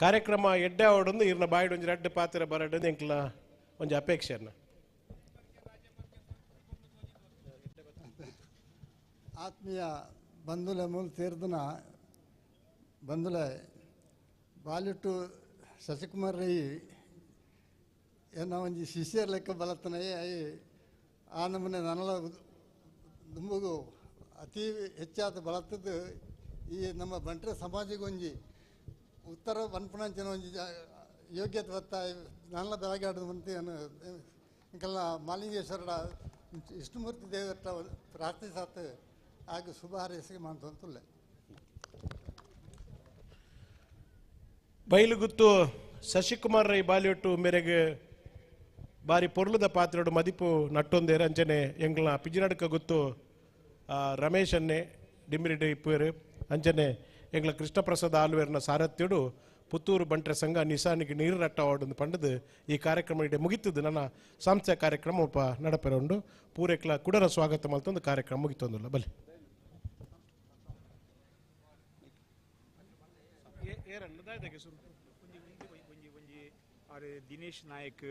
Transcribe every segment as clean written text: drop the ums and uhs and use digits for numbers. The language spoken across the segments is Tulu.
ಕಾರ್ಯಕ್ರಮ ಎಡ್ಡೆ ಆವಡೊಂದು ಇರ್ನ ಬಾಯಿಡ್ ಒಂಜಿ ರಡ್ಡ್ ಪಾತೆರ ಬರಡ್ ಎಂಕ್ಲ ಒಂಜಿ ಅಪೇಕ್ಷೆನ. ಆತ್ಮೀಯ ಬಂಧುಲೆ ಮೂಲ ತೀರ್ದನ ಬಂಧುಲೆ ಬಾಲಿಟ್ಟು ಶಶಿಕುಮಾರ್ ರೈ ಎನ್ನ ಒಂಜಿ ಶಿಷ್ಯರ ಲೆಕ್ಕ ಬಲತ್ತನಯ್ಯ ಆ ನಮೂನೆ ನನಲ ದುಂಬುಗು ಅತಿ ಹೆಚ್ಚಾದ ಬಳತ್ತದ್ದು ಈ ನಮ್ಮ ಬಂಟ್ರ ಸಮಾಜಗೊಂಜಿ ಉತ್ತರ ಪನ್ಪುನಂಚಿನ ಒಂಜಿ ಯೋಗ್ಯತೆ ಬತ್ತ ನನಲ ಬೆಳಗಾಡು ಮಂತಿ ಇಂಕೆಲ್ಲ ಮಾಲಿಂಗೇಶ್ವರಡ ವಿಷ್ಣುಮೂರ್ತಿ ದೇವರ ಪ್ರಾರ್ಥಿಸಾತ್ ಆಗ ಶುಭ ಹಾರೈಸಿಗೆ ಮಾಡ್ತಂತುಲ್ಲೆ. ಬೈಲುಗುತ್ತು ಶಶಿಕುಮಾರ್ ರೈ ಬಾಲಿಯೊಟ್ಟು ಮೇರೆಗೆ ಬಾರಿ ಪೊರ್ಲುದ ಪಾತ್ರೆಡು ಮದಿಪು ನಟ್ಟೊಂದೇರು ಅಂಚನೆ ಎಂಗ್ಲ ಪಿಜಿನಡ್ಕ ಗುತ್ತು ರಮೇಶ್ ಅನ್ನೆ ಡಿಮ್ರಿಡ್ ಇಪ್ಪೇರು ಅಂಚನೆ ಎಂಗ್ಲ ಕೃಷ್ಣಪ್ರಸಾದ್ ಆಲ್ವೇರ್ನ ಸಾರಥ್ಯಡು ಪುತ್ತೂರು ಬಂಟ್ರ ಸಂಘ ನಿಸಾನಿಗೆ ನೀರು ರಟ್ಟವಾಡೊಂದು ಪಂಡದು ಈ ಕಾರ್ಯಕ್ರಮ ಇಡೆ ಮುಗಿತದ್ದು. ನನ್ನ ಸಂಸ್ಥೆ ಕಾರ್ಯಕ್ರಮ ಒಪ್ಪ ನಡಪೆರ ಉಂಡು ಪೂರೆಕ್ಲ ಕುಡರ ಸ್ವಾಗತ ಮಲ್ತೊಂದು ಕಾರ್ಯಕ್ರಮ ಮುಗಿತೊಂದಿಲ್ಲ ಬಲಿ. Dinesh Nayak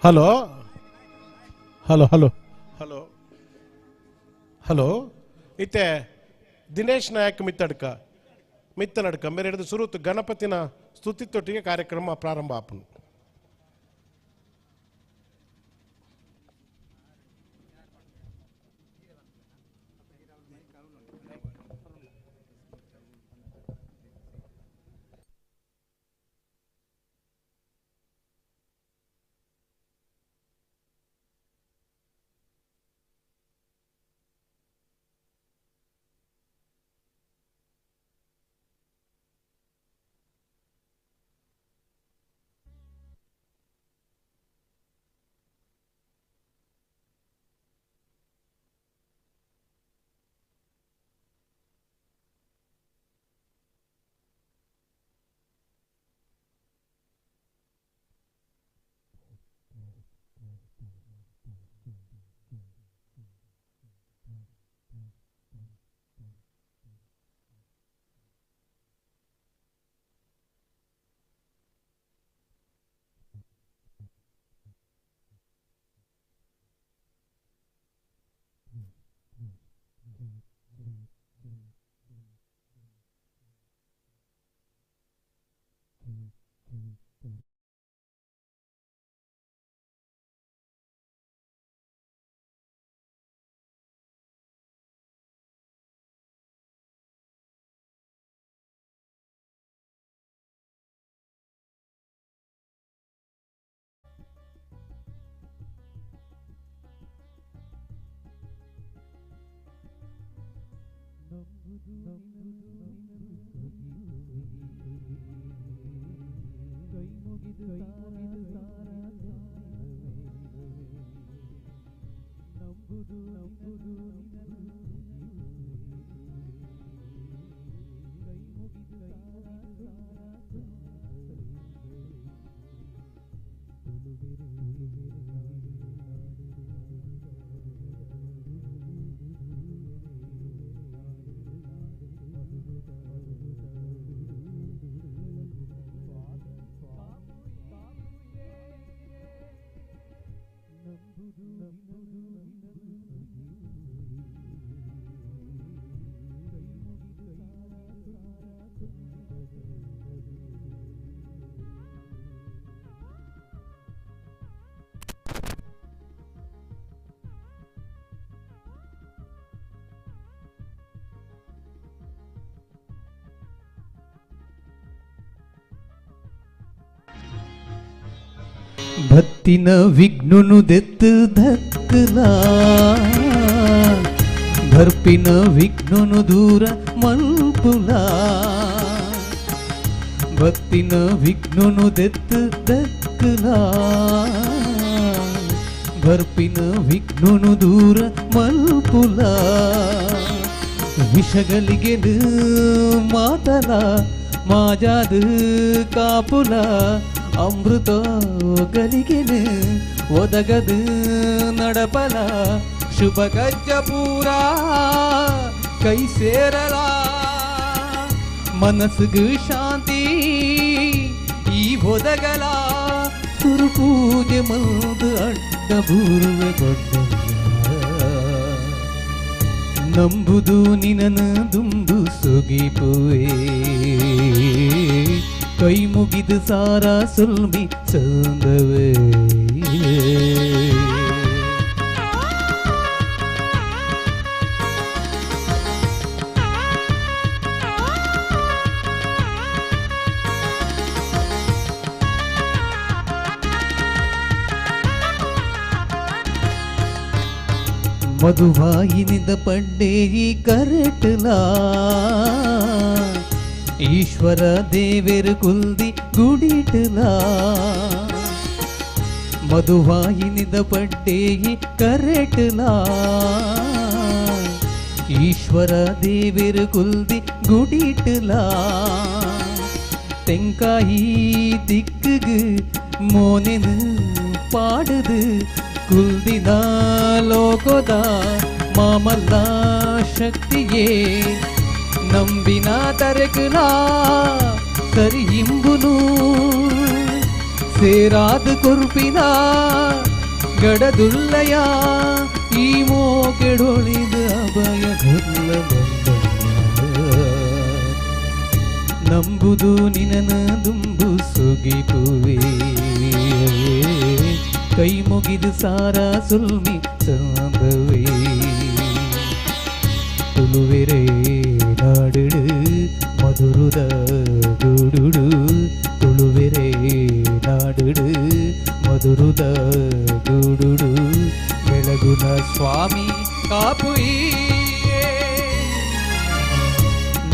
hello hello hello hello hello ಇತ್ತೆ ದಿನೇಶ್ ನಾಯಕ್ ಮಿತ್ತಡ್ಕ ಮಿತ್ತನಡ್ಕ ಮೇರೆ ಹಿಡಿದು ಸುರುತು ಗಣಪತಿನ ಸ್ತುತಿತೊಟ್ಟಿಗೆ ಕಾರ್ಯಕ್ರಮ ಪ್ರಾರಂಭ ಆಪನು. ಭತ್ತಿನ ವಿಘ್ನುನು ದೆತ್ತು ದಕ್ಕಲ, ಭರ್ಪಿನ ವಿಘ್ನುನು ದೂರ ಮಲ್ಪುಲ. ಮಲ್ಪುಲ ಬತ್ತಿನ ವಿಘ್ನನು ದೆತ್ತು ದಕ್ಕಲ ಬರ್ಪಿನ ವಿಘ್ನನು ದೂರ ಮಲ್ಪುಲ ವಿಷಗಲಿಗೆನು ಮಾತಲ ಮಾಜಾದು ಕಾಪುಲ ಅಮೃತ ಗಲಿಗೆನು ಒದಗದು ನಡಪಲ ಶುಭ ಕಜ್ಜಪೂರ ಕೈ ಸೇರಲ ಮನಸ್ಸಿಗೆ ಶಾಂತಿ ಈ ಒದಗಲ ಸುರು ಪೂಜೆ ಮಲ್ದು ಅಡ್ಡ ಬೂರುವೆ ಬೊಡ್ಡಯ್ಯ ನಂಬುದು ನಿನನ ದುಂಬು ಸುಗಿಪುವೆ ಕೈ ಮುಗಿದು ಸಾರ ಸುಲ್ಮಿ ಸಂದವೇ. ಮಧುವಾಯಿನಿಂದ ಪಡ್ಡೇಯಿ ಕರೆಟಲ ಈಶ್ವರ ದೇವೆರು ಕುಲ್ದಿ ಗುಡಿಟಲ ಮಧುವಾಯಿನಿಂದ ಪಡ್ಡೇಯಿ ಕರೆಟಲ ಈಶ್ವರ ದೇವೆರು ಕುಲ್ದಿ ಗುಡಿಟಲ ತೆಂಕಾಯಿ ದಿಕ್ಕುಗು ಮೋನೆನು ಪಾಡುದು ಕುಲ್ದಿನ ಲೋಕದ ಮಾಮಲ್ಲ ಶಕ್ತಿಯೇ ನಂಬಿನ ತರಕುಲ ಸರಿ ಇಂಬುನು ಸೇರಾದ ಕೊರ್ಪಿನ ಗಡದುಲ್ಲಯ ಈ ಮೋಕೆಡೊಳಿದ ಅಭಯ ಗುಲ್ಲ ನಂಬುದು ನಿನನ ದುಂಬು ಸುಗಿಪುವೆ ಕೈ ಮುಗಿದು ಸಾರ ಸುಲ್ಮಿ ಸಂದವೇ. ತುಳುವೆರೆ ನಾಡುಡು ಮಧುರುದ ಗುಡುಡು ತುಳುವೆರೆ ನಾಡುಡು ಮಧುರುದ ಗುಡುಡು ಬೆಳಗುನ ಸ್ವಾಮಿ ಕಾಪುಯಿಯೇ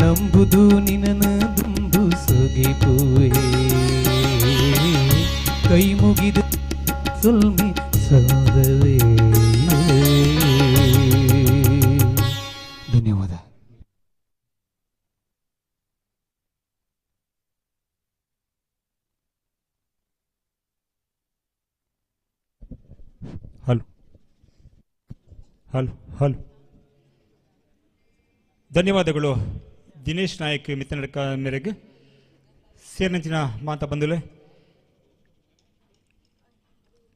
ನಂಬುದು ನಿನನ ದುಂಬು ಸುಗಿಪುವೆ ಕೈ ಮುಗಿದು ಸುಲ್ಮಿ ಸಂದವೇ. ಧನ್ಯವಾದ. ಹಲೋ ಹಲೋ ಹಲೋ, ಧನ್ಯವಾದಗಳು ದಿನೇಶ್ ನಾಯಕ್ ಮಿತ್ರನಡ್ಕ ಮೇರೆಗೆ. ಸೇರಿನಂಚಿನ ಮಾತ ಬಂದುಲೆ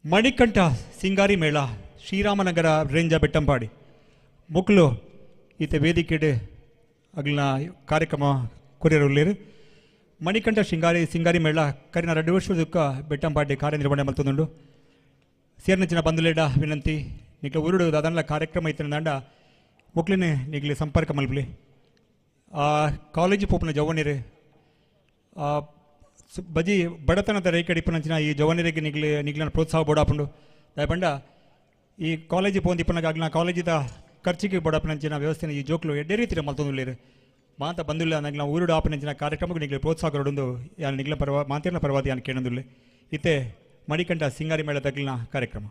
ಮಣಿಕಂಠ ಸಿಂಗಾರಿ ಮೇಳ ಶ್ರೀರಾಮನಗರ ರೇಂಜ ಬೆಟ್ಟಂಪಾಡಿ ಮುಕ್ಲು ಈತ ವೇದಿಕೆಡೆ ಅಗ್ಲಿನ ಕಾರ್ಯಕ್ರಮ ಕೊರಿಯರುಳ್ಳೇರು. ಮಣಿಕಂಠ ಸಿಂಗಾರಿ ಸಿಂಗಾರಿ ಮೇಳ ಕರಿನ 2 ವರ್ಷದ ಬೆಟ್ಟಂಪಾಡಿ ಕಾರ್ಯನಿರ್ವಹಣೆ ಮಲ್ತೊಂದುಂಡು. ಸೇರಿನಂಚಿನ ಬಂದುಲೇಡ ವಿನಂತಿ ನಿಗ್ಲ ಉರುಡು ದಾದನ್ಲ ಕಾರ್ಯಕ್ರಮ ಇತ್ತಿನ ದಂಡ ಮುಕ್ಲಿನ ನಿಗ್ಲಿ ಸಂಪರ್ಕ ಮಲ್ಪಲಿ. ಆ ಕಾಲೇಜು ಪೋಪುನ ಜವನಿರು ಬಜಿ ಬಡತನದ ರೇಖೆ ಇಪ್ಪನಂಚಿನ ಈ ಜವನಿರಿಗೆ ನಿಗ್ಲಿ ನಿಗ್ಲನ ಪ್ರೋತ್ಸಾಹ ಬೋಡಾಪುಂಡು. ದಯಪಂಡ ಈ ಕಾಲೇಜು ಪೋಂದು ಇಪ್ಪನಾಗ್ಲ ಕಾಲೇಜಿದ ಖರ್ಚಿಗೆ ಬೋಡಾಪನಂಚಿನ ವ್ಯವಸ್ಥೆನ ಈ ಜೋಕ್ಲು ಎಡ್ಡೆ ರೀತಿಯ ಮಲ್ತೊಂದುಲ್ಲೇರು. ಮಾತ ಬಂದುಲ್ಲ ನಂಗ್ಲ ಊರುಡು ಆಪನಂಚಿನ ಕಾರ್ಯಕ್ರಮಕ್ಕೆ ನಿಗ್ಲಿ ಪ್ರೋತ್ಸಾಹ ಕೊಡೊಂದು ಯಾನ್ ನಿಗ್ಲ ಪರವ ಮಾತೇರ್ನ ಪರವಾದ ಯಾನ್ ಕೇಳೊಂದುಲ್ಲೆ. ಇತ್ತೆ ಮಣಿಕಂಠ ಸಿಂಗಾರಿ ಮೇಳ ತಗ್ಲಿನ ಕಾರ್ಯಕ್ರಮ.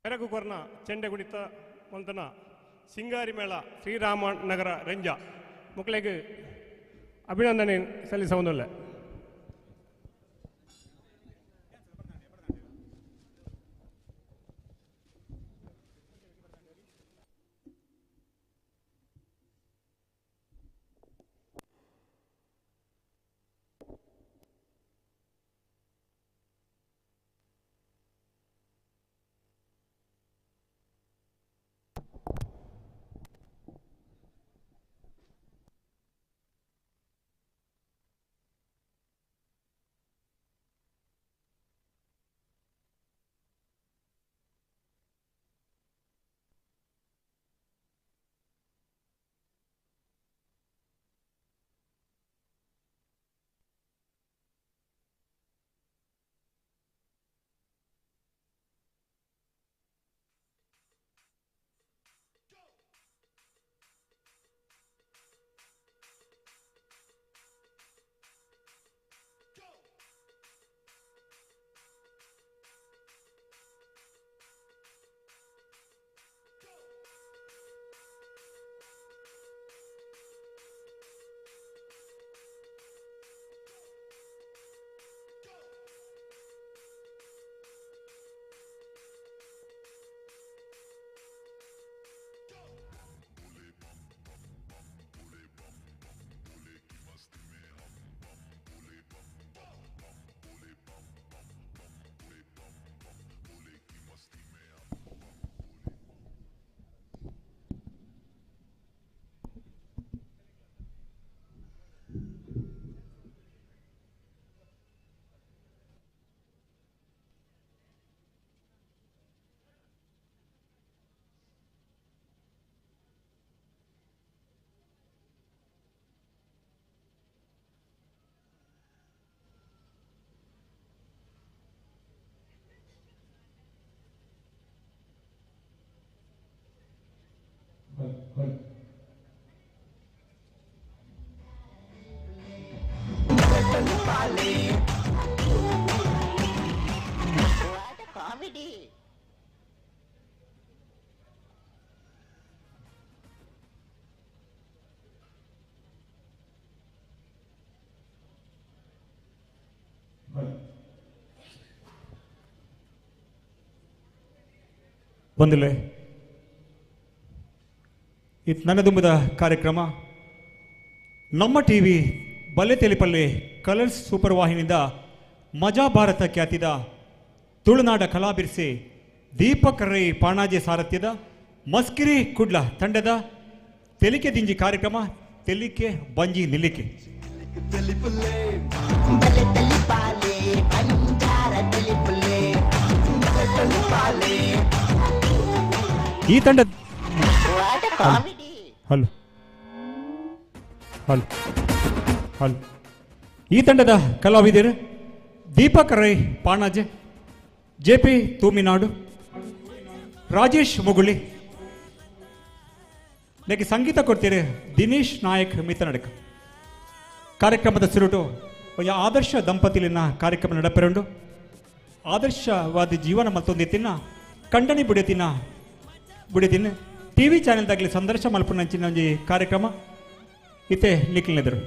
ಬೆರಗು ಕೊರ್ನ ಚೆಂಡೆ ಕುಣಿತ ಮಲ್ತನ ಸಿಂಗಾರಿ ಮೇಳ ಶ್ರೀರಾಮನಗರ ರಂಜ ಮಕ್ಕಳಿಗೆ ಅಭಿನಂದನೆ ಸಲ್ಲಿಸುವುದಿಲ್ಲ. ಬಂದಿಲ್ಲ ಇದು ನನ್ನದುಂಬದ ಕಾರ್ಯಕ್ರಮ ನಮ್ಮ ಟಿವಿ ಬಲೆ ತೆಲಿಪಲ್ಲಿ ಕಲರ್ಸ್ ಸೂಪರ್ ವಾಹಿನಿಯಿಂದ ಮಜಾ ಭಾರತ ಖ್ಯಾತಿದ ತುಳುನಾಡ ಕಲಾಬಿರ್ಸಿ ದೀಪಕ್ ರೈ ಪಾಣಾಜೆ ಸಾರಥ್ಯದ ಮಸ್ಕಿರಿ ಕುಡ್ಲ ತಂಡದ ತೆಲಿಕೆ ದಿಂಜಿ ಕಾರ್ಯಕ್ರಮ ತೆಲಿಕೆ ಬಂಜಿ ನಿಲ್ಲಿಕೆ. ಈ ತಂಡ ಹಲೋ ಹಲೋ ಹಲೋ ಈ ತಂಡದ ಕಲಾವಿದರು ದೀಪಕ್ ರೈ ಪಾಣಾಜೆ, ಜೆ ಪಿ ತೂಮಿನಾಡು, ರಾಜೇಶ್ ಮುಗುಳಿ, ನನಗೆ ಸಂಗೀತ ಕೊಡ್ತೀರಿ ದಿನೇಶ್ ನಾಯಕ್ ಮಿತನಡಕ. ಕಾರ್ಯಕ್ರಮದ ಸುರುಟು ಆದರ್ಶ ದಂಪತಿಲಿನ ಕಾರ್ಯಕ್ರಮ ನಡಪೆರುಂಡು. ಆದರ್ಶವಾದ ಜೀವನ ಮತ್ತೊಂದು ತಿನ್ನ ಕಂಡನಿ ಬಿಡುತ್ತಿನ ಬಿಡುತ್ತಿನ ಟಿ ವಿ ಚಾನೆಲ್ದಾಗಲಿ ಸಂದರ್ಶ ಮಲ್ಪುನಂಚಿನ ಒಂಜಿ ಕಾರ್ಯಕ್ರಮ ಇತ್ತೆ ನಿಕ್ಲಿನೆದರು.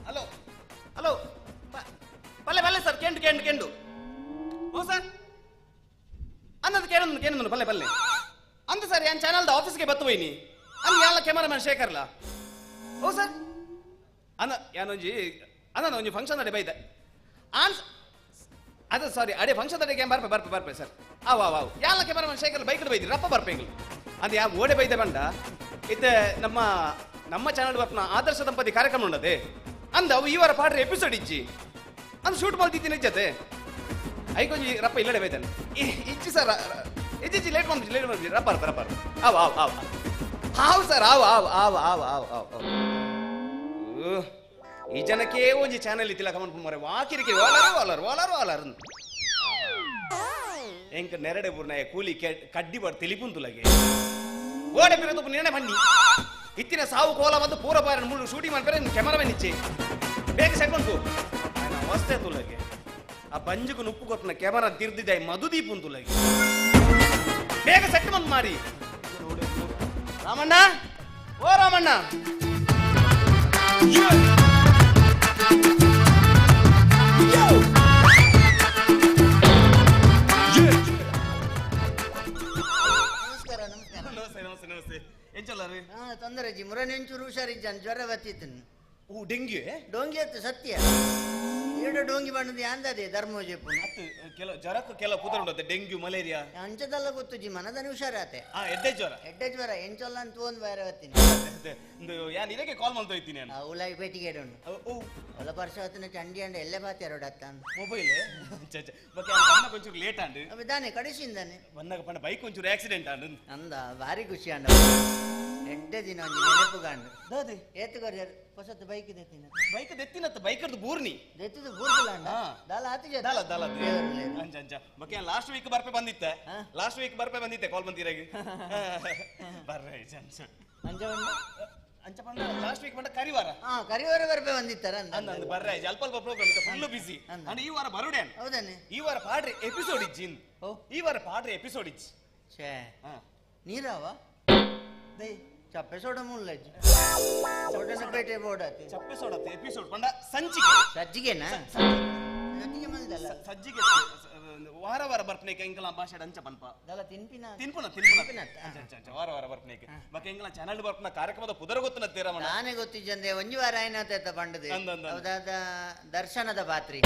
ಹಲೋ ಹಲೋ ಪಲ್ಲೆ ಪಲ್ಲೆ ಸರ್, ಕೆಂಡು ಕೆಂಡು ಕೆಂಡು. ಹ್ಞೂ ಸರ್, ಅನ್ನದು ಕೇಳೊಂದು ಕೇಳೊಂದು ಪಲ್ಲೆ ಪಲ್ಲೆ ಅಂದ ಸರ್. ಯಾನ್ ಚಾನಲ್ದ ಆಫೀಸ್ಗೆ ಬತ್ತು ಹೋಯ್ನಿ ಅಂದ್ ಯಾಲ ಕ್ಯಾಮರಾಮನ್ ಶೇಖರ್ಲ. ಓ ಸರ್, ಅನ್ನ ಯಾನೊಂಜಿ ಅನ್ನ ಒಂಜಿ ಫಂಕ್ಷನ್ ಅಡೆ ಬೈದೆ ಆನ್ ಅದು ಸಾರಿ ಅಡೆ ಫಂಕ್ಷನ್ ಅಡೆಗೆ ಬರ್ಪೆ ಬರ್ಪೆ ಬರ್ಪೆ ಸರ್. ಅವ್ ಅವ್ ಅವ್ ಯಾಲ ಕ್ಯಾಮರಾಮನ್ ಶೇಖರ್ ಬೈಕ್ ಬೈದ್ರಿ ರಪ್ಪ ಬರ್ಪೆ ಎಂಗ್ಲು ಅಂದ್ ಯಾ ಓಡೆ ಬೈದೆ ಬಂಡ ಇತ್ತೆ ನಮ್ಮ ನಮ್ಮ ಚಾನಲ್ ಬರ್ಪನ ಆದರ್ಶ ದಂಪತಿ ಕಾರ್ಯಕ್ರಮ ಉಂಡದೆ ಅಂದ ಅವು ಈ ವಾರ ಪಾಡ್ರೆ ಎಪಿಸೋಡ್ ಇಜ್ಜಿ ಅಂದ್ ಶೂಟ್ ಮಲ್ತಿದ್ದೀನಿ ಇಜ್ಜತೆ ಐಕೊಂಜಿ ರಪ್ಪ ಇಲ್ಲಡೆ ಬೈತಾನೆ ಇಜ್ಜಿ ಸರ್. ಇಜ್ಜಿ ಲೇಟ್ ಮಾಡ್ಬಿಡಿ ಲೇಟ್ ಮಾಡ್ಬಿಡಿ ರಬ್ಬರ್ ರಬ್ಬರ್ ಆವ್ ಆವ್ ಆವ್ ಹಾವ್ ಸರ್ ಆವ್ ಆವ್ ಆವ್ ಆವ್ ಆವ್ ಆವ್ ಈ ಜನಕ್ಕೆ ಒಂಜಿ ಚಾನೆಲ್ ಇತ್ತಿಲ್ಲ ಕಮನ್ ಮರೆ ವಾಕಿರಿಕೆ ವಾಲರ್ ವಾಲರ್ ವಾಲರ್ ವಾಲರ್ ಎಂಕ ನೆರಡೆ ಬುರ್ನಾಯ ಕೂಲಿ ಕಡ್ಡಿ ಬಾರ್ ತಿಳಿಪುಂತುಲಗೆ ಓಡೆ ಪಿರತು ನಿರ್ಣಯ ಬನ್ನಿ ಇತ್ತಿನ ಸಾವು ಕೋಲ ಬಂದು ಪೂರ ಬಾರ ಮುಳ್ಳು ಶೂಟಿಂಗ್ ಮಾಡ್ತಾರೆ ಕ್ಯಾಮರಾಮನ್ ಇಚ್ಚೆ ಬೇಗ ಸೆಟ್ ಬಂತು ಅವಸ್ಥೆ ತುಲಗೆ ಆ ಬಂಜುకు నుప్పు ಕೊಟ್ಟನ ಕ್ಯಾಮರಾ ತಿರ್ದಿದ್ದೆ ಮಧುದೀಪುಂತುಲಗೆ ಬೇಗ ಸೆಟ್ ಬಂದು ಮಾರಿ ರಾಮಣ್ಣ ಓ ರಾಮಣ್ಣ ನಮಸ್ಕಾರ ನಮಸ್ಕಾರ. ನಮಸ್ತೆ ನಮಸ್ತೆ ನಮಸ್ತೆ. ಎಂಚಲ್ಲರಿ? ಹಾ ತೊಂದರೆ ಜಿ ಮುರನೆಂಚೂರು ಹುಷಾರಿದ್ದಾನೆ ಜ್ವರ ಬತ್ತಿತ್ತನು. ಓ ಡೆಂಗ್ಯೂ ಡೋಂಗಿ ಅತ್ತು ಸತ್ಯ ಎರಡು ಡೋಂಗಿ ಬಣ್ಣದ ಯಾಂದದೆ ಧರ್ಮೋಜೆಪ್ಪು ಅತ್ತು ಕೆಲ ಜ್ವರಕ್ಕೆ ಕೆಲ ಕುದುರೆ ಉಂಟು ಡೆಂಗ್ಯೂ ಮಲೇರಿಯಾ ಅಂಚದಲ್ಲ ಗೊತ್ತು ಜಿ ಮನದನಿ ಹುಷಾರಾತೆ. ಆ ಎಡ್ಡೆ ಜ್ವರ ಎಡ್ಡೆ ಜ್ವರ ಎಂಚೊಲ್ಲ ಅಂತ ಒಂದು ಬೇರೆ ಬತ್ತೀನಿ. ಯಾನ್ ಇದಕ್ಕೆ ಕಾಲ್ ಮಾಡ್ತಾ ಇದ್ದೀನಿ ನಾನು. ಉಲಾಯಿ ಪೇಟಿಗೆ ಉಂಟು. ಓ ಒಲ ಪರ್ಷ ಹೊತ್ತಿನ ಚಂಡಿ ಅಂಡ ಎಲ್ಲೇ ಬಾತ್ಯಾರೋಡ ಅತ್ತ ಮೊಬೈಲ್ ಬಕ್ಕೆ ಬಣ್ಣ ಕೊಂಚೂರು ಲೇಟ್ ಆಂಡ್ ಅವ ದಾನೆ ಕಡಿಸಿಂದಾನೆ ಬಂದಾಗ ಪಂಡ ಬೈಕ್ ಒಂಚೂರು ಆಕ್ಸಿಡೆಂಟ್ ಆಂಡ್ ಅಂದ ಭಾರಿ ಖುಷಿ ಅಂಡ ಎಡ್ಡೆ ದಿನ ಒಂಜಿ ನೆನಪು ಕಾಂಡು ದಾದೆ ಏತುಗೊರ್ಜರ್ ಹೊಸತು ಬೈಕ್ ದೆತ್ತಿನ ಬೈಕ್ ದೆತ್ತಿನತ್ತ ಬೈಕರ್ದು ಬೂರ್ನಿ ದೆತ್ತದು ಬೂರ್ದಿಲ್ಲ ಅಂಡ ದಾಲ ಆತಿ ಜ ದಾಲ ದಾಲ ಅಂಚ ಅಂಚ ಬಕ್ಕೆ ಲಾಸ್ಟ್ ವೀಕ್ ಬರ್ಪೆ ಬಂದಿತ್ತೆ ಲಾಸ್ಟ್ ವೀಕ್ ಬರ್ಪೆ ಬಂದಿತ್ತೆ ಕಾಲ್ ಬಂದಿರಾಗಿ ಬರ್ರೆ ಅಂಚ ಅಂಚ ಬಂದ ಅಂಚ ಬಂದ ಲಾಸ್ಟ್ ವೀಕ್ ಬಂದ ಕರಿವಾರ ಹಾ ಕರಿವಾರ ಬರ್ಪೆ ಬಂದಿತ್ತಾರ ಅಂದ ಅಂದ ಬರ್ರೆ ಅಲ್ಪ ಅಲ್ಪ ಪ್ರೋಗ್ರಾಮ್ ಇತ್ತು ಫುಲ್ ಬಿಸಿ ಅಂಡ್ ಈ ವಾರ ಬರುಡೆ ಹೌದಾನೆ ಈ ವಾರ ಪಾಡ್ರೆ ಎಪಿಸೋಡ್ ಇಜ್ಜಿ ಈ ವಾರ ಪಾಡ್ರೆ ಎಪಿಸೋಡ್ ಇಜ್ಜಿ ಛೇ ನೀರಾವ ದೈ ಚಪ್ಪೆ ಸೋಡ ಮುಲ್ಲಜ್ಜಿ ಸೋಡನ ಪೇಟೆ ಬೋಡಾತಿ ಚಪ್ಪೆ ಸೋಡತ್ತೆ ಎಪಿಸೋಡ್ ಪಂಡ ಸಂಚಿಕೆ ಸಜ್ಜಿಗೆನಾ ಸಜ್ಜಿಗೆ ಮಲ್ದಲ್ಲ ಸಜ್ಜಿಗೆ ವಾರ ವಾರ ಬರ್ಪನೇಕ ಎಂಕಲ ಭಾಷೆ ಅಂಚ ಪನ್ಪ ದಲ ತಿನ್ಪಿನ ತಿನ್ಪುನ ತಿನ್ಪುನ ಅಂಚ ಅಂಚ ವಾರ ವಾರ ಬರ್ಪನೇಕ ಬಕ್ಕೆ ಎಂಕಲ ಚಾನಲ್ ಬರ್ಪನ ಕಾರ್ಯಕ್ರಮದ ಪುದರ ಗೊತ್ತನ ತೇರಮಣ ನಾನೇ ಗೊತ್ತಿಜ್ಜಂದೆ ಒಂಜಿ ವಾರ ಆಯ್ನಾತ ಪಂಡದೆ ಹೌದಾದ ದರ್ಶನದ ಪಾತ್ರಿ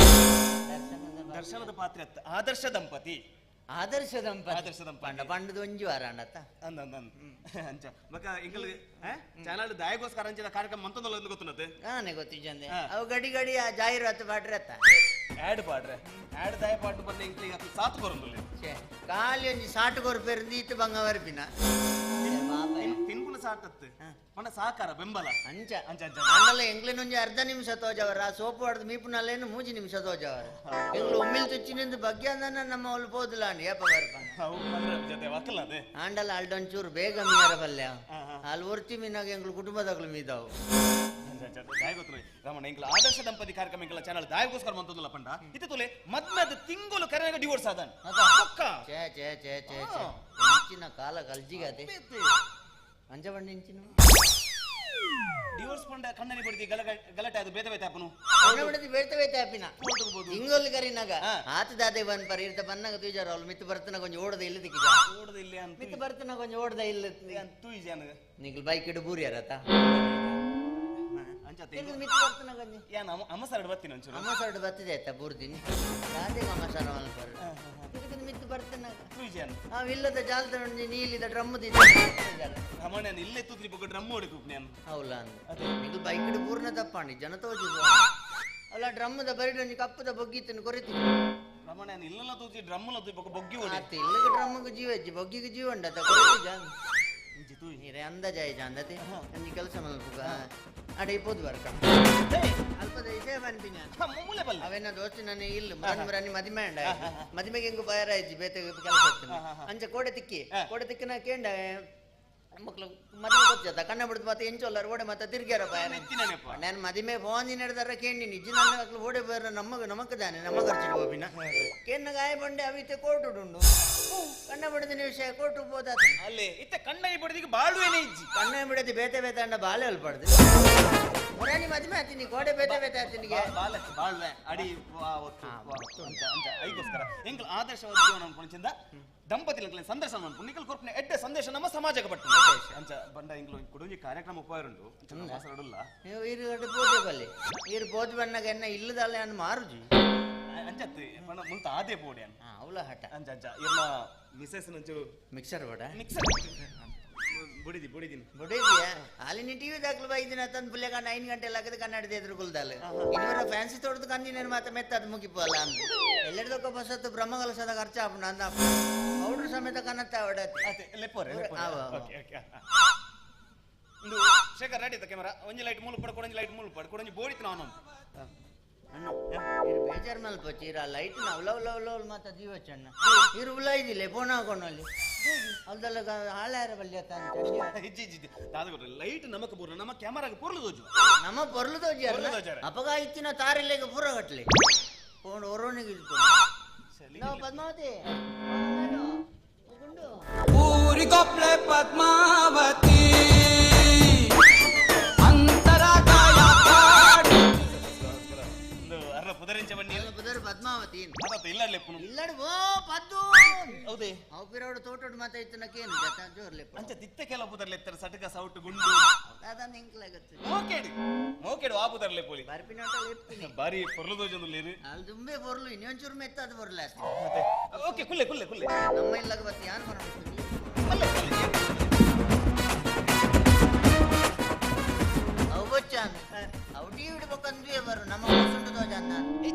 ದರ್ಶನದ ಪಾತ್ರೆ ಅತ್ತ ಆದರ್ಶ ದಂಪತಿ ಆದರ್ಶ ದಂಪತಿ ಆದರ್ಶ ದಂಪತಿ ಪಂಡ ಪಂಡದ ಒಂಜಿ ವಾರ ಅಣ್ಣತ್ತ ಅಂದ ಅಂದ ಅಂಚ ಬಕ್ಕ ಎಂಕಲ್ ಚಾನಲ್ ದಾಯಗೋಸ್ಕರ ಅಂಚಿನ ಕಾರ್ಯಕ್ರಮ ಮಂತಂದಲ್ಲ ಎಂದು ಗೊತ್ತನತ್ತೆ ನಾನೇ ಗೊತ್ತಿಜ್ಜಂದೆ ಅವು ಗಡಿ ಗಡಿ ಆ ಜಾಹೀರಾತು ಪಾಡ್ರೆ ಅತ್ತ ಆಡ್ ಪಾಡ್ರೆ ಆಡ್ ದಾಯ ಪಾಡು ಬಂದ ಎಂಕ್ಲಿಗೆ ಅದು ಸಾತು ಕೊರಂದುಲ್ಲ ಛೇ ಖಾಲಿ ಒಂಜಿ ಸಾಟು ಕೊರ್ಪೇರಿಂದ ಈತ ಬಂಗ ಬರ್ಪಿನ ತಿನ್ಪುನ ಸಾಟತ್ತು ಪಂಡ ಸಾಕಾರ ಬೆಂಬಲ ಅಂಚ ಅಂಚ ಅಂಚ ಅಂಡಲ್ಲ ಎಂಗ್ಲಿನೊಂಜಿ ಅರ್ಧ ನಿಮಿಷ ತೋಜವರ ಆ ಸೋಪು ಹೊಡೆದು ಮೀಪುನಲ್ಲೇನು ಮೂಜಿ ನಿಮಿಷ ತೋಜವರ ಎಂಗ್ಲು ಒಮ್ಮಿಲ್ ತುಚ್ಚಿನಿಂದ ಬಗ್ಗೆ ಅಂದ ನಮ್ಮ ಅವ್ಲು ಪೋದಿಲ್ಲ ಅಂಡ್ ಏಪ ಬರ್ಪಾನ ಜೊತೆ ವಕ್ಕಲ್ಲ ಅದೇ ಆಂಡಲ್ಲ ಅಲ್ಡೊಂಚೂರು ಬೇಗ ಮೀನರ ಪಲ್ಯ ಅಲ್ಲಿ ಒರ್ತಿ ಮೀನಾಗ ಎಂಗ್ಲು ಕುಟುಂಬದಾಗ್ಲು ಮೀದಾವು ರಮಣ ಎಂಗ್ಲ ಆದರ್ಶ ದಂಪತಿ ಕಾರ್ಯಕ್ರಮ ಎಂಗ್ಲ ಚಾನಲ್ ದಾಯಗೋಸ್ಕರ ಮಂತಂದುಲ್ಲ ಪಂಡ ಇತ್ತೆ ತುಲೆ ಮದ್ಮದ ತಿಂಗಳು ಕರೆನಾಗ ಡಿವೋರ್ಸ್ ಆದನ್ ಛೇ ಛೇ ಛೇ ಛೇ ಛೇ ಇಂಚಿನ ಕಾಲ ಕಲ್ಜಿಗದೆ ಅಂಚ ಬಂಡ ಇಂಚಿನ ಡಿವೋರ್ಸ್ ಪಂಡ ಕಣ್ಣನಿ ಬಿಡ್ತಿ ಗಲಾಟೆ ಅದು ಬೇತ ಬೇತ ಅಪ್ಪನು ಕಣ್ಣ ಬಿಡತಿ ಬೇತ ಬೇತ ಅಪ್ಪಿನ ತಿಂಗೊಲ್ ಕರಿನಾಗ ಆತ ದಾದೆ ಬಂದ್ ಪರ ಇರ್ತ ಬನ್ನಾಗ ತೂಜಾರ ಅವ್ಳು ಮಿತ್ತು ಬರ್ತನ ಕೊಂಚ ಓಡದ ಇಲ್ಲ ದಿಕ್ಕಿದ ಓಡದ ಇಲ್ಲ ಅಂತ ಮಿತ್ತು ಬರ್ತನ ಕೊಂಚ ಓಡದ ಇಲ್ಲ ತೂಜಾನ ನಿಗ್ಲು ಬೈಕ್ ಇಡು ಬೂರಿಯಾರತ ಅಂಚ ಮಿತ್ತು ಬರ್ತನ ಕೊಂಚ ಯಾನ್ ಅಮಸರಡ್ ಬತ್ತೀನಿ ಒಂಚೂರು ಅಮಸರಡ್ ಬತ್ತಿದೆ ಆಯ್ತಾ ಬೂರ್ದಿನಿ ದಾದೆ ಅಮಸರ ಮಲ್ಪರು ತಿರುಗಿದ ಮಿತ್ತು ಬರ್ತನ ತೂಜಾನ ನಾವು ಇಲ್ಲದ ಜಾಲದ ನೀಲಿದ ಡ್ರಮ್ ರಮಣ ಇಲ್ಲೇ ತೂತ್ರಿ ಬೊಕ್ಕ ಡ್ರಮ್ ಓಡಿ ತೂಪ್ ನಾನು ಹೌಲ ನಿಗ್ಲು ಬೈಕ್ ಇಡು ಪೂರ್ಣ ತಪ್ಪಾಣಿ ಜನ ತೋಜಿದ್ದು ಅಲ್ಲ ಡ್ರಮ್ಮದ ಬರಿಡ ಕಪ್ಪದ ಬೊಗ್ಗಿತ್ತನ್ನು ಕೊರಿತಿ ರಮಣ ಇಲ್ಲೆಲ್ಲ ತೂತಿ ಡ್ರಮ್ ತೂತಿ ಬೊಕ್ಕ ಬೊಗ್ಗಿ ಓಡಿ ಆತ ಇಲ್ಲಗ ಡ್ರಮ್ಗೆ ಜೀವ ಇಜ್ಜಿ ಬೊಗ್ಗಿಗೆ ಜೀವ ಉಂಡ ಅತ್ತ ಕೊರಿತಿ ಜಾನ್ ನೀರೇ ಅಂದಾಜಾಯ ಜಾಂದತೆ ಅಂಜಿ ಕೆಲಸ ಮಲ್ಪುಗ ಅಡೆ ಪೋದು ಬರ್ಕ ಅಲ್ಪದ ವಿಷಯ ಪನ್ಪಿನ ಅವೇನ ದೋಸ್ತಿ ನಾನು ಇಲ್ಲ ಮುರನ್ ಮುರನಿ ಮದಿಮೆ ಅಂಡ ಮದಿಮೆಗೆ ಹೆಂಗು ಬಯರ ಇಜ್ಜಿ ಬೇತೆ ಕೆಲಸ ಇತ್ತು ಅಂಚ ಕೋಡೆ ತಿಕ್ಕಿ ಕೋಡೆ ತಿಕ್ಕಿನ ಕೇಂಡ ಮಕ್ಳು ಮದುವೆ ಗೊತ್ತ ಕಣ್ಣ ಬಿಡ್ದು ಮತ್ತೆ ಎಂಚೊಲ್ಲಾರ ಓಡೆ ಮತ್ತೆ ತಿರ್ಗ್ಯಾರ ಬಾಯ ನಾನು ಮದಿಮೆ ಫೋನ್ ನಡೆದಾರ ಕೇಂಡಿ ನಿಜ್ಜಿ ನನ್ನ ಮಕ್ಳು ಓಡೆ ಬೇರ ನಮ್ಮಗ ನಮಕ್ ದಾನೆ ನಮ್ಮ ಖರ್ಚು ಹೋಗಿನ ಕೇನ್ನ ಗಾಯ ಬಂಡೆ ಅವಿತೆ ಕೋಟು ಉಂಡು ಕಣ್ಣ ಬಿಡದಿನ ವಿಷಯ ಕೋಟು ಹೋದಾತ ಅಲ್ಲಿ ಇತ್ತ ಕಣ್ಣ ಬಿಡದಿಗೆ ಬಾಳುವೇನೆ ಇಜ್ಜಿ ಕಣ್ಣ ಬಿಡದಿ ಬೇತೆ ಬೇತೆ ಅಂಡ ಬಾಳೆ ಅಲ್ಪಡ್ದು ಮುರಾಣಿ ಮದಿಮೆ ಆತೀನಿ ಕೋಡೆ ಬೇತೆ ಬೇತೆ ಆತೀನಿ ಬಾಳೆ ಬಾಳ್ವೆ ಅಡಿ ಐಗೋಸ್ಕರ ಎಂಕಲ್ ಆದರ್ಶವಾದ ಜೀವನ ಅನ್ಕೊಂಡು ದಂಪತಿಗಳ ಸಂದರ್ಶನ ಮನ್ಪು ನಿಕಲ್ ಕೊರ್ಪನೆ ಎಡ್ಡೆ ಸಂದೇಶ ನಮ್ಮ ಸಮಾಜಕ್ಕೆ ಪಟ್ಟು ಅಂಚ ಬಂಡ ಇಂಗ್ಲು ಕುಡುಂಜಿ ಕಾರ್ಯಕ್ರಮ ಉಪಾಯರುಂಡು ಮಾಸರಡುಲ್ಲ ನೀವು ಈರು ಪೋತೆ ಬಲ್ಲಿ ಈರು ಪೋತೆ ಬಣ್ಣಗ ಎನ್ನ ಇಲ್ಲದಲ್ಲ ಅನ್ನ ಮಾರುಜಿ ಅಂಚತ್ತು ಬಣ್ಣ ಮುಲ್ತ ಆದೇ ಪೋಡಿ ಅನ್ ಅವಳ ಹಠ ಅಂಚ ಅಂಚ ಇರ್ನ ಮಿಸಸ್ ನಂಚು ಮಿಕ್ಸರ್ ಬೇಡ ಮಿಕ್ಸರ್ ಬುಡಿದಿ ಬುಡಿದಿನ ಬುಡಿದಿಯಾ ಅಲ್ಲಿ ನೀ ಟಿವಿ ದಾಖಲು ಬೈದಿನ ತಂದು ಪುಲ್ಲೆ ಕಂಡು 5 ಗಂಟೆ ಲಾಗದ ಕನ್ನಡದ ಎದುರು ಕುಲ್ದಾಲ ಇನ್ನೂರ ಫ್ಯಾನ್ಸಿ ತೋಟದ ಕಂದಿನೇನು ಮಾತ್ರ ಮೆತ್ತ ಅದು ಮುಗಿಪಲ್ಲ ಅಂದ ಎಲ್ಲೆಡ್ದೊಕ್ಕ ಬಸತ್ತು ಬ್ರಹ್ಮಗಲಸದ ಖರ್ಚು ಆಪುಂಡು ಅಂದ ಪೌಡ್ರ್ ಸಮೇತ ಕನತ್ತ ಅವಡತ್ತೆ ಲೆಪ್ಪೋರೆ. ಓಕೆ ಓಕೆ, ಇಂದು ಶೇಖರ್ ರೆಡಿ ಇತ್ತ ಕ್ಯಾಮರಾ. ಒಂಜಿ ಲೈಟ್ ಮೂಲು ಪಡ, ಕೊಡೊಂಜಿ ಲೈಟ್ ಮೂಲು ಪಡ, ಕೊಡೊಂಜಿ ಬೋಡಿತ್ತು ನಾನು. ಅಣ್ಣ ಇರು ಬೇಜಾರ್ ಮಲ್ಪ ಚೀರ ಲೈಟ್ ಲವ್ ಲವ್ ಲವ್ ಮಾತ ಜೀವಚಣ್ಣ ಇರು ಉಲ್ಲ ಇದಿಲ್ಲ ಫೋನ್ ಹಾಕೊಂಡು ಅಲ್ದಲ್ಲ ಹಾಳಾರ ಬಲ್ಯ ಇಜ್ಜಿ ಇಜ್ಜಿ ದಾದ ಲೈಟ್ ನಮಕ್ ಬೂರ್ನ ನಮ್ಮ ಕ್ಯಾಮರಾಗ ಪೊರ್ಲು ದೋಜು, ನಮ್ಮ ಪೊರ್ಲು ದೋಜಿ ಅಪಗ ಇತ್ತಿನ ತಾರಿಲ್ಲೇಗ ಪೂರ ಕಟ್ಲಿ ಫೋನ್ ಒರೋನಿಗೆ ನಾವು ಪದ್ಮಾವತಿ ಊರಿಗೊಬ್ಳೆ ಪದ್ಮಾವತಿ ಅಂತರಗಾಯ ಪಾಡು. ಪುದರ್ ಪದ್ಮಾವತಿ ಇಲ್ಲಡ್ ಓ ಪದ್ದು ಹೌದೇ ಅವು ಪಿರೋಡು ತೋಟೋಡು ಮಾತ ಇತ್ತನಕೇನು ಜತ ಜೋರ್ಲೆ ಅಂಚ ತಿತ್ತ ಕೆಲ ಪುದರ್ಲೆ ಎತ್ತರ ಸಟಕ ಸೌಟು ಗುಂಡು ಅದನ್ನ ಇಂಕ್ಲಾಗತ್ತೆ ಮೋಕೇಡು ಮೋಕೇಡು ಆ ಪುದರ್ಲೆ ಪೋಲಿ ಬರ್ಪಿನೋಟ ಲೆಪ್ಪಿನಿ ಬಾರಿ ಪೊರ್ಲು ದೋಜೊಂದು ಅಲ್ಲಿ ತುಂಬೆ ಪೊರ್ಲು ಇನ್ನೊಂಚೂರು ಮೆತ್ತದ ಪೊರ್ಲು ಅಷ್ಟೇ. ಓಕೆ ಕುಲ್ಲೆ ಕುಲ್ಲೆ ಕುಲ್ಲೆ ನಮ್ಮ ಇಲ್ಲಾಗ ಬತ್ತಿ ಯಾನ್ ಬರೋದು ಕುಲ್ಲೆ ಕುಲ್ಲೆ ಅವು ಬಚ್ಚಾನ್ ಅವು ಟಿ ಹಿಡ್ಬೇಕಂದ್ವಿ ಬರು ನಮ್ಮ ಹೊಸುಂಟು ದೋಜನ್ನ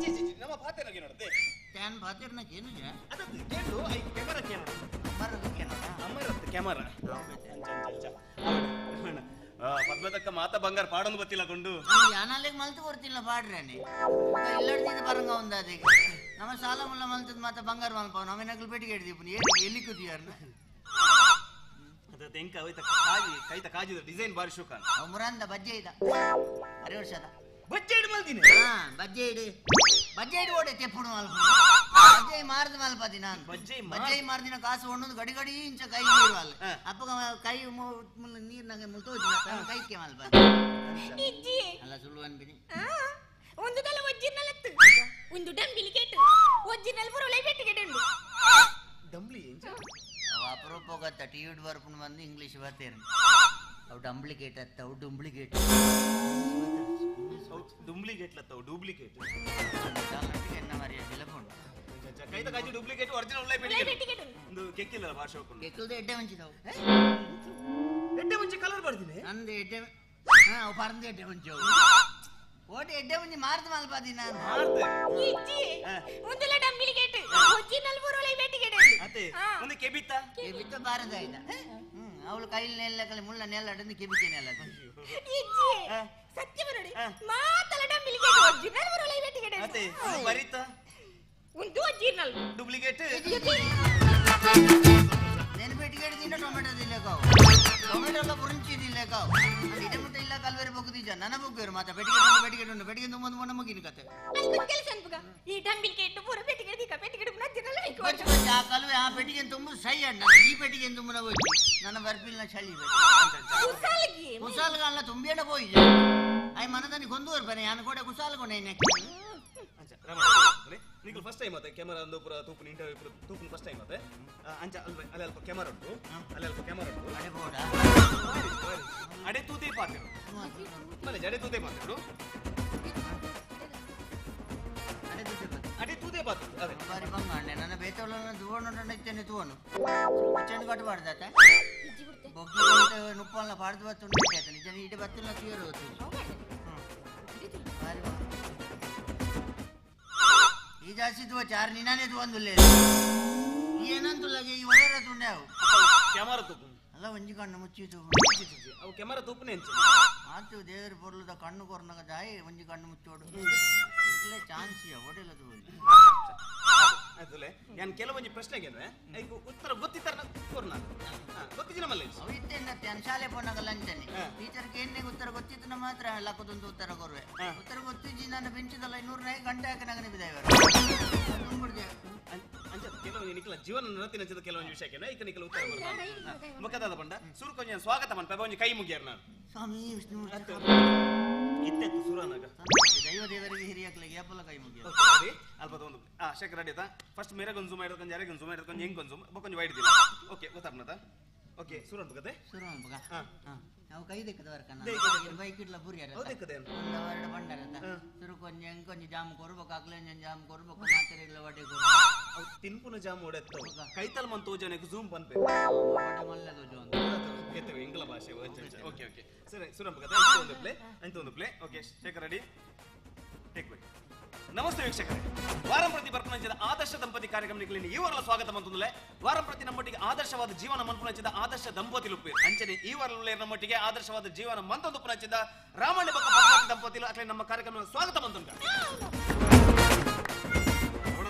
ನಮ್ಮ ಪಾತೆರಗೆ ನೋಡುತ್ತೆ ಟ್ಯಾನ್ ಪಾತೆರ್ನ ಕೇನು ಜ ಅದದ್ದು ಕೇಳು I camera ಕೇನು ಅಮ್ಮರದು ಕೇನು ಅಮ್ಮರದ್ದು ಕ್ಯಾಮರಾ. ಪದ್ಮದಕ್ಕ ಮಾತ ಬಂಗಾರ ಪಾಡೊಂದು ಬತ್ತಿಲ್ಲ ಕೊಂಡು ಯಾನಾಲಿಗೆ ಮಲ್ತು ಕೊಡ್ತಿಲ್ಲ ಪಾಡ್ರೇನೆ ಇಲ್ಲಡ್ತಿದ್ದ ಬರಂಗ ಒಂದು ಅದಕ್ಕೆ ನಮ್ಮ ಸಾಲ ಮುಲ್ಲ ಮಲ್ತದ ಮಾತ ಬಂಗಾರ ಮಲ್ಪ ನಮ್ಮ ನಕಲು ಪೆಟ್ಟಿಗೆ ಹಿಡಿದೀಪು ಎಲ್ಲಿ ಕುದಿಯಾರನ ಅದಕ್ಕೆ ಎಂಕ ಹೋಯ್ತ ಕಾಜಿ ಕೈತ ಕಾಜಿದ ಡಿಸೈನ್ ಬಾರಿ ಶೋಕ ಮುರಂದ ಬಜ್ಜೆ ಇದ ಅರೆ ವರ್ಷದ ಬಜ್ಜೆ ಇಡು ಮಲ್ದಿನಿ. ಹಾ ಬಜ್ಜೆ ಇಡು ಬಜ್ಜೆ ಇಡು ಓಡೆ ತೆಪ್ಪುಡು ಮಲ್ಪ ಬಜ್ಜೆ ಮಾರ್ದ ಮಲ್ಪದಿ ನಾನು ಬಜ್ಜೆ ಬಜ್ಜೆ ಮಾರ್ದಿನ ಕಾಸು ಒಣ್ಣದು ಗಡಿ ಗಡಿ ಇಂಚ ಕೈ ನೀರು ಅಲ್ಲ ಅಪ್ಪಗ ಕೈ ನೀರು ನಂಗೆ ಮುಲ್ತೋಜಿ ಕೈಕೆ ಮಲ್ಪದಿ ಇಜ್ಜಿ ಅಲ್ಲ ಸುಳ್ಳು ಅನ್ಬಿನಿ. ಒಂದು ತಲ ಒಜ್ಜಿನಲತ್ತು ಒಂದು ಡಂಬಿಲಿ ಕೇಟು ಒಜ್ಜಿನಲ್ ಪುರೊಳೆ ಪೆಟ್ಟಿಗೆ ಉಂಡು ಡಂಬ್ಲಿ ಅವು ಅಪರೂಪ ಗೊತ್ತ ಟಿ ವಿ ಬರ್ಪುಂಡು ಬಂದು ಇಂಗ್ಲೀಷ್ ಬರ್ತೇನೆ ಅವು ಡಂಬ್ಲಿಕೇಟ್ ಅತ್ತ ಅವು ಡೂಪ್ಲಿಕೇಟ್ ಡೂಪ್ಲಿಕೇಟ್ ಲತ್ತವು ಡೂಪ್ಲಿಕೇಟ್ ಎನ್ನ ಮರ್ಯಾದೆ ಇಲ್ಲ ಕೈತ ಕಾಜಿ ಡೂಪ್ಲಿಕೇಟ್ ಒರಿಜಿನಲ್ ಉಳ್ಳೈ ಪೆಟ್ಟಿಗೆ ಒಂದು ಕೆಕ್ಕಿಲ್ಲ ಭಾಷೆ ಹೋಗ್ಕೊಂಡು ಕೆಕ್ಕಲ್ದ ಎಡ್ಡೆ ಮುಂಚಿದವು ಎಡ್ಡೆ ಮುಂಚೆ ಕಲರ್ ಬರ್ತೀನಿ ನಂದು ಎಡ್ಡೆ ಹಾ ಅವು ಪರಂದು ಎಡ್ಡೆ ಮುಂಚೆ ಓಟಿ ಎಡ್ಡೆ ಮುಂಚೆ ಮಾರ್ದು ಮಲ್ಪದಿ ನಾನು ಇಜ್ಜಿ ಒಂದಲ ಡಂಬಿಲಿ ಕೇಟು ಒಜ್ಜಿನಲ್ ಪುರೊಳೆ ಪೆಟ್ಟಿಗೆ ಅತ್ತೆ ಒಂದು ಕೆಬಿತ್ತ ಕೆಬಿತ್ತ ಬಾರದ ಆಯ್ತಾ ಹ್ಮ್ ಅವಳು ಕೈಲಿ ನೆಲ್ಲ ಮುಳ್ಳ ನೆಲ್ಲ ಅಡಂದು ಕೆಬಿತೇನೆ ಅಲ್ಲ ಇಜ್ಜಿ ಸತ್ಯ ಬರೋಡಿ ಮಾತಲ ಡಂಬಿಲಿ ಕೇಟು ಒಜ್ಜಿನಲ್ ಪುರೊಳೆ ಪೆಟ್ಟಿಗೆ ಅತ್ತೆ ಬರಿತ ಒಂದು ಒಜ್ಜಿನಲ್ ಡೂಪ್ಲಿಕೇಟ್ నేను పెట్టుకేడు తిన్న ಟೊಮೆಟೊ ತಿನ್ಲೇಕಾವು ಟೊಮೆಟೊ ಎಲ್ಲ ಪುರಂಚಿ ತಿನ್ಲೇಕಾವು ಇಡೆ ಮುಟ್ಟ ಇಲ್ಲ ಕಲ್ವೇರಿ ಬೊಗ್ಗುದೀಜ ನನ್ನ ಬೊಗ್ಗೇರು ಮಾತ ಪೆಟ್ಟಿಗೆ ಪೆಟ್ಟಿಗೆ ಉಂಡು ಪೆಟ್ಟಿಗೆ ತುಂಬ ಮೊన్న ಮುಗಿನ ಕತೆ ಕೆಲಸ ಅನ್ಪುಗ ಈ ಡಂಬಿಲ್ ಕೇಟು ಪೂರ ಪೆಟ್ಟಿಗೆ ದಿಕ್ಕ ಪೆಟ್ಟಿಗೆ ನಜ್ಜಿನಲ್ಲ ಬಚ್ಚ ಬಚ್ಚ ಆ ಕಲ್ವೆ ಆ ಪೆಟ್ಟಿಗೆ ತುಂಬ ಸೈ ಅಣ್ಣ ಈ ಪೆಟ್ಟಿಗೆ ತುಂಬನ ಹೋಗಿ ನನ್ನ ಬರ್ಪಿಲ್ನ ಚಳಿ ಕುಸಾಲ್ಗಿ ಕುಸಾಲ್ಗಲ್ಲ ತುಂಬಿಯಣ ಪೋಯಿ ಆಯ್ ಮನದನಿ ಕೊಂದುವರು ಬನೆ ಯಾನು ಕೂಡ ಕುಸಾಲ್ಗೊಂಡೆ ನಿಂಗೆ ಫಸ್ಟ್ ಟೈಮ್ ಆತ ಕ್ಯಾಮರಾ ಒಂದು ಪೂರ ತೂಪುನ ಇಂಟರ್ವ್ಯೂ ಪೂರ ತೂಪುನ ಫಸ್ಟ್ ಟೈಮ್ ಆತ ಅಂಚ ಅಲ್ಲಿ ಅಲ್ಲಿ ಅಲ್ಪ ಕ್ಯಾಮರಾ ಉಂಟು ಅಲ್ಲಿ ಅಲ್ಪ ಕ್ಯಾಮರಾ ಉಂಟು ಅಡೆ ಬೋಡ ಅಡೆ ತೂತೆ ಪಾತಿರು ಮನೆ ಜಡೆ ತೂತೆ ಪಾತಿರು ಅಡೆ ತೂತೆ ಪಾತಿರು ಅದೇ ಬಾರಿ ಬಂಗಾಂಡೆ ನನ್ನ ಬೇತೋಳನ ದುವಣ್ಣು ಇತ್ತೇನೆ ತೂವನು ಚೆಂಡು ಕಟ್ಟು ಪಾಡ್ದಾತ ಬೊಗ್ಗಿ ನುಪ್ಪಲ್ಲ ಪಾಡ್ದು ಬತ್ತುಂಡು ನಿಜ ಇಡೆ ಬತ್ತಿಲ್ಲ ತೀರು ಬಾರಿ ಈ ಜಾಸ್ತಿ ತುವ ಚಾರ್ ನಿನಾನೇ ತುವಂದುಲ್ಲೆ ಏನಂತುಲ್ಲಗೆ ಈ ಒಳರ ತುಂಡೆ ಅವು ಕ್ಯಾಮರಾ ತೂಪು ಅಲ್ಲ ಒಂಜಿ ಕಣ್ಣು ಮುಚ್ಚಿ ತೂಪು ಅವು ಕ್ಯಾಮರಾ ತೂಪುನೆ ಅಂಚ ಆತು ದೇವರ ಪೊರ್ಲುದ ಕಣ್ಣು ಕೊರ್ನಗ ಜಾಯಿ ಒಂಜಿ ಕಣ್ಣು ಮುಚ್ಚೋಡು ಇಲ್ಲೇ ಚಾನ್ಸ್ ಒಡೆಲ್ಲ ತೂವಲ್ಲಿ ಆಯ್ತುಲೆ ನಾನು ಕೆಲವೊಂಜಿ ಪ್ರಶ್ನೆಗೆ ಐಕು ಉತ್ತರ ಗೊತ್ತಿತ್ತರ ಕೊರ್ನ ಗೊತ್ತಿದ್ದ ನಮ್ಮಲ್ಲಿ ಅವು ಇತ್ತೇನತ್ತೆ ನಾನು ಶಾಲೆ ಪೋನಾಗ ಲಂಚನೆ ಟೀಚರ್ಗೆ ಏನೇ ಉತ್ತರ ಗೊತ್ತಿತ್ತು ಮಾತ್ರ ಲಕ್ಕದೊಂದು ಉತ್ತರ ಕೊರುವೆ ಉತ್ತರ ಗೊತ್ತಿಜ್ಜಿ ನನ್ನ ಬೆಂಚದಲ್ಲ 200 ಗಂಟೆ ಹಾಕಿ ನಗನೆ ಬಿದ್ದಾಯವರು ಅಂಚ ಕೆಲವೊಂದು ನಿಖಲ ಜೀವನ ನಡತಿನ ಅಂಚದ ಕೆಲವೊಂದು ವಿಷಯಕ್ಕೆ ಐಕ ನಿಖಲ ಉತ್ತರ ಕೊರ್ನ ಮುಖದಾದ ಬಂಡ ಸುರು ಕೊಂಚ ಸ್ವಾಗತ ಮನ್ಪ ಒಂಜಿ ಕೈ ಮುಗಿಯಾರ ನಾನು ಸ್ವಾಮಿ ವಿಷ್ಣು ಇತ್ತೆತ್ತು ಸುರನಾಗ ದೈವ ದೇವರಿಗೆ ಹಿರಿಯಕ್ಲಿಗೆ ಏಪಲ ಕೈ ಮುಗಿಯ ಅಲ್ಪ ಒಂದು ಆ ಶೇಖರ್ ರೆಡಿ ಆಯ್ತಾ ಫಸ್ಟ್ ಮೇರೆಗೆ ಒಂದು ಜೂಮ್ ಇಡ್ಕೊಂಡು ಯಾರಿಗೆ ಒಂದು ಜೂಮ್ ಇಡ್ಕೊಂಡು ಹೆಂಗೆ ಒಂದು ಜೂಮ್ ಕೊಂಚ ವೈಡ್ ದಿಲ್ಲ ಓಕೆ ಗೊತ್ತಾಗ್ನದ ಓಕೆ ಸುರು ಅಂತ ಕತೆ ಸುರು ಅನ್ಪಗ ನಾವು ಕೈ ದಿಕ್ಕದ ವರ್ಕನ ಬೈಕ್ ಇಡ್ಲ ಬುರಿಯಾರ ಎರಡು ಬಂಡಾರ ಸುರು ಕೊಂಚ ಹೆಂಗ್ ಕೊಂಚ ಜಾಮ್ ಕೊರ್ಬೇಕು ಅಕ್ಲೆ ಜಾಮ್ ಕೊರ್ಬೇಕು ಮಾತ್ರೆ ವಡೆ ಅವು ತಿನ್ಪುನ ಜಾಮ್ ಓಡೆತ್ತು ಕೈತಲ್ ಮನ್ ತೋಜನೆಗೆ ಜೂಮ್ ಪನ್ಪೆ ವಡೆ ಮಲ್ಲ ತೋಜು ಅಂತ ಎತ್ತವೆ ಇಂಗ್ಲ ಭಾಷೆ ಓಕೆ ಓಕೆ ಸರಿ ಸುರು ಅನ್ಪಗ ಅಂತ ಒಂದು ಪ್ಲೇ ಅಂತ ಒಂದು play okay Shekhar ready take bye. Namaste ವೀಕ್ಷಕರೇ, ವಾರಂ ಪ್ರತಿ ಬರ್ಪಣಂಚಿದ ಆದರ್ಶ ದಂಪತಿ ಕಾರ್ಯಕ್ರಮಕ್ಕೆ ಈ ವಾರ ಸ್ವಾಗತ ಮಂತುಂದಲೆ. ವಾರಂ ಪ್ರತಿ ನಮ್ಮೊಟ್ಟಿಗೆ ಆದರ್ಶವಾದ ಜೀವನ ಮನ್ಪುನಂಚಿದ ಆದರ್ಶ ದಂಪತಿ ಲುಪ್ಪಿ ಅಂಚನೆ ಈ ವಾರ ನಮ್ಮೊಟ್ಟಿಗೆ ಆದರ್ಶವಾದ ಜೀವನ ಮಂತೊಂದು ರಾಮಣ್ಣ ಬೊಕ್ಕ ದಂಪತಿಲು ಅಕ್ಲೆ ನಮ್ಮ ಕಾರ್ಯಕ್ರಮ ಸ್ವಾಗತ ಮಂತುಂಟ.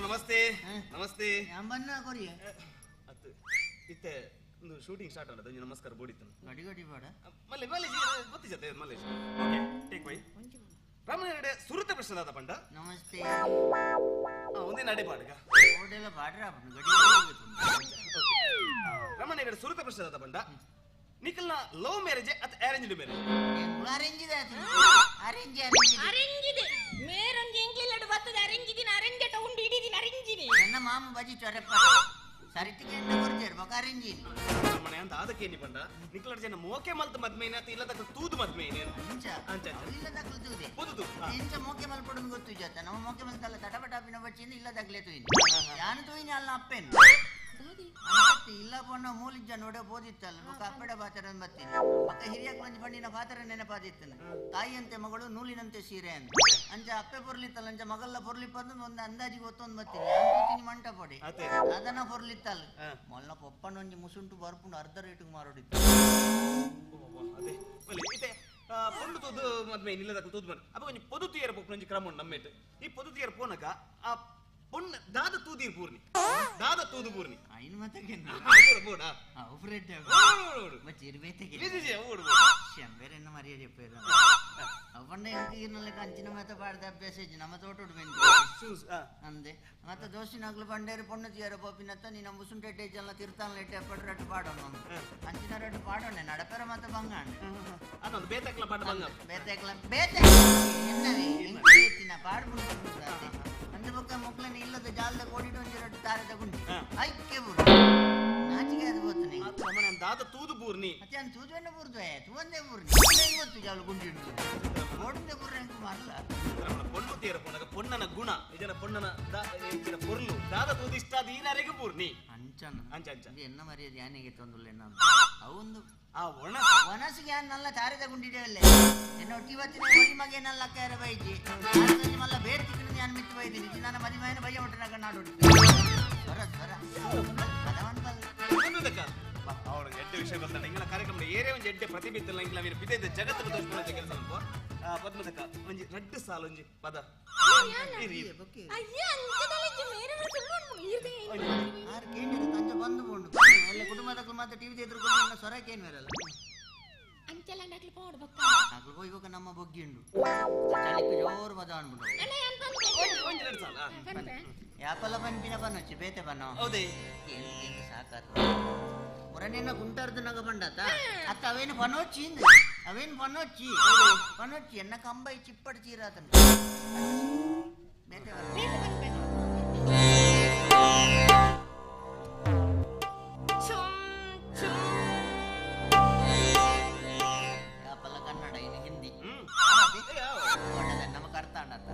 ನಮಸ್ತೆ ನಮಸ್ತೆ. ಇತ್ತೆ ಒಂದು ಶೂಟಿಂಗ್ ಸ್ಟಾರ್ಟ್ ಆದ ನಮಸ್ಕಾರ ಬೋಡಿತ್ತು ಗಡಿ ಗಡಿ ಬೇಡ ಮಲ್ಲೆ ಮಲ್ಲೆ ಗೊತ್ತಿಜತೆ ಮಲ್ಲೇಶ್. ಓಕೆ ಟೇಕ್ ವೈ. ರಾಮಣ್ಣ ಸುರುತ ಪ್ರಶ್ನೆ ದಾದ ಪಂಡ. ನಮಸ್ತೆ. ಒಂದೇ ನಡೆ ಪಾಡುಗ ಓಡೆಲ್ಲ ಬಾಡ್ರ ಗಡಿ. ರಾಮಣ್ಣ ಸುರುತ ಪ್ರಶ್ನೆ ದಾದ ಪಂಡ, ನಿಖಲ್ನ ಲವ್ ಮ್ಯಾರೇಜ್ ಅತ್ ಅರೇಂಜ್ಡ್ ಮ್ಯಾರೇಜ್? ಅರೇಂಜ್ ಇದೆ, ಅರೇಂಜ್ ಅರೇಂಜ್ ಇದೆ. ಮೇರೊಂದು ಎಂಗ್ಲಿಲ್ಲಡು ಬತ್ತದ ಅರೇಂಜ್ ದಿನ ಅರೇಂಜ್ ಅಟ ಉಂಡು ಇಡೀ ದಿನ ಅರೇಂಜ್ ಇದೆ. ನನ್ನ ಮಾಮ ಬಜಿ ಚೊರೆಪ್ಪ ಸರಿಟಿಗೆ ಎಂತ ಕೊಡ್ತೇರು ಬೊಕ ಅರೇಂಜ್ ಇದೆ. ಮನೆ ಅಂತ ಅದಕ್ಕೆ ಏನಿ ಪಂಡ, ನಿಖಲ್ ಜನ ಮೋಕೆ ಮಲ್ತ ಮದ್ಮೇನೆ ಅತ ಇಲ್ಲ ದಕ್ಕಲು ತೂದು ಮದ್ಮೇನೆ ಅಂಚ ಅಂಚ ಇಲ್ಲ ದಕ್ಕಲು ತೂದೆ ಪೊದುದು ಇಂಚ ಮೋಕೆ ಮಲ್ಪಡುದು ಗೊತ್ತು ಜಾತ ನಮ್ಮ ಮೋಕೆ ಮಲ್ತಲ್ಲ ತಟಪಟಾಪಿನ ಬಚ್ಚಿಂದ ಇಲ್ಲ ದಕ್ಕಲೆ ತೂಯಿನಿ ಯಾನು ತೂಯಿನಿ ಅಲ್ಲ ಅಪ್ಪೇನು ಇಲ್ಲ ಪೊಣ್ಣ ಮೂಲಿಜ್ಜ ನೋಡ ಬೋದಿತ್ತಲ್ಲ ಬೊಕ ಅಪ್ಪಡ ಪಾತ್ರ ಬತ್ತೀನಿ ಬೊಕ ಹಿರಿಯ ಮಂಜಿ ಪಂಡಿನ ಪಾತ್ರ ನೆನಪಾದಿತ್ತನ ತಾಯಿಯಂತೆ ಮಗಳು ನೂಲಿನಂತೆ ಸೀರೆ ಅಂತ ಅಂಚ ಅಪ್ಪೆ ಪೊರ್ಲಿತ್ತಲ್ಲ ಅಂಚ ಮಗಲ್ಲ ಪೊರ್ಲಿಪ್ಪಂದು ಒಂದು ಅಂದಾಜಿಗೆ ಒತ್ತೊಂದು ಬತ್ತೀನಿ ಅಂತೀನಿ ಮಂಟ ಪೊಡಿ ಅದನ್ನ ಪೊರ್ಲಿತ್ತಲ್ಲ ಮೊಲ್ಲ ಪೊಪ್ಪನ ಒಂಜಿ ಮುಸುಂಟು ಬರ್ಪುಂಡು ಅರ್ಧ ರೇಟಿಗೆ ಮಾರೋಡಿತ್ತು. ಪೊಂಡು ತೂದು ಮದ್ಮೆ ಇಲ್ಲದ ತೂದು ಮನೆ ಅಪ್ಪ ಒಂಜಿ ಪೊದು ತುಯರ ಪೊಪ್ಪು ಒಂಜಿ ಕ್ರಮ ಉಂಡು ನಮ್ಮೇಟ್. ಈ ಪೊದು ತುಯರ ಪೋನಕ ಆ ಪೊಣ್ಣ ದಾದ ತೂದೀರ್ ಪೂರ್ಣಿ ದಾದ ತೂದು ಪೂರ್ಣಿ ಐನ್ ಮತಗೆ ಬೋಡ ಅವು ಮಚ್ಚಿರ್ಬೇತೆಗೆ ಶಂಬೇರೆನ್ನ ಮರ್ಯಾದೆ చెప్పారు ಅవ్వండి ఇంక కంచిన మేత పాడితే అభ్యాస ನಮ್ಮ ತೋಟೋಡು ಬೆಂದು ಅಂದೆ ಮತ್ತೆ ದೋಸ್ತಿನಾಗ್ಲು ಬಂಡೇರು ಪೊಣ್ಣು ತೀರ ಪೋಪಿನತ್ತ ನೀನು ಮುಸುಂಟೆ ಜನ ತಿರ್ತಾನ ಲೆಟ್ಟೆ ಎಪ್ಪಡು ರಟ್ಟು ಪಾಡೋಣ ಅಂಚಿನ ರಟ್ಟು ಪಾಡೋಣ ನಡಪೆರ ಮತ್ತೆ ಬಂಗಾಣ ಅದೊಂದು ಬೇತಕ್ಲ ಪಾಡ ಬಂಗ ಬೇತಕ್ಲ ಬೇತೆ ಎನ್ನವೇ ಎಂಕಿನ ಪಾಡ್ಬುಂಡು ಅಂದ ಬೊಕ್ಕ ಮೊಕ್ಲನ ಇಲ್ಲದ ಜಾಲದ ಕೋಡಿಡು ಒಂಜಿ ರಟ್ಟು ತಾರೆ ತಗೊಂಡು ಐಕ್ಕೆ ಬುಡು ನಾಚಿಕೆ ಅದು ಬೋತನೆ ದಾದ ತೂದು ಬೂರ್ನಿ ಮತ್ತೆ ನಾನು ತೂದುವೆನ್ನ ಬೂರ್ದುವೆ ತೂವಂದೇ ಬೂರ್ನಿ ಗೊತ್ತು ಜಾಲು ಗುಂಡಿ ಗೋಡುಂದೆ ಬೂರ್ರೆ ಎಂಕು ಮರಲ ಪೊಣ್ಣು ತೀರ ಪೊಣ್ಣಗ ಪೊಣ್ಣನ ಗುಣ ಇದರ ಪೊಣ್ಣನ ಇದರ ಪೊರ್ಲು ದಾದ ತೂದು ಇಷ್ಟ ಅದು ಈನರೆಗೆ ಬೂರ್ನಿ ಅಂಚನ ಅಂಚ ಅಂಚ ಎನ್ನ ಮರ್ಯಾದೆ ಯಾನಿಗೆ ತೊಂದುಲ್ಲೆ ನಾನು ಅವೊಂದು ಆ ಒಣ ಒಣಸಿಗೆ ಅನ್ನಲ್ಲ ತಾರೆ ತಗೊಂಡಿದ್ದೇವಲ್ಲೇ ಎನ್ನ ಒಟ್ಟಿ ಬತ್ತಿನ ಒರಿ ಮಗೇನಲ್ಲ ಅಕ್ಕ ಬೈಜಿ ಮಲ್ಲ ಬೇರೆ ತಿಕ್ಕಣ ನಾನು ಮಿತ್ತು ಬೈದಿನಿ ನನ್ನ ಮದಿಮಯನ ಬಯ್ಯ ಹೊಟ್ಟನಾಗ ನಾಡು ಸ್ವರ ಸ್ವರ ಅವಳು ಎಡ್ಡೆ ವಿಷಯ ಗೊತ್ತಲ್ಲ ಇಂಗ್ಲ ಕಾರ್ಯಕ್ರಮ ಏರೇ ಒಂಜಿ ಎಡ್ಡೆ ಪ್ರತಿಭೆ ಇತ್ತಲ್ಲ ಇಂಗ್ಲ ಅವನ ಪಿತ ಜಗತ್ತು ತೋರಿಸ್ಕೊಳ್ಳೋ ಕೆಲಸ ಅಲ್ಪ ಪದ್ಮದಕ್ಕ ಒಂಜಿ ರಡ್ಡು ಸಾಲು ಒಂಜಿ ಪದ ಬಂದು ಬೋಂಡು ಎಲ್ಲ ಕುಟುಂಬದಕ್ಕೂ ಮತ್ತೆ ಟಿವಿ ಎದುರುಕೊಂಡು ಸ್ವರಕ್ಕೆ ಏನು ಬೇರಲ್ಲ ಅಕ್ಲು ಹೋಗ್ಬೇಕ ನಮ್ಮ ಬೊಗ್ಗಿ ಉಂಡು ಜೋರು ಪದ ಅನ್ಬಿಡು ಯಾಪಲ್ಲ ಪನ್ಪಿನ ಪನ್ನೊಚ್ಚಿ ಬೇತೆ ಪನ್ನೋ ಹೌದೇ ಎಂತ ಸಾಕಾತು ಹೊರನೇನ ಗುಂಟಾರ್ದು ನಗ ಬಂಡಾತ ಅತ್ತ ಅವೇನು ಪನೋಚಿ ಅವೇನು ಪನೋಚಿ ಪನೋಚಿ ಎನ್ನ ಕಂಬೈ ಚಿಪ್ಪಡು ಚೀರಾತನ ಬೇತೆ ಯಾಪಲ್ಲ ಕನ್ನಡ ಇದು ಹಿಂದಿ ನಮಗ್ ಅರ್ಥ ಆಡತ್ತ.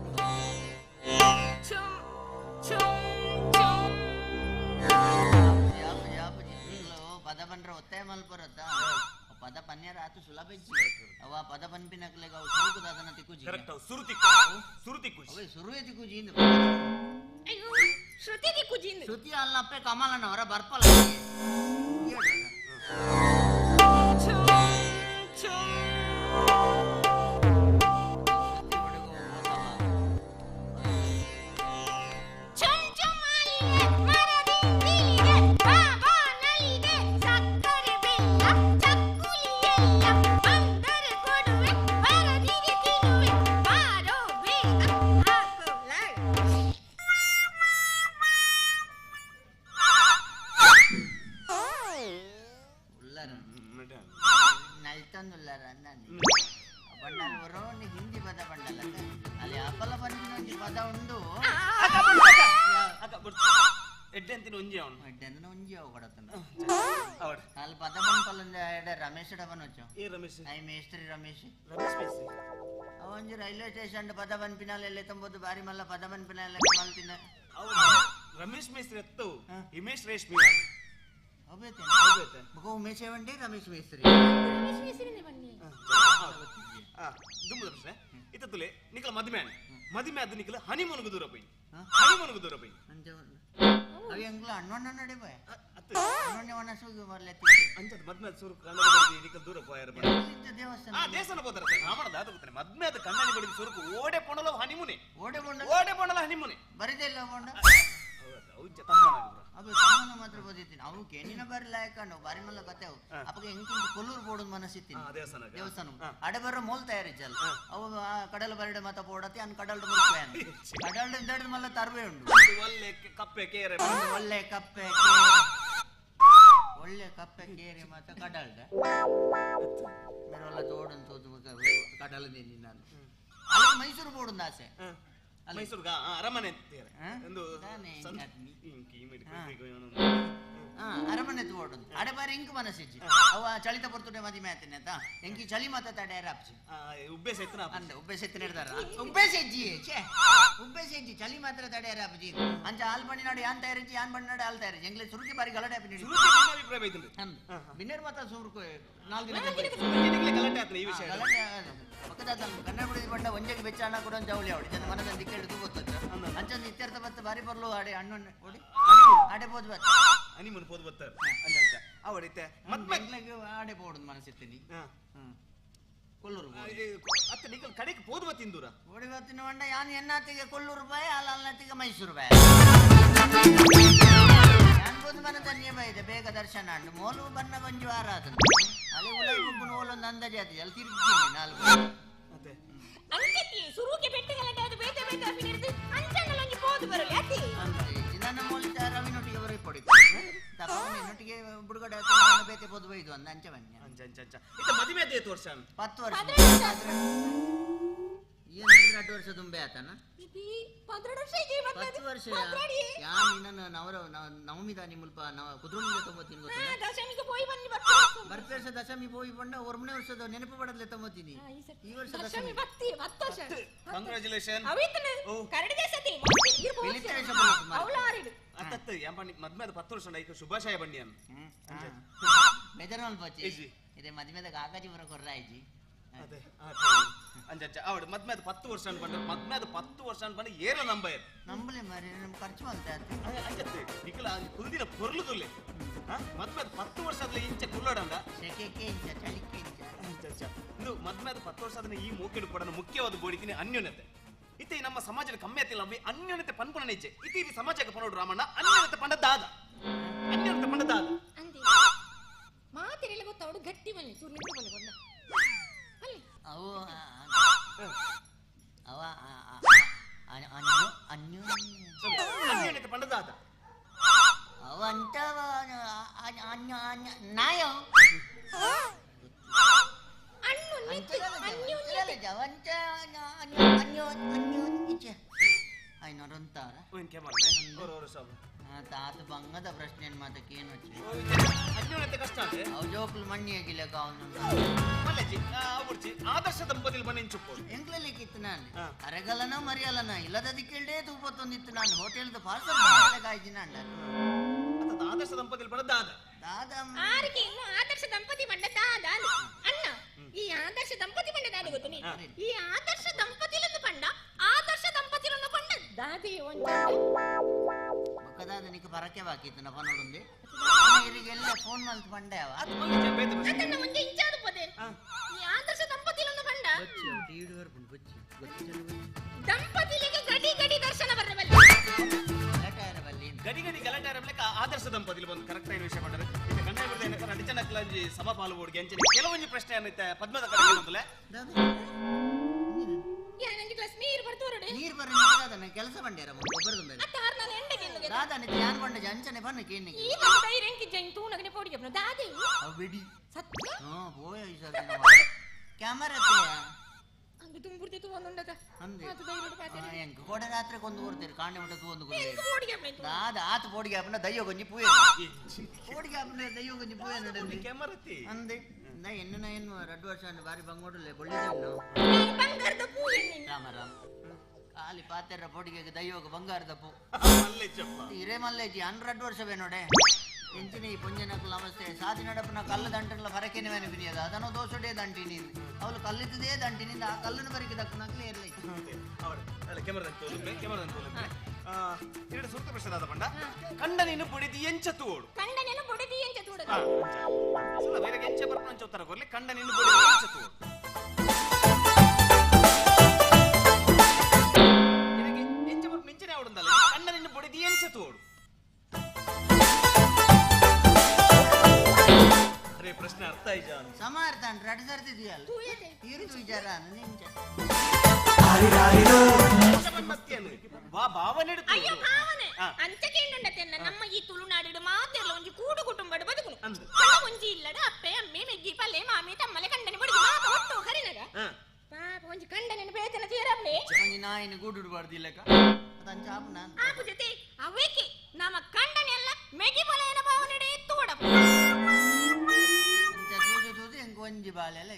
ಪದ ಬಂದ್ರೆ ಒತ್ತಾಯ ಮಲ್ಪರತ್ತ ಪದ ಪನ್ಯಾರ ಆತು ಸುಲಭ ಇಜ್ಜಿ ಅವ ಪದ ಪನ್ಪಿನಕ್ಲೆಗ ಅವು ಸುರುಕುದ ಅದನ್ನ ತಿಕ್ಕುಜಿ ಕರೆಕ್ಟ್ ಅವು ಸುರು ತಿಕ್ಕು ಸುರು ತಿಕ್ಕುಜಿ ಅವೇ ಸುರುವೆ ತಿಕ್ಕುಜಿ ಇಂದು ಅಯ್ಯೋ ಶ್ರುತಿ ತಿಕ್ಕುಜಿ ಇಂದು ಶ್ರುತಿ ಅಲ್ಲಪ್ಪೆ ಕಮಲನವರ ಬರ್ಪಲ ಹಿಂದಿ ಪದ ಬಂಡಲ್ಲ ಅಲ್ಲಿ ಅಪಲ ಬಂದಿನ ಪದ ಉಂಡು ಎಡ್ಡೆ ಒಂಜಿ ಅವನು ಎಡ್ಡೆ ಒಂಜಿ ಅವು ಕೊಡತನ ಅಲ್ಲಿ ಪದ ಬಂಪಲ್ಲ ರಮೇಶ್ ಬನೊಚ್ಚು ಏ ರಮೇಶ್ I ಮೇಸ್ತ್ರಿ ರಮೇಶ್ ರಮೇಶ್ ಮೇಸ್ತ್ರಿ ಅವಂಜಿ ರೈಲ್ವೆ ಸ್ಟೇಷನ್ ಪದ ಬನ್ಪಿನಾಲ ಎತ್ತಂಬೋದು ಬಾರಿ ಮಲ್ಲ ಪದ ಬನ್ಪಿನಾಲ ಮಲ್ತಿನ ರಮೇಶ್ ಮೇಸ್ತ್ರಿ ಎತ್ತು ಹಿಮೇಶ್ ರೇಷ್ಮಿ ಅವೇತೆ ಬೊಕ ಉಮೇಶ್ ವಂಡೆ ರಮೇಶ್ ಮೇಸ್ತ್ರಿ ರಮೇಶ್ ಮೇಸ್ತ್ರಿನೇ ಬನ್ನಿ ದುಂಬುದ ಪ್ರಶ್ನೆ ಇತ್ತುಲೆ ನಿಕಲ ಮದಿಮೆ ಮದಿಮೆ ಅದು ನಿಕಲ ಹನಿಮೂನ್ಗೆ ದೂರ ಪೋಯಿ ಹನಿಮೂನ್ಗೆ ದೂರ ಪೋಯಿ ಅವೆ ಎಂಗ್ಲ ಅಣ್ಣಣ್ಣ ನಡೆ ಬಾಯ್ ಅಣ್ಣಣ್ಣ ವನಸುಗೆ ಬರ್ಲೆ ಅಂಚದ ಮದ್ಮೆ ಸುರು ಕನ್ನಡ ನಿಕಲ ದೂರ ಪೋಯಾರ ಬಣ್ಣ ದೇವಸ್ಥಾನ ಆ ದೇವಸ್ಥಾನ ಹೋದಾರ ಸರ್ ರಾಮಣ ದಾದ ಗೊತ್ತಾನೆ ಮದ್ಮೆ ಅದು ಕಣ್ಣನಿ ಬಡಿದ ಸುರುಕು ಓಡೆ ಪೊಣಲ ಹನಿಮೂನೆ ಓಡೆ ಪೊಂಡ ಓಡೆ ಪೊಣಲ ಹನಿಮೂನೆ ಬರಿದೆಲ್ಲ ಪೊಂಡ ಅವು ತಮ್ಮನ ಅವು ತಮ್ಮನ ಮಾತ್ರ ಬದಿತೀನಿ ಅವು ಕೆಣ್ಣಿನ ಬಾರಿ ಲಾಯಕಂಡು ಬಾರಿ ಮಲ್ಲ ಕತೆ ಅವು ಅಪ್ಪಗೆ ಎಂಕಿಂಚ ಕೊಲ್ಲೂರು ಬೋಡೊಂದು ಮನಸ್ಸಿತ್ತೀನಿ ದೇವಸ್ಥಾನ ದೇವಸ್ಥಾನ ಅಡೆ ಬರೋ ಮೋಲ್ ತಯಾರಿಜ್ಜಲ್ಲ ಅವು ಕಡಲ ಬರಡೆ ಮಾತ ಪೋಡತಿ ಅನ್ ಕಡಲ್ಡ್ ಮುಲ್ಪೆ ಕಡಲ್ಡ್ ದಡ್ದು ಮಲ್ಲ ತರ್ವೆ ಉಂಡು ಒಳ್ಳೆ ಕಪ್ಪೆ ಕೇರೆ ಒಳ್ಳೆ ಕಪ್ಪೆ ಒಳ್ಳೆ ಕಪ್ಪೆ ಕೇರೆ ಮಾತ ಕಡಲ್ಡ ಮೇರೊಲ್ಲ ತೋಡನ್ ತೋದು ಕಡಲ ನಿನ್ನಿ ನಾನು ಅಲ್ಲಿ ಮೈಸೂರು ಬೋಡೊಂದು ಆಸೆ ಮೈಸೂರು ಅರಮನೆ ಒಂದು ಅರಮನೆ ತೋಡೊಂದು ಅಡೆ ಬಾರಿ ಇಂಕ್ ಮನಸ್ಸಿಜ್ಜಿ ಅವ ಚಳಿತ ಪೊರ್ತುಡೆ ಮದಿಮೆ ಆತನೆ ಆತ ಎಂಕಿ ಚಳಿ ಮಾತ ತಡೆಯರ ಅಪ್ಚಿ ಉಬ್ಬೆ ಸೆತ್ತನ ಅಂದ ಉಬ್ಬೆ ಸೆತ್ತನ ಇರ್ತಾರ ಉಬ್ಬೆ ಸೆಜ್ಜಿ ಛೇ ಉಬ್ಬೆ ಸೆಜ್ಜಿ ಚಳಿ ಮಾತ್ರ ತಡೆಯರ ಅಪ್ಜಿ ಅಂಚ ಹಾಲ್ ಬಣ್ಣಿನಾಡು ಯಾನ್ ತಯಾರಿಜ್ಜಿ ಯಾನ್ ಬಣ್ಣಿನಾಡು ಹಾಲ್ ತಯಾರಿಜ್ಜಿ ಎಂಗ್ಲೆ ಸುರುಕಿ ಬಾರಿ ಗಲಾಟೆ ಆಪಿ ಅಭಿಪ್ರಾಯ ಅಂದ ಬಿನ್ನೇರು ಮಾತ್ರ ಸುರುಕು ನಾಲ್ಕು ದಿನ ಗಲಾಟೆ ಆತನ ಈ ವಿಷಯ ಪಕ್ಕದ ಕನ್ನಡ ಬಿಡಿದ ಬಂಡ ಒಂಜೆಗೆ ಬೆಚ್ಚ ಅಣ್ಣ ಕೂಡ ಜವಳಿ ಅವಡಿ ಜನ ಮನದ ದಿಕ್ಕೆಡು ಗೊತ್ತ ಅಂಚ ಇತ್ಯರ್ಥ ಬತ್ತ ಬಾರಿ ಬರ್ಲು ಆಡೆ ಅಣ್ಣು ಓಡಿ ಆಡೆ ಬೋದು ಬತ್ತ ಹನಿಮೂನ್ ಪೋದು ಬತ್ತ ಅಂಚ ಅವಡಿತ್ತೆ ಮದ್ಮೆ ಆಡೆ ಬೋಡು ಮನಸ್ಸಿತ್ತೀನಿ ಕೊಲ್ಲೂರು ಅತ್ತ ನಿಕಲ್ ಕಡೆಗೆ ಪೋದು ಬತ್ತಿಂದೂರ ಓಡಿ ಬತ್ತಿನ ಬಂಡ ಯಾನ್ ಎನ್ನಾತಿಗೆ ಕೊಲ್ಲೂರು ಬಾಯ್ ಅಲ್ಲ ಅಲ್ನಾತಿಗೆ ಮೈಸೂರು ಬಾಯ್ ಯಾನ್ ಬೋದು ಮನ ಧನ್ಯ ಇದೆ ಬೇಗ ದರ್ಶನ ಅಂಡು ಮೋಲು ಬನ್ನ ಒಂಜಿ ವಾರ ಆತನು ಅಲ್ಲಿ ಉಲೈ ಬುಕ್ಕುನು ಓಲೊಂದು ಅಂದಾಜು ಆತಿ ಅಲ್ಲಿ ತಿರುಗ್ತೀನಿ ನಾಲ್ಕು ಅಂಚತಿ ಸುರುಕೆ ಬೆಟ್ಟ ಗಲಾಟೆ ಅದು ಬೇತೆ ಬೇತೆ ಅಪಿನಿರ್ದು ಅಂಚಂಗಲೊಂಜಿ ಪೋದು ಬರಲಿ ಅತಿ ನನ್ನ ಮೋಲಿತ ರವಿನೊಟ್ಟಿಗೆ ಬರೀ ಪೊಡಿ ತಪ್ಪ ನಿನ್ನೊಟ್ಟಿಗೆ ಬುಡುಗಡೆ ಬೇತೆ ಪೋದು ಬೈದು ಅಂದ ಅಂಚ ಬನ್ನಿ ಅಂಚ ಅಂಚ ಅಂಚ ಇತ್ತ ಮದುವೆ ಅದೇ ವರ್ಷ 10 ವರ್ಷ ಏನು 2 ವರ್ಷ ತುಂಬೆ ಆತನ 12 ವರ್ಷ 10 ವರ್ಷ ಯಾನ್ ನಿನ್ನ ನವರ ನವಮಿ ದಾನಿ ಮುಲ್ಪ ನವ ಕುದುರೆ ತೊಂಬತ್ತೀನಿ ಗೊತ್ತಿಲ್ಲ ದಶಮಿಗೆ ಪೋಯಿ ಬನ್ನಿ ಬರ್ತ ವರ್ಷ ದಶಮಿ ಪೋಯಿ ಬಂಡ ಒರ್ಮನೆ ವರ್ಷದ ನೆನಪು ಪಡದ್ಲೆ ತೊಂಬತ್ತೀನಿ ಈ ವರ್ಷ ದಶಮಿ ಬತ್ತಿ 10 ವರ್ಷ ಕಂಗ್ರಾಚುಲೇಷನ್ ಅವಿತನ ಕರಡಿ ದೇಶತಿ ಅವಳ ಆರಿಡು ಅತ್ತತ್ತ ಯಾಂಪಣ್ಣಿ ಮದ್ಮೆ ಅದು 10 ವರ್ಷ ಐಕ ಶುಭಾಶಯ ಬನ್ನಿ ಅನ್ ಬೇಜಾರು ಮಲ್ಪಚ್ಚಿ ಇದೆ ಮದ್ಮೆದ ಕಾಕಾಜಿ ಬರ ಕೊರ್ರಾಯ್ಜಿ ಅದೇ ಅಂಚ ಅಂಚ ಅವಡು ಮದ್ಮೆ ಅದು 10 ವರ್ಷ ಅನ್ಪಂಡ ಮದ್ಮೆ ಅದು 10 ವರ್ಷ ಅನ್ಪಂಡ ಏರ ನಂಬ ನಂಬಲೆ ಮಾರಿ ನಮ್ ಖರ್ಚು ಅಂತ ಅಂಚತ್ತೆ ನಿಕಲ ಕುಲ್ದಿನ ಪೊರ್ಲುದುಲ್ಲೆ ಮದ್ಮೆ ಅದು 10 ವರ್ಷ ಆದ್ಲೆ ಇಂಚ ಕುಲ್ಲಡಂಡ ಸೆಕೆಗೆ ಇಂಚ ಚಳಿಕೆ ಇಂಚ ಅಂಚ ಅಂಚ ಇದು ಮದ್ಮೆ ಅದು 10 ವರ್ಷ ಆದ್ರೆ ಈ ಮೂಕೆಡು ಪಡನ ಮುಖ್ಯವಾದ ಬೋಡಿತೀನಿ ಅನ್ಯೋನ್ಯತೆ ಇತ್ತೆ ನಮ್ಮ ಸಮಾಜದ ಕಮ್ಮಿ ಆತಿಲ್ಲ ಅವಿ ಅನ್ಯೋನ್ಯತೆ ಪನ್ಪುನ ನಿಜ್ಜೆ ಇತ್ತೆ ಈ ಸಮಾಜಕ್ಕೆ ಪನೋಡು ರಾಮಣ್ಣ ಅನ್ಯೋನ್ಯತೆ ಪಂಡ ದಾದ ಅನ್ಯೋನ್ಯತೆ ಪಂಡ ದಾದ ಅಂದೆ ಮಾತಿರಲ್ಲ ಗೊತ್ತಾವಡು ಗಟ್ಟಿ ಬನ್ನಿ ಚೂರು ನಿಂತು ಬನ್ನಿ ಬಣ್ಣ ಅವು ಅವ ಅನ್ಯೋನ್ಯತೆ ಪಂಡ ದಾದ ಅವ ಅಂತ ನಾಯ ತಾತ ಬಂಗದ ಪ್ರಶ್ನೆ ಮಾತಕ್ಕೆ ಏನು ಕಷ್ಟ ಜೋಕ್ಲು ಮಣ್ಣಿ ಆಗಿಲ್ಲ ಅವನು ಆದರ್ಶ ದಂಪತಿలు ಬನ್ನಿ ಎಂಕ್ಲಲಿಕ್ಕಿತ್ತು ನಾನು ಅರೆಗಲನ ಮರಿಯಲನ ಇಲ್ಲದಕ್ಕೆಲ್ಡೇ ತೂಪತ್ತೊಂದಿತ್ತು ನಾನು ಹೋಟೆಲ್ದ ಪಾರ್ಸಲ್ ಕಾಯ್ದಿ ನಾನು ಆದರ್ಶ ದಂಪತಿలు ಬಡ ದಾದ ದಾದ ಆರಿಗೆ ಇನ್ನು ಆದರ್ಶ ದಂಪತಿ ಬಂಡ ದಾದ ಅಣ್ಣ ಈ ಆದರ್ಶ ದಂಪತಿ ಬಂಡ ದಾದ ಗೊತ್ತು ನೀ ಈ ಆದರ್ಶ ದಂಪತಿಲನ್ನು ಪಂಡ ಆದರ್ಶ ದಂಪತಿಲನ್ನು ಪಂಡ ದಾದಿ ಒಂಜ ಬೊಕ್ಕದಾದ ನಿಕ್ ಪರಕೆ ಬಾಕಿತ್ತು ನಪ್ಪ ನೋಡುಂದೆ ಇರಿಗೆಲ್ಲ ಫೋನ್ ಮಲ್ತ್ ಪಂಡೆ ಅವ ಅದನ್ನ ಒಂಜೆ ಇಂಚಾದು ಪೋದೆ ಈ ಆದರ್ಶ ದಂಪತಿಲನ್ನು ಪಂಡ ದಂಪತಿಲಿಗೆ ಗಡಿ ಗಡಿ ದರ್ಶನ ಬರಬಲ್ಲ ಗಡಿ ಗಡಿ ಗಲಾಟೆ ಆರಬ್ಲೆಕ್ಕ ಆದರ್ಶ ದಂಪತಿಲು ಬಂದು ಕರೆಕ್ಟ್ ಆಗಿ ವಿಷಯ ಮಾಡ್ತಾರೆ ಇದು ಕನ್ನಡ ಬಿಡದೆ ಏನಕ್ಕ ನಡಿಚನಕ್ಲಂಜಿ ಸಮಪಾಲು ಬೋರ್ಡ್ಗೆ ಅಂಚನೆ ಕೆಲವೊಂಜಿ ಪ್ರಶ್ನೆ ಅನ್ನೈತೆ ಪದ್ಮದ ಕಡೆ ಏನಂತಲೆ ಯಾನಂಜಿ ಗ್ಲಾಸ್ ನೀರು ಬರ್ತವರಡೆ ನೀರು ಬರ ದಾದನ ಕೆಲಸ ಬಂಡೇರ ಗೊಬ್ಬರದ ಮೇಲೆ ಅತ್ತಾರ್ ನಾನು ಎಂಡಗೆ ಎನ್ನುಗೆ ದಾದನ ಯಾನ್ ಬಂಡ ಅಂಚನೆ ಬನ್ನ ಕೇನಿಗೆ ಈ ನನ್ನ ಧೈರ್ಯ ಜೈನ್ ತೂನಗನೆ ಪೋಡಿಗೆ ಬನ್ನ ದಾದೆ ಅವ್ ಬಿಡಿ ಸತ್ಯ ಹಾ ಪೋಯ ಈ ಸರ್ತಿ ಕ್ಯಾಮರಾ ಅಂದು ತುಂಬುರ್ತಿ ತು ಒಂದುಂಡದ ಅಂದೆ ಅದು ಧೈರ್ಯ ಪಾತೆ ಎಂಕ್ ಕೋಡೆ ರಾತ್ರಿ ಕೊಂದು ಕೊಡ್ತೀರಿ ಕಾಂಡೆ ಮಟ್ಟ ತೂ ಒಂದು ಎಂಕ್ ಪೋಡಿಗೆ ಬನ್ನ ದಾದ ಆತ ಪೋಡಿಗೆ ಅಪ್ಪನ ದಯ್ಯೋ ಗೊಂಜಿ ಪೂಯ ಪೋಡಿಗೆ ಅಪ್ಪನ ದಯ್ಯೋ ಗೊಂಜಿ ಪೂಯ ನಡಂದಿ ಕ್ಯಾಮರಾ ಅಂದೆ ನಾ ಎನ್ನು ನಾ ಏನು 2 ವರ್ಷ ಬಾರಿ ಬಂಗೋಡುಲೆ ಬೊಳ್ಳಿ ಬಂಗಾರದ ಪೂ ಎನ್ನಿನ ರಾಮ ರಾಮ ಖಾಲಿ ಪಾತೆರ ಪೋಡಿಗೆ ದಯ್ಯೋಗ ಬಂಗಾರದ ಪೂ ಮಲ್ಲೇಜಪ್ಪ ಹಿರೇ ಮಲ್ಲೇಜಿ 12 ವರ್ಷವೇ ನೋಡೆ ಎಂಚಿನ ಈ ಪೊಂಜನಕುಲ ಅವಸ್ಥೆ ಸಾದಿ ನಡಪುನ ಕಲ್ಲು ದಂಟನ್ಲ ಫರಕೇನೆ ವೆನಪಿನಿಯದ ಅದನ್ನು ದೋಷಡೇ ದಂಟಿನಿ ಅವಳು ಕಲ್ಲಿದ್ದದೇ ದಂಟಿನಿಂದ ಆ ಕಲ್ಲನ್ನು ಬರಿಕೆ ದಕ್ಕನಕ್ಲೆ ಇರಲಿ ಅವಳು ಅಲ್ಲ ಕೆಮರಾ ತೋಲುಂಬೆ ಕೆಮರಾ ತೋಲುಂಬೆ ಎರಡು ಸುರ್ತ ಪ್ರಶ್ನೆ ಪಂಡ ಕಂಡನೇನು ಬುಡಿದಿ ಎಂಚ ತೋಡು ಕಂಡನೇನು ಬುಡಿದಿ ಎಂಚ ತೋಡು ಸುಲ ಬೇರೆ ಎಂಚ ಬರ್ಪಣ ಅಂಚ ಉತ್ತರ ಕೊರ್ಲಿ ಕಂಡನೇನು ಬುಡಿದಿ ಎಂಚ ತೋಡು ಇದಕ್ಕೆ ಎಂಚ ಬರ್ಪಣ ಇಂಚನೆ ಅವಡುಂದಲ್ಲ ಕಂಡನೇನು ಬುಡಿದಿ ಎಂಚ ತೋಡು ಅರೆ ಪ್ರಶ್ನೆ ಅರ್ಥ ಆಯ್ತಾ ಸಮ ಅರ್ಥ ಅಂಟ್ರೆ ಅಡಿ ಸರ್ತಿದೆಯಲ್ಲ ತೀರ್ದು ವಿಚಾರ ನಿಂಚ ಅಯ್ಯೋ ಭಾವನೆ ಅಂಚಕೇಂಡುಂಡತೆನ್ನ ನಮ್ಮ ಈ ತುಳುನಾಡಿಡು ಮಾತೆರ್ಲ ಒಂಜಿ ಕೂಡು ಕುಟುಂಬಡು ಬದುಕುನು ಒಂಜಿ ಇಲ್ಲಡ ಅಪ್ಪೆ ಅಮ್ಮೆ ಮೆಗ್ಗಿ ಪಲ್ಲೆ ಮಾಮಿ ತಮ್ಮಲೆ ಕಂಡನೆ ಬುಡಿದು ಮಾತ ಒಟ್ಟು ಕರಿನಗ ಪಾಪ ಒಂಜಿ ಕಂಡನೆ ಬೇತನ ತೀರಪ್ಲೆ ಒಂಜಿ ನಾಯಿನ ಗೂಡುಡು ಬಾರ್ದಿಲ್ಲಕ ತಂಚಾಪು ನಾನು ಆಪು ಜೊತೆ ಅವೇಕೆ ನಮ್ಮ ಕಂಡನೆಲ್ಲ ಮೆಗಿ ಪಲೆಯನ ಭಾವನೆಡೆ ತೋಡಪ್ಪ ಅಂಚ ತೂದು ತೂದು ಎಂಕ್ ಒಂಜಿ ಬಾಲೆಲ್ಲ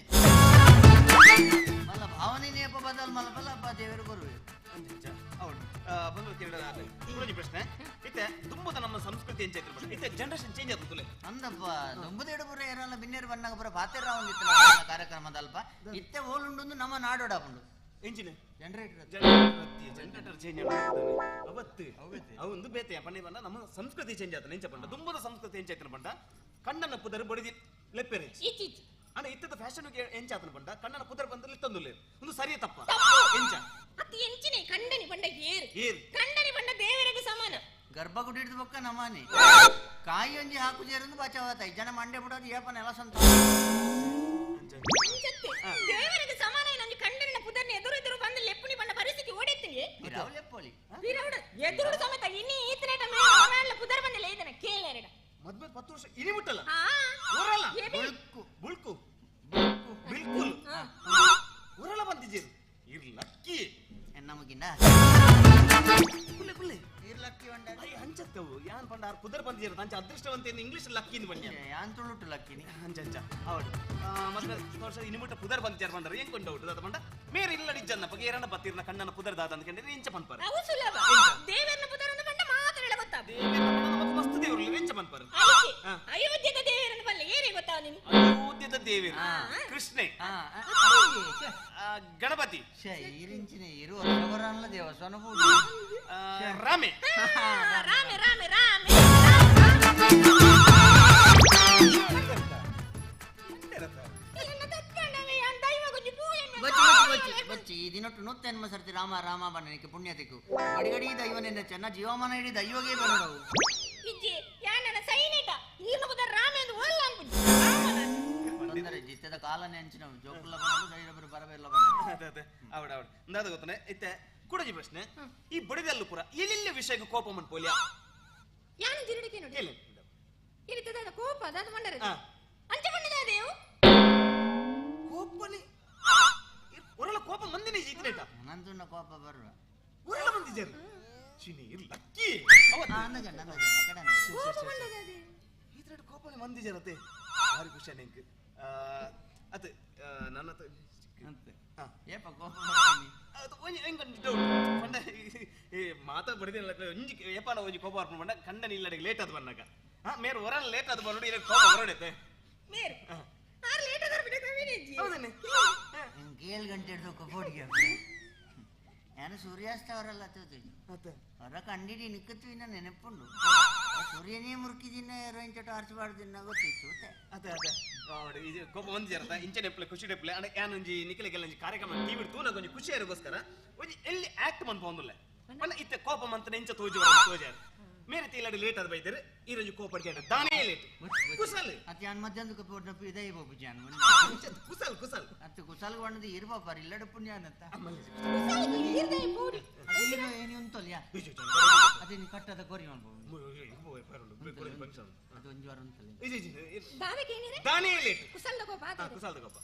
ಮಲ್ಲ ಭಾವನೆ ನೇಪ ಬದಲ್ ಮಲ್ಲ ಬಲ್ಲ ಅಪ್ಪ ದೇವರು ಕೊರುವೆ ಬಂದು ಪ್ರಶ್ನೆ ಇತ್ತೆ ದುಂಬುದ ನಮ್ಮ ಸಂಸ್ಕೃತಿ ಎಂಚ ಇತ್ತೆ ಜನರೇಷನ್ ಚೇಂಜ್ ಆಗುತ್ತಲೆ ಅಂದಪ್ಪ ದುಂಬುದ ಪೂರ ಏರಲ್ಲ ಬಿನ್ನೇರು ಬನ್ನಾಗ ಪೂರ ಪಾತೆರ ಒಂದಿತ್ತು ಕಾರ್ಯಕ್ರಮದಲ್ಪ ಇತ್ತೆ ಓಲುಂಡು ನಮ್ಮ ನಾಡೋಡಾಪುಂಡು ಎಂಜಿನ ಜನರೇಟರ್ ಜನರೇಟರ್ ಚೇಂಜ್ ಅವತ್ತು ಅವೊಂದು ಬೇತೆ ಪಂಡ ಪಂಡ ನಮ್ಮ ಸಂಸ್ಕೃತಿ ಚೇಂಜ್ ಆತ ಎಂಚ ಪಂಡ ದುಂಬುದ ಸಂಸ್ಕೃತಿ ಎಂಚ ಆಯ್ತನ ಪಂಡ ಕಣ್ಣನ ಪುದರ್ ಬಡಿದಿ ಲೆಪ್ಪೆರೆ ಅಣ್ಣ ಇತ್ತದ ಫ್ಯಾಷನ್ ಎಂಚ ಆತನ ಪಂಡ ಕಣ್ಣನ ಪುದರ್ ಬಂದ್ರೆ ಲಿತ್ತಂದುಲ್ಲೆ ಒಂದು ಸರಿಯ ತಪ್ಪ ಎಂಚ ಅತಿ ಎಂಚಿನೆ ಕಂಡನಿ ಪಂಡ ಏರು ಕಂಡನಿ ಪಂಡ ದೇವರಿಗೆ ಸಮಾನ ಗರ್ಭಗುಡಿ ಹಿಡಿದು ಬೊಕ್ಕ ನಮಾನಿ ಕಾಯಿ ಒಂಜಿ ಹಾಕು ಜೇರಂದು ಬಚಾವತ ಜನ ಮಂಡೆ ಬಿಡೋದು ಏಪ ನೆಲ ಸಂತ ದೇವರಿಗೆ ಸಮಾನ ಇನ್ನೊಂದು ಕಂಡನಿನ ಪುದರ್ನ ಎದುರು ಎದುರು ಬಂದು ಲೆಪ್ಪುನಿ ಬಂಡ ಪರಿಸ್ಥಿತಿ ಓಡೆತ್ತಿಗೆ ಲೆಪ್ಪೋಲಿ ಎದುರು ಸಮೇತ ಇನಿ ಈತನೇಟ ಮೇಲೆ ಪುದರ್ ಬಂದಿಲ್ಲ ಇದನ್ನ ಕೇಳೇರಡ ಮದ್ವೆ 10 ವರ್ಷ ಇನಿ ಮುಟ್ಟಲ್ಲ ಊರಲ್ಲ ಬುಳ್ಕು ಬುಳ್ಕು ಬಿಲ್ಕುಲ್ ಊರಲ್ಲ ಬಂದಿದ್ದೀರಿ ಇರ್ ಲಕ್ಕಿ ನಮಗಿನ್ನ ಕುಲ್ಲೆ ಕುಲ್ಲೆ ಇರ್ ಲಕ್ಕಿ వంಡ ಅಯ್ಯ ಅಂಚತ್ತವು ಯಾನ್ ಪಂಡ ಆರ್ ಪುದರ್ ಬಂದಿರ ಅಂಚ ಅದೃಷ್ಟವಂತ ಇಂಗ್ಲಿಷ್ ಲಕ್ಕಿ ಇಂದ ಬಣ್ಣ ಯಾನ್ ತುಳುಟು ಲಕ್ಕಿನಿ ಅಂಚ ಅಂಚ ಅವಡು ಮತ್ತೆ ವರ್ಷ ಇನಿ ಮುಟ್ಟ ಪುದರ್ ಬಂದಿರ ಬಂದ್ರೆ ಏನ್ ಕೊಂಡ ಉಂಟು ದಾದ ಪಂಡ ಮೇರೆ ಇಲ್ಲಡಿ ಜನ್ನ ಪಗೆ ಏರಣ್ಣ ಬತ್ತಿರ್ನ ಕಣ್ಣನ ಪುದರ್ ದಾದ ಅಂದ್ಕೊಂಡ್ರೆ ಎಂಚ ಪನ್ಪಾರ ಅವು ಸುಲಭ ದೇವರನ್ನ ಪುದರ್ ಅಂದ ಪಂಡ ಮಾತ್ರ ಗೊತ್ತಾ ದೇವರನ್ನ ಪಂಡ ನಮಕ್ ಮಸ್ತ್ ದೇವರು ಎಂಚ ಪನ್ಪಾರ ಅಯೋಧ್ಯದ ದೇವರನ್ನ ಬಲ್ಲೆ ಏನೇ ಗೊತ್ತಾ ನಿನ್ ಅಯೋಧ್ಯದ ದೇವರು ಕೃಷ್ಣೆ ಗಣಪತಿ ಇರಿಂಚಿನ ಇರು ವರ್ಷ ದೇವಸ್ಥಾನ ರಾಮೆ ರಾಮೆ ರಾಮೆ ರಾಮೆ ಬಚ್ಚಿ ಈ ದಿನಟ್ಟು ನೂತ್ತೆನ್ಮ ಸರ್ತಿ ರಾಮ ರಾಮ ಬಣ್ಣನಿಗೆ ಪುಣ್ಯತಿಕ್ಕು ಗಡಿಗಡಿ ದೈವನೆನ್ನ ಚೆನ್ನ ಜೀವಮಾನ ಇಡೀ ದೈವಗೆ ಬನ್ನವು ಇಜ್ಜಿ ಯಾನನ ಸೈನಿಕ ನೀನು ಬುದ ರಾಮೆ ಎಂದು ಓಲ್ಲ ಅನ್ಪುಜಿ ತೊಂದರೆ ಜಿತ್ತದ ಕಾಲ ನೆಂಚಿನ ಜೋಕುಲ್ಲ ಬಂದು ದೈವಬರು ಬರಬೇಲ್ಲ ಬಂದು ಅದೇ ಅದೇ ಅವಡ ಅವಡ ಅಂದಾದ ಗೊತ್ತನೆ ಇತ್ತೆ ಕುಡಜಿ ಪ್ರಶ್ನೆ ಈ ಬಡಿದಲ್ಲೂ ಪುರ ಎಲ್ಲೆಲ್ಲ ವಿಷಯಕ್ಕೆ ಕೋಪ ಮನ್ಪೋಲಿಯ ಯಾನು ಜಿರಡಿಕೆ ನೋಡಿ ಎಲ್ಲಿ ಇರಿತದ ಕೋಪ ಅದಾದ ಮಂಡರ ಅಂಚ ಬಂಡದ ದೇವು ಕೋಪನಿ ಒರಳ ಕೋಪ ಮಂದಿನ ಜಿತ್ತನೇಟ ನಂದುನ್ನ ಕೋಪ ಬರುವ ಒರಳ ಬಂದಿಜರು ಚಿನಿ ಲಕ್ಕಿ ಅಂದಜ ಅಂದಜ ಕಡೆ ಕೋಪ ಬಂಡದ ದೇವು ಇದ್ರಡ್ ಕೋಪನೆ ಮಂದಿಜರತೆ ಭಾರಿ ಖುಷಿ ನಿಂಗೆ ಅತ್ತೆ ನನ್ನ ಏಪ ಕೋಪ ಬರ್ತೀನಿ ಅದು ಒಂಜಿ ಹೆಂಗ್ ಡೌಟ್ ಪಂಡ ಈ ಮಾತಾ ಬಡಿದಿಲ್ಲ ಒಂಜಿ ಏಪಾನ ಒಂಜಿ ಕೋಪ ಬರ್ಪುಂಡು ಪಂಡ ಕಂಡನಿ ಇಲ್ಲಡಿಗೆ ಲೇಟ್ ಆದ್ ಬನ್ನಾಗ ಹಾ ಮೇರ್ ಹೊರ ಲೇಟ್ ಆದ್ ಬನ್ನೋಡಿ ಇರಕ್ಕೆ ಕೋಪ ಹೊರಡೈತೆ ಮೇರ್ ಆರ್ ಲೇಟ್ ಆದ್ ಬಿಡ ಕವಿನೇಜಿ ಹೌದನ್ನೆ ನಿಂಗೆ 7 ಗಂಟೆ ಹಿಡಿದು ಕೋಪಡಿಗೆ ನಾನು ಸೂರ್ಯಾಸ್ತ ಅವರಲ್ಲ ತೋತಿ ಹೊರ ಕಂಡಿಡಿ ನಿಕ್ಕತ್ವಿನ ನೆನಪುಂಡು ಸೂರ್ಯನೇ ಮುರುಕಿದಿನ ಇಂಚ ಟಾರ್ಚ್ ಬಾರ್ದಿನ ಗೊತ್ತಿತ್ತು ಅದೇ ಅದೇ ನೋಡಿ ಇದು ಕೋಪ ಒಂದು ಜರತ ಇಂಚ ನೆಪ್ಲೆ ಖುಷಿ ನೆಪ್ಲೆ ಅಣ್ಣ ಯಾನ್ ಒಂಜಿ ನಿಖಲಿಗೆಲ್ಲ ಒಂಜಿ ಕಾರ್ಯಕ್ರಮ ಟಿವಿ ತೂನಾಗ ಒಂಜಿ ಖುಷಿ ಇರೋಗೋಸ್ಕರ ಒಂಜಿ ಎಲ್ಲಿ ಆಕ್ಟ್ ಮನ್ಪೊಂದುಲ್ಲ ಪಂಡ ಇತ್ತೆ ಕೋಪ ಮಂತನ ಇಂಚ ತೋಜು ತೋಜಾರ ಮೇರೆ ತೀಲಡಿ ಲೇಟ್ ಆದ ಬೈದರೆ ಈ ರಂಜು ಕೋಪ ಅಡಿಕೆ ದಾನೇ ಲೇಟ್ ಕುಸಲ್ ಅತ್ತೆ ಯಾನ್ ಮಧ್ಯಾಹ್ನ ಕೋಪ ಇದೇ ಬಾಬು ಜಾನ್ ಕುಸಲ್ ಕುಸಲ್ ಅತ್ತೆ ಕುಸಲ್ ಬಂಡದು ಇರ್ಬಾಪಾರ ಇಲ್ಲಡ ಪುಣ್ಯ ಅನ್ನತ್ತ ಏನು ಉಂಟಲ್ಲ ಅದೇ ನೀ ಕಟ್ಟದ ಕೊರಿ ಮಾಡ್ಬೋದು ಅದು ಒಂಜಿ ವಾರ ಉಂಟಲ್ಲ ದಾನೇ ಲೇಟ್ ಕುಸಲ್ದ ಕೋಪ ಕುಸಲ್ದ ಕೋಪ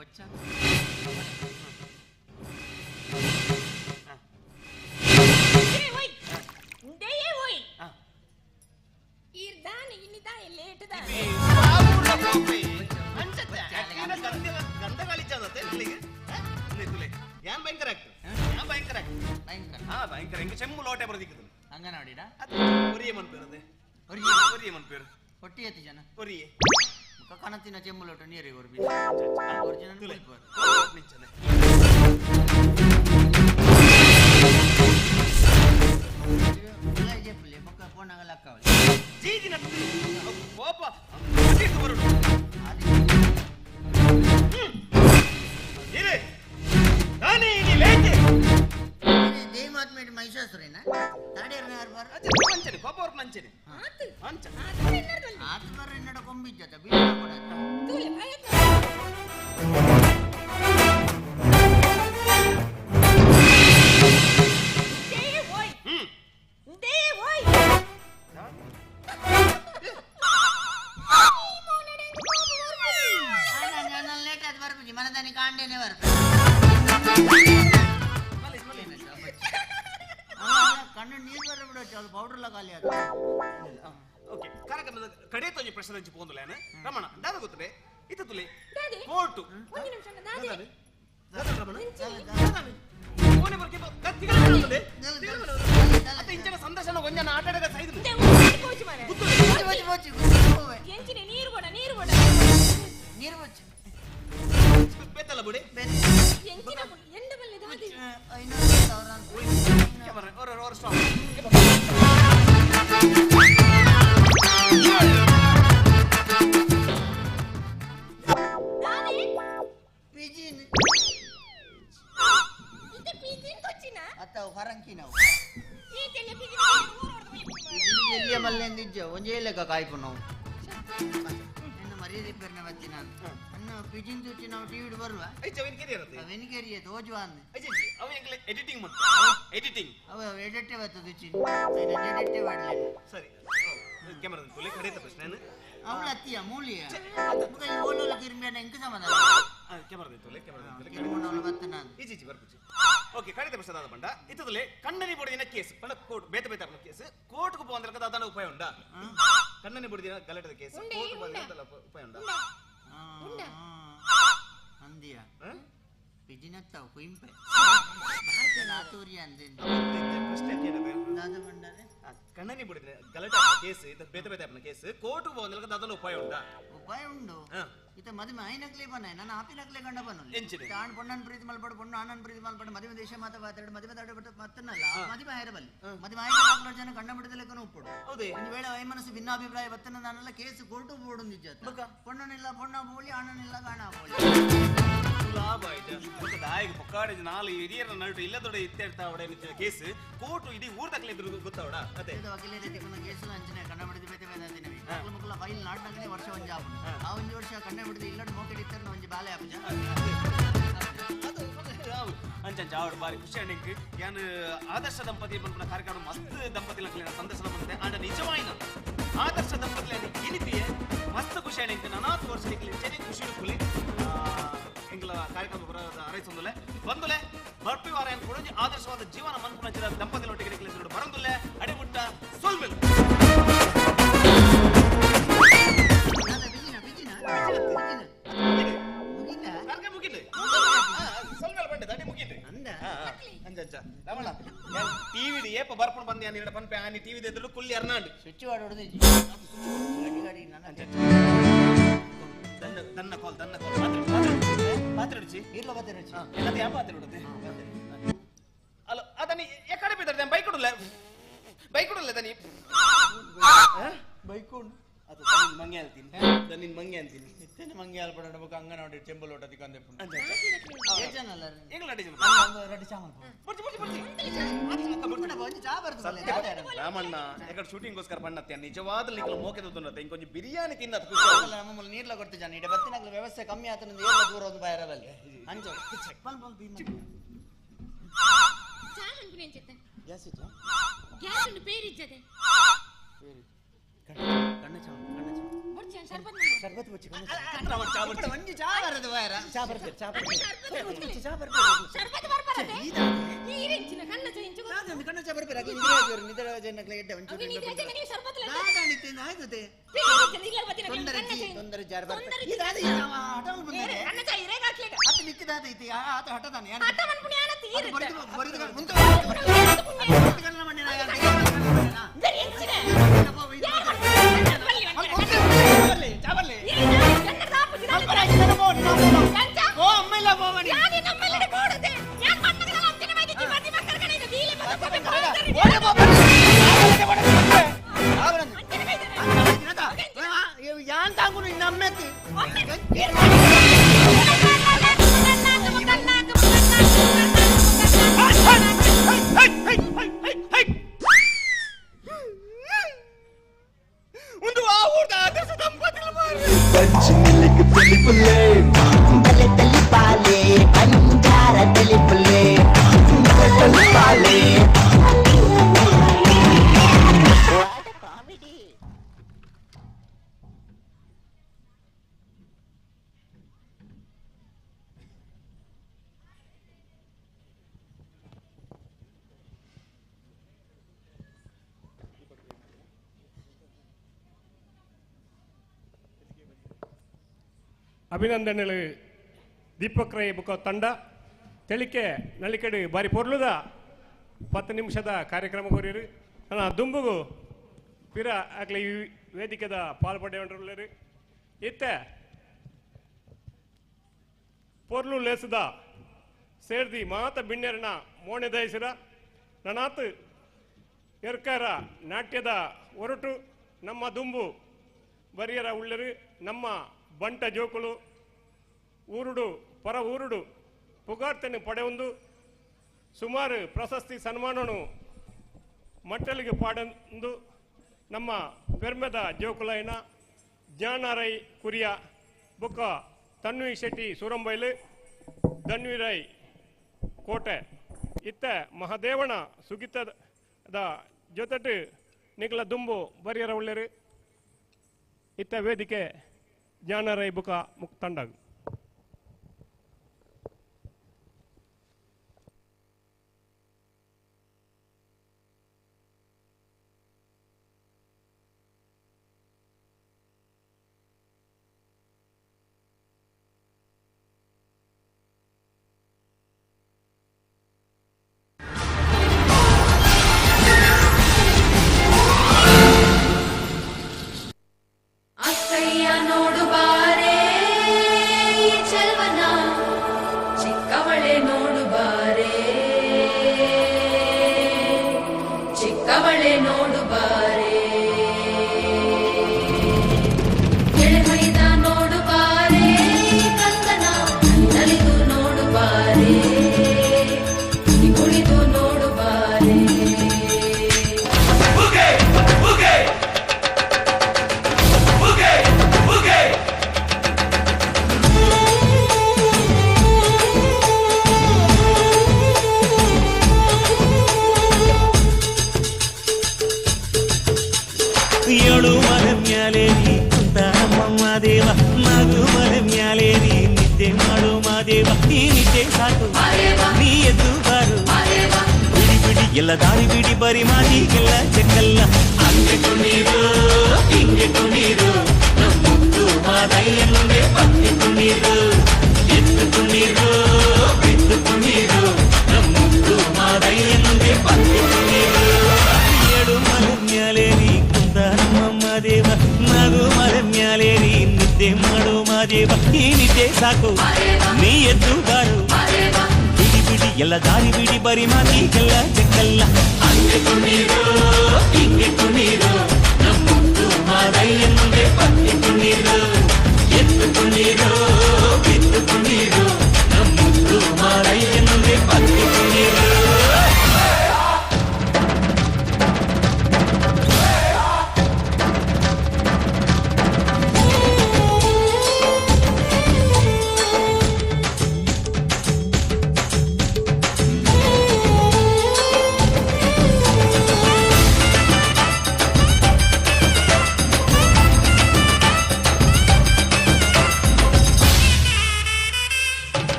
ಬಚ್ಚ ಯಾನ್ ಭಯಂಕರ ಆಕ್ಟರ್ ಯಾನ್ ಭಯಂಕರ ಆಕ್ಟರ್ ಹಾ ಭಯಂಕರ ಹಿಂಗೆ ಚೆಮ್ಮು ಲೋಟೆ ಬರೋದಿಕ್ಕದು ಅಂಗನವಾಡಿಡ ಒರಿಯೇ ಮನ್ಪೇರದೆ ಒರಿಯೇ ಮನ್ಪೇರು ಒಟ್ಟಿ ಎತ್ತಿ ಜನ ಒರಿಯೇ ಮುಖ ಕಣತಿನ ಚೆಮ್ಮುಲೊಟ್ಟು ನೀರಿಗೆ ಒರ್ಬಿ ಒರಿಜಿನಲ್ ಕುಲ್ಪರು ನಿಂಚನೆ ಮುಖ ಫೋನ್ ಲಕ್ಕವಲ್ಲ ಜೀಜಿನ ಕೋಪ ಬರುಡು ಇರೆ ನಾನೇ ಇನಿ ಲೇಟೆ ದೇಮಾತ್ಮೇಟ್ ಮಹಿಷಾಸುರೇನ ತಾಡೇರ್ನ ಯಾರು ಬಾರ ಅಂಚನೆ ಕೋಪ ಅವ್ರ ಮಂಚನೆ ಅಂಚ ಆತು ಬರ್ರ ಎನ್ನಡ ಕೊಂಬಿಜ್ಜತ ಬೀಡ ಕೊಡ ಲೇಟ್ ಆದ್ ಬರ್ಪುಜಿ ಮನದಾನಿ ಕಾಂಡೇನೆ ಬರ್ಪ ಕಣ್ಣು ನೀರು ಬರ ಬಿಡೋಚು ಅದು ಪೌಡರ್ ಖಾಲಿ ಅದು. ಓಕೆ ಕಾರ್ಯಕ್ರಮದ ಕಡೆ ತೊಂಜಿ ಪ್ರಶ್ನೆ ಹಂಚಿ ಪೋಂದುಲೇನ ರಮಣ ದಾದ ಗೊತ್ತದೆ ಇತ್ತ ತುಲೆ ಕೋರ್ಟು. ದಾದೆ. ರಮಣ ಇಂಚಿನ ಸಂದರ್ಶನ ಒಂಜನ ಆಟಾಡಗ ಸೈದು ನೀರು ಬೋಡ ನೀರು ಬೋಡ ನೀರು ಬೊಚ್ಚು ಬೇತಲ್ಲ ಬುಡಿ ಎಂಚಿನ ಎಂಡ ಬಲ್ಲೆ ದಾದೆ ಕ್ಯಾಮರಾ ಓರ ಓರ ಸ್ಟಾಪ್. ದಾದೆ ಪಿಜಿನ್ ಇತ್ತೆ ಪಿಜಿನ್ ತೊಚ್ಚಿನ ಅತ್ತ ಹೊರಂಕಿ ನಾವು ಈ ತೆಲೆ ಪಿಜಿನ್ ಪಿಜಿನ್ ಎಲ್ಲಿಯ ಮಲ್ಲೆಂದಿಜ್ಜ ಒಂಜೇ ಲೆಕ್ಕ ಕಾಯ್ಪು ನಾವು ಎನ್ನ ಮರ್ಯಾದೆ ಪೇರ್ನ ಬತ್ತಿ ನಾನು ಅನ್ನ ಪಿಜಿನ್ ತುಚ್ಚಿ ನಾವು ಟಿವಿ ಬರುವ ಐಚ ಅವೇನ್ ಕೆರಿಯರ್ ಅತ್ತೆ ಅವೇನು ಕೆರಿಯ ತೋಜುವ ಅಂದೆ ಐಚ ಅವ ಎಂಗ್ಲೆ ಎಡಿಟಿಂಗ್ ಮಾಡ್ತ ಎಡಿಟಿಂಗ್ ಅವ ಎಡಿಟೇ ಬರ್ತದೆ ತುಚ್ಚಿ ಎಡಿಟೇ ಮಾಡಲಿ. ಸರಿ ಕ್ಯಾಮರಾ ತುಲೆ ಕಡೆತ ಪ್ರಶ್ನೆ ಅವಳ ಅತ್ತಿಯ ಮೂಲಿಯ ಮುಗ ಈ ಓಲೋಲ ಕಿರ್ಮಿಯನ ಎಂಕ ಸಂಬಂಧ ಕ್ಯಾಮರಾ ತುಲೆ ಕ್ಯಾಮರಾ ತುಲೆ ಕಿರ್ಮುನವಳು ಬತ್ತ ನಾನು ಈಚಿ ಈಚಿ ಬರ್ಪುಚಿ. ಓಕೆ ಕಡೆತ ಪ್ರಶ್ನೆ ದಾದ ಬಂಡ ಇತ್ತದಲೆ ಕಣ್ಣನಿ ಬುಡಿದಿನ ಕೇಸ್ ಪಂಡ ಕೋರ್ಟ್ ಬೇತ ಬೇತ ಕೇಸ್ ಕೋರ್ಟ್ಗೆ ಪೋಂದ್ರಕ ದಾದನ ಉಪಾಯ ಉಂಡಾ? ಕಣ್ಣನಿ ಬುಡಿದಿನ ಗಲಾಟೆದ ಕೇಸ್ ಕೋರ್ಟ್ ಪೋಂದ್ರಕ ಉಪಾಯ ಉಂಡಾ? ಅಂದಿಯ ಪಿಜಿನತ್ತ ಕುಯಿಂಪೆ ನಾತೂರಿ ಅಂದೆ ಪ್ರಶ್ನೆ ಏನದು ದಾದ ಬಂಡರೆ ಕಣ್ಣನಿ ಬುಡಿದಿನ ಗಲಾಟೆ ಕೇಸ್ ಇತ್ತ ಬೇತ ಬೇತ ಕೇಸ್ ಕೋರ್ಟ್ ಪೋಂದ್ರಕ ದಾದನ ಉಪಾಯ ಉಂಡಾ? ಉಪಾಯ ಉಂಡು. ಇತ ಮದುವೆ ಆಯ್ನಕ್ಲೆ ಬನ ನನ್ನ ಆಪಿನಕ್ಲೆ ಗಂಡ ಬನ್ನು ಎಂಚಿನ? ಆಣ್ ಪೊಣ್ಣನ್ ಪ್ರೀತಿ ಮಲ್ಪಡು ಪೊಣ್ಣು ಆಣನ್ ಪ್ರೀತಿ ಮಲ್ಪಡು ಮದುವೆ ದೇಶ ಮಾತ ಮಾತಾಡು ಮದುವೆ ತಾಡು ಬಿಟ್ಟು ಮತ್ತನಲ್ಲ ಮದುವೆ ಆಯಿರಬಲ್ಲಿ ಮದುವೆ ಆಯ್ನ ಜನ ಗಂಡ ಬಿಡದಲೆಕ್ಕನ ಉಪ್ಪುಡು. ಹೌದೇ? ಒಂದು ವೇಳೆ I ಮನಸ್ಸು ಭಿನ್ನಾಭಿಪ್ರಾಯ ಬತ್ತನ ನಾನೆಲ್ಲ ಕೇಸ್ ಕೋರ್ಟು ಬೋರ್ಡು ನಿಜ ಪೊಣ್ಣನಿಲ್ಲ ಪೊಣ್ಣ ಬೋಲಿ ಆಣನಿಲ್ಲ ಗಾಣ ಬೋಲಿ ಲಾಭ ಆಯ್ತು ದಾಯಿಗೆ ಪೊಕ್ಕಾಡಿದ ನಾಲು ಹಿರಿಯರ ನಡುಟು ಇಲ್ಲದೊಡೆ ಇತ್ತೆಡ್ತಾ ಅವಡೆ ಕೇಸ್ ಕೋರ್ಟು ಇಡೀ ಊರ್ ತಕ್ಕಲೆ ಇದ್ರು ಗೊತ್ತಾವಡ ಅದೇ ವಕೀಲರ ತಿಕ್ಕುನ ಕೇಸು ಅಂಚನೆ ಕಣ್ಣ ಬಿಡಿದ ಬೇತೆ ಬೇತೆ ದಿನವೇ ಮಕ್ಕಳು ಮಕ್ಕಳ ಫೈಲ್ ನಾಡ್ನಗನೆ ವರ್ಷ ಒಂಜಿ ಆಪುಂಡು ಆ ಒಂಜಿ ವರ್ಷ ಕಣ್ಣ ಬಿಡಿದ ಇಲ್ಲಡ್ ಮೋಕೆಡ್ ಇತ್ತರ ಒಂಜಿ ಬಾಲೆ ಆಪುಜ ಅಂಚ ಆವಡ್ ಬಾರಿ ಖುಷಿ ಅಣಿಕ್ ಯಾನ್ ಆದರ್ಶ ದಂಪತಿ ಪನ್ಪುನ ಕಾರ್ಯಕ್ರಮ ಮಸ್ತ್ ದಂಪತಿ ಲಕ್ಲೆನ ಸಂದರ್ಶನ ಬಂತೆ ಆಂಡ ನಿಜವಾಯಿನ ಆದರ್ಶ ದಂಪತಿ ಇನಿತಿಯೆ ಮಸ್ತ್ ಖುಷಿ ಅಣಿಕ್ ನನಾತ್ ವರ್ಷ ನಿಕ್ಲೆ ಚೆನೆ ಖುಷಿ ಉಪ್ಪುಲಿ ಎಂಗ್ಲ ಕಾರ್ಯಕ್ರಮ ಬರೋದ ಅರೈಸೊಂದುಲೆ ಬಂದುಲೆ ಬರ್ಪಿ ವಾರ ಏನ್ ಕೊಡೊಂಜಿ ಆದರ್ಶವಾದ ಜೀವನ ಮನ್ಪುನ ದಂಪತಿಲೊಟ್ಟಿಗೆ ನಿಕ್ಲೆ ಬರಂದುಲೆ ಅಡೆಬುಟ್ಟ ಸೊಲ್ಮೆಲ್ ಟಿವಿ ಏಪ ಬರ್ಪಣ ಬಂದೆ ಅಂತ ಪನ್ಪೆ ಆನಿ ಟಿವಿ ಎದುರು ಕುಲ್ಲಿ ಅರ್ನಾಂಡ್ ಸ್ವಿಚ್ ಹೊಡೆದು ದನ್ನ ಕಾಲ್ ದನ್ನ ಕಾಲ್ ಪಾತ್ರೆ ರುಚಿ ಇರ್ಲ ಪಾತ್ರೆ ರುಚಿ ಎಲ್ಲದ ಯಾವ ಪಾತ್ರೆ ಉಡುತ್ತೆ ಅಲ್ಲ ಅದನ್ನ ಎಕಡೆ ಬಿದ್ದಾರೆ ಬೈಕ್ ಕೊಡಲ್ಲ ಬೈಕ್ ಕೊಡಲ್ಲ ದನಿ ಬೈಕ್ ಅದು ಮಂಗೆ ಅಂತೀನಿ ನಿನ್ ಮಂಗೆ ಅಂತೀನಿ ಇತ್ತೇನೆ ಮಂಗೆ ಅಲ್ಪಡ ಬೊಕ ಅಂಗನವಾಡಿ ಚೆಂಬಲ್ ಓಟದಿ ಕಂದೆ ರಾಮಣ್ಣ ಎಕಡೆ ಶೂಟಿಂಗ್ಗೋಸ್ಕರ ಬಣ್ಣತ್ತೆ ನಿಜವಾದ ನಿಕ್ಲ ಮೋಕೆ ತುನ್ನತ್ತೆ ಇಂಕೊಂಚ ಬಿರಿಯಾನಿ ತಿನ್ನತ್ ನಮ್ಮಲ್ಲಿ ನೀರ್ಲ ಕೊಡ್ತಿ ಜನ ಇಡ ಬತ್ತಿನಗ್ಲ ವ್ಯವಸ್ಥೆ ಕಮ್ಮಿ ಆತನ ಏರ್ಲ ದೂರ ಒಂದು ಬಾಯರಬಲ್ಲಿ ಅಂಚ ಗ್ಯಾಸ್ ಇಚ್ಚಾ ಗ್ಯಾಸ್ ಉಂಡು ಪೇರಿಜ್ಜದೆ ಕಣ್ಣ ಚಾವ ಕಣ್ಣ ಚಾವ ಬೊಡ್ಚಿ ಶರ್ಬತ್ ಶರ್ಬತ್ ಬೊಚ್ಚಿ ಕಣ್ಣ ಚಾ ಒಂಜಿ ಚಾ ಬರದು ಬಾಯರ ಚಾ ಬರ್ತೀರಿ ಚಾ ಬರ್ತೀರಿ ಚಾ ಬರ್ತೀರಿ ಶರ್ಬತ್ ಬರ್ಪರದೆ ನೀರಿಂಚಿನ ಕಣ್ಣ ಚಾ ಇಂಚು ಒಂದು ಕಣ್ಣ ಚಾ ಬರ್ತೀರಿ ಅಕ್ಕೆ ನಿದ್ರೆ ಜೋರು ನಿದ್ರೆ ಜನಕ್ಲೆ ಎಡ್ಡೆ ಒಂಚೂರು ಅವಿ ನಿದ್ರೆ ಜನಕ್ಕೆ ಶರ್ಬತ್ ಲಡ್ಡ ದಾದಾಣಿತ್ತೆ ಆಯ್ತದೆ ತೊಂದರೆ ತೊಂದರೆ ಜಾರ್ ಬರ್ತಾರೆ ಇದಾದ ಹಠ ಬಂದರೆ ಕಣ್ಣ ಚಾ ಇರೇಗ ಹಾಕ್ಲಿಕ್ಕೆ ಆತ ನಿಕ್ಕಿದಾದ ಐತಿ ಆತ ಹಠದಾನೆ ಹಠ ಮನ್ಪುಣಿ ಆನ ತೀರ ಬರಿದು ಬರಿದು ಮುಂದೆ ಕಣ್ಣ ಮಣ್ಣಿನ ತೆಲಿಪುಲೆ ಬಲೆ ತೆಲಿಪಾಲೆ ಬಂಜಾರ ತೆಲಿಪುಲೆ ಬಲೆ ತೆಲಿಪಾಲೆ. ಅಭಿನಂದನೆಗಳು ದೀಪಕ್ ರೈ ಬುಕ್ಕ ತಂಡ ತೆಲಿಕೆ ನಳಿಕಡೆ ಬಾರಿ ಪೊರ್ಲುದ 10 ನಿಮಿಷದ ಕಾರ್ಯಕ್ರಮ ಕೋರಿರು. ನನ್ನ ದುಂಬುಗು ಪಿರ ಆಗ್ಲಿ ಈ ವೇದಿಕೆದ ಪಾಲ್ಪಡೆಯುಳ್ಳರು. ಇತ್ತೆ ಪೊರ್ಲು ಲೇಸದ ಸೇರ್ದಿ ಮಾತ ಬಿಣ್ಣೆರನ ಮೋಣೆ ದಯಸಿರ ನನಾತ್ ಎರ್ಕಾರ ನಾಟ್ಯದ ಒರಟು ನಮ್ಮ ದುಂಬು ಬರಿಯರ ಉಳ್ಳರು. ನಮ್ಮ ಬಂಟ ಜೋಕುಲು ಊರುಡು ಪರ ಊರುಡು ಪುಗಾರ್ತನೆ ಪಡೆಯೊಂದು ಸುಮಾರು ಪ್ರಶಸ್ತಿ ಸನ್ಮಾನನು ಮಟ್ಟಲಿಗೆ ಪಾಡಂದು ನಮ್ಮ ಪೆರ್ಮೆದ ಜೋಕುಲೈನ ಜ್ಞಾನರೈ ಕುರಿಯ ಬುಕ್ಕ ತನ್ವಿ ಶೆಟ್ಟಿ ಸೂರಂಬೈಲು ಧನ್ವಿರೈ ಕೋಟೆ ಇತ್ತ ಮಹದೇವನ ಸುಗಿತದ ಜೊತೆಟು ನಿಗಲ ದುಂಬು ಬರಿಯರ ಉಳ್ಳರು. ಇತ್ತ ವೇದಿಕೆ ಜ್ಞಾನರೈ ಬುಕ ಮುಕ್ತಂಡಾಗು. ಎಲ್ಲ ದಾರಿ ಬಿಡಿ ಬರಿ ಮಾತಿಗೆಲ್ಲ ಚೆಕ್ಕಲ್ಲ. ಹಂಗೆ ಕುಣೀರು ಹಿಂಗೆ ಕುಣೀರು ನಮ್ಮುದ್ದು ಮಾದಯ್ಯನೊಂದೇ ಪತ್ನಿ ಕುಣೀರು ಎತ್ತು ಕುಣೀರು ಬಿದ್ದು ಕುಣೀರು ನಮ್ಮುದ್ದು ಮಾದಯ್ಯನೊಂದೇ ಪತ್ನಿ ಕುಣೀರು. ಏಳು ಮಲೆ ಮ್ಯಾಲೆ ನೀ ಕುಂತ ನಮ್ಮಮ್ಮ ದೇವ, ನಾಗು ಮಲೆ ಮ್ಯಾಲೆ ನೀ ನಿದ್ದೆ ಮಾಡು ಮಾದೇವ, ಈ ನಿದ್ದೆ ಸಾಕು ನೀ ಎದ್ದು ಬಾರು. ಬಿಡಿ ಬಿಡಿ ಎಲ್ಲ ದಾರಿ ಬಿಡಿ ಬರಿ ಮಾತಿಗೆಲ್ಲ ಚೆಕ್ಕಲ್ಲ. ಹಂಗೆ ಕುಣೀರು ಹಿಂಗೆ ಕುಣೀರು ನಮ್ಮುದ್ದು ಮಾದಯ್ಯನೊಂದೇ ಪತ್ನಿ ಕುಣೀರು ಎತ್ತು ಕುಣೀರು ಬಿದ್ದು ಕುಣೀರು ನಮ್ಮುದ್ದು ಮಾದಯ್ಯನೊಂದೇ ಪತ್ನಿ ಕುಣೀರು.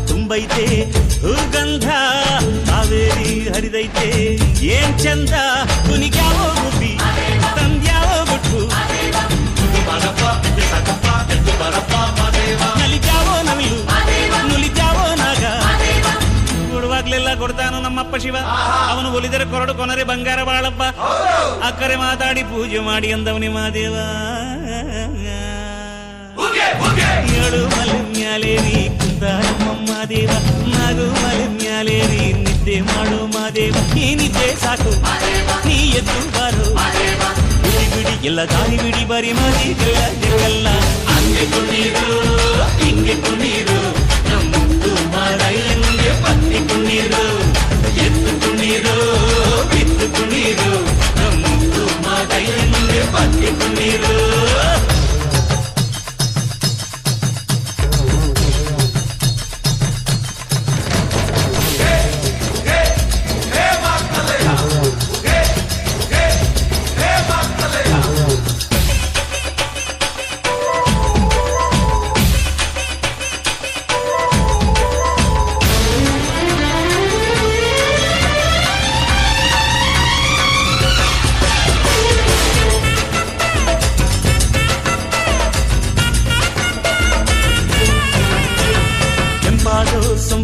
ತುಂಬೈತೆ ಹೂಗಂಧ ಕಾವೇರಿ ಹರಿದೈತೆ ಏನ್ ಚಂದ, ಕುನಿಗ್ಯಾವೋ ಗುಬ್ಬಿ ತಂದ್ಯಾವೋ ಗುಟ್ಟು ನಲಿಜಾವೋ ನವಿಲು ನುಲಿಜಾವೋ ನಾಗ. ಕೊಡುವಾಗ್ಲೆಲ್ಲ ಕೊಡ್ತಾನು ನಮ್ಮಪ್ಪ ಶಿವ, ಅವನು ಒಲಿದರೆ ಕೊರಡು ಕೊನರೆ ಬಂಗಾರ ಬಾಳಪ್ಪ. ಅಕ್ಕರೆ ಮಾತಾಡಿ ಪೂಜೆ ಮಾಡಿ ಅಂದವನಿ ಮಾದೇವ. ಏಳು ಮಲೆ ಮ್ಯಾಲೆ ನೀ ಕುಂತ ನಮ್ಮಮ್ಮ ದೇವ, ನಾಗು ಮಲೆ ಮ್ಯಾಲೆ ನೀ ನಿದ್ದೆ ಮಾಡು ಮಾದೇವ, ಈ ನಿದ್ದೆ ಸಾಕು ನೀ ಎದ್ದು ಬಾರು. ಬಿಡಿ ಬಿಡಿ ಎಲ್ಲ ದಾರಿ ಬಿಡಿ ಬರಿ ಮಾದಿಗೆಲ್ಲ ಜಗಲ್ಲ. ಹಂಗೆ ಕುಣೀರು ಹಿಂಗೆ ಕುಣೀರು ನಮ್ಮುದ್ದು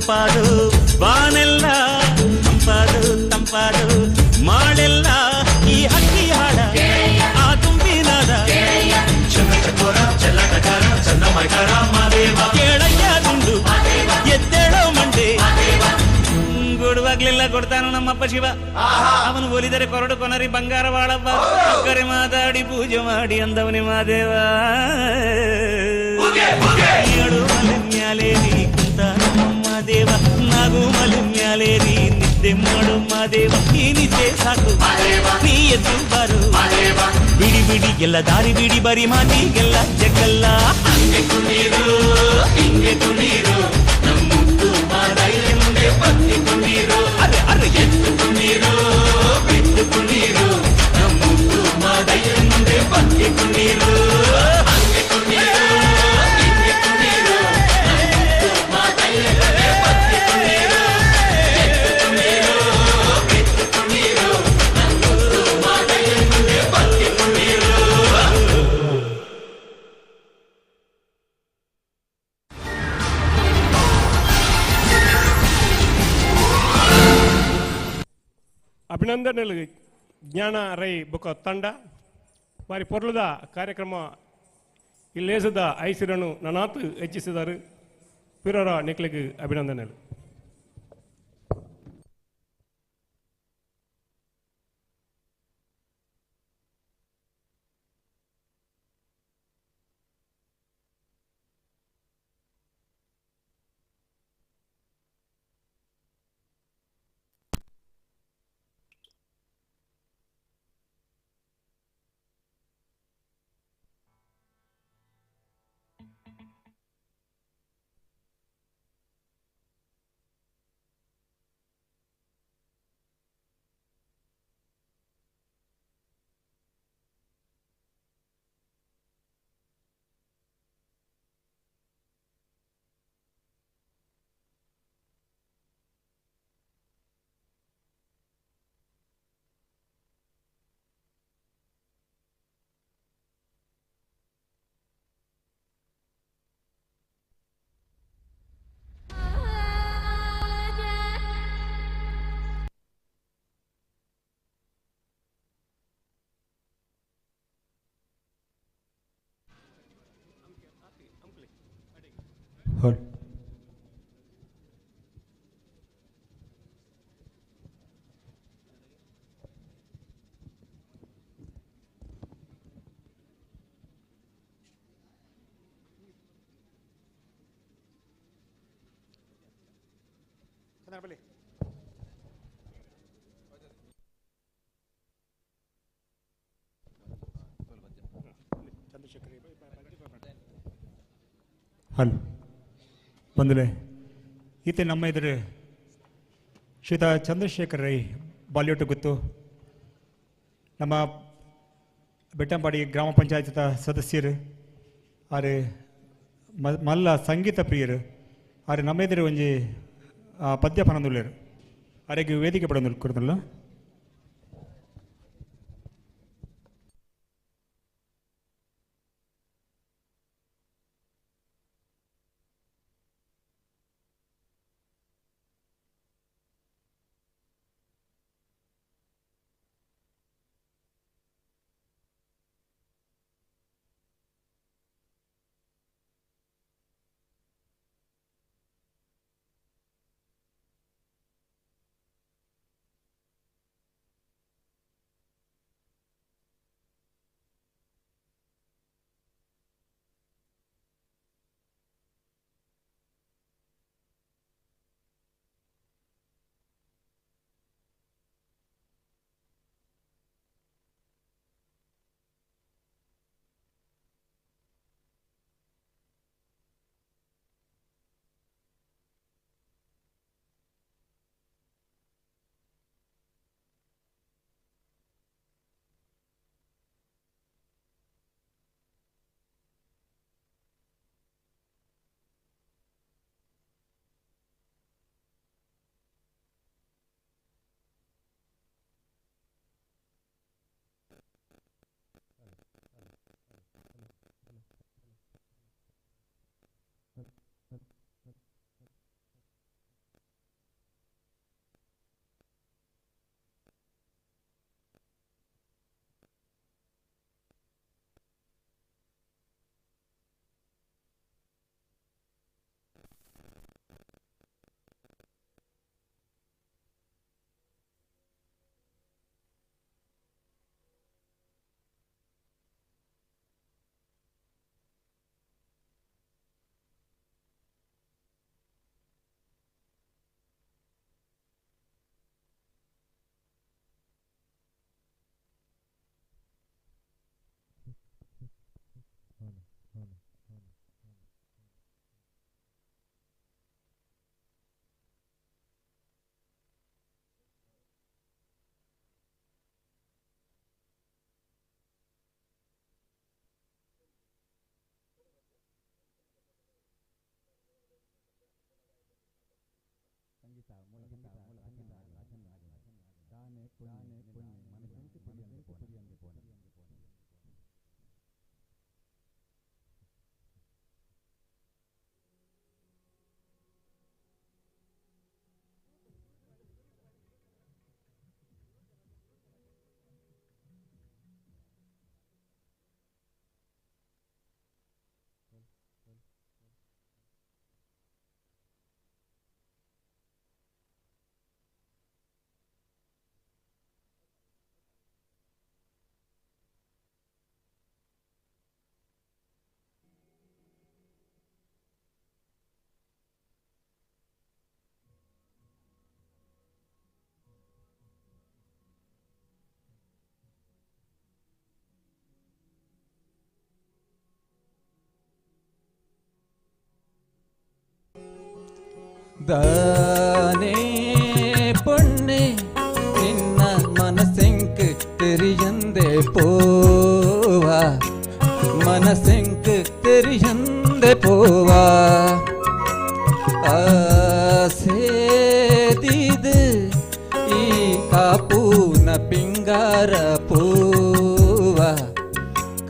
ಇಂಪಾದು ಬಾನೆಲ್ಲ ತಂಪಾದು ತಂಪಾದು ಮಾಳೆಲ್ಲ ಈ ಹಕ್ಕಿ ಹಾಡ ಆ ತುಂಬಿನಾದ ಚಂದ್ರ ಚಕೋರ ಚೆಲ್ಲಾಟಗಾರ ಚಂದಮೈಕಾರ ಮಾದೇವ ಕೇಳಯ್ಯ ದುಂಡು ಎದ್ದೇಳೋ ಮಂಡೆ ಕೊಡುವಾಗ್ಲೆಲ್ಲ ಕೊಡ್ತಾನು ನಮ್ಮಪ್ಪ ಶಿವ. ಅವನು ಒಲಿದರೆ ಕೊರಡು ಕೊನರಿ ಬಂಗಾರ ಬಾಳಪ್ಪ. ಕರೆ ಮಾತಾಡಿ ಪೂಜೆ ಮಾಡಿ ಅಂದವನಿ ಮಾದೇವ. ಏಳು ಮಲೆ ಮ್ಯಾಲೇರಿ ಕುಂತ ನಮ್ಮ ದೇವ, ನಾಗು ಮಲೆ ಮ್ಯಾಲೇರಿ ನಿದ್ದೆ ಮಾಡು ಮಾದೇವ. ಈ ನಿದ್ದೆ ಸಾಕು ನೀ ಎದ್ದು ಬಾರು, ಬಿಡಿ ಬಿಡಿ ಎಲ್ಲ ದಾರಿ ಬಿಡಿ ಬರಿ ಮಾತಿಗೆಲ್ಲ ಜಗ್ಗಲ್ಲ. ಹಂಗೆ ಕುಣೀರು ಹಿಂಗೆ ಕುಣೀರು ನಮ್ಮುತ್ತು ಮಾದೈಲೆ ಮುಂದೆ ಪತ್ನಿ ಕುಣೀರು. ಅರೆ ಅರೆ ಎತ್ತು ಕುಣೀರು ಬಿಟ್ಟು ಕುಣೀರು ನಮ್ಮುತ್ತು ಮಾದೈಲೆ ಮುಂದೆ ಪತ್ನಿ ಕುಣೀರು. ಹಂಗೆ ಕುಣೀರು ಹಿಂಗೆ ಕುಣೀರು ನಮ್ಮುತ್ತು ಮಾದೈಲೆ ಮುಂದೆ ಪತ್ನಿ ಕುಣೀರು. ಎತ್ತು ಕುಣೀರು ಬಿಟ್ಟು ಕುಣೀರು ನಮ್ಮುತ್ತು ಮಾದೈಲೆ ಮುಂದೆ ಪತ್ನಿ ಕುಣೀರು. ಅಭಿನಂದನೆಲು ಜ್ಞಾನ ರೈ ಬುಕ್ಕ ತಂಡ ಬಾರಿ ಪೊರ್ಲುದ ಕಾರ್ಯಕ್ರಮ ಇಲ್ಲೇಸದ ಐಸಿರನು ನನಾತು ಹೆಚ್ಚಿಸಿದರು. ಪಿರರ ನಿಕ್ಲಿಗೆ ಅಭಿನಂದನೆಲು. Hold. Hello ಬಂದಲೆ ಈತ ನಮ್ಮ ಎದುರು ಶ್ರೀತ ಚಂದ್ರಶೇಖರ್ ರೈ ಬಾಲ್ಯೋಟು ಗೊತ್ತು, ನಮ್ಮ ಬೆಟ್ಟಂಪಾಡಿ ಗ್ರಾಮ ಪಂಚಾಯತ್ ಸದಸ್ಯರು, ಆರು ಮಲ್ಲ ಸಂಗೀತ ಪ್ರಿಯರು, ಆರು ನಮ್ಮ ಎದುರು ಒಂಜಿ ಪದ್ಯ ಪನಂದುಳ್ಳೇರು. ಆರೆಗೆ ವೇದಿಕೆ ಪಡೊಂದು ಕೊಡ್ತಲ್ಲ. ದಾನೇ ಪೊಣ್ಣೆ ನಿನ್ನ ಮನಸೆಂಕ್ ತೆರಿಯಂದೆ ಪೋವಾ, ಮನಸೆಂಕ್ ತೆರಿಯಂದೆ ಪೋವಾ. ಆಸೇದಿದು ಈ ಕಾಪೂನ ಪಿಂಗಾರ ಪೂವ,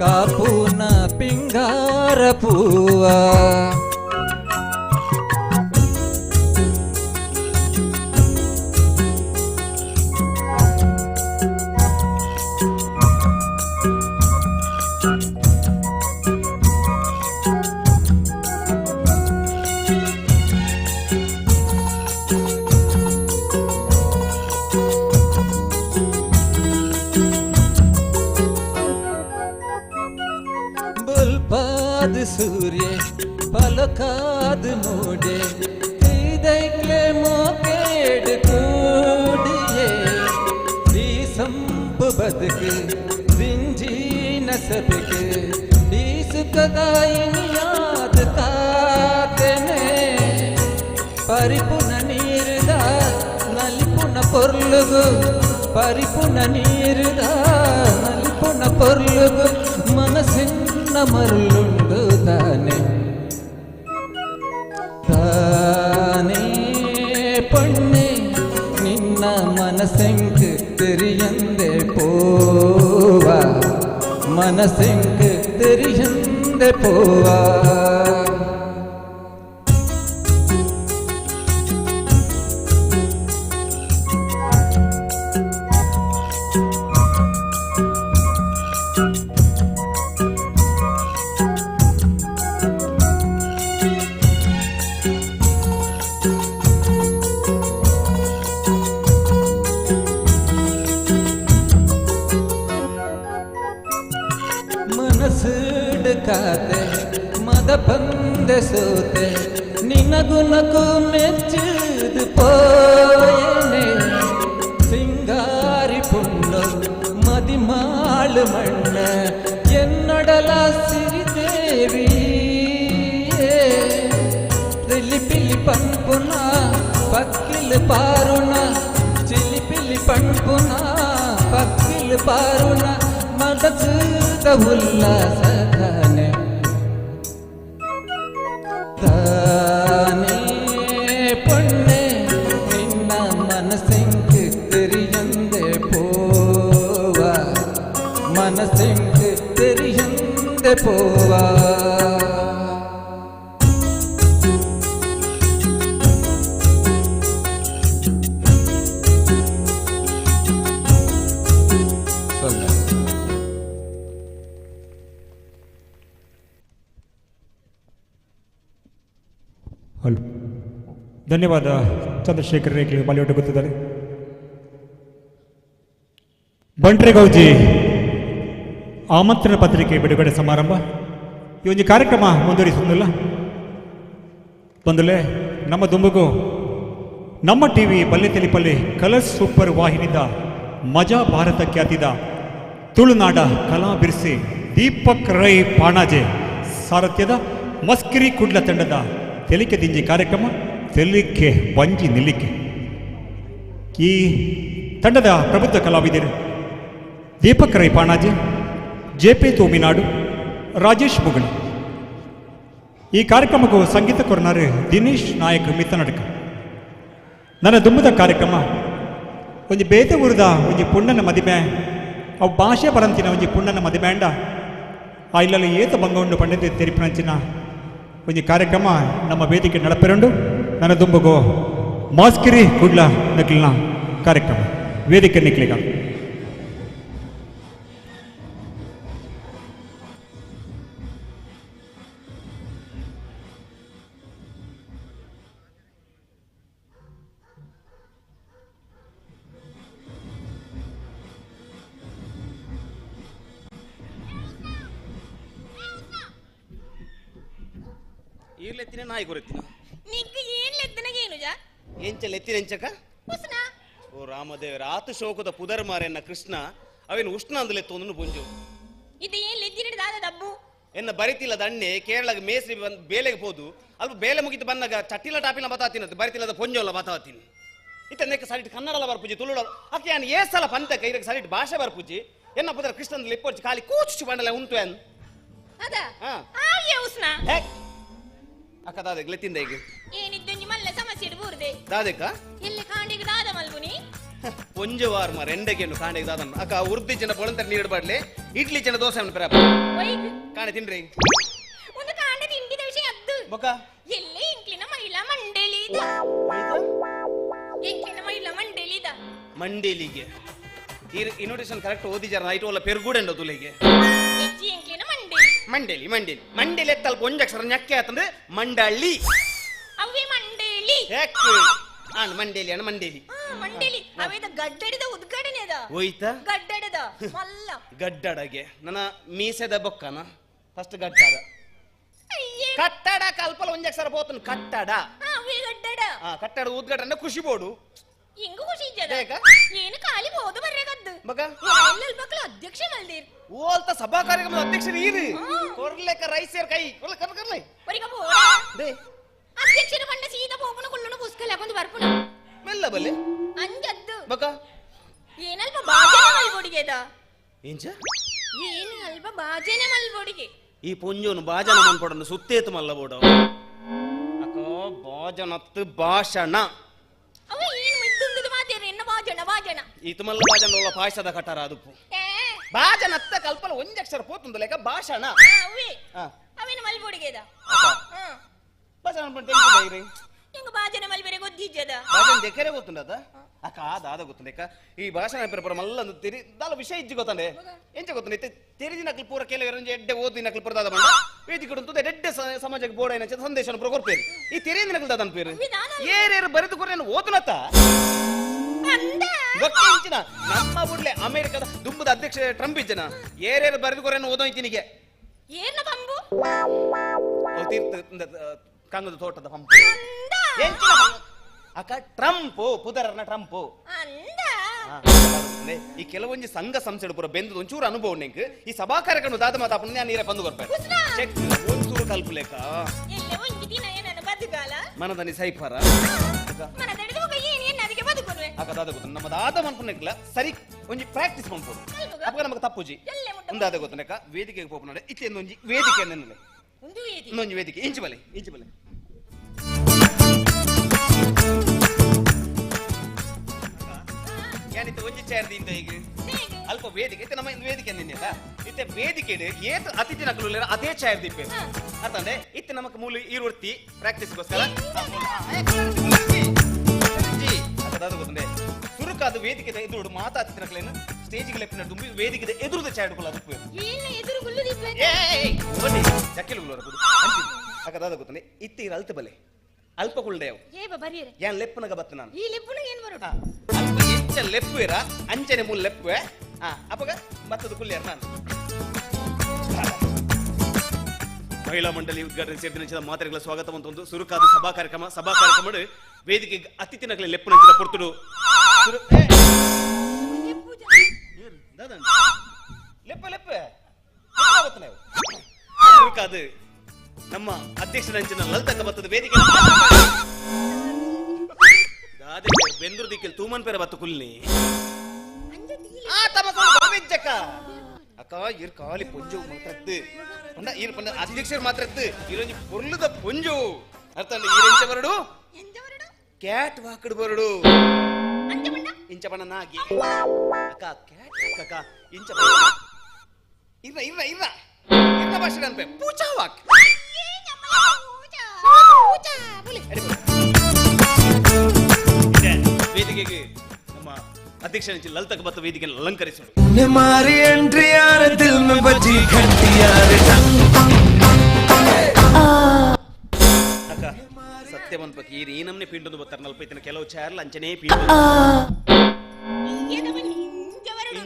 ಕಾಪೂನ ಪಿಂಗಾರ ಪೂವ. ಸೂರ್ಯ ಪಲಕಾದ ಮೂಡೆ ತೀದೈಕ್ಲೆ ಮೋಕೇಡ್ ಕೂಡಿಯೇ, ಈ ಸಂಪು ಬದುಕು ದಿಂಜಿನ ಸಬೆಗೆ, ಈ ಸುಖದಾಯಿನಿಯಾದ ಕಾತೆನೆ. ಪರಿಪುನ ನೀರುದ ನಲಿಪುನ ಪೊರ್ಲುಗು, ಪರಿಪುನ ನೀರುದ ನಲಿಪುನ ಪೊರ್ಲುಗು, ಮನಸ್ಸಿನ ಮರುಳುಂಡು ತಾನೆ. ತಾನೇ ಪೊಣ್ಣೆ ನಿನ್ನ ಮನಸೆಂಕ್ ತೆರಿಯಂದೆ ಪೋವಾ, ಮನಸೆಂಕ್ ತೆರಿಯಂದೆ ಪೋವಾ. ಮದ ಬಂದೆ ಸೋತೆ ನಿನಗುನಕು ಮೆಚ್ಚುದು ಪೋಯನೆ, ಸಿಂಗಾರಿ ಪುಣ್ಣು ಮದಿಮಾಳು ಮಣ್ಣ ಎನ್ನಡಲ ಸಿರಿದೇವಿ. ಚಿಲಿಪಿಲಿ ಪಂಪುನ ಪಕ್ಕಿಲ್ ಪಾರುಣ, ಚಿಲಿಪಿಲಿ ಪಂಪುನ ಪಕ್ಕಿಲ್ ಪಾರುಣ, ಮನಸ್ಸುದ ಉಲ್ಲಾಸದಾನೆ. ತಾನೇ ಪೊಣ್ಣೆ ನಿನ್ನ ಮನಸೆಂಕ್ ತೆರಿಯಂದೆ ಪೋವಾ, ಮನಸೆಂಕ್ ತೆರಿಯಂದೆ ಪೋವಾ. ಹಲೋ, ಧನ್ಯವಾದ ಚಂದ್ರಶೇಖರ್ ರೇಖೆ ಬಾಲಿವುಡ್ ಗೊತ್ತಿದ್ದಾರೆ. ಬಂಟ್ರೆಗೌಜಿ ಆಮಂತ್ರಣ ಪತ್ರಿಕೆ ಬಿಡುಗಡೆ ಸಮಾರಂಭ ಈ ಒಂದು ಕಾರ್ಯಕ್ರಮ ಮುಂದುವರಿಸುವುದಿಲ್ಲ. ಬಂದಲೇ ನಮ್ಮ ದುಂಬುಗು ನಮ್ಮ ಟಿವಿ ಬಲ್ಲೆ ತೆಲಿಪಲ್ಲಿ ಕಲರ್ಸ್ ಸೂಪರ್ ವಾಹಿನಿದ ಮಜಾ ಭಾರತ ಖ್ಯಾತಿದ ತುಳುನಾಡ ಕಲಾ ಬಿರ್ಸಿ ದೀಪಕ್ ರೈ ಪಾಣಾಜೆ ಸಾರಥ್ಯದ ಮಸ್ಕಿರಿ ಕುಡ್ಲ ತಂಡದ ತೆಲಿಕೆ ದಿಂಜಿ ಕಾರ್ಯಕ್ರಮ ತೆಲಿಕೆ ಬಂಜಿ ನಿಲ್ಲಿಕೆ. ಈ ತಂಡದ ಪ್ರಬುದ್ಧ ಕಲಾವಿದರು ದೀಪಕ್ ರೈ ಪಾಣಾಜೆ, ಜೆ ಪಿ ತೋಮಿನಾಡು, ರಾಜೇಶ್ ಮುಗಳಿ. ಈ ಕಾರ್ಯಕ್ರಮಕ್ಕೂ ಸಂಗೀತ ಕೊರನಾರು ದಿನೇಶ್ ನಾಯಕ್ ಮಿತ್ತನಡ್ಕ. ನನ್ನ ದುಮ್ಮದ ಕಾರ್ಯಕ್ರಮ ಒಂಜಿ ಬೇತೆ ಊರದ ಒಂಜಿ ಪುಣ್ಣನ ಮದಿಮೆ ಅವು ಭಾಷೆ ಬರಂತಿನ ಒಂಜಿ ಪುಣ್ಣನ ಮದಿಮೆಂಡ ಆ ಇಲ್ಲಲ್ಲಿ ಏತ ಭಂಗ ಉಂಡು ಪಂಡಿತ ತೆರಿಪಿನಂಚಿನ ಒಂಜಿ ಕಾರ್ಯಕ್ರಮ ನಮ್ಮ ವೇದಿಕೆ ನಡಪೆರುಂಡು. ನನ್ನ ದುಂಬಗು ಮಾಸ್ಕಿರಿ ಕುಡ್ಲ ನಕ್ಲಿನ ಕಾರ್ಯಕ್ರಮ ವೇದಿಕೆ ನಿಕ್ಲಿಗ. ಈರ್ಲೆತ್ತಿನ ನಾಯಿ ಕೊರೆತ್ತಿನ ನಿಂಗೆ ಏನ್ ಲೆತ್ತನಗೆ ಏನು ಜಾ ಎಂಚ ಲೆತ್ತಿನ ಎಂಚಕ ಉಸ್ನ ಓ ರಾಮದೇವರ ಆತು ಶೋಕದ ಪುದರ್ ಮಾರೆನ್ನ ಕೃಷ್ಣ ಅವೇನು ಉಷ್ಣ ಅಂದಲೆ ತೊಂದನು ಪುಂಜು ಇದು ಏನ್ ಲೆಜ್ಜಿನ ದಾದ ದಬ್ಬು ಎನ್ನ ಬರಿತಿಲ್ಲದ ಅಣ್ಣೆ ಕೇರಳಗೆ ಮೇಸ್ರಿ ಬಂದ್ ಬೇಲೆಗೆ ಹೋದು ಅಲ್ಪ ಬೇಲೆ ಮುಗಿತು ಬಂದಾಗ ಚಟ್ಟಿಲ ಟಾಪಿನ ಬತಾತಿನ ಬರಿತಿಲ್ಲದ ಪೊಂಜೋಲ ಬತಾತೀನಿ ಇತ್ತ ನೆಕ್ಕ ಸರಿಟ್ ಕನ್ನಡಲ ಬರ್ಪುಜಿ ತುಳುಳ ಅಕ್ಕೆ ಯಾನ್ ಏ ಸಲ ಪಂತಕ ಇದಕ್ಕೆ ಸರಿಟ್ ಭಾಷೆ ಬರ್ಪುಜಿ ಎನ್ನ ಪುದರ್ ಕೃಷ್ಣನ ಲಿಪ್ಪೊರ್ಚಿ ಖಾಲಿ ಕೂಚು ಬಂಡಲೆ ಉಂಟು ಏನ್ ಅದ ಆಯೆ ಉಸ್ನ ಅಕ್ಕ ದಾದೆಗ್ ಲೆತ್ತಿಂದ ಈಗ ಏನಿದ್ದೊಂಜಿ ಮಲ್ಲ ಸಮಸ್ಯೆ ಬೂರ್ದೆ ದಾದೆಕ್ಕ ಎಲ್ಲಿ ಕಾಂಡಿಗೆ ದಾದ ಮಲ್ಗುನಿ ಪೊಂಜವಾರ್ ಮಾರ್ ಎಂಡಗೆನು ಕಾಂಡಿಗೆ ದಾದನ್ ಅಕ್ಕ ಉರ್ದಿ ಜನ ಬೊಳಂತರ ನೀರು ಬಾಡ್ಲೆ ಇಡ್ಲಿ ಜನ ದೋಸೆ ಅನ್ನು ಪೆರಪ್ಪ ಕಾಣೆ ತಿನ್ರಿ ಒಂದು ಕಾಂಡ ತಿಂಡಿದ ವಿಷಯ ಅದ್ದು ಬೊಕ ಎಲ್ಲಿ ಇಂಕ್ಲಿನ ಮಹಿಳಾ ಮಂಡಳಿದ ಇಂಕ್ಲಿನ ಮಹಿಳಾ ಮಂಡಳಿದ ಮಂಡಳಿಗೆ ಈ ಇನ್ವಿಟೇಷನ್ ಕರೆಕ್ಟ್ ಓದಿಜಾರ ನೈಟ್ ಒಲ್ಲ ಪೆರ್ಗೂಡೆಂಡ ತುಲೆಗೆ ಇಜ್ಜಿ ಇಂಕ್ಲಿನ ಮಂಡಳಿ ಮಂಡಳಿ ಮಂಡಳಿ ಮಂಡಳಿ ಎತ್ತಲ್ಪ ಒಂಜಕ್ಷರ ñಕ್ಕೆ ಆತಂದ್ರೆ ಮಂಡಳಿ ಅವೇ ಮಂಡಳಿ ಯಾಕೆ ಆನ್ ಮಂಡಳಿ ಅಣ್ಣ ಮಂಡಳಿ ಮಂಡಳಿ ಅವೇದ ಗಡ್ಡಡಿದ ಉದ್ಘಾಟನೆ ಅದ ಹೋಯ್ತಾ ಗಡ್ಡಡದ ಮಲ್ಲ ಗಡ್ಡಡಗೆ ನನ್ನ ಮೀಸೆದ ಬೊಕ್ಕನ ಫಸ್ಟ್ ಗಡ್ಡಡ ಕಟ್ಟಡ ಕಲ್ಪಲ ಒಂಜಕ್ಷರ ಪೋತನ್ ಕಟ್ಟಡ ಅವೇ ಗಡ್ಡಡ ಕಟ್ಟಡ ಉದ್ಘಾಟನೆ ಖುಷಿ ಬೋಡು ಇಂಗು ಖುಷಿ ಇಜ್ಜದ ಏನು ಖಾಲಿ ಬೋದು ಬರ್ರೆಗದ್ದು ಮಗ ಎಲ್ಲಲ್ ಮಕ್ಕಳು ಅಧ್ಯಕ್ಷ ಮಲ್ದಿರ್ ಓಲ್ತ ಸಭಾ ಕಾರ್ಯಕ್ರಮದ ಅಧ್ಯಕ್ಷರು ಈರು ಕೊರ್ಲೆಕ ರೈಸೇರ್ ಕೈ ಕೊರ್ಲೆ ಕರ್ ಕರ್ಲೆ ಒರಿಗ ಬೋಡ they ಅಧ್ಯಕ್ಷರು ಬಂಡ ಸೀದಾ ಪೋಪುನ ಕುಳ್ಳುನ ಪುಸ್ಕಲೆ ಹಾಕೊಂಡು ಬರ್ಪುನ ಮೆಲ್ಲ ಬಲ್ಲೆ ಅಂಜದ್ದು ಮಗ ಏನಲ್ಪ ಬಾಜನೆ ಮಲ್ಬೋಡಿಗೆದ ಎಂಚ ಏನು ಅಲ್ಪ ಬಾಜನೆ ಮಲ್ಬೋಡಿಗೆ ಈ ಪೊಂಜೋನು ಬಾಜನ ಮನ್ಪೊಡನು ಸುತ್ತೇತು ಮಲ್ಲ ಬೋಡ ಅಕ್ಕ ಬಾಜನತ್ತು ಭಾಷಣ ಅವ ಏನು ಮಿದ್ದುಂದುದು ಮಾತೇರು ಎನ್ನ ಬಾಜನ ಬಾಜನ ಈತ ಮಲ್ಲ ಬಾಜನ ಉള്ള ಪಾಯಸದ ಕಟಾರ ಅದುಪ್ಪು ಬಾಜನತ್ತ ಕಲ್ಪಲ ಒಂಜಕ್ಷರ ಪೋತುಂದು ಲೇಕ ಭಾಷಣ ಅವೇ ಅವೇನು ಮಲ್ಬೋಡಿಗೆದ ಭಾಷಣ ಅನ್ಪಂಟೆ ಇಂಗ ಬಾಜನ ಮಲ್ಬೇರೆ ಗೊತ್ತಿಜ್ಜದ ಬಾಜನ ದೆಕೆರೆ ಗೊತ್ತುಂಡದ ಅಕ್ಕ ದಾದ ಗೊತ್ತುಂಡೆಕ್ಕ ಈ ಭಾಷಣ ಪೇಪರ್ ಮಲ್ಲ ತೆರಿ ದಾಲ ವಿಷಯ ಇಜ್ಜಿ ಗೊತ್ತಂಡೆ ಎಂಚ ಗೊತ್ತುಂಡೆ ತೆರಿದಿ ನಕಲ್ ಪೂರ ಕೆಲವರು ಎಡ್ಡೆ ಓದಿ ನಕಲ್ ಪೂರ ದಾದ ಬಂಡ ವೇದಿಕೆ ಉಂಟು ಎಡ್ಡೆ ಸಮಾಜಕ್ಕೆ ಬೋರ್ಡ್ ಏನ ಸಂದೇಶ ಪೂರ ಕೊರ್ಪೇರು ಈ ತೆರಿದಿ ನಕಲ್ ದಾದ ಅನ್ಪೇರು ಏರೇರು ಬರೆದು ಕೊರ್ರೇನು ಓದುನತ್ತ ಇಂಚಿನ ನಮ್ಮ ಬುಡ್ಲೆ ಅಮೆರಿಕದ ದುಂಬದ ಅಧ್ಯಕ್ಷ ಟ್ರಂಪ್ ಇಜ್ಜನ ಏರೇರು ಬರೆದು ಕೊರೇನು ಓದೋಯ್ತಿನಿಗೆ ಏರ್ನ ಪಂಬು ಅವು ತೀರ್ಥ ಕಂಗದ ತೋಟದ ಪಂಪು ಅಕ್ಕ ಟ್ರಂಪ್ ಪುದರನ ಟ್ರಂಪ್ ಈ ಕೆಲವೊಂಜಿ ಸಂಘ ಸಂಸ್ಥೆ ಪೂರ ಬೆಂದು ಒಂಚೂರು ಅನುಭವ ನಿಂಕ್ ಈ ಸಭಾ ಕಾರ್ಯಕ್ರಮ ದಾದ ಮಾತಾಪನ ನಾನು ನೀರೇ ಬಂದು ಕೊರ್ಪೆ ಚೆಕ್ ಒಂಚೂರು ಕಲ್ಪುಲೇಕ ಮನದನಿ ಸೈಫರ ಅಕ್ಕ ದಾದ ಗೊತ್ತ ನಮ್ಮ ದಾದ ಮನ್ಪುನೆಕ್ಲ ಸರಿ ಒಂಜಿ ಪ್ರಾಕ್ಟೀಸ್ ಮನ್ಪುದು ಅಪ್ಪ ನಮಗೆ ತಪ್ಪುಜಿ ಒಂದಾದ ಗೊತ್ತನಕ್ಕ ವೇದಿಕೆಗೆ ಪೋಪುನಡೆ ಇತ್ತೆ ಒಂಜಿ ವೇದಿಕೆ ನೆನ್ನಲೆ ಇನ್ನೊಂಜಿ ವೇದಿಕೆ ಇಂಚು ಬಲೆ ಇಂಚು ಬಲೆ ಯಾನಿತ್ತು ಒಂಜಿ ಚೇರ್ ದಿಂದ ಈಗ ಅಲ್ಪ ವೇದಿಕೆ ಇತ್ತೆ ನಮ್ಮ ವೇದಿಕೆ ನಿನ್ನೆಲ್ಲ ಇತ್ತೆ ವೇದಿಕೆ ಏತ್ ಅತಿಥಿ ನಕಲು ಅದೇ ಚೇರ್ ದಿಪ್ಪೆ ಅರ್ಥಂಡೆ ಇತ್ತೆ ನಮಕ್ ಮೂಲ ಈ ವೃತ್ತಿ ಪ್ರಾಕ್ಟೀಸ್ಗೋಸ್ಕರ ಗೊತ್ತಂಡೆ ಸುರುಕಾದ ವೇದಿಕೆ ಎದುರು ಮಾತಾ ಅತಿಥಿ ನಕಲೇನು ಸ್ಟೇಜಿಗೆ ಲೆಪ್ಪಿನ ದುಂಬಿ ವೇದಿಕೆ ಎದುರುದ ಚೇರ್ ಅದು ಅಕ್ಕ ದಾದ ಗೊತ್ತಂಡೆ ಇತ್ತೆ ಇರ ಅಲ್ತ ಬಲೆ ಅಲ್ಪ ಕುಲ್ಡೆವು ಯಾನ್ ಲೆಪ್ಪುನಗ ಬತ್ತ ನಾನು ಅಲ್ಪ ಎಂಚ ಲೆಪ್ಪುವಿರ ಅಂಚನೆ ಮೂಲ ಲೆಪ್ಪುವೆ ಅಪ್ಪಗ ಬತ್ತದ ಕುಲ್ಯಾರ ನಾನು ಮಹಿಳಾ ಮಂಡಳಿ ಉದ್ಘಾಟನೆ ಸೇರಿದ ಮಾತ್ರೆಗಳ ಸ್ವಾಗತ ಅಂತ ಒಂದು ಸುರುಕಾದ ಸಭಾ ಕಾರ್ಯಕ್ರಮ ಸಭಾ ಕಾರ್ಯಕ್ರಮ ವೇದಿಕೆ ಅತಿಥಿ ನಕಲಿ ಲೆಪ್ಪುನಂಚಿನ ಪೊರ್ತುಡು ಲೆಪ್ಪ ಲೆಪ್ಪ ಸುರುಕಾದ ನಮ್ಮ ಅಧ್ಯಕ್ಷರಂಚಿನ ಲಲಿತಕ್ಕ ಬತ್ತದ ವೇದಿಕೆ ದಾದೆ ಬೆಂದ್ರು ದಿಕ್ಕಿಲ್ ತೂಮನ್ ಪೇರ ಬತ್ತು ಕುಲ್ನಿ ಅಕ್ಕ ಇರ್ ಖಾಲಿ ಪೊಂಜು ಮಾತ್ರದ್ದು ಪಂಡ ಇರ್ ಪಂಡ ಅಧ್ಯಕ್ಷರು ಮಾತ್ರದ್ದು ಇರೊಂಜಿ ಪೊರ್ಲುದ ಪೊಂಜು ಅರ್ಥ ಈರೆಂಚ ಬರಡು ಕ್ಯಾಟ್ ವಾಕಡ್ ಬರಡು ಇಂಚ ಬಣ್ಣ ನಾಗಿ ಅಕ್ಕ ಕ್ಯಾಟ್ ಅಕ್ಕ ಇಂಚ ಇರ್ರ ಇರ್ರ ಇರ್ರ ಇರ್ರ ಭಾಷೆ ಅನ್ಪೆ ಪೂಜಾ ವಾಕ್ ವೇದಿಕೆಗೆ ನಮ್ಮ ಅಧ್ಯಕ್ಷ ಲಲಿತಕ ಬತ್ತ ವೇದಿಕೆಯನ್ನು ಅಲಂಕರಿಸೋಣ. ಮಾರಿ ಎಂಟ್ರಿ ಯಾರ ದಿಲ್ ಮೇ ಬಜಿ ಘಂಟಿ ಯಾರ. ಅಕ್ಕ ಸತ್ಯವನ್ ಬಗ್ಗೆ ಈ ನಮ್ನೆ ಪಿಂಡೊಂದು ಬತ್ತಾರೆ ನಲ್ಪೈತಿನ ಕೆಲವು ಚಾರ್ಲ ಅಂಚನೇ ಪಿಂಡು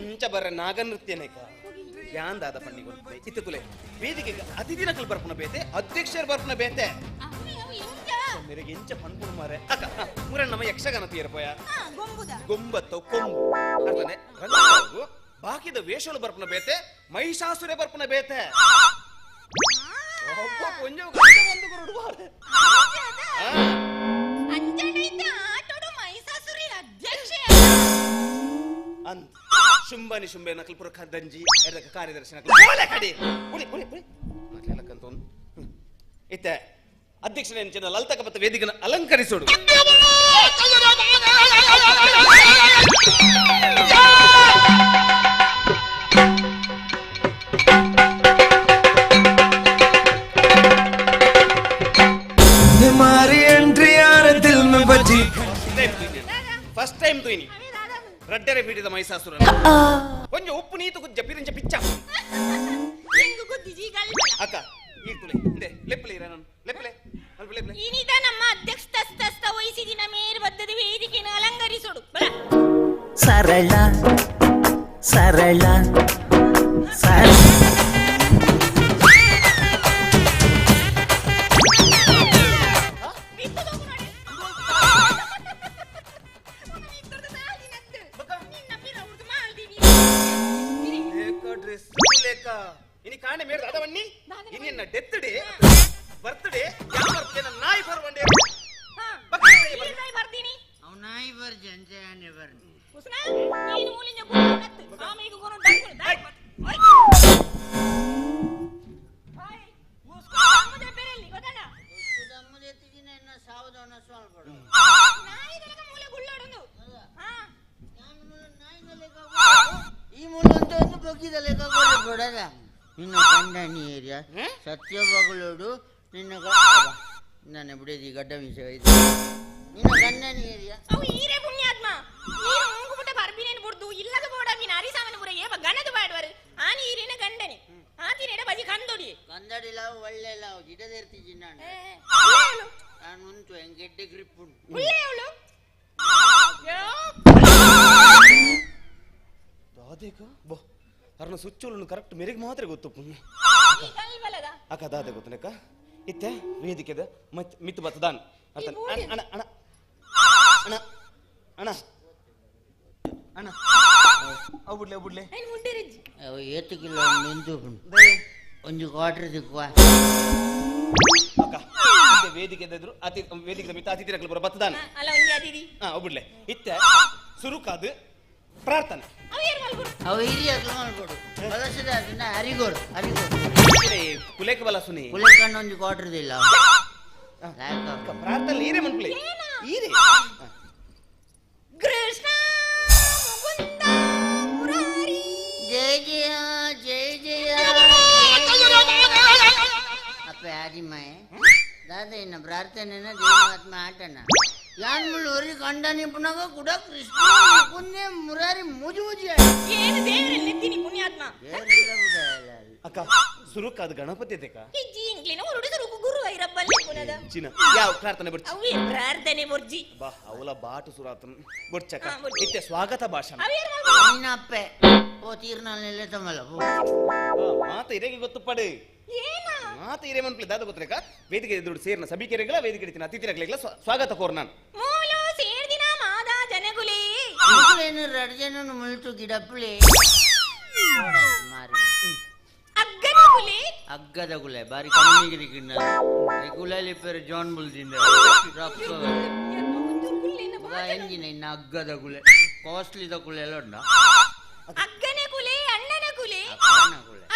ಇಂಚ ಬರ ನಾಗನೃತ್ಯನೇಕ ಯಾಂದಾದ ಪಣ್ಣಿ ಗೊತ್ತೆ ಇತ್ತುಲೆ ವೇದಿಕೆಗೆ ಅತಿಥಿ ನಕಲು ಬರ್ಪುನ ಬೇತೆ ಅಧ್ಯಕ್ಷರು ಬರ್ಪುನ ಬೇತೆ ಮೇರೆಗೆ ಎಂಚ ಪನ್ಪುಣ ಮಾರೆ ಅಕ್ಕ ಮುರಣ್ಣ ನಮ್ಮ ಯಕ್ಷಗಾನ ತೀರಪೋಯ ಗೊಂಬತ್ತ ಕೊಂಬು ಅರ್ಥನೆ ರಂಗು ಬಾಕಿದ ವೇಷಗಳು ಬರ್ಪುನ ಬೇತೆ ಮಹಿಷಾಸುರೆ ಬರ್ಪುನ ಬೇತೆ ಒಬ್ಬ ಕೊಂಜ ಒಂದು ಗುರುಡು ಬಾರೆ ಅಂದ್ ಶುಂಬನಿ ಶುಂಬೆ ನಕಲ್ ಪುರ ದಂಜಿ ಎಡಕ ಕಾರ್ಯದರ್ಶಿ ನಕಲ್ ಬೋಲೆ ಕಡಿ ಪುಡಿ ಪುಡಿ ಪುಡಿ ಮಾತಾಡಕ್ಕಂತ ಒಂದು ಇತ್ತೆ ಅಧ್ಯಕ್ಷನ ಲಲಿತಕ ಮತ್ತು ವೇದಿಕೆಯನ್ನು ಅಲಂಕರಿಸೋಡು. ಮಾರಿ ಎಂಟ್ರಿ ಯಾರ ದಿಲ್ ಮೇ ಬಜಿ. ಫಸ್ಟ್ ಟೈಮ್ ತುಯಿನಿ ರಡ್ಡರೆ ಪೀಡಿದ ಮಹಿಷಾಸುರ ಕೊಂಚ ಉಪ್ಪು ನೀತು ಕುಜ್ಜ ಪಿರಿಂಚ ಪಿಚ್ಚ ಅಕ್ಕ ಈಗ ತುಲೆ ಇಂದೆ ಲೆಪ್ಪಲೆ ಇರ ನಾನು ಲೆಪ್ಪಲೆ ಅಲ್ಪ ಲೆಪ್ಪಲೆ ಇನಿದ ನಮ್ಮ ಅಧ್ಯಕ್ಷ ತಸ್ತಸ್ತ ವಹಿಸಿದಿನ ಮೇರ್ ಬದ್ದದ ವೇದಿಕೆಯನ್ನು ಅಲಂಕರಿಸೋಡು. ಬಲ ಸರಳ ಸರಳ ಸರಳ ಇನಿ ಕಾಣೆ ಮೇಡ್ದ ಅದವನ್ನಿ ಇನ್ನೆನ್ನ ಡೆತ್ ಡೇ ಬರ್ತ್ಡೇ ಯಾವ ಬರ್ತ್ಡೇ ನನ್ನ ನಾಯಿ ಬರುವಂಡೆ ಬರ್ತೀನಿ ನಾಯಿ ಬರ್ಜಿ ಅಂಚೆ ಆನೆ ಬರ್ನಿ ಕುಸ್ನಾ ನೀನು ಮೂಲಿಂಜ ಗುರು ಕತ್ತು ಆಮೇಗ ಗುರು ಡಂಗುಳು ದಾಯ್ ಓಯ್ ಓಯ್ ಮುಸ್ಕು ಬೆರೆಲ್ಲಿ ಗೊತ್ತಣ ದಮ್ಮದ ಎತ್ತಿಜಿನ ಎನ್ನ ಸಾವದವನ ಸ್ವಾಲ್ಪಡು ನಾಯಿ ದಲಕ ಮೂಲೆ ಗುಳ್ಳಾಡೊಂದು. ಹಾ ಈ ಮೂಲ ಅಂತ ಒಂದು ಬಗ್ಗಿದ ಲೆಕ್ಕ ಕೊಡದ ನಿನ್ನ ಗಂಡ ನೀರ್ಯ ಸತ್ಯ ಬಗಳೋಡು ನಿನ್ನ ನನ್ನ ಬಿಡದಿ ಗಡ್ಡ ಮೀಸ ನಿನ್ನ ಗಂಡ ನೀರ್ಯ ಅವು ಈರೇ ಪುಣ್ಯಾತ್ಮ ನೀರು ಮುಂಗುಪುಟ ಬರ್ಬಿನೇನು ಬುಡ್ದು ಇಲ್ಲದ ಬೋಡ ಮೀನ ಅರಿಸಾಮನ ಪುರ ಏವ ಗಣದ ಬಾಡುವರು ಆ ನೀರಿನ ಗಂಡನೆ ಆತಿನೇಡ ಬಜಿ ಕಂದೊಡಿ ಕಂದಡಿ ಲಾವು ಒಳ್ಳೆ ಲಾವು ಗಿಡದಿರ್ತಿಜಿ ನಾನು ನಾನು ಉಂಟು ಹೆಂಗೆಡ್ಡೆ ಗ್ರಿಪ್ ಉಂಟು ಉಳ್ಳೆಯವಳು ದಾದೇಕ ಬೋ ಅರ್ನ ಸುಚ್ಚೋಳು ಕರೆಕ್ಟ್ ಮೇರೆಗೆ ಮಾತ್ರ ಗೊತ್ತು ಪುಣ್ಯ ಅಕ್ಕ ದಾದೆ ಗೊತ್ತನಕ್ಕ ಇತ್ತೆ ವೇದಿಕೆದ ಮತ್ ಮಿತ್ತು ಬತ್ತದಾನ್ ಅರ್ಥ ಅಣ್ಣ ಅಣ್ಣ ಅಣ್ಣ ಅಣ್ಣ ಅಣ್ಣ ಅವು ಬಿಡ್ಲೆ ಅವು ಬಿಡ್ಲೆ ಅವು ಏತು ಕಿಲೋ ನಿಂತು ಒಂದು ಕ್ವಾರ್ಟರ್ ದಿಕ್ಕುವ ಅಕ್ಕ ಇತ್ತೆ ವೇದಿಕೆದ ಅತಿ ವೇದಿಕೆದ ಮಿತ್ತ ಅತಿಥಿ ನಕಲು ಬರೋ ಬತ್ತದಾನ್ ಅಲ್ಲ ಒಂಜಿ ಅತಿಥಿ ಹಾ ಅವು ಬಿಡ್ಲೆ ಇತ್ತೆ ಸುರುಕಾದು ಪ್ರಾರ್ಥನೆ ಅವು ಹಿರಿಯ ಮಾಡ್ಕೊಡು ಬಲಸದ ಅದನ್ನ ಹರಿಗೋಡು ಹರಿಗೋಡು ಕುಲೇಕ ಬಲ ಸುನಿ ಕುಲೇಕಣ್ಣ ಒಂದು ಕ್ವಾರ್ಟರ್ ಇಲ್ಲ ಪ್ರಾರ್ಥನೆ ಈರೆ ಮನ್ಪುಲೆ ಈರೆ ಕೃಷ್ಣ ಮುಕುಂದ ಮುರಾರಿ ಜಯ ಜಯ ಜಯ ಜಯ ಅಪ್ಪ ಆದಿಮಾಯ ದಾದ ಇನ್ನ ಪ್ರಾರ್ಥನೆನ ದೇವಾತ್ಮ ಆಟನ ಯಾನ್ ಮುಳ್ಳು ಒರಿ ಕಂಡ ನಿಪುಣಗ ಕೂಡ ಕೃಷ್ಣ ಮುಕುಂದ ಮುರಾರಿ ಮುಜು ಮುಜಿ ಏನು ದೇವರಲ್ಲಿ ಪುಣ್ಯಾತ್ಮ ಅಕ್ಕ ಸುರುಕಾದ ಗಣಪತಿ ದೇಕ ಇಜ್ಜಿ ಇಂಗ್ಲಿನ ಒರುಡು ಸುರುಕು ಗುರು ಐರಬ್ಬಲ್ಲಿ ಪುನದ ಚಿನ ಯಾವ ಪ್ರಾರ್ಥನೆ ಬರ್ಚಿ ಅವೇ ಪ್ರಾರ್ಥನೆ ಬೊರ್ಜಿ ಬಾ ಅವಲ ಬಾಟು ಸುರಾತನ್ ಬೊರ್ಚಕ ಇತ್ತೆ ಸ್ವಾಗತ ಭಾಷಣ ನೀನಪ್ಪೆ ಓ ತೀರ್ನಲ್ಲೆಲ್ಲ ತಮ್ಮಲ್ಲ ಮಾತ ಇರೆಗೆ ಗೊತ್ತು ಪಡೆ ಮಾತ ಇರೆ ಮನ್ಪಲೆ ದಾದ ಗೊತ್ತರೇಕ ವೇದಿಕೆ ಎದುರು ಸೇರ್ನ ಸಭಿಕೆರೆಗಳ ವೇದಿಕೆ ಇಡ್ತೀನಿ ಅತಿಥಿರಗಳಿಗೆಲ್ಲ ಸ್ವಾಗತ ಕೋರ್ ನಾನು ಮೂಲು ಸೇರ್ದಿನ ಮಾದಾ ಜನಗುಲೇ ಏನು ಎರಡು ಜನ ಮುಳ್ತು ಗಿಡಪ್ಪಳಿ ಮಾರಿ ಅಗ್ಗದ ಗುಲೆ ಅಗ್ಗದ ಗುಲೆ ಬಾರಿ ಕಮ್ಮಿ ಗಿರಿಕಿನ್ನ ಗುಲಾಲಿ ಪೇರು ಜಾನ್ ಬುಲ್ದಿಂದ ಎಂಜಿನ ಇನ್ನು ಅಗ್ಗದ ಗುಲೆ ಕಾಸ್ಟ್ಲಿದ ಗುಲೆ ಎಲ್ಲ ಉಂಟಾ ಅಗ್ಗನ ಗುಲೆ ಅಣ್ಣನ ಗುಲೆ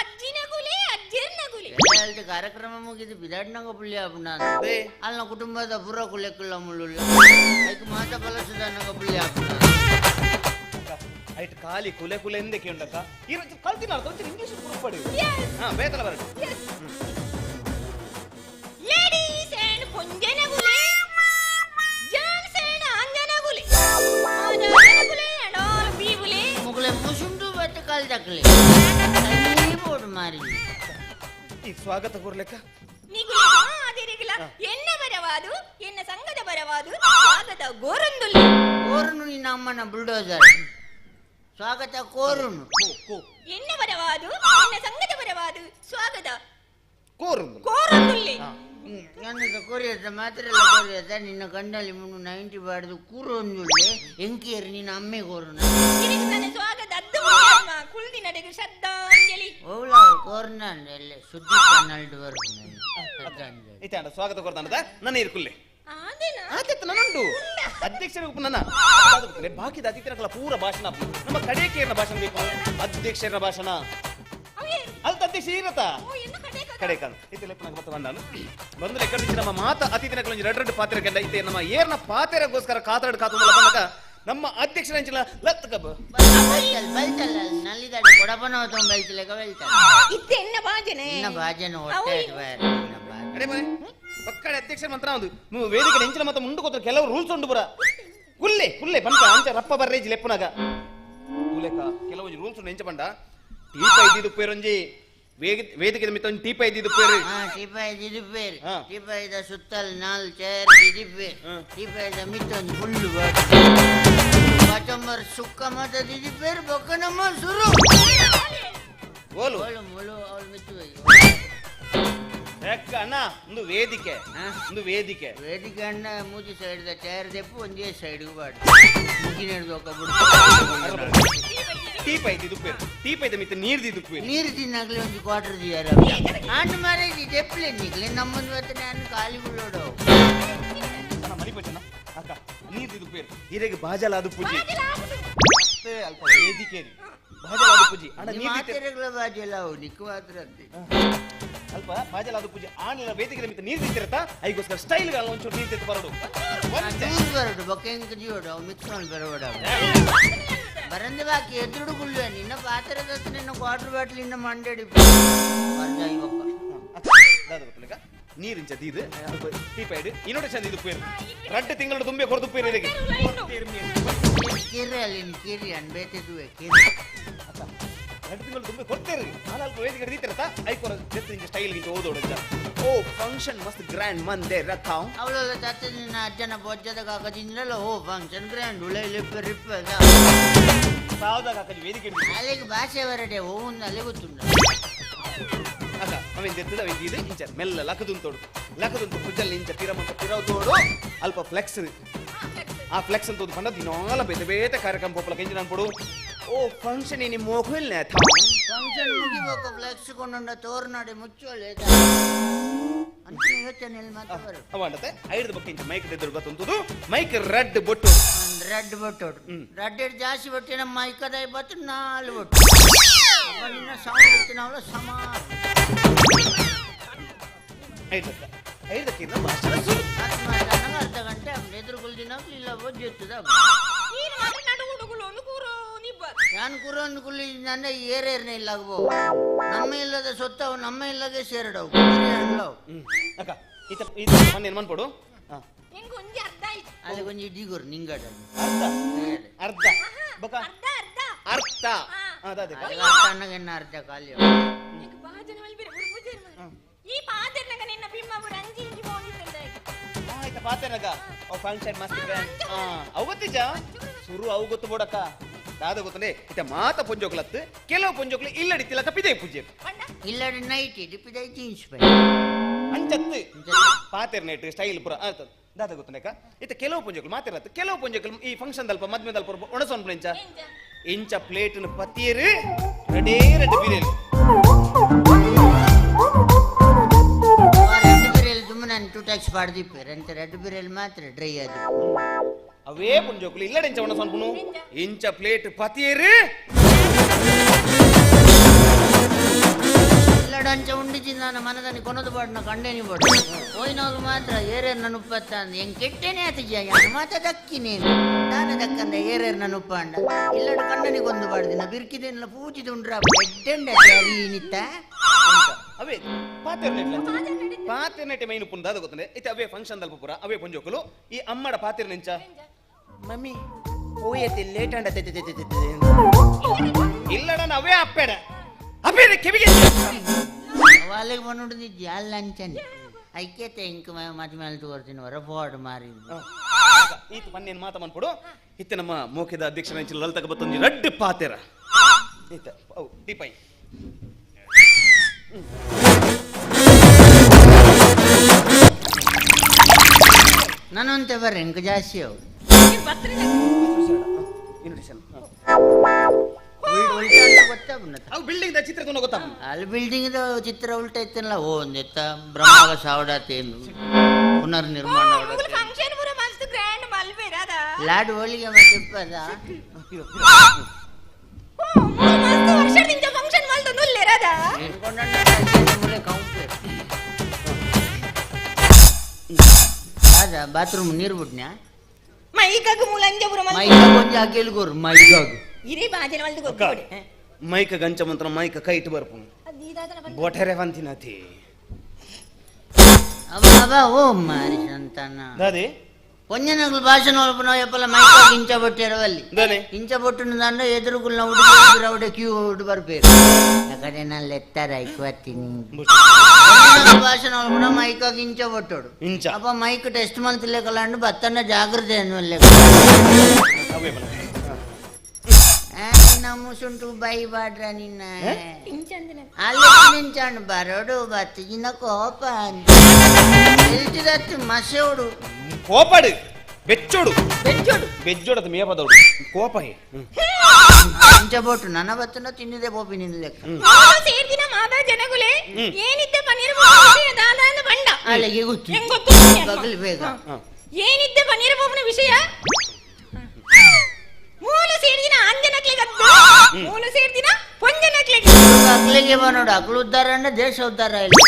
ಅಜ್ಜಿನ ಗುಲೆ ಅಜ್ಜಿಯರ್ನ ಗುಲೆ ಕಾರ್ಯಕ್ರಮ ಮುಗಿದು ಬಿದಾಡ್ನಂಗ ಪುಳ್ಳಿ ಆಪುಂಡ ಅಲ್ನ ಕುಟುಂಬದ ಪೂರ ಕುಲೆಕ್ಕುಲ್ಲ ಮುಳ್ಳುಲ್ಲ ಐಕ್ ಮಾತ ಬಲಸುದನ್ನಗ ಪುಳ್ಳಿ ಆಪುಂಡ ಐಟ್ ಖಾಲಿ ಕುಲೆ ಕುಲೆ ಎಂದಕ್ಕೆ ಉಂಡಕ್ಕ ಈ ಕಲ್ತಿನ ಅರ್ಥ ಒಂಚೂರು ಇಂಗ್ಲಿಷ್ ಪುರುಪಡಿ ಹಾ ಬೇತಲ ಬರಡು. ಲೇಡೀಸ್ ಅಂಡ್ ಪೊಂಜನಗುಲೆ ಜೆಂಟ್ಸ್ ಅಂಡ್ ಅಂಜನಗುಲೆ ಆಜನಗುಲೆ ಅಂಡ್ ಆಲ್ ಬೀವುಲೆ ಮುಗುಲೆ ಮುಸುಂಡು ಬತ್ತ ಕಾಲ್ ದಕ್ಕಲೆ ಬೋರ್ಡ್ ಮಾರಿ ಈ ಸ್ವಾಗತ ಕೋರ್ಲೆಕ್ಕ ನಿಗುಲೆ ಆದಿರಿಗಿಲ ಎನ್ನ ಬರವಾದು ಎನ್ನ ಸಂಘದ ಬರವಾದು ಸ್ವಾಗತ ಗೋರಂದುಲ್ಲೆ ಕೋರುನು ನಿನ್ನ ಅಮ್ಮನ ಬುಲ್ಡೋಸರ್ ಸ್ವಾಗತ ಕೋರುನು ಎನ್ನ ಬರವಾದು ಎನ್ನ ಸಂಘದ ಬರವಾದು ಸ್ವಾಗತ ಕೋರುಂದು ಕೋರಂದುಲ್ಲೆ ನನ್ನ ಕೊರಿಯದ ಮಾತ್ರ ಕೊರಿಯದ ನಿನ್ನ ಗಂಡಲ್ಲಿ ಮುನ್ನು 90 ಬಾಡ್ದು ಕೂರೊಂದುಲ್ಲೆ ಎಂಕೇರು ನಿನ್ನ ಅಮ್ಮೆ ಕೋರುನ ನನ್ನ ಸ್ವಾಗತ ಅದ್ದು ಕುಳ್ದಿ ನಡೆಗೆ ಶ್ರದ್ಧಾಂಜಲಿ ಓಲ ಕೋರ್ನ ಎಲ್ಲ ಸುದ್ದಿ ಕನ್ನಡ ಬರ್ಪುನ ಶ್ರದ್ಧಾಂಜಲಿ ಇತ್ತೆ ಸ್ವಾಗತ ಕೋರ್ತಾನದ ನನ್ನ ಇರ್ಕುಲ್ಲೆ ಆತೆತ್ತ ನನ್ನುಂಡು ಅಧ್ಯಕ್ಷರ ನನ್ನ ಬಾಕಿದ ಅತಿಥಿರಕಲ ಪೂರ ಭಾಷಣ ನಮ್ಮ ಕಡೆಕೇರ್ನ ಭಾಷಣ ಬೇಕು ಅಧ್ಯಕ್ಷರ ಭಾಷಣ ಅಲ್ತ ಅಧ್ಯಕ್ಷ ಇರತ್ತ ಕಡೆ ಕಾನು ಇತ್ತೆ ಲೆಪ್ಪನಾಗ ಮತ್ತೆ ಬಂದಾನು ಬಂದು ಲೆಕ್ಕ ನಮ್ಮ ಮಾತ ಅತಿಥಿನಕಲ ರೆಡ್ ರೆಡ್ ಪಾತ್ರೆ ಇತ್ತೆ ನಮ್ಮ ಏರ್ನ ಪಾತ್ರೆಗೋಸ್ಕರ ಕಾತರಡ್ ಕಾತು ಬಂದಾಗ ನಮ್ಮ ಅಧ್ಯಕ್ಷರ ಅಂಚಿನ ಲತ್ ಕಬ್ಬ ಬಲ್ತಲ್ಲ ನಲ್ಲಿದಾಡ ಕೊಡಪನ ಬಲ್ತಲೆಕ ಬಲ್ತಲ್ಲ ಇತ್ತೆ ಎನ್ನ ಭಾಜನೆ ಎನ್ನ ಭಾಜನೆ ಹೊಟ್ಟೆ ಅರೆ ಮನೆ ಪಕ್ಕಡೆ ಅಧ್ಯಕ್ಷರ ಮಂತ್ರ ಒಂದು ನೀವು ವೇದಿಕೆ ಹೆಂಚಿನ ಮತ್ತೆ ಮುಂಡು ಕೊತ್ರ ಕೆಲವು ರೂಲ್ಸ್ ಉಂಟು ಬುರ ಕುಲ್ಲೆ ಕುಲ್ಲೆ ಬಂತ ಅಂಚ ರಪ್ಪ ಬರ್ರೇಜಿ ಲೆಪ್ಪನಾಗ ಕುಲೆಕ ಕೆಲವು ರೂಲ್ಸ್ ಉಂಟು ಹೆಂಚ ಬಂಡ ಟೀಪ ಇದ್ದಿದ್ದು ಪೇರೊಂಜಿ ವೇದಿಕೆ ಮಿತ್ತ ಒಂದು ಟೀಪ ಇದ್ದಿದ್ದು ಪೇರು ಟೀಪ ಇದ್ದಿದ್ದು ಪೇರು ಟೀಪ ಇದ್ದ ಸುತ್ತಲ್ ನಾಲ್ ಚೇರ್ ಇದ್ದಿ ಪೇರು ಟೀಪ ಇದ್ದ ಮಿತ್ತ ಒಂದು ಫುಲ್ಲು ಬಾಟಂಬರ್ ಸುಕ್ಕ ಮಾತ ದಿದಿ ಪೇರು ಬೊಕ್ಕನಮ್ಮ ಸುರು ಓಲು ಓಲು ಮುಳು ಅವಳು ಮಿತ್ತು ಅಣ್ಣ ಒಂದು ವೇದಿಕೆ ಒಂದು ವೇದಿಕೆ ವೇದಿಕೆ ಅಣ್ಣ ಮೂಜಿ ಸೈಡ್ ಚೇರ್ ದೆಪ್ಪು ಒಂದೇ ಸೈಡ್ಗೆ ಬಾಡು ಮುಗಿನ ಟೀಪ ಐತಿ ಪೇರು ಟೀಪ ಐತೆ ಮಿತ್ತ ನೀರು ದಿದ್ದು ಪೇರು ನೀರು ತಿನ್ನಾಗ್ಲಿ ಒಂದು ಕ್ವಾರ್ಟರ್ ದಿಯಾರ ಆಂಡ್ ಮಾರೇಜ್ ದೆಪ್ಪಲೆ ನಿಗ್ಲಿ ನಮ್ಮೊಂದು ಹೊತ್ತು ನಾನು ಖಾಲಿ ಬಿಡೋಡು ಅಣ್ಣ ಮನಿ ಬಚ್ಚನ ಅಕ್ಕ ನೀರು ದಿದ್ದು ಪೇರು ಹಿರೇಗೆ ಬಾಜಲ ಅದು ಪೂಜೆ ಅಲ್ಪ ವೇದಿಕೆ ಬಾಜಲ ಅದು ಪೂಜೆ ಅಣ್ಣ ನೀರು ಬಾಜಲ ಅವು ನಿಕ್ಕು ಮಾತ್ರ ಅಂತೆ ಅಲ್ಪ ಬಾಜಲ ಅದು ಪೂಜೆ ಆನ್ಲ ವೇದಿಕೆ ಮಿತ್ತ ನೀರು ತಿಂತಿರತ್ತ ಐಗೋಸ್ಕರ ಸ್ಟೈಲ್ ಒಂಚೂರು ನೀರು ತಿಂತ ಬರೋಡು ಚೂರು ಬರೋಡು ಬೊಕ್ಕೆ ಜೀವಡು ಅವು ಮಿಕ್ಸ್ ಮಾಡಿ ಬರೋಡು ಬರಂದ ಬಾಕಿ ಎದುರು ಗುಳ್ಳು ನಿನ್ನ ಪಾತ್ರದ ನಿನ್ನ ಕ್ವಾರ್ಟರ್ ಬಾಟ್ಲ್ ಇನ್ನ ಮಂಡೇಡಿ ನೀರಿಂಚ ದೀದು ಟೀಪ ಇಡು ಇನ್ನೊಂದು ಚಂದ ಇದು ಪೇರು ರಡ್ಡು ತಿಂಗಳು ತುಂಬೆ ಕೊರದು ಪೇರು ಇದಕ್ಕೆ ಕಿರಿ ಅಲ್ಲಿ ಕಿರಿ ಅನ್ಬೇತಿದ್ವೆ ಕಿರಿ ಎರಡು ತಿಂಗಳು ತುಂಬೆ ಕೊಡ್ತೇರಿ ನಾಲ್ಕು ವೇದಿಕೆ ಹಿಡಿದಿರತ್ತ ಐಕೋರ ಜೊತೆ ಸ್ಟೈಲ್ ಗಿಂತ ಓದೋಡ ಓ ಫಂಕ್ಷನ್ ಮಸ್ತ್ ಗ್ರ್ಯಾಂಡ್ ಮಂದೆ ರಥಾವ್ ಅವಳೆಲ್ಲ ತತ್ತ ನಿನ್ನ ಅಜ್ಜನ ಬೊಜ್ಜದ ಕಾಕದಿಂದಲಲ್ಲ ಓ ಫಂಕ್ಷನ್ ಗ್ರ್ಯಾಂಡ್ ಉಳೆ ಲಿಪ್ಪ ರಿಪ್ಪ ಸಾವ್ದಾಗ ಕಾಕಜಿ ವೇದಿಕೆ ಅಲ್ಲಿಗೆ ಭಾಷೆ ಬರಡೆ ಓ ಅಲ್ಲೇ ಗೊತ್ತುಂಡ ಅಕ್ಕ ಅವೇನು ಎತ್ತದ ಅವೇನು ಇದು ಇಂಚ ಮೆಲ್ಲ ಲಕದುಂತೋಡು ಲಕದುಂತು ಕುಜ್ಜಲ್ಲಿ ಇಂಚ ಪಿರಮಂತ ಪಿರವ್ ತೋಡು ಅಲ್ಪ ಫ್ಲೆಕ್ಸ್ ಆ ಫ್ಲೆಕ್ಸ್ ಅಂತ ಒಂದು ಪಂಡ ದಿನಾಲ ಬೇತೆ ಬೇತೆ ಕಾರ್ಯಕ್ರಮ ಪೋಪಲ ಕೆಂಜಿ ಅನ್ಪಡು ಓ ಫಂಕ್ಷನ್ ಇನಿ ಮೋಖಿಲ್ ನೆ ಫಂಕ್ಷನ್ ಮುಗಿಬೇಕು ಫ್ಲೆಕ್ಸ್ ಕೊಂಡ ತೋರ್ನಾಡಿ ಮುಚ್ಚೋಳೆ ಅಂತ ಯೋಚನೆ ಮಾತ್ರ ಬರು ಅವಂಡತೆ ಐದು ಬಕ್ಕೆ ಇಂಚ ಮೈಕ್ ದೆದ್ದರು ಬತ್ತುಂತುದು ಮೈಕ್ ರೆಡ್ ಬೊಟ್ಟು ರೆಡ್ ಬೊಟ್ಟು ರೆಡ್ ಜಾಸ್ತಿ ಬೊಟ್ಟು ನಮ್ಮ ಮೈಕದ ಬತ್ತು ನಾಲ್ ಬೊಟ್ಟು ಅಪ್ಪ ನಿನ್ನ ಸೌಂಡ್ ಇತ್ತು ಸಮ ಐದಕ್ಕ ಐದಕ್ಕೆ ಭಾಷಣ ಶುರು ಅರ್ಧ ಗಂಟೆ ಎದುರುಗುಲ್ ದಿನ ಇಲ್ಲ ಬೊಜ್ಜೆತ್ತದ ನಾನು ಕೂರೋನ್ ಕುಲ್ಲಿ ನನ್ನ ಏರೇರ್ನ ಇಲ್ಲಾಗಬೋ ನಮ್ಮ ಇಲ್ಲದ ಸೊತ್ತವು ನಮ್ಮ ಇಲ್ಲಗೆ ಸೇರಡವು ಅಕ್ಕ ಈತ ಈತ ಮೊನ್ನೆ ಮನ್ಪಡು ಅಲ್ಲಿ ಕೊಂಚ ಇಡೀಗೋರು ನಿಂಗಡ ಅರ್ಧ ಅರ್ಧ ಬಕ ಅರ್ಥ ಅನ್ನ ಅರ್ಧ ಖಾಲಿ ಈ ಪಾತೆರ್ನಗ ನಿನ್ನ ಬಿಮ್ಮವರು ಅಂಜಿ ಇಂಜಿ ಹೋಗಿದ್ದಂತೆ ಆಯ್ತಾ ಪಾತೆರ್ನಗ ಅವು ಫಂಕ್ಷನ್ ಮಸ್ತ್ ಅವು ಗೊತ್ತಿಜ್ಜ ಸುರು ಅವು ಗೊತ್ತು ಬೋಡಕ್ಕ ದಾದ ಗೊತ್ತನೆ ಇತ್ತ ಮಾತ ಪೊಂಜೋಕ್ಲತ್ತು ಕೆಲವು ಪೊಂಜೋಕ್ಲು ಇಲ್ಲಡಿ ತಿಲಕ ಪಿದೆ ಪೂಜೆ ಇಲ್ಲಡಿ ನೈಟ್ ಪಿದೆ ಜೀನ್ಸ್ ಪ್ಯಾಂಟ್ ಅಂಚತ್ತು ಪಾತೆರ್ನೇಟ್ ಸ್ಟೈಲ್ ಪುರ ಆಯ್ತು ದಾದ ಗೊತ್ತನೇಕ ಇತ್ತ ಕೆಲವು ಪೊಂಜೋಕ್ಲು ಮಾತಿರತ್ತು ಕೆಲವು ಪೊಂಜೋಕ್ಲು ಈ ಫಂಕ್ಷನ್ ದಲ್ಪ ಮದ್ಮೆ ದಲ್ಪ ಒಣಸೊನ್ ಇಂಚ ಇಂಚ ಪ್ಲೇಟ್ ಪತ್ತಿಯರು ರೆಡೇ ರೆಡ್ ಬಿರಿಯಾನಿ ನಾನು 2 ಟ್ಯಾಕ್ಸ್ ಪಾಡ್ದಿಪ್ಪೇರು ಅಂತ ರೆಡ್ ಬಿರಿಯಾನಿ ಮಾತ್ರ ಡ್ರೈ ಅದು ಅವೇ ಪುಂಜೋಕ್ಲು ಇಲ್ಲಡೆ ಇಂಚ ಒಣ ಸೊನ್ಪುನು ಇಂಚ ಪ್ಲೇಟ್ ಪತಿಯರು ಇಲ್ಲಡ ಎನ್ನಡಂಚ ಉಂಡಿಜಿಂದಾನ ಮನದನಿ ಕೊನದು ಬಾಡ್ನ ಕಂಡೇನಿ ಬೋಡು ಹೋಯ್ನವ್ರು ಮಾತ್ರ ಏರೇರ್ನ ನುಪ್ಪತ್ತ ಅಂದ್ ಹೆಂಗ್ ಕೆಟ್ಟೇನೆ ಆತಿಜ ಯಾನು ಮಾತ ದಕ್ಕಿನೇನು ದಾನ ದಕ್ಕಂದ ಏರೇರ್ನ ನುಪ್ಪ ಅಂಡ ಇಲ್ಲಡ ಕಣ್ಣನಿಗೆ ಒಂದು ಬಾಡ್ದಿನ ಬಿರ್ಕಿದೇನಲ್ಲ ಪೂಜಿದುಂಡ್ರ ಎಡ್ಡೆಂಡ ನಿತ್ತ ಅವೇ ಪಾತಿರ್ನೆಟೆ ಮೈನು ಪುಂದ ಅದು ಗೊತ್ತಂದೆ ಇತ್ತೆ ಅವೇ ಫಂಕ್ಷನ್ ದಲ್ಪ ಪೂರ ಅವೇ ಪೊಂಜೋಕುಲು ಈ ಅಮ್ಮಡ ಪಾತಿರ್ ನೆಂಚ ಮಮ್ಮಿ ಓಯತೆ ಲೇಟ್ ಅಂಡ ಇಲ್ಲಡ ಅವೇ ಅಪ್ಪೇಡ ಅಪ್ಪೇಡ ಕಿವಿಗೆ వాళ్ళకి పనుంటుంది జాలంచని ಐಕ್ಯತೆ ಇಂಕ ಮದ್ ಮೇಲೆ ತೋರ್ತೀನಿ ಹೊರ ಫೋಡ್ ಮಾರಿ ಈತ ಪನ್ನೇನು ಮಾತ ಮನ್ಪುಡು ಇತ್ತೆ ನಮ್ಮ ಮೋಕೆದ ಅಧ್ಯಕ್ಷನ ಲಲಿತಕ ಬತ್ತೊಂಜಿ ರಡ್ಡು ಪಾತೆರ ಈತ ಅವು ದೀಪೈ ನಾನಂತೆ ಬರ್ರಿ ಇಂಕ ಜಾಸ್ತಿ ಅವು ಬಿಲ್ಡಿಂಗ್ ಚಿತ್ರ ಗೊತ್ತಾಗ ಅಲ್ಲಿ ಬಿಲ್ಡಿಂಗ್ ಚಿತ್ರ ಉಲ್ಟ ಇತ್ತಲ್ಲ ಓ ಒಂದೆತ್ತ ಬ್ರಹ್ಮಗ ಸಾವಡಾತೆ ಪುನರ್ನಿರ್ಮಾಣ ಲಾಡ್ ಹೋಳಿಗೆ ಮತ್ತೆ ಇಪ್ಪದ ಬಾತ್ರೂಮ್ ನೀರು ಬಿಟ್ನ್ಯಾ ಮೈಕಾಗು ಮುಲಂಜಪುರ ಮೈಕಾಗ ಒಂಜಿ ಅಕೇಲ್ಗೋರು ಮೈಕಾಗು ಇರೇ ಬಾಜನ ಮಲ್ದು ಗೊತ್ತೋಡೆ ಮೈಕ ಗಂಚ ಮಂತ್ರ ಮೈಕ ಕೈಟ್ ಬರ್ಪುನು ಬೋಟೆರೆ ವಂತಿನತಿ ಅವ ಅವ ಓ ಮಾರಿ ಸಂತಾನ ದಾದೆ ಪೊಂಜನಗ್ಲು ಭಾಷಣ ಒಲ್ಪನ ಎಪ್ಪಲ ಮೈಕಾಗ ಇಂಚ ಬೊಟ್ಟಿರವಲ್ಲಿ ಇಂಚ ಬೊಟ್ಟುನ ದಂಡ ಎದುರುಗುಲ್ನ ಉಡುಪಿ ರೌಡೆ ಕ್ಯೂ ಉಡು ಬರ್ಪೇರು ಯಾಕಂದ್ರೆ ನಾನು ಲೆತ್ತರ ಐಕ್ವತ್ತೀನಿ ಭಾಷಣ ಒಲ್ಪನ ಮೈಕಾಗ ಇಂಚ ಬೊಟ್ಟೋಡು ಇಂಚ ಅಪ್ಪ ಮೈಕ್ ಟೆಸ್ಟ್ ಮಲ್ತಿಲ್ಲೇಕಲ್ಲ ಬತ್ತನ್ನ ಜಾಗ್ರತೆ ಅನ್ನುವಲ್ಲೆ ನಮ್ಮಸುಂಟು ಬೈ ಬಾಡ್ರ ನಿನ್ನ ಅಲ್ಲಿ ನಿಂಚಾಂಡು ಬರೋಡು ಬತ್ತಿನ ಕೋಪ ನಿಲ್ಚಿದತ್ತು ಮಸೋಡು ಕೋಪಡು ಬೆಚ್ಚೋಡು ಬೆಚ್ಚೋಡು ಬೆಜ್ಜೋಡದ ಮೇಪದೋಡು ಕೋಪ ಇಂಚ ಬೋಟು ನನ್ನ ಬತ್ತನ ತಿನ್ನಿದೆ ಬೋಪಿ ನಿನ್ನ ಲೆಕ್ಕ ಸೇರ್ದಿನ ಮಾತಾ ಜನಗುಲೆ ಏನಿದ್ದೆ ಪನ್ನೀರ್ ದಾದ ಬಂಡ ಅಲ್ಲಿಗೆ ಗೊತ್ತು ಬಗಲು ಬೇಗ ಏನಿದ್ದೆ ಪನ್ನೀರ್ ಬೋಪನ ವಿಷಯ ಮೂಲ ಸೇರ್ದಿನ ಆಂಜನಕ್ಲೆಗದ್ದು ಮೂಲ ಸೇರ್ದಿನ ಪೊಂಜನಕ್ಲೆಗೆ ಅಕ್ಲೆಗೆ ಬಾ ನೋಡು ಅಕ್ಲು ಉದ್ದಾರ ಅಂದ್ರೆ ದೇಶ ಉದ್ದಾರ ಇಲ್ಲ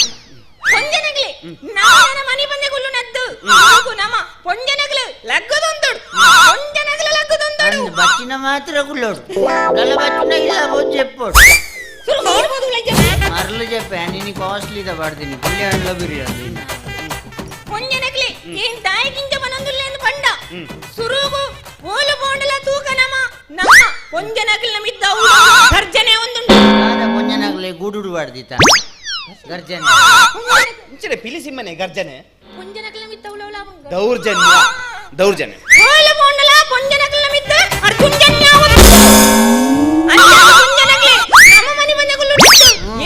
ಪೊಂಜನಕ್ಲೆ ನಾನ ಮನಿ ಬಂದೆ ಗುಲ್ಲು ನದ್ದು ನಮ್ಮ ಪೊಂಜನಕ್ಲು ಲಗ್ಗದೊಂದೊಡು ಪೊಂಜನಕ್ಲು ಲಗ್ಗದೊಂದೊಡು ಬಚ್ಚಿನ ಮಾತ್ರ ಗುಲ್ಲೋಡು ನಲ್ಲ ಬಚ್ಚಿನ ಇಲ್ಲ ಬೋದು చెప్పೋಡು ಮರಳು చెప్పೆ ನೀನು ಕಾಸ್ಟ್ಲಿ ಇದ ಬಾಡ್ತೀನಿ ಪುಳ್ಳಿ ಹಣ್ಣು ಬಿರಿಯಾನಿ ಪೊಂಜನಕ್ಲೆ ಏನ್ ದಾಯಕಿಂಚ ಬನೊಂದುಲ್ಲೇಂದು ಪಂಡ ಸುರುಗು ಓಲು ಬೋಂಡಲ ತೂಕ ನಮ ನಮ್ಮ ಪೊಂಜನಕ್ಲೆ ನಮಿದ್ದ ಗರ್ಜನೆ ಒಂದುಂಡು ಪೊಂಜನಕ್ಲೆ ಗೂಡುಡು ಬಾಡ್ದಿತ್ತ ಗರ್ಜನೆ ಇಂಚನೆ ಪಿಲಿಸಿಮ್ಮನೆ ಗರ್ಜನೆ ಪೊಂಜನಕ್ಲೆ ನಮಿದ್ದ ಉಲೌಲ ದೌರ್ಜನ್ಯ ದೌರ್ಜನ್ಯ ಓಲು ಬೋಂಡಲ ಪೊಂಜನಕ್ಲೆ ನಮಿದ್ದ ಅರ್ಜುನ್ಜನ್ಯ ಪೊಂಜನಕ್ಲೆ ನಮ್ಮ ಮನಿ ಬಂದಗುಲ್ಲು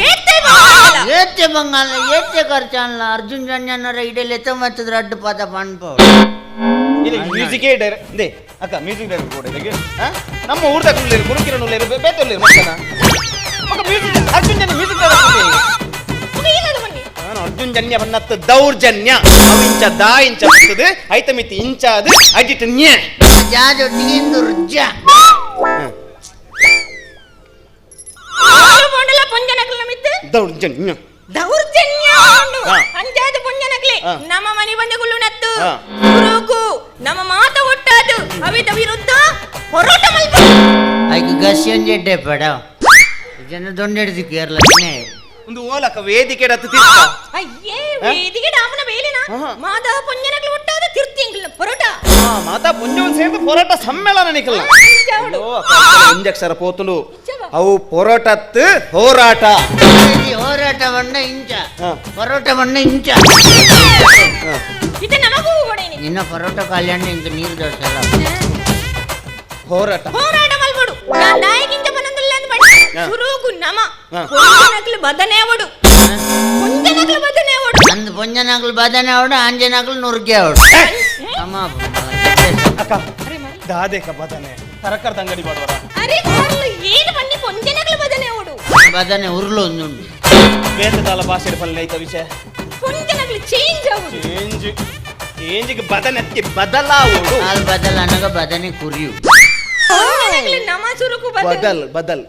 ಏತ್ತೆ ಬಂಗಾಲ ಏತ್ತೆ ಬಂಗಾಲ ಏತ್ತೆ ಖರ್ಚಾನ್ಲ ಅರ್ಜುನ್ ಜನ್ಯನರ ಇಡೀ ಮತ್ತದ್ರ ಅಡ್ಡು ಪದ ಪಣ್ಪೋ ಇಲ್ಲಿ ಮ್ಯೂಸಿಕೇ ಡೈರೆಕ್ಟ್ they ಅಕ್ಕ ಮ್ಯೂಸಿಕ್ ಡೈರೆಕ್ಟ್ ಕೂಡ ಇದಕ್ಕೆ ನಮ್ಮ ಊರ್ದಾಗ ಉಳ್ಳೇರು ಗುರುಕಿರಣ್ ಉಳ್ಳೇರು ಬೇತೊಳ್ಳೇರು ಮಕ್ಕನ ಮಕ್ಕ music Arjun Janya music direct ನಾನು ಅರ್ಜುನ್ ಜನ್ಯ ಬನ್ನತ್ತ ದೌರ್ಜನ್ಯ ಅವು ಇಂಚ ದಾ ಇಂಚ ಬರ್ತದೆ ಐತ ಮಿತಿ ಇಂಚ ಅದು ಅಡಿಟ್ ನ್ಯ ಜಾಜೊಟ್ಟಿಗೆ ಇಂದು ರುಜ್ಜ ದೌರ್ಜನ್ಯ ದೌರ್ಜನ್ಯ ಅಂಜಾದ ಪೊಂಜನಕ್ಲೆ ನಮ್ಮ ಮನಿ ಬಂದಗುಲ್ಲು ನತ್ತು ಸುರುಕು ನಮ್ಮ ಮಾತ ಒಟ್ಟಾದು ಅವಿತ ವಿರುದ್ಧ ಹೋರಾಟ ಮಲ್ಪು ಐಕ್ ಗಸ್ಯನ್ ಜೆಡ್ಡೆ ಪಡ ಜನ ದೊಂಡೆಡ್ದು ಕೇರಳ ಒಂದು ಓಲಕ ವೇದಿಕೆ ಡತ್ತು ತಿರ್ತ ಅಯ್ಯೇ ವೇದಿಕೆ ಡಾಮನ ಬೇಲಿನ ಮಾತಾ ಪೊಂಜನಕ್ಲೆ ಒಟ್ಟಾದ ತಿರ್ತಿಂಗ್ಲ ಪೊರೋಟ ಮಾತಾ ಪೊಂಜವನ್ ಸೇರಿದ ಪೊರೋಟ ಸಮ್ಮೇಳನ ನಿಕಲ್ಲ ಒಂಜಕ್ಷರ ಪೋತುಂಡು ಅವು ಪೊರೋಟತ್ತು ಹೋರಾಟ ಹೋರಾಟ ಬಣ್ಣ ಇಂಚ ಪರೋಟ ಬಣ್ಣ ಇಂಚ ಇದು ನಮಗೂ ಓಡೇನಿ ನಿನ್ನ ಪರೋಟ ಕಲ್ಯಾಣ ಇಂಕ ನೀರು ದೋಸೆ ಅಲ್ಲ ಹೋರಾಟ ಹೋರಾಟ ಮಲ್ಪಡು ನಾಯಿಗಿಂತ ಬನಂದುಲ್ಲ ಅಂತ ಬಣ್ಣ ಸುರುಗು ನಮ ಪೊಂಜನಕ್ಲು ಬದನೆ ಅವಡು ಪೊಂಜನಕ್ಲು ಬದನೆ ಅವಡು ಅಂದ್ ಪೊಂಜನಕ್ಲು ಬದನೆ ಅವಡು ಆಂಜನಕ್ಲು ನುರ್ಗೆ ಅವಡು ಅಮ್ಮ ಅಕ್ಕ ದಾದೇಕ ಬದನೆ ತರಕಾರದ ಅಂಗಡಿ ಮಾಡುವರ ಅರೆ ಕಾರ್ಲು ಏನು ಬನ್ನಿ ಪೊಂಜನಕ್ಲು ಬದನೆ ಅವಡು ಬದನೆ ಉರುಳು ಒಂದುಂಡು ವೇದದಾಲ ಭಾಷೆ ಪಲ್ಲೆ ಐತ ವಿಷಯ ಪೊಂಜನಕ್ಲು ಚೇಂಜ್ ಆಗುದು ಚೇಂಜ್ ಚೇಂಜ್ಗೆ ಬದನೆ ಅತ್ತಿ ಬದಲಾವುಡು ಅಲ್ಲಿ ಬದಲ ಅನ್ನಗ ಬದನೆ ಕುರಿಯು ಪೊಂಜನಕ್ಲು ನಮ ಸುರುಕು ಬದಲ್ ಬದಲ್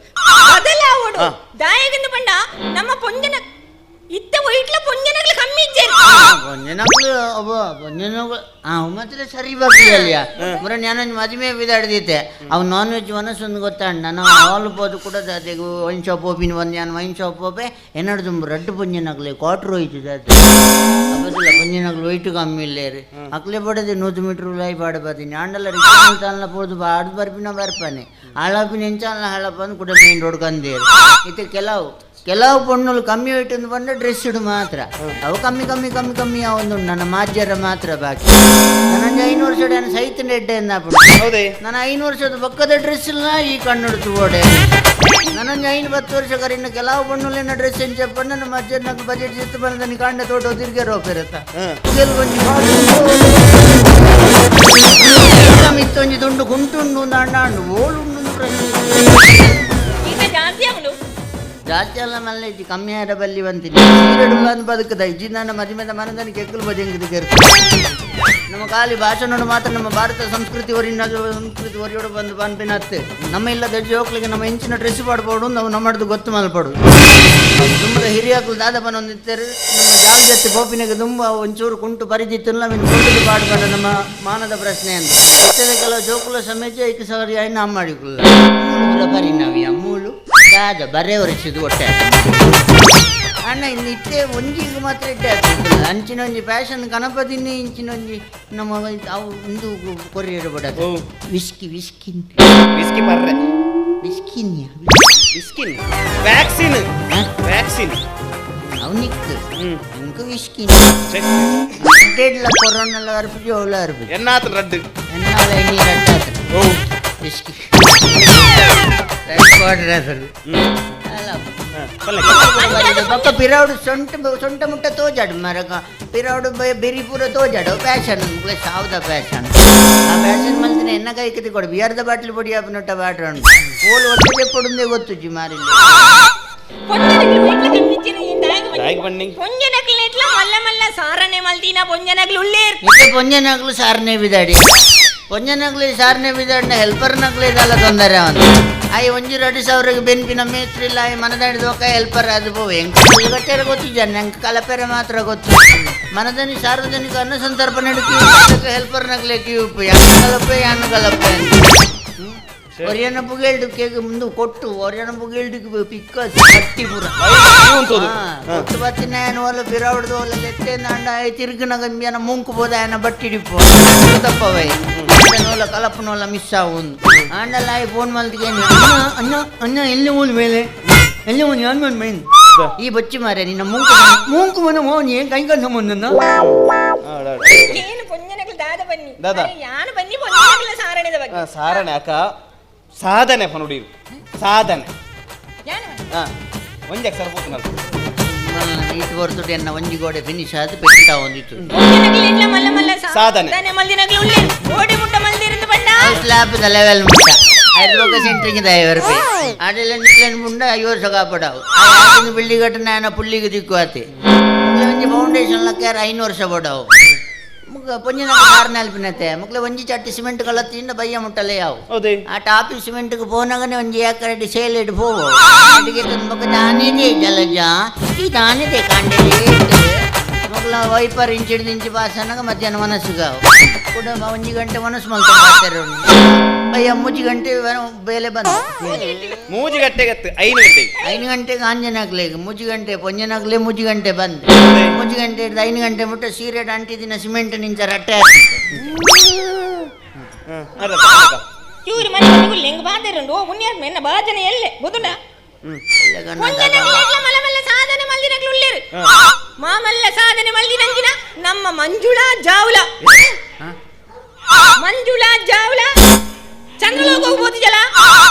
ಬದಲಾವಡು ದಾಯಗಂದು ಪಂಡ ನಮ್ಮ ಪೊಂಜನ ಇತ್ತೆ ಒಯ್ಟ್ಲ ಪೊಂಜನಗ್ಲು ಕಮ್ಮಿ ಇಜ್ಜೆರ್ ಪೊಂಜನಗ್ಲು ಅಬ್ಬ ಪೊಂಜನಗ್ಲು ಆ ಮಾತ್ರ ಸರಿ ಬಾಕಿ ಮುರ ನಾನು ಮದುವೆ ಬಿದಾಡ್ದಿತ್ತೆ ಅವು ನಾನ್ ವೆಜ್ ಮನಸ್ಸೊಂದು ಗೊತ್ತಾಂಡ ನಾನು ಹಾಲು ಪೋದು ಕೂಡ ದಾತೆಗ್ ವೈನ್ ಶಾಪ್ ಹೋಪಿನ ಬಂದು ನಾನು ವೈನ್ ಶಾಪ್ ಹೋಪೆ ಎನ್ನಡು ತುಂಬ ರಡ್ಡು ಪೊಂಜನಗ್ಲೆ ಕ್ವಾಟ್ರ್ ಹೋಯ್ತು ದಾತೆ ಅಬ್ಬದಿಲ್ಲ ಪೊಂಜನಗ್ಲು ವೈಟು ಕಮ್ಮಿ ಇಲ್ಲೇರು ಅಕ್ಲೆ ಪಡದೆ 100 ಮೀಟ್ರ್ ಲೈ ಪಾಡಬಾತೀನಿ ಆಂಡಲ ರಿಕ್ಷಾ ತಾನ್ಲ ಪೋದು ಬಾಡ್ದು ಬರ್ಪಿನ ಬರ್ಪಾನೆ ಹಾಳಾಪಿನ ಎಂಚಾಲ ಹಾಳಪ್ಪ ಅಂದ್ ಕೂಡ ಮೇನ್ ರೋಡ್ ಕಂದೇರು ಇತ್ತೆ ಕೆಲವು ಕೆಲವು ಪೊಣ್ಣುಲು ಕಮ್ಮಿ ವೈಟ್ ಒಂದು ಬಂದ ಡ್ರೆಸ್ ಇಡು ಮಾತ್ರ ಅವು ಕಮ್ಮಿ ಕಮ್ಮಿ ಕಮ್ಮಿ ಕಮ್ಮಿ ಒಂದು ನನ್ನ ಮಾಜ್ಯರ ಮಾತ್ರ ಬಾಕಿ ನನ್ನ 5 ವರ್ಷದ ನಾನು ಸೈತ ಎಡ್ಡೆ ಹೌದೇ ನಾನು 5 ವರ್ಷದ ಪಕ್ಕದ ಡ್ರೆಸ್ ಇಲ್ಲ ಈ ಕಣ್ಣು ತೋಡೆ ನನ್ನ 5-10 ವರ್ಷ ಕರಿನ ಕೆಲವು ಪೊಣ್ಣುಲಿನ ಡ್ರೆಸ್ ಏನು చెప్ప ನನ್ನ ಮಜ್ಜರ್ నాకు ಬಜೆಟ್ ಸಿತ್ತು ಬಂದ ಕಾಂಡ ತೋಟ ತಿರ್ಗೆ ರೋಪಿರುತ್ತ ಇತ್ತೊಂಜಿ ದುಂಡು ಗುಂಟುಂಡು ಅಣ್ಣ ಓಳುಂಡು ಜಾಸ್ತಿ ಅಲ್ಲ ಮಲ್ಲ ಇಜ್ಜಿ ಕಮ್ಮಿ ಆರ ಬಲ್ಲಿ ಬಂತೀನಿ ಸೀರೆಡುಲ್ಲ ಅಂದ್ ಬದುಕದ ಇಜ್ಜಿ ನನ್ನ ಮದುವೆದ ಮನದನಿ ಕೆಕ್ಕಲು ಬಜೆಂಗಿದ ನಮ್ಮ ಖಾಲಿ ಭಾಷಣ ಮಾತ್ರ ನಮ್ಮ ಭಾರತ ಸಂಸ್ಕೃತಿ ಹೊರಿನ ಸಂಸ್ಕೃತಿ ಹೊರಿಯೋಡು ಬಂದು ಪನ್ಪಿನತ್ತೆ ನಮ್ಮ ಇಲ್ಲದ ಜೋಕ್ಲಿಗೆ ನಮ್ಮ ಇಂಚಿನ ಡ್ರೆಸ್ ಪಾಡ್ಬೋಡು ನಾವು ನಮ್ಮದು ಗೊತ್ತು ಮಲ್ಪಡು ತುಂಬ ಹಿರಿಯಾಕಲು ದಾದಪ್ಪನ ಒಂದು ಇತ್ತಾರೆ ನಮ್ಮ ಜಾಗ ಜೊತೆ ಪೋಪಿನಾಗ ತುಂಬ ಒಂಚೂರು ಕುಂಟು ಪರಿದಿತ್ತಲ್ಲ ಮಿನ್ ಪಾಡ್ಬಾರ ನಮ್ಮ ಮಾನದ ಪ್ರಶ್ನೆ ಅಂತ ಇತ್ತದ ಕೆಲವು ಜೋಕುಲ ಸಮೇತ ಐಕ ಸವರಿ ಆಯ್ ನಮ್ಮ ಮಾಡಿಕುಲ್ಲ ಮೂಲು ಬರಿ ಮೂಲು ದಾದ ಬರೇ ಒರೆಸಿದು ಹೊಟ್ಟೆ ಅಣ್ಣ ಇನ್ನು ಇಟ್ಟೆ ಒಂಜಿಗೆ ಮಾತ್ರ ಇಟ್ಟೆ ಆಗ್ತಿಲ್ಲ ಅಂಚಿನ ಒಂಜಿ ಫ್ಯಾಷನ್ ಗಣಪತಿನೇ ಇಂಚಿನ ಒಂಜಿ ನಮ್ಮ ಅವು ಇಂದು ಕೊರಿಯರ್ ಬಡ ವಿಸ್ಕಿ ವಿಸ್ಕಿ ವಿಸ್ಕಿ ಬರ್ರೆ ವಿಸ್ಕಿನ್ ವಿಸ್ಕಿನ್ ವ್ಯಾಕ್ಸಿನ್ ವ್ಯಾಕ್ಸಿನ್ ಅವನಿಕ್ ಇಂಕು ವಿಸ್ಕಿ ಡೇಡ್ಲ ಕೊರೋನಾ ಅರ್ಪಿಜಿ ಅವಲ ಅರ್ಪಿಜಿ ಎನ್ನಾತ ರಡ್ಡು ಎನ್ನಾಲ ಎಣ್ಣೆ ರಡ್ಡಾತ ಓ ವಿಸ್ಕಿ ಬೊಕ್ಕ ಪಿರೌಡು ಸೊಂಟ ಸೊಂಟ ಮುಟ್ಟ ತೋಜಾಡು ಮರಕ ಪಿರೌಡು ಬೆರಿ ಪೂರ ತೋಜಾಡು ಫ್ಯಾಷನ್ ಸಾವ್ದ ಫ್ಯಾಷನ್ ಆ ಫ್ಯಾಷನ್ ಮಲ್ತಿನ ಎನ್ನ ಕೈಕತಿ ಕೊಡು ಬಿಯರ್ದ ಬಾಟ್ಲಿ ಪೊಡಿ ಆಪನೊಟ್ಟ ಬಾಟ್ರ ಉಂಟು ಓಲು ಒಟ್ಟೆ ಪೊಡುಂದೇ ಗೊತ್ತುಜ್ಜಿ ಮಾರಿಲ್ಲ ಪೊಂಜನಕ್ಲು ಸಾರನೆ ಬಿದಾಡಿ ಪೊಂಜನಕ್ಲು ಸಾರನೆ ಬಿದಾಡಿನ ಹೆಲ್ಪರ್ ನಕ್ಲು ಇದೆಲ್ಲ ತೊಂದರೆ ಅವನು ಆಯ್ ಒಂಜಿ 2 ಸಾವಿರಕ್ಕೆ ಬೆನ್ಪಿನ ಮೇಸ್ತ್ರಿಲ್ಲ ಆಯ್ ಮನದಾಡಿ ದೋಕ ಹೆಲ್ಪರ್ ಅದು ಪೋವೆ ಎಂಕ ಕಟ್ಟೆರ ಗೊತ್ತಿದ್ದಾನೆ ನಂಗೆ ಕಲಪೆರೆ ಮಾತ್ರ ಗೊತ್ತು ಮನದನಿ ಸಾರ್ವಜನಿಕ ಅನ್ನ ಸಂತರ್ಪಣೆ ಹೆಲ್ಪರ್ ನಕ್ಲೆ ಕ್ಯೂಪ್ ಯಾನ್ ಕಲಪೆ ಯಾನ್ ಕಲಪೆ ಒರಿಯನ ಪುಗೇಲ್ಡು ಕೇಕ್ ಮುಂದೆ ಕೊಟ್ಟು ಒರಿಯನ ಪುಗೇಲ್ಡು ಪಿಕ್ಕ ಕಟ್ಟಿ ಪೂರ ಕೊಟ್ಟು ಬತ್ತಿನ ಓಲ ಬಿರಾವಡ್ದು ಓಲ ಲೆತ್ತೇಂದ ತಿರುಗಿನ ಗಂಬಿಯನ ಮುಂಕು ಬೋದ ಆಯನ ಬಟ್ಟಿಡಿಪ್ಪು ತಪ್ಪವೈ ಓಲ ಕಲಪನೋಲ ಮಿಸ್ ಆವುಂದು ಆಂಡಲ್ಲ ಆಯ್ ಫೋನ್ ಮಲ್ತಿಗೆ ಅಣ್ಣ ಅಣ್ಣ ಅಣ್ಣ ಎಲ್ಲಿ ಮೂಲ ಮೇಲೆ ಎಲ್ಲಿ ಒಂದು ಯಾನ್ ಮನ್ ಮೈನ್ ಈ ಬಚ್ಚಿ ಮಾರೆ ನಿನ್ನ ಮುಂಕು ಮುಂಕು ಮನ ಮೋನ್ ಏನ್ ಕೈ ಕಂಡು ಮುಂದನ್ನ ಏನು ಪೊಂಜನಗಳು ದಾದ ಬನ್ನಿ ಯಾನು ಬನ್ನಿ ಪೊಂಜನಗಳ ಸಾರಣೆದ ಬಗ್ಗೆ ಸಾರಣೆ ಅಕ್ಕ ಸಾಧನೆ ಪನುಡಿ ಸಾಧನೆ ಒಂಜೆ ಸರ್ ಪೋತುನಲ್ಲ ಈಟ್ ಬರ್ತುಡು ಎನ್ನ ಒಂಜಿ ಗೋಡೆ ಫಿನಿಶ್ ಆದ್ ಪೆಟ್ಟ ಒಂದಿತ್ತು ಸಾಧನೆ ಸ್ಲಾಬ್ the level ಮುಟ್ಟ ಐದು ಲೋಕ ಸೆಂಟ್ರಿಂಗ್ ದಯವರು ಆಡೆಲ್ಲ ನಿಕ್ಲೇನ್ ಮುಂಡ 5 ವರ್ಷ ಕಾಪಡವು ಬಿಲ್ಡಿಂಗ್ ಕಟ್ಟ ನಾನು ಪುಲ್ಲಿಗೆ ದಿಕ್ಕು ಆತೆ ಒಂಜಿ ಫೌಂಡೇಶನ್ ಲಕ್ಕಾರ 5 ವರ್ಷ ಬಡವು ಮುಗ ಪೊಂಜಿನ ಕಾರ್ ನಾಲ್ಪಿನತೆ ಮುಕ್ಲೆ ಒಂಜಿ ಚಟ್ಟಿ ಸಿಮೆಂಟ್ ಕಲತ್ತಿಂದ ಬಯ್ಯ ಮುಟ್ಟಲೆ ಯಾವು ಆ ಟಾಪಿ ಸಿಮೆಂಟ್ಗೆ ಪೋನಾಗನೆ ಒಂಜಿ ಎಕರೆ ಸೇಲ್ ಇಟ್ಟು ಪೋವು ಅಡಿಗೆ ತಂದು ದಾನಿದೆ ಜಲಜ ಈ ದಾನಿದೆ ಕಾಂಡೆ ಮುಗ್ಲ ವೈಪರ್ ಇಂಚಿಡ್ದು ಇಂಚಿ ಪಾಸ್ ಅನ್ನಾಗ ಮಧ್ಯಾಹ್ನ ಮನಸ್ಸುಗಾವು ಕೂಡ ಒಂಜಿ ಗಂಟೆ ಮನಸ್ಸು ಮಲ್ಕೊಂಡು ಬಯ್ಯ ಮೂಜಿ ಗಂಟೆ ಬೇಲೆ ಬಂದು ಮೂಜಿ ಗಂಟೆಗೆ 5 ಗಂಟೆಗೆ 5 ಗಂಟೆಗೆ ಆಂಜನಾಗ್ಲೆ ಮೂಜಿ ಗಂಟೆ ಪೊಂಜನಾಗ್ಲೆ ಮೂಜಿ ಗಂಟೆ ಬಂದು ಮೂಜಿ ಗಂಟೆ ಹಿಡ್ದು 5 ಗಂಟೆ ಮುಟ್ಟ ಸೀರೆ ಅಂಟಿದಿನ ಸಿಮೆಂಟ್ ನಿಂಚ ರಟ್ಟೆ ಮಾಮಲ್ಲ ಸಾಧನೆ ಮಲ್ದಿನಂಚಿನ ನಮ್ಮ ಮಂಜುಳಾ ಜಾವ್ಲ ಮಂಜುಳಾ ಜಾವ್ಲ ಚಂದ್ರಲೋಕ ಹೋಗ್ಬೋದಿಜಲ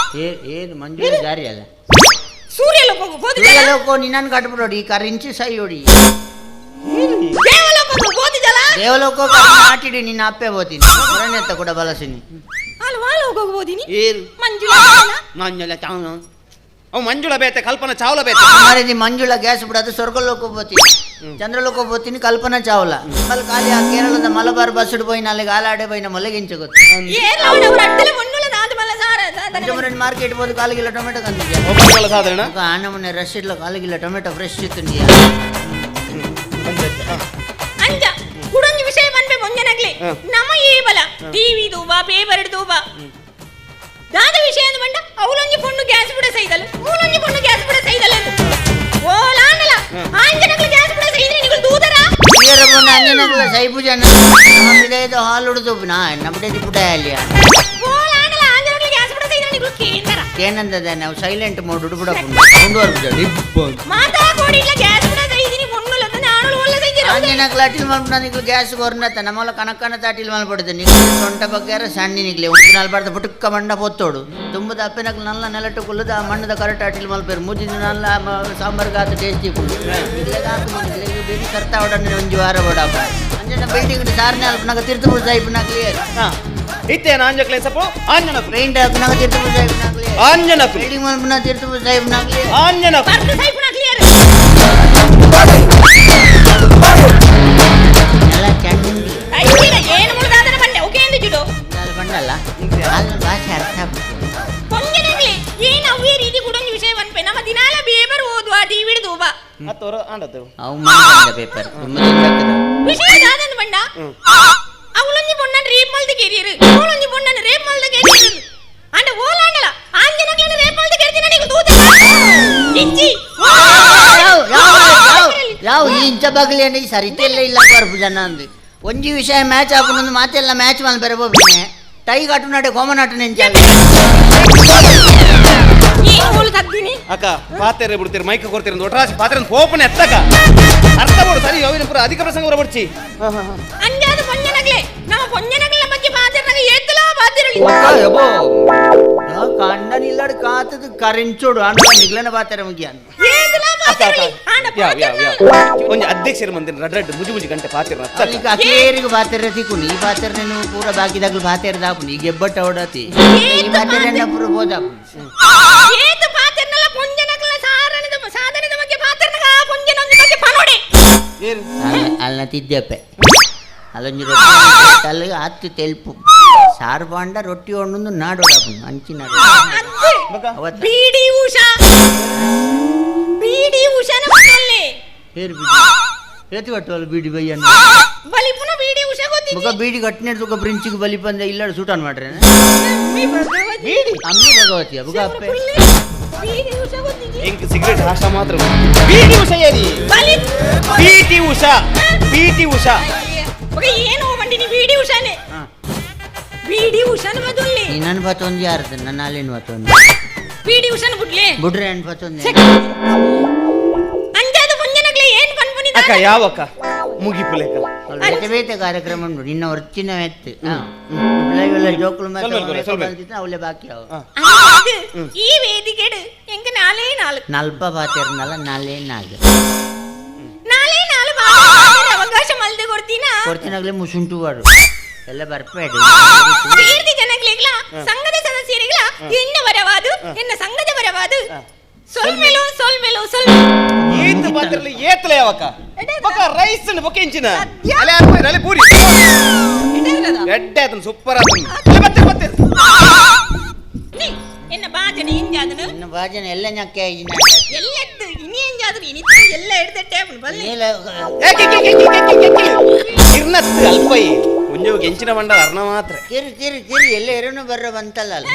ಏನು ಮಂಜುಳಾ ಜಾರಿ ಅಲ್ಲ ಸೂರ್ಯಲೋಕ ಹೋಗ್ಬೋದಿಜಲ ಸೂರ್ಯಲೋಕ ನಿನ್ನನ್ನು ಕಟ್ಬಿಡೋಡಿ ಈ ಕರಿಂಚಿ ಸೈ ಹೊಡಿ ದೇವಲೋಕ ಹೋಗ್ಬೋದಿಜಲ ದೇವಲೋಕ ನಾಟಿಡಿ ನಿನ್ನ ಅಪ್ಪೆ ಹೋತೀನಿ ಹೊರನೆತ್ತ ಕೂಡ ಬಲಸಿನಿ ಅಲ್ಲ ವಾಲೋಕ ಹೋಗ್ಬೋದಿನಿ ಏನು ಮಂಜುಳಾ ಮಂಜುಳಾ ಚಾವ್ನ ಅವು ಮಂಜುಳ ಬೇತೆ ಕಲ್ಪನಾ ಚಾವ್ಲ ಬೇತೆ ಮಾರೇದಿ ಮಂಜುಳಾ ಗ್ಯಾಸ್ ಬಿಡೋದು ಸ್ವರ್ಗಲೋಕ ಹೋಗ್ತೀನಿ ಚಂದ್ರಲೋಕ ಹೋಗ್ತೀನಿ ಕಲ್ಪನಾ ಚಾವ್ಲ ಮಲ್ ಖಾಲಿ ಆ ಕೇರಳದ ಮಲಬಾರ್ ಬಸ್ ಪೋಯಿನ ಅಲ್ಲಿಗೆ ಆಲಾಡೆ ಪೋಯಿನ ಮೊಲಗಿಂಚ ಗೊತ್ತು ಮಾರ್ಕೆಟ್ ಹೋದ ಕಾಲು ಕಿಲೋ ಟೊಮೆಟೊ ಕಂದಿದ್ಯಾ ಸಾಧಾರಣ ಆನ ಮೊನ್ನೆ ರಶ್ ಇಡ್ಲ ಕಾಲು ಕಿಲೋ ಟೊಮೆಟೊ ಫ್ರೆಶ್ ಇತ್ತು ಅಂಜ ಕುಡೊಂಜಿ ವಿಷಯ ಪನ್ಪೆ ಪೊಂಜನಗ್ಲೆ ನಮ ಏಬಲ ಟಿವಿ ದೂಬಾ ಪೇಪರ್ ದೂಬಾ ದಾದ ವಿಷಯ ಅಂದ್ ಪಂಡ ಅವಲೊಂಜಿ ಪೊಣ್ಣು ಗ್ಯಾಸ್ ಬಿಡ ಸೈದಲ್ ಮೂಲೊಂಜಿ ಪೊಣ್ಣು ಗ್ಯಾಸ್ ಬಿಡ ಸೈದಲ್ ಅಂದ್ ಓಲಾಂಡಲ ಆಂಜನಗ್ಲ ಗ್ಯಾಸ್ ಬಿಡ ಸೈದ್ರೆ ನಿಗುಲ್ ದೂದರ ಇಯರ ಪೊಣ್ಣು ಅಂಜನಗ್ಲ ಸೈಪು ಜನ ನಮ್ಮ ಹಾಲ್ ಉಡುದು ನಾ ನಮ್ಮಡೆ ಪುಟ ಅಲ್ಲಿಯ ಓಲಾಂಡಲ ಆಂಜನಗ್ಲ ಗ್ಯಾಸ್ ಬಿಡ ಸೈದ್ರೆ ನಿಗುಲ್ ಕೇಂದ್ರ ಕೇನಂದದ ನಾವು ಸೈಲೆಂಟ್ ಮೋಡ್ ಉಡುಬಿಡ ಮುಂದುವರ್ಬಿಡ ಮಾತಾ ಕೋಡಿಡ್ಲ ಗ್ಯಾಸ್ ಬಿಡ ಸೈದಿನಿ ಪೊಣ್ಣುಲ ನಾಣುಲು ಒಲ್ಲ ಸೈದಿರ ಅಂಜನಗ್ಲ ಅಟಿಲ್ ಮಲ್ಪುನ ನಿಗ್ಲು ಗ್ಯಾಸ್ ಕೊರ್ನತ ನಮ್ಮಲ ಕನಕನ ತಾಟಿಲ್ ಮಲ್ಪಡುದು ನಿಗ್ಲು ಸೊಂಟ ಬಗ್ಗೆರ ಸಣ್ಣ ನಿಗ್ಲೆ ಉಪ್ಪು ನಾಲ್ಬಾರ್ದ ಪುಟುಕ್ಕ ಮಂಡ ಪೊತ್ತೋಡು ತುಂಬದ ಅಪ್ಪನಗ್ಲು ನಲ್ಲ ನೆಲಟ್ಟು ಕುಲ್ಲದ ಆ ಮಣ್ಣದ ಕರೆಕ್ಟ್ ಅಟಿಲ್ ಮಲ್ಪೇರು ಮುಜಿದ ನಲ್ಲ ಸಾಂಬಾರ್ಗೆ ಆತ ಟೇಸ್ಟಿ ಕುಲ್ಲು ನಿಗ್ಲೆಗೆ ಆತು ನಿಗ್ಲೆಗೆ ಬೇರೆ ಕರ್ತಾ ಹೊಡನೆ ಒಂಜಿ ವಾರ ಬಡಪ್ಪ ಅಂಜನ ಬಿಲ್ಡಿಂಗ್ ಸಾರನೆ ಅಲ್ಪನಾಗ ತೀರ್ಥಪುರ ಸಾಹಿಬ್ನ ಕ್ಲಿಯರ್ ಇತ್ತೇನ ಆಂಜಕ್ಲೆ ಸಪೋ ಆಂಜನ ಪೇಂಟ್ ಹಾಕುನಾಗ ತೀರ್ಥಪುರ ಸಾಹಿಬ್ನ ಕ್ಲಿಯರ್ ಆಂಜನ ಬಿಲ್ಡಿಂಗ್ ಮಲ್ಪುನ ತೀರ್ಥಪುರ ಸಾಹಿಬ್ನ ಕ್ಲಿಯರ್ ಆಂಜನ ಬರ್ದು ಸಾಹಿಬ್ನ ಕ್ಲಿಯರ್ ಎಲ್ಲ ಚಂಡಿ ಐದಿನ ಏನು ಮುಳುದಾದನ ಬಂಡೆ ಓಕೆ ಎಂದು ಜುಡು ನಾನು ಬಂಡಲ್ಲ ಅದನ್ನ ಭಾಷೆ ಅರ್ಥ ಆಗ್ತದೆ ಪೊಂಜನಗ್ಲೆ ಏನು ಅವೇ ರೀತಿ ಕುಡೊಂಜಿ ವಿಷಯ ಪನ್ಪೆ ನಮ್ಮ ದಿನಾಲ ಪೇಪರ್ ಓದುವ ಟಿವಿ ದೂಬ ಅತ್ತೋರ ಆಂಡತ್ತು ಅವು ಮಣ್ಣು ಪೇಪರ್ ವಿಷಯ ದಾದನ ಬಂಡ ಅವಳೊಂಜಿ ಪೊಣ್ಣನ್ ರೇಪ್ ಮಲ್ದ ಕೇರಿಯರು ಅವಳೊಂಜಿ ಪೊಣ್ಣನ್ ರೇಪ್ ಮಲ್ದ ಕೇರಿಯರು ಅಂಡ ಓಲಾಂಡಲ ಆಂಜನಗ್ಲನ ರೇಪ್ ಮಲ್ದ ಕೇರ್ತಿನ ನಿಗು ದೂತ ಇಜ್ಜಿ ಯಾವ ಈ ಇಂಚ ಬಗಲಿ ಈ ಸರಿತೆಲ್ಲ ಇಲ್ಲ ಬರ್ಪು ಜನ ಅಂದು ಒಂಜಿ ವಿಷಯ ಮ್ಯಾಚ್ ಹಾಕೊಂಡು ಮಾತೆಲ್ಲ ಮ್ಯಾಚ್ ಮಲ್ ಬೆರಬೋಬಿನೆ ಟೈ ಕಾಟು ನಾಡೆ ಕೋಮನಾಟ ನೆಂಚಾಲ ಏನು ಹೋಲು ತಗ್ದಿನಿ ಅಕ್ಕ ಪಾತೆರೆ ಬಿಡ್ತೀರಿ ಮೈಕ್ ಕೊಡ್ತೀರಿ ಒಟ್ರಾಸಿ ಪಾತ್ರೆ ಕೋಪನೆ ಎತ್ತಕ ಅರ್ಥ ಬಿಡು ಸರಿ ಯೋವಿನ ಪುರ ಅಧಿಕ ಪ್ರಸಂಗ ಬರಬಡ್ಚಿ ಅಂಜಾದ ಪೊಂಜನಗ್ಲೆ ನಮ್ಮ ಪೊಂಜನಗ್ಲ ಬಗ್ಗೆ ಪಾತೆರ್ನಾಗ ಏತ್ತಲಾ ಪಾತೆರಲಿ ಕಂಡನ ಇಲ್ಲಾಡು ಕಾತದ ಕರೆಂಚೋಡು ಅಂಡ ನಿಗ್ಲನ ಪಾತೆರ ಮುಗಿಯ ಏತ್ತಲಾ ಪಾತೆರಲಿ ಆಂಡ ಒಂಜಿ ಅಧ್ಯಕ್ಷರ ಮಂದಿರ ರಡ್ ರಡ್ ಮುಜಿ ಮುಜಿ ಗಂಟೆ ಪಾತೆರ ಈಗ ಅಕೇರಿಗೆ ಪಾತೆರ ಸಿಕ್ಕು ಈ ಪಾತೆರ ನೀವು ಪೂರ ಬಾಕಿದಾಗ್ಲು ಪಾತೆರ ದಾಪುನಿ ಈ ಗೆಬ್ಬಟ್ಟ ಹೊಡತಿ ಈ ಪಾತೆರ ಪೂರ ಬೋದಾಪು ಏತು ಪಾತೆರ್ನಲ್ಲ ಪೊಂಜನಗ್ಲ ಸಾರಣದ ಸಾಧನದ ಬಗ್ಗೆ ಪಾತೆರ್ನಾಗ ಆ ಪೊಂಜನೊಂಜಿ ಬಗ್ಗೆ ಪನೋಡೆ ಅಲ್ಲ ತಿದ್ದಪ್ಪೆ ಅಲ್ಲೊಂಜಿ ರೊಟ್ಟಿ ಅಲ್ಲಿ ಹತ್ತು ತೆಲ್ಪು ಸಾರು ಬಾಂಡ ರೊಟ್ಟಿ ಒಣ್ಣೊಂದು ನಾಡೋಡಪ್ಪು ಅಂಚಿ ನಾಡು ಬಿಡಿ ಉಷಾ ಬಿಡಿ ಉಷಾನ ಮಕ್ಕಳೇ ಹೇರು ಬಿಡಿ ಏತಿ ಕಟ್ಟುವಲ್ಲ ಬೀಡಿ ಬಯ್ಯ ಬಲಿಪುನ ಬೀಡಿ ಉಷಾ ಗೊತ್ತಿದೆ ಮುಗ ಬೀಡಿ ಕಟ್ಟಿನ ತುಗ ಬ್ರಿಂಚಿಗೆ ಬಲಿಪಂದ ಇಲ್ಲಡ ಸೂಟನ್ ಮಾಡ್ರೆ ಬೀಡಿ ಅಮ್ಮಿ ಭಗವತಿಯ ಬುಗ ಅಪ್ಪೆ ಬೀಡಿ ಉಷಾ ಗೊತ್ತಿದೆ ಇಂಕ್ ಸಿಗರೇಟ್ ಹಾಶ ಮಾತ್ರ ಬಿಡಿ ಉಷಾ ಏರಿ ಬಲಿ ಬಿಟಿ ಉಷಾ ಬಿಟಿ ಉಷಾ ಬಗ ಏನು ಮಂಡಿನಿ ಬೀಡಿ ಉಷಾನೆ ಬೀಡಿ ಉಷಾನ ಬದುಲ್ಲಿ ನನ್ನ ಬತ್ತೊಂದು ಯಾರ್ದು ನನ್ನ ಅಲ್ಲೇನು ಬತ್ತೊಂದು ಬೀಡಿ ಉಷಾನ ಬುಡ್ಲೆ ಬುಡ್ರೆ ಅನ್ ಬತ್ತೊಂದು ಅಂಜಾದ ಪೊಂಜನಗ್ಲೆ ಏನು ಕನ್ಪುನಿ ಅಕ್ಕ ಯಾವಕ್ಕ ಮುಗಿಪುಲೇಕ ಬೇತೆ ಬೇತೆ ಕಾರ್ಯಕ್ರಮ ಉಂಟು ನಿನ್ನ ಹೊರ್ಚಿನ ಎತ್ತು ಇವೆಲ್ಲ ಜೋಕುಲು ಮತ್ತೆ ಅವಳೆ ಬಾಕಿ ಅವು ಈ ವೇದಿಕೆಡು ಎಂಕ ನಾಲೇ ನಾಲು ನಲ್ಪ ಬಾತಿರ್ನಲ್ಲ ನಾಲೇ ನಾಲ್ಕು ನಾಲೇ ನಾಲು ಅವಕಾಶ ಮಲ್ದೆ ಕೊಡ್ತೀನ ಕೊಡ್ತೀನಾಗ್ಲೇ ಮುಸುಂಟು ವಾಡು ಎಲ್ಲ ಬರ್ಪೇಡು ಕೀರ್ತಿ ಜನಗಳಿಗಳ ಸಂಘದ ಸದಸ್ಯರಿಗಳ ಎನ್ನ ಬರವಾದು ಎನ್ನ ಸಂಘದ ಬರವಾದು ಸೊಲ್ಮೆಲು ಸೊಲ್ಮೆಲು ಸೊಲ್ ಏತು ಪಾತ್ರಲಿ ಏತಲೆ ಯಾವಕ್ಕ ಬಕ ರೈಸ್ ನ ಬೊಕೆ ಇಂಚಿನ ಅಲೆ ಅರ್ಪ ಅಲೆ ಪೂರಿ ಎಡ್ಡೆ ಆತನ ಸೂಪರ್ ಆತನ ಅಲೆ ಬತ್ತೆ ಬತ್ತೆ ನೀ ಎನ್ನ ಬಾಜನೆ ಇಂಜಾದನು ಎನ್ನ ಬಾಜನೆ ಎಲ್ಲ ನಕ್ಕೆ ಇಂಜ ಎಲ್ಲದ್ದು ಇನಿ ಇಂಜಾದನು ಇನಿ ಎಲ್ಲ ಎಡ್ದೆ ಟೇಬಲ್ ಬಲ್ಲೆ ಇರ್ನತ್ ಅಲ್ಪೈ ಒಂಜೋ ಎಂಚಿನ ಬಂಡ ಅರ್ಣ ಮಾತ್ರ ಕಿರಿ ಕಿರಿ ಕಿರಿ ಎಲ್ಲ ಎರನು ಬರ್ರ ಬಂತಲ್ಲ ಅಲ್ಲ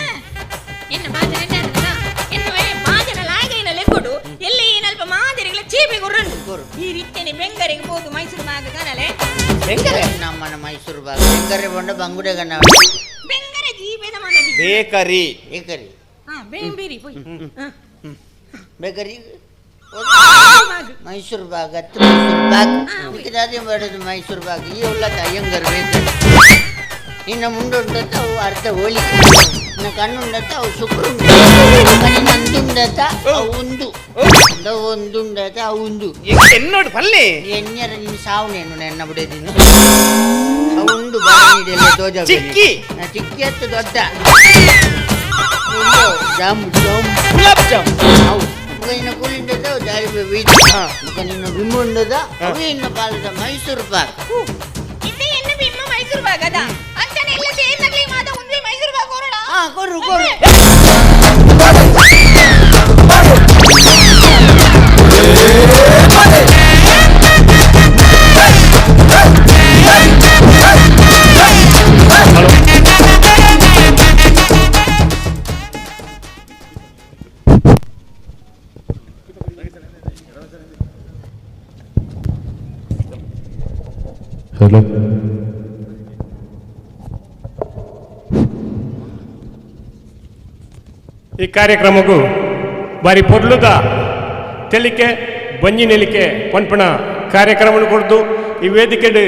ಎನ್ನ ಬಾಜನೆ ಎನ್ನ ಬಾಜನ ಲಾಗೈನ ಲೆಕ್ಕೊಡು ಎಲ್ಲ ಏನಲ್ಪ ಮಾದರಿಗಳ ಚೀಪೆ ಗುರ್ರಂಡು ಈ ರೀತಿಯೇ ಬೆಂಗರಿಗೆ ಹೋದು ಮೈಸೂರು ಬಾಗ ಕಾಣಲೆ ಬೆಂಗರೆ ನಮ್ಮನ ಮೈಸೂರು ಬಾಗ ಬೆಂಗರೆ ಬಂಡ ಬಂಗುಡೆ ಗಣ್ಣ ಬೆಂಗರೆ ಜೀಪೆದ ಮನದಿ ಬೇಕರಿ ಬೇಕರಿ ಹಾ ಬೇಂಬೇರಿ ಪೋಯ್ ಬೇಕರಿ ಮೈಸೂರು ಬಾಗ್ ಹತ್ತು ಮೈಸೂರು ಬಾಗ್ ಮಿಕ್ಕದಾದೆ ಮಾಡೋದು ಮೈಸೂರು ಬಾಗ್ ಈ ಉಳ್ಳದ ಅಯ್ಯಂಗರ್ ಬೇಕರಿ ನಿನ್ನ ಮುಂಡುಂಡತ್ತ ಅವು ಅರ್ಧ ಹೋಳಿಗೆ ನಿನ್ನ ಕಣ್ಣುಂಡತ್ತ ಅವು ಶುಕ್ರುಂಡ ನಿನ್ನ ಅಂದುಂಡತ್ತ ಅವು ಉಂದು ಒಂದುಂಡತ್ತ ಅವು ಉಂದು ಎನ್ನೋಡು ಪಲ್ಲೆ ಎಣ್ಣೆರ ನಿನ್ನ ಸಾವುನೇನು ನೆನ್ನ ಬಿಡೋದಿನ ಅವು ಉಂಡು ಬಾಯಿ ದೋಜ ಚಿಕ್ಕಿ ಚಿಕ್ಕಿ ಹತ್ತು ದೊಡ್ಡ ಜಾಮ್ ಜಾಮ್ ಗುಲಾಬ್ ಜಾಮ್ ಅವು ನಿನ್ನ ಕೂಲಿಂಡದ ಜಾರಿ ಬೀಚ್ ಮುಗ ನಿನ್ನ ಬಿಂಬುಂಡದ ಅವು ಇನ್ನು ಪಾಲದ ಮೈಸೂರು ಪಾಕ್ ಇದು ಎನ್ನ ಬಿಮ್ಮ ಮೈಸೂರು ಬಾಗದ ಅಂತಾನೆ ಎಲ್ಲ ಸೇರ್ನಗ್ಲಿ ಮಾತ ಒಂದೇ ಮೈಸೂರು ಬಾಗ್ ಹೊರಡ ಹಾ ಕೊರು ಕೊರು Hey! Hello. ಈ ಕಾರ್ಯಕ್ರಮಕ್ಕೂ ಬಾರಿ ಪೊರ್ಲುದ ತೆಲಿಕೆ ಬಂಜಿ ನೆಲಿಕೆ ಪನ್ಪಣ ಕಾರ್ಯಕ್ರಮವನ್ನು ಕೊಡ್ದು ಈ ವೇದಿಕೆಡು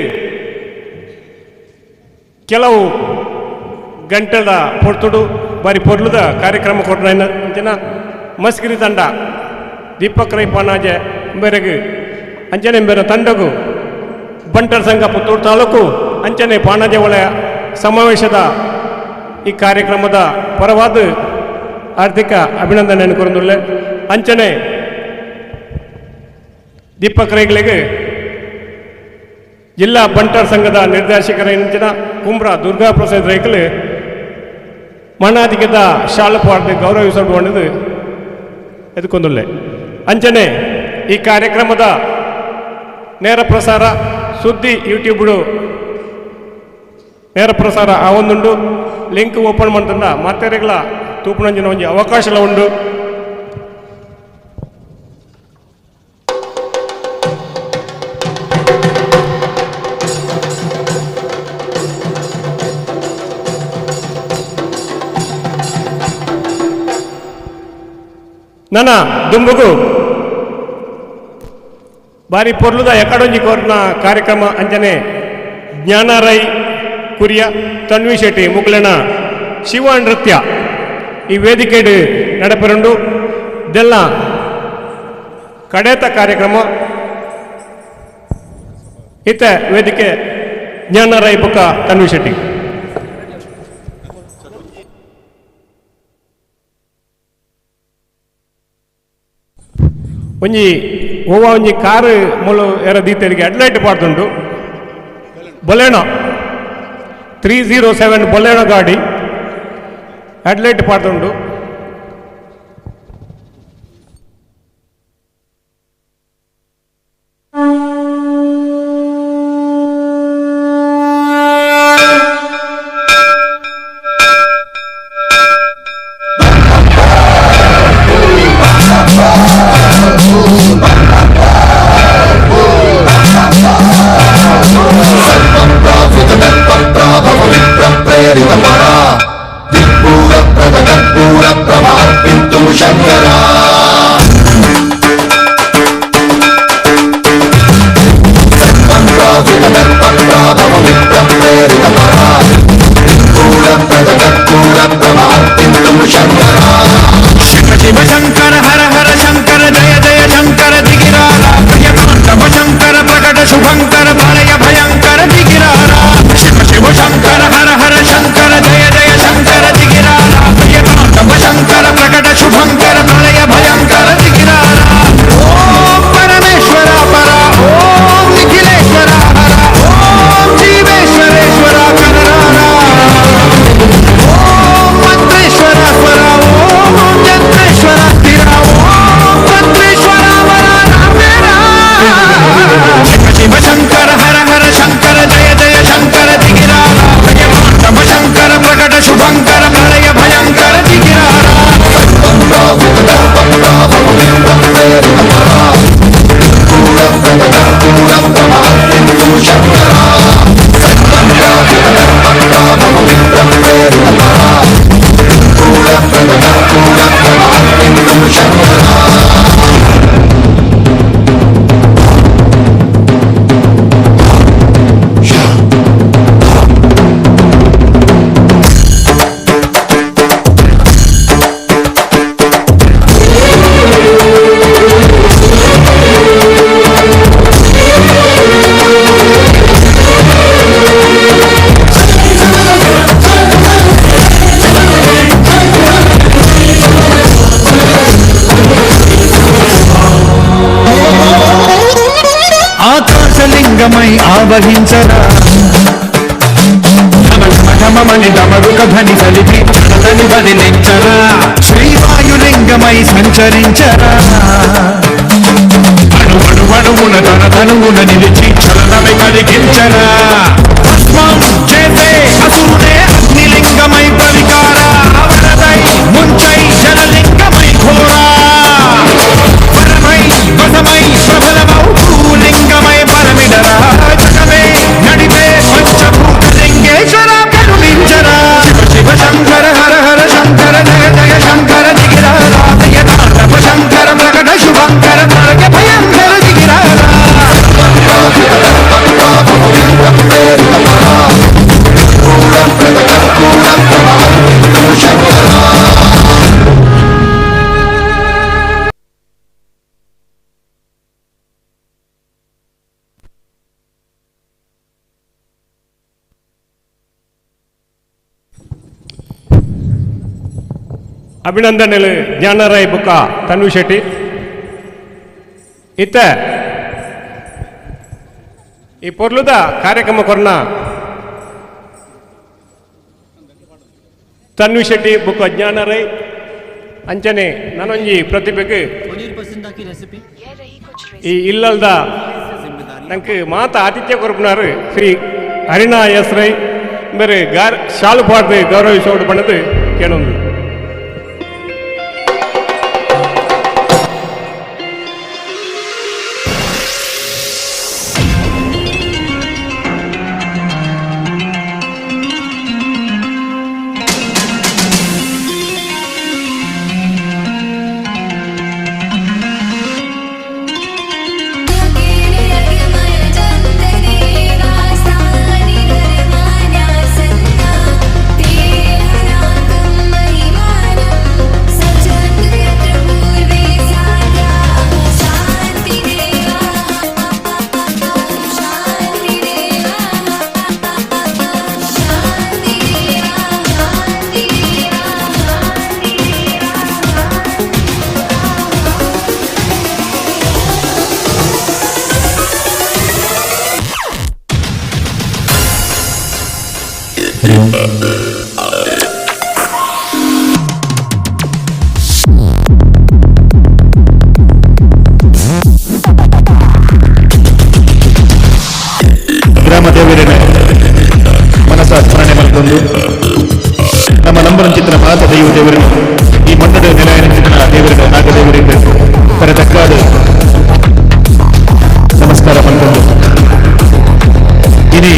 ಕೆಲವು ಗಂಟೆದ ಪೊರ್ತುಡು ಬಾರಿ ಪೊರ್ಲುದ ಕಾರ್ಯಕ್ರಮ ಕೊಡ್ನ ಅಂಚಿನ ಮಸ್ಕಿರಿ ತಂಡ ದೀಪಕ್ ರೈ ಪಾನಾಜೆ ಮೇರೆಗೆ ಅಂಚನೆ ಮೇರೆ ತಂಡಗು ಬಂಟರ ಸಂಘ ಪುತ್ತೂರು ತಾಲೂಕು ಅಂಚನೆ ಪಾನಾಜೆ ವಲಯ ಸಮಾವೇಶದ ಈ ಕಾರ್ಯಕ್ರಮದ ಪರವಾದ ಆರ್ಥಿಕ ಅಭಿನಂದನೆಯನ್ನು ಕೊರಂದುಳ್ಳೆ ಅಂಚನೆ ದೀಪಕ್ ರೈಗಳಿಗೆ ಜಿಲ್ಲಾ ಬಂಟರ್ ಸಂಘದ ನಿರ್ದೇಶಕರ ಇಂಚಿನ ಕುಂಬ್ರ ದುರ್ಗಾ ಪ್ರಸಾದ್ ರೈಕಲು ಮಣ್ಣಾಧಿಕದ ಶಾಲಪಾರ್ದು ಗೌರವಿಸಬಹುದು ಎದುಕೊಂದುಳ್ಳೆ. ಅಂಚನೆ ಈ ಕಾರ್ಯಕ್ರಮದ ನೇರ ಪ್ರಸಾರ ಸುದ್ದಿ ಯೂಟ್ಯೂಬ್ಡು ನೇರ ಪ್ರಸಾರ ಆ ಒಂದುಂಡು ಲಿಂಕ್ ಓಪನ್ ಮಾಡ್ತಂದ ಮಾತೆರೆಗಳ ತೂಪುನಂಜಿನ ಒಂಜಿ ಅವಕಾಶಲ ಉಂಡು. ನನ್ನ ದುಂಬುಗು ಬಾರಿ ಪೊರ್ಲುದ ಎಕಡೊಂಜಿ ಕೋರ್ನ ಕಾರ್ಯಕ್ರಮ ಅಂಜನೆ ಜ್ಞಾನರೈ ಕುರಿಯ ತನ್ವಿ ಶೆಟ್ಟಿ ಮುಕ್ಲೆನ ಶಿವ ನೃತ್ಯ ಈ ವೇದಿಕೆಡು ನಡಪೆರುಂಡು. ಇದೆಲ್ಲ ಕಡೇತ ಕಾರ್ಯಕ್ರಮ ಇತ್ತ ವೇದಿಕೆ ಜ್ಞಾನರೈ ಬುಕ್ಕ ತನ್ವಿ ಶೆಟ್ಟಿ. ಒಂಜಿ ಓವ ಒಂಜಿ ಕಾರು ಮೂಲು ಎರ ದೀತರಿಗೆ ಹೆಡ್ಲೈಟ್ ಪಾಡ್ದುಂಡು. ಬೊಲೆನೋ 307 ಬೊಲೆನೋ ಗಾಡಿ ಹೆಡ್ಲೈಟ್ ಪಾಡ್ದುಂಡು. ఆకాశలింగమై ఆవహించరా ఢమమని డమరుక ధని సలిపి తని బదిలించరా శ్రీవాయులింగమై సంచరించరా అణువణువణువున తన తనువున నిలిచి చలనమే కలిగించరా భస్మం చేసే అసురునే అగ్నిలింగమై ప్రవికారా వరదై ముంచై జలలింగమై ఘోరా వరమై వసమై ప్రబలమౌ భూలింగమై పరమిడరా జగమే నడిపే ಅಭಿನಂದನೆಲು ಜ್ಞಾನರಾಯ್ ಬುಕ್ಕ ತನ್ವಿ ಶೆಟ್ಟಿ. ಇತ್ತ ಈ ಪೊರ್ಲುದ ಕಾರ್ಯಕ್ರಮ ಕೊರ್ನ ತನ್ವಿ ಶೆಟ್ಟಿ ಬುಕ್ಕ ಜ್ಞಾನರೈ ಅಂಚನೆ ನನೊಂಜಿ ಪ್ರತಿಭೆಗೆ ಈ ಇಲ್ಲಲ್ದ ನಂಗೆ ಮಾತ ಆತಿಥ್ಯ ಕೊರಪುನಾರು ಶ್ರೀ ಹರಿಣಾ ಎಸ್ ರೈ ಬೇರೆ ಗಾರ್ ಶಾಲು ಪಾಡ್ದು ಗೌರವಿಸೋಡು ಬಣ್ಣದು ಕೇಳೊಂದು. ಗ್ರಾಮ ದೇವರನ್ನ ಮನಸ ಸ್ಮರಣೆ ಮಾಡಿಕೊಂಡು ನಮ್ಮ ನಂಬರ ಚಿತ್ರ ಮಾತ ದೈವ ದೇವರು ಈ ಮಣ್ಣದ ನೆಲೆಯ ಚಿತ್ರ ದೇವರ ನಾಗದೇವರಿಗೆ ಕರೆತಕ್ಕಾದ ನಮಸ್ಕಾರ ಮಾಡಿಕೊಂಡು ಇನಿ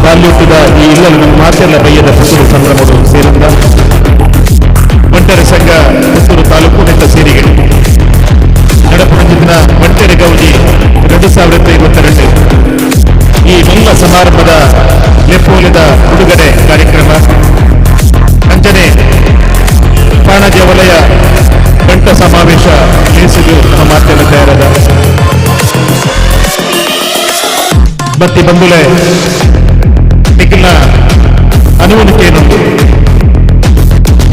ಬಾಲ್ಯದ ಈ ಇಲ್ಲಲು ನಮ್ಮ ಮಾತೆಲ್ಲ ಬಯ್ಯದ ಪುತ್ತೂರು ಸಂಭ್ರಮಗಳು ಸೇರಿದ ಬಂಟರ ಸಂಘ ಪುತ್ತೂರು ತಾಲೂಕು ನೆಟ್ಟ ಸೇರಿಗೆ ನಡಪುರಂಜಿನ ಬಂಟರ ಗೌಜಿ 2022 ಈ ಮಂಗಳ ಸಮಾರಂಭದ ಲೆಪ್ಪೋಲೆದ ಉಡುಗಡೆ ಕಾರ್ಯಕ್ರಮ ಅಂಚನೆ ಪಾಣಜ ವಲಯ ಬಂಟ ಸಮಾವೇಶ ಲೇಸಿಗೆ ನಮ್ಮ ಮಾತೆಲ್ಲ ತಯಾರಾದ ಬತ್ತಿ ಬಂದುಲೆ ನಿಖಿಲ್ನ ಅನುವನಿಕೆಯನ್ನೊಂದು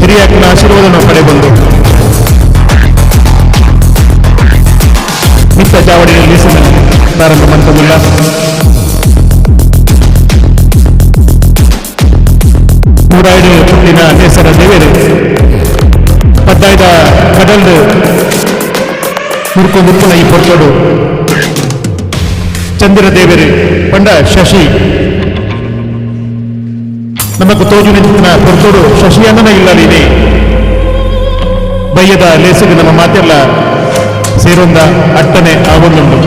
ಹಿರಿಯಾಕಿನ ಆಶೀರ್ವಾದವನ್ನು ಪಡೆಬಂದು ಮಿತ್ತ ಚಾವಡಿಯಲ್ಲಿ ಪ್ರಾರಂಭ ಮಂತವಿಲ್ಲ. ಮೂರಾಯ್ಡು ಪುಟ್ಟಿನ ನೇಸರ ದೇವೇರು ಪದ್ದಾಯ್ದ ಕಡಲ್ದು ಮುರ್ಕು ಮುಕ್ಕುನ ಈ ಪೊರ್ತೋಡು ಚಂದ್ರ ದೇವರು ಪಂಡ ಶಶಿ ನಮకు ತೋಜುನ ಪೊರ್ತೋಡು ಶಶಿಯನ್ನ ಇಲ್ಲಲಿದೆ ಬಯ್ಯದ ಲೇಸಿಗೆ ನಮ್ಮ ಮಾತೆಲ್ಲ ಸೇರೊಂದ ಅಟ್ಟನೆ ಆವೊಂದುಂಡು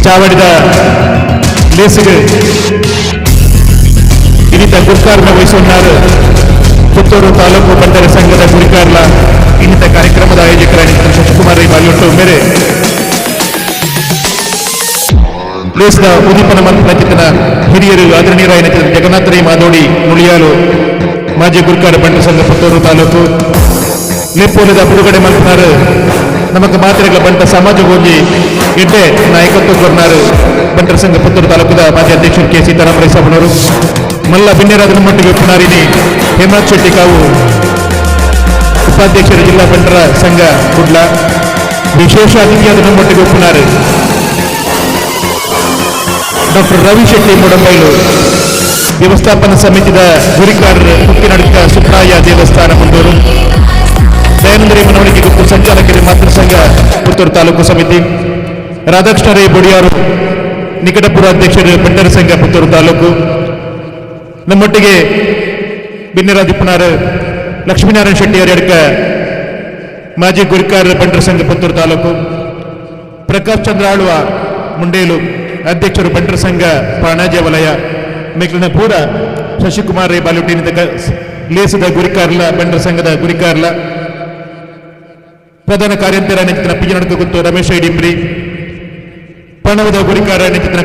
ಚಾವಡಿದ ಲೇಸಿಗೆ ಇನ್ನಿತ ಗುರ್ಕಾರನ ವಹಿಸಿన్నారు ಪುತ್ತೂರು ತಾಲೂಕು ಬಂಟರ ಸಂಘದ ಗುರಿಕಾರ್ಲ ಇನ್ನಿತ ಕಾರ್ಯಕ್ರಮದ ಆಯೋಜಕರಾಗಿ ಶಶಿಕುಮಾರ್ ರೈ ಬಾಲ್ಯೊಟ್ಟು ಮೇರೆ ಲೇಸ್ದ ಉದ್ದೀಪನ ಮಂತ್ರ ಹಿರಿಯರು ಆದರಣೀಯರಾಯನ ಜಗನ್ನಾಥ ರೈ ಮಾದೋಡಿ ಮುಳಿಯಾಲು ಮಾಜಿ ಗುರುಕಾರ ಬಂಟರ ಸಂಘ ಪುತ್ತೂರು ತಾಲೂಕು ಲೆಪ್ಪೋಲದ ಬಿಡುಗಡೆ ಮಲ್ಪನಾರು ನಮಕ್ ಮಾತ್ರೆಗಳ ಬಂಟ ಸಮಾಜ ಗೋಂಜಿ ಎಡ್ಡೆ ನಾಯಕತ್ವ ಕೊರ್ನಾರು ಬಂಟರ ಸಂಘ ಪುತ್ತೂರು ತಾಲೂಕದ ಮಾಜಿ ಅಧ್ಯಕ್ಷರು ಕೆ ಸೀತಾರಾಮ ರೈ ಸಾಬನವರು ಮಲ್ಲ ಬಿನ್ನೆರಾದ ನಮ್ಮೊಟ್ಟಿಗೆ ಉಪ್ಪನಾರಿನಿ ಹೇಮನಾಥ್ ಶೆಟ್ಟಿ ಕಾವು ಉಪಾಧ್ಯಕ್ಷರು ಜಿಲ್ಲಾ ಬಂಟರ ಸಂಘ ಕುಡ್ಲ ವಿಶೇಷ ಅತಿಥಿಯಾದ ನಮ್ಮೊಟ್ಟಿಗೆ ಉಪ್ಪನಾರು ಡಾಕ್ಟರ್ ರವಿ ಶೆಟ್ಟಿ ಮುಡಂಬೈಲು ವ್ಯವಸ್ಥಾಪನಾ ಸಮಿತಿದ ಗುರಿಕಾರರು ಕುಕ್ಕಿನಡುಕ ಸುಬ್ರಾಯ ದೇವಸ್ಥಾನ ಮುಂದೂರು ದಯಾನಂದರಿ ಮನವಳಿಕೆ ಗುಂಪು ಸಂಚಾಲಕರು ಮಾತೃ ಸಂಘ ಪುತ್ತೂರು ತಾಲೂಕು ಸಮಿತಿ ರಾಧಾಕೃಷ್ಣ ರೈ ಬೊಡಿಯಾರು ನಿಕಟಪುರ ಅಧ್ಯಕ್ಷರು ಬಂಟರ ಸಂಘ ಪುತ್ತೂರು ತಾಲೂಕು ನಮ್ಮೊಟ್ಟಿಗೆ ಬಿನ್ನೆರಾದಿಪ್ಪನಾರು ಲಕ್ಷ್ಮೀನಾರಾಯಣ ಶೆಟ್ಟಿ ಅಡ್ಕ ಮಾಜಿ ಗುರಿಕಾರ ಬಂಟರ ಸಂಘ ಪುತ್ತೂರು ತಾಲೂಕು ಪ್ರಕಾಶ್ ಚಂದ್ರ ಆಳ್ವ ಮುಂಡೇಲು ಅಧ್ಯಕ್ಷರು ಬಂಟರ ಸಂಘ ಪಾಣಾಜೆ ವಲಯ ಮೇಕ್ಲಿನ ಪೂರ ಶಶಿಕುಮಾರ್ ರೈ ಬಾಲುಟಿನ ಲೇಸದ ಗುರಿಕಾರ್ಲ ಬಂಟರ ಸಂಘದ ಗುರಿಕಾರ್ಲ ಪ್ರಧಾನ ಕಾರ್ಯಂತರ ನಿಂತಿನ ಪಿಜನಡ್ಕ ಗುತ್ತು ರಮೇಶ್ ಐಡಿಂಬ್ರಿ ಪಣವದ ಗುರಿಕಾರ ನಿಂತಿನ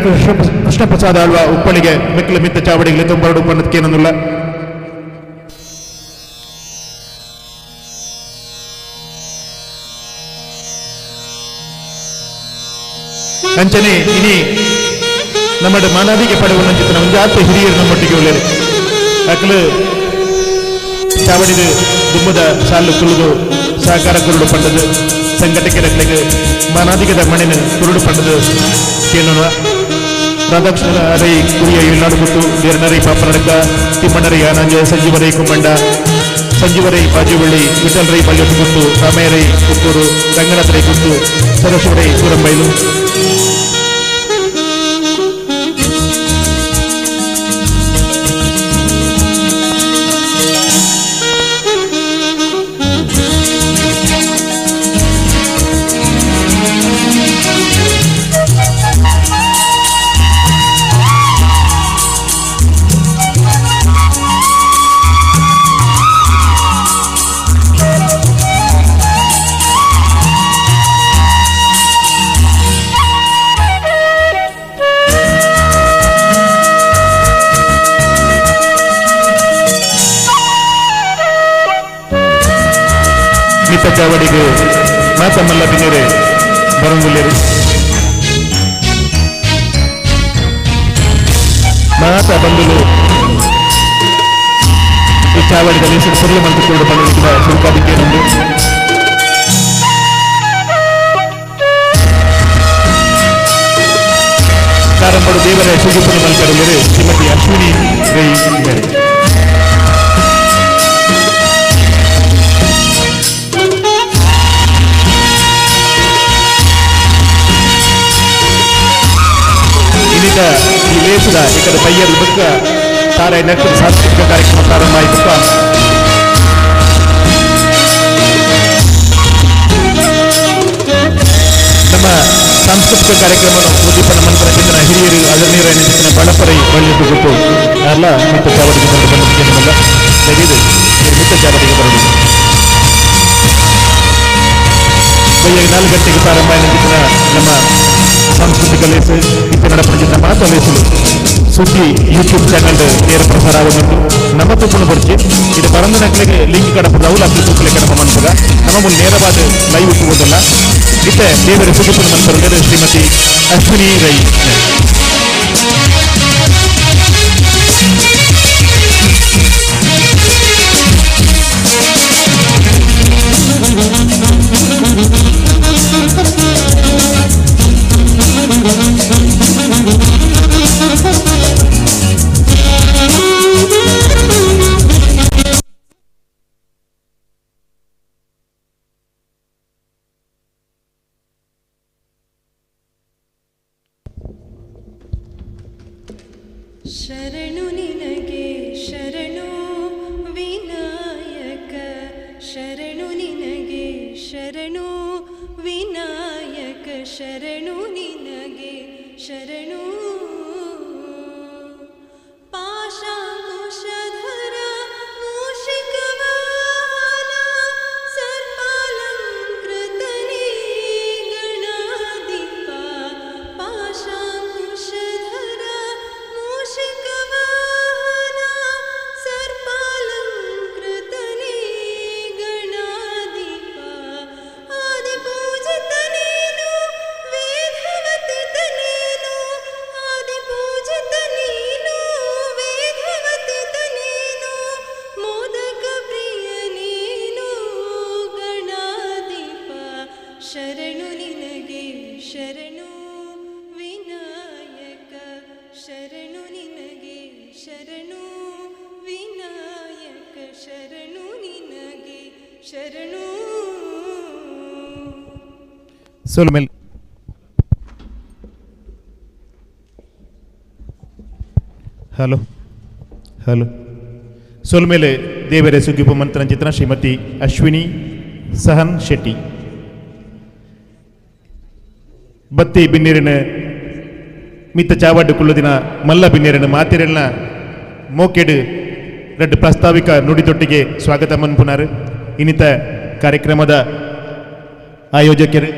ಕೃಷ್ಣ ಪ್ರಸಾದ್ ಆಳ್ವ ಉಪ್ಪಳಿಗೆ ಮೆಕ್ಲ ಮಿತ್ತ ಚಾವಡಿಗೆ ತೊಂಬರಡು ಪಣ್ಣದಕ್ಕೇನನ್ನುಲ್ಲ ಅಂಚನೆ ಇನಿ ನಮ್ಮ ಮಾನವಿಗೆ ಪಡೆಯುವ ನಂಚಿತನ ಒಂದು ಆತ ಹಿರಿಯರು ನಮ್ಮೊಟ್ಟಿಗೆ ಒಳ್ಳೆಯದು ಅಕ್ಲು ಚಾವಡಿದು ದುಮ್ಮದ ಸಾಲು ಕುಲುದು ಸಹಕಾರ ಕುರುಡು ಪಂಡದು ಸಂಘಟಕರಕ್ಲೆಗ್ ಮಾನಾದಿಗದ ಮಣಿನ ಕುರುಡು ಪಂಡದು ಕೇಳುವ ರಾಧಾಕೃಷ್ಣ ರೈ ಕುರಿಯ ಇಲ್ನಾಡು ಗುತ್ತು ದೇರ್ನರೈ ಪಾಪನಡಕ ತಿಮ್ಮಣ್ಣರೈ ಆನಂಜ ಸಂಜೀವರೈ ಕುಮ್ಮಂಡ ಸಂಜೀವರೈ ಬಾಜುವಳ್ಳಿ ವಿಠಲ್ ರೈ ಬಲ್ಯೊಟ್ಟು ಗುತ್ತು ರಾಮಯ್ಯ ಪುತ್ತೂರು ರಂಗನಾಥ ರೈ ಗುತ್ತು ಸರಸ್ವರೈ ಸೂರಂಬೈಲು. ಚಾವಡಿಗೆ ಮಾತಮಲ್ಲ ಬಿನೇರೆ ಬರಂಗುಲ್ಲೇರು ಮಾತ ಬಂದುಲು ಈ ಚಾವಡಿದಲ್ಲಿ ಸುರ್ಲು ಮಂತ್ರಿಕೊಂಡು ಬಂದಿರುವ ಸುಲ್ಕಾದಿಕ್ಕೇನೊಂದು ಕಾರಂಬಡು ದೇವರ ಸುಜುಪುನ ಮಲ್ಕರುಲ್ಲೇರು ಶ್ರೀಮತಿ ಅಶ್ವಿನಿ ರೈ ಮೇರೆ. ಈ ಲೇಸದ ಇಕದ ಪಯ್ಯರ್ ಬುಕ್ಕ ತಾರ ನಟ್ಟು ಸಾಂಸ್ಕೃತಿಕ ಕಾರ್ಯಕ್ರಮ ಪ್ರಾರಂಭ ಆಯ್ತು. ನಮ್ಮ ಸಾಂಸ್ಕೃತಿಕ ಕಾರ್ಯಕ್ರಮವನ್ನು ಉದ್ದೀಪನ ಮಂತ್ರ ಚಿಂತನ ಹಿರಿಯರು ಅದನ್ನೀರ ಚಿಂತನ ಬಳಪರೈ ಬಳ್ಳಿಟ್ಟು ಗೊತ್ತು ಅಲ್ಲ ಮತ್ತು ಚಾವಡಿಗೆ ಬಂದು ಬಂದ ದಯವಿದು ಮಿತ್ತ ಚಾವಡಿಗೆ ಬರಲಿ. ಬೆಳಿಗ್ಗೆ 4 ಗಂಟೆಗೆ ಪ್ರಾರಂಭ ಆಯ್ತು ನಮ್ಮ ಸಾಂಸ್ಕೃತಿಕ ಲೇಸು ಇತ್ತ ನಡಪಡಿಸಿದ ಮಾತು ಲೇಸು ಸುದ್ದಿ ಯೂಟ್ಯೂಬ್ ಚಾನಲ್ ನೇರ ಪ್ರಸಾರ ಆಗುವಂತು ನಮ್ಮ ತುಪ್ಪನ ಬರ್ಚಿ ಇದು ಬರಂದ ನಕ್ಲಿಗೆ ಲಿಂಕ್ ಕಡಪದ ಅವಳು ಅಕ್ಲಿ ತುಪ್ಪಲೆ ಕಡಪ ಮನ್ಪದ ನಮ್ಮ ಮುಂದೆ ನೇರವಾದ ಲೈವ್ ಇಟ್ಟುವುದಲ್ಲ. ಇತ್ತ ದೇವರ ಸುದ್ದಿಪುನ ಮನ್ಪರ ಶ್ರೀಮತಿ ಅಶ್ವಿನಿ ರೈ. ಶರಣು ನಿನಗೆ ಶರಣು ವಿನಾಯಕ, ಶರಣು ನಿನಗೆ ಶರಣು ವಿನಾಯಕ, ಶರಣು ನಿನಗೆ ಶರಣು. ಪಾಶಾಂಕುಶಧರ ಮೂಷಿಕವಾಹನ ಸರ್ಪಾಲಂಕೃತನೇ ಗಣಾಧಿಪ, ಪಾಶಾಂಕುಶಧರ ಮೂಷಿಕವಾಹನ ಸರ್ಪಾಲಂಕೃತನೇ ಗಣಾಧಿಪ, ಆದಿಪೂಜಿತನೇನು ವೇದವತಿತನೇನು, ಆದಿಪೂಜಿತನೇನು ವೇದವತಿತನೇನು, ಮೋದಕ ಪ್ರಿಯನೇನು ಗಣಾಧಿಪ, ಶರಣು ನಿನಗೆ ಶರಣು ವಿನಾಯಕ, ಶರಣು ನಿನಗೆ ಶರಣು ವಿನಾಯಕ, ಶರಣು ನಿನಗೆ ಶರಣು. ಸೋಲ್ಮೇಲ್ ಹಲೋ ಹಲೋ ಸೋಲ್ಮೇಲೆ ದೇವರ ಸುಗ್ಗಿಪ ಮಂತ್ರನ ಚಿತ್ರ ಶ್ರೀಮತಿ ಅಶ್ವಿನಿ ಸಹನ್ ಶೆಟ್ಟಿ. ಬತ್ತಿ ಬಿನ್ನೀರಿನ ಮಿತ್ತ ಚಾವಡ್ಡು ಕುಲ್ಲುದಿನ ಮಲ್ಲ ಬಿನ್ನೀರಿನ ಮಾತಿರಲ್ನ ಮೋಕೆಡು ರಡ್ಡು ಪ್ರಾಸ್ತಾವಿಕ ನುಡಿತೊಟ್ಟಿಗೆ ಸ್ವಾಗತ ಮನ್ಪುನಾರು. ಇನ್ನಿತ ಕಾರ್ಯಕ್ರಮದ ಆಯೋಜಕರು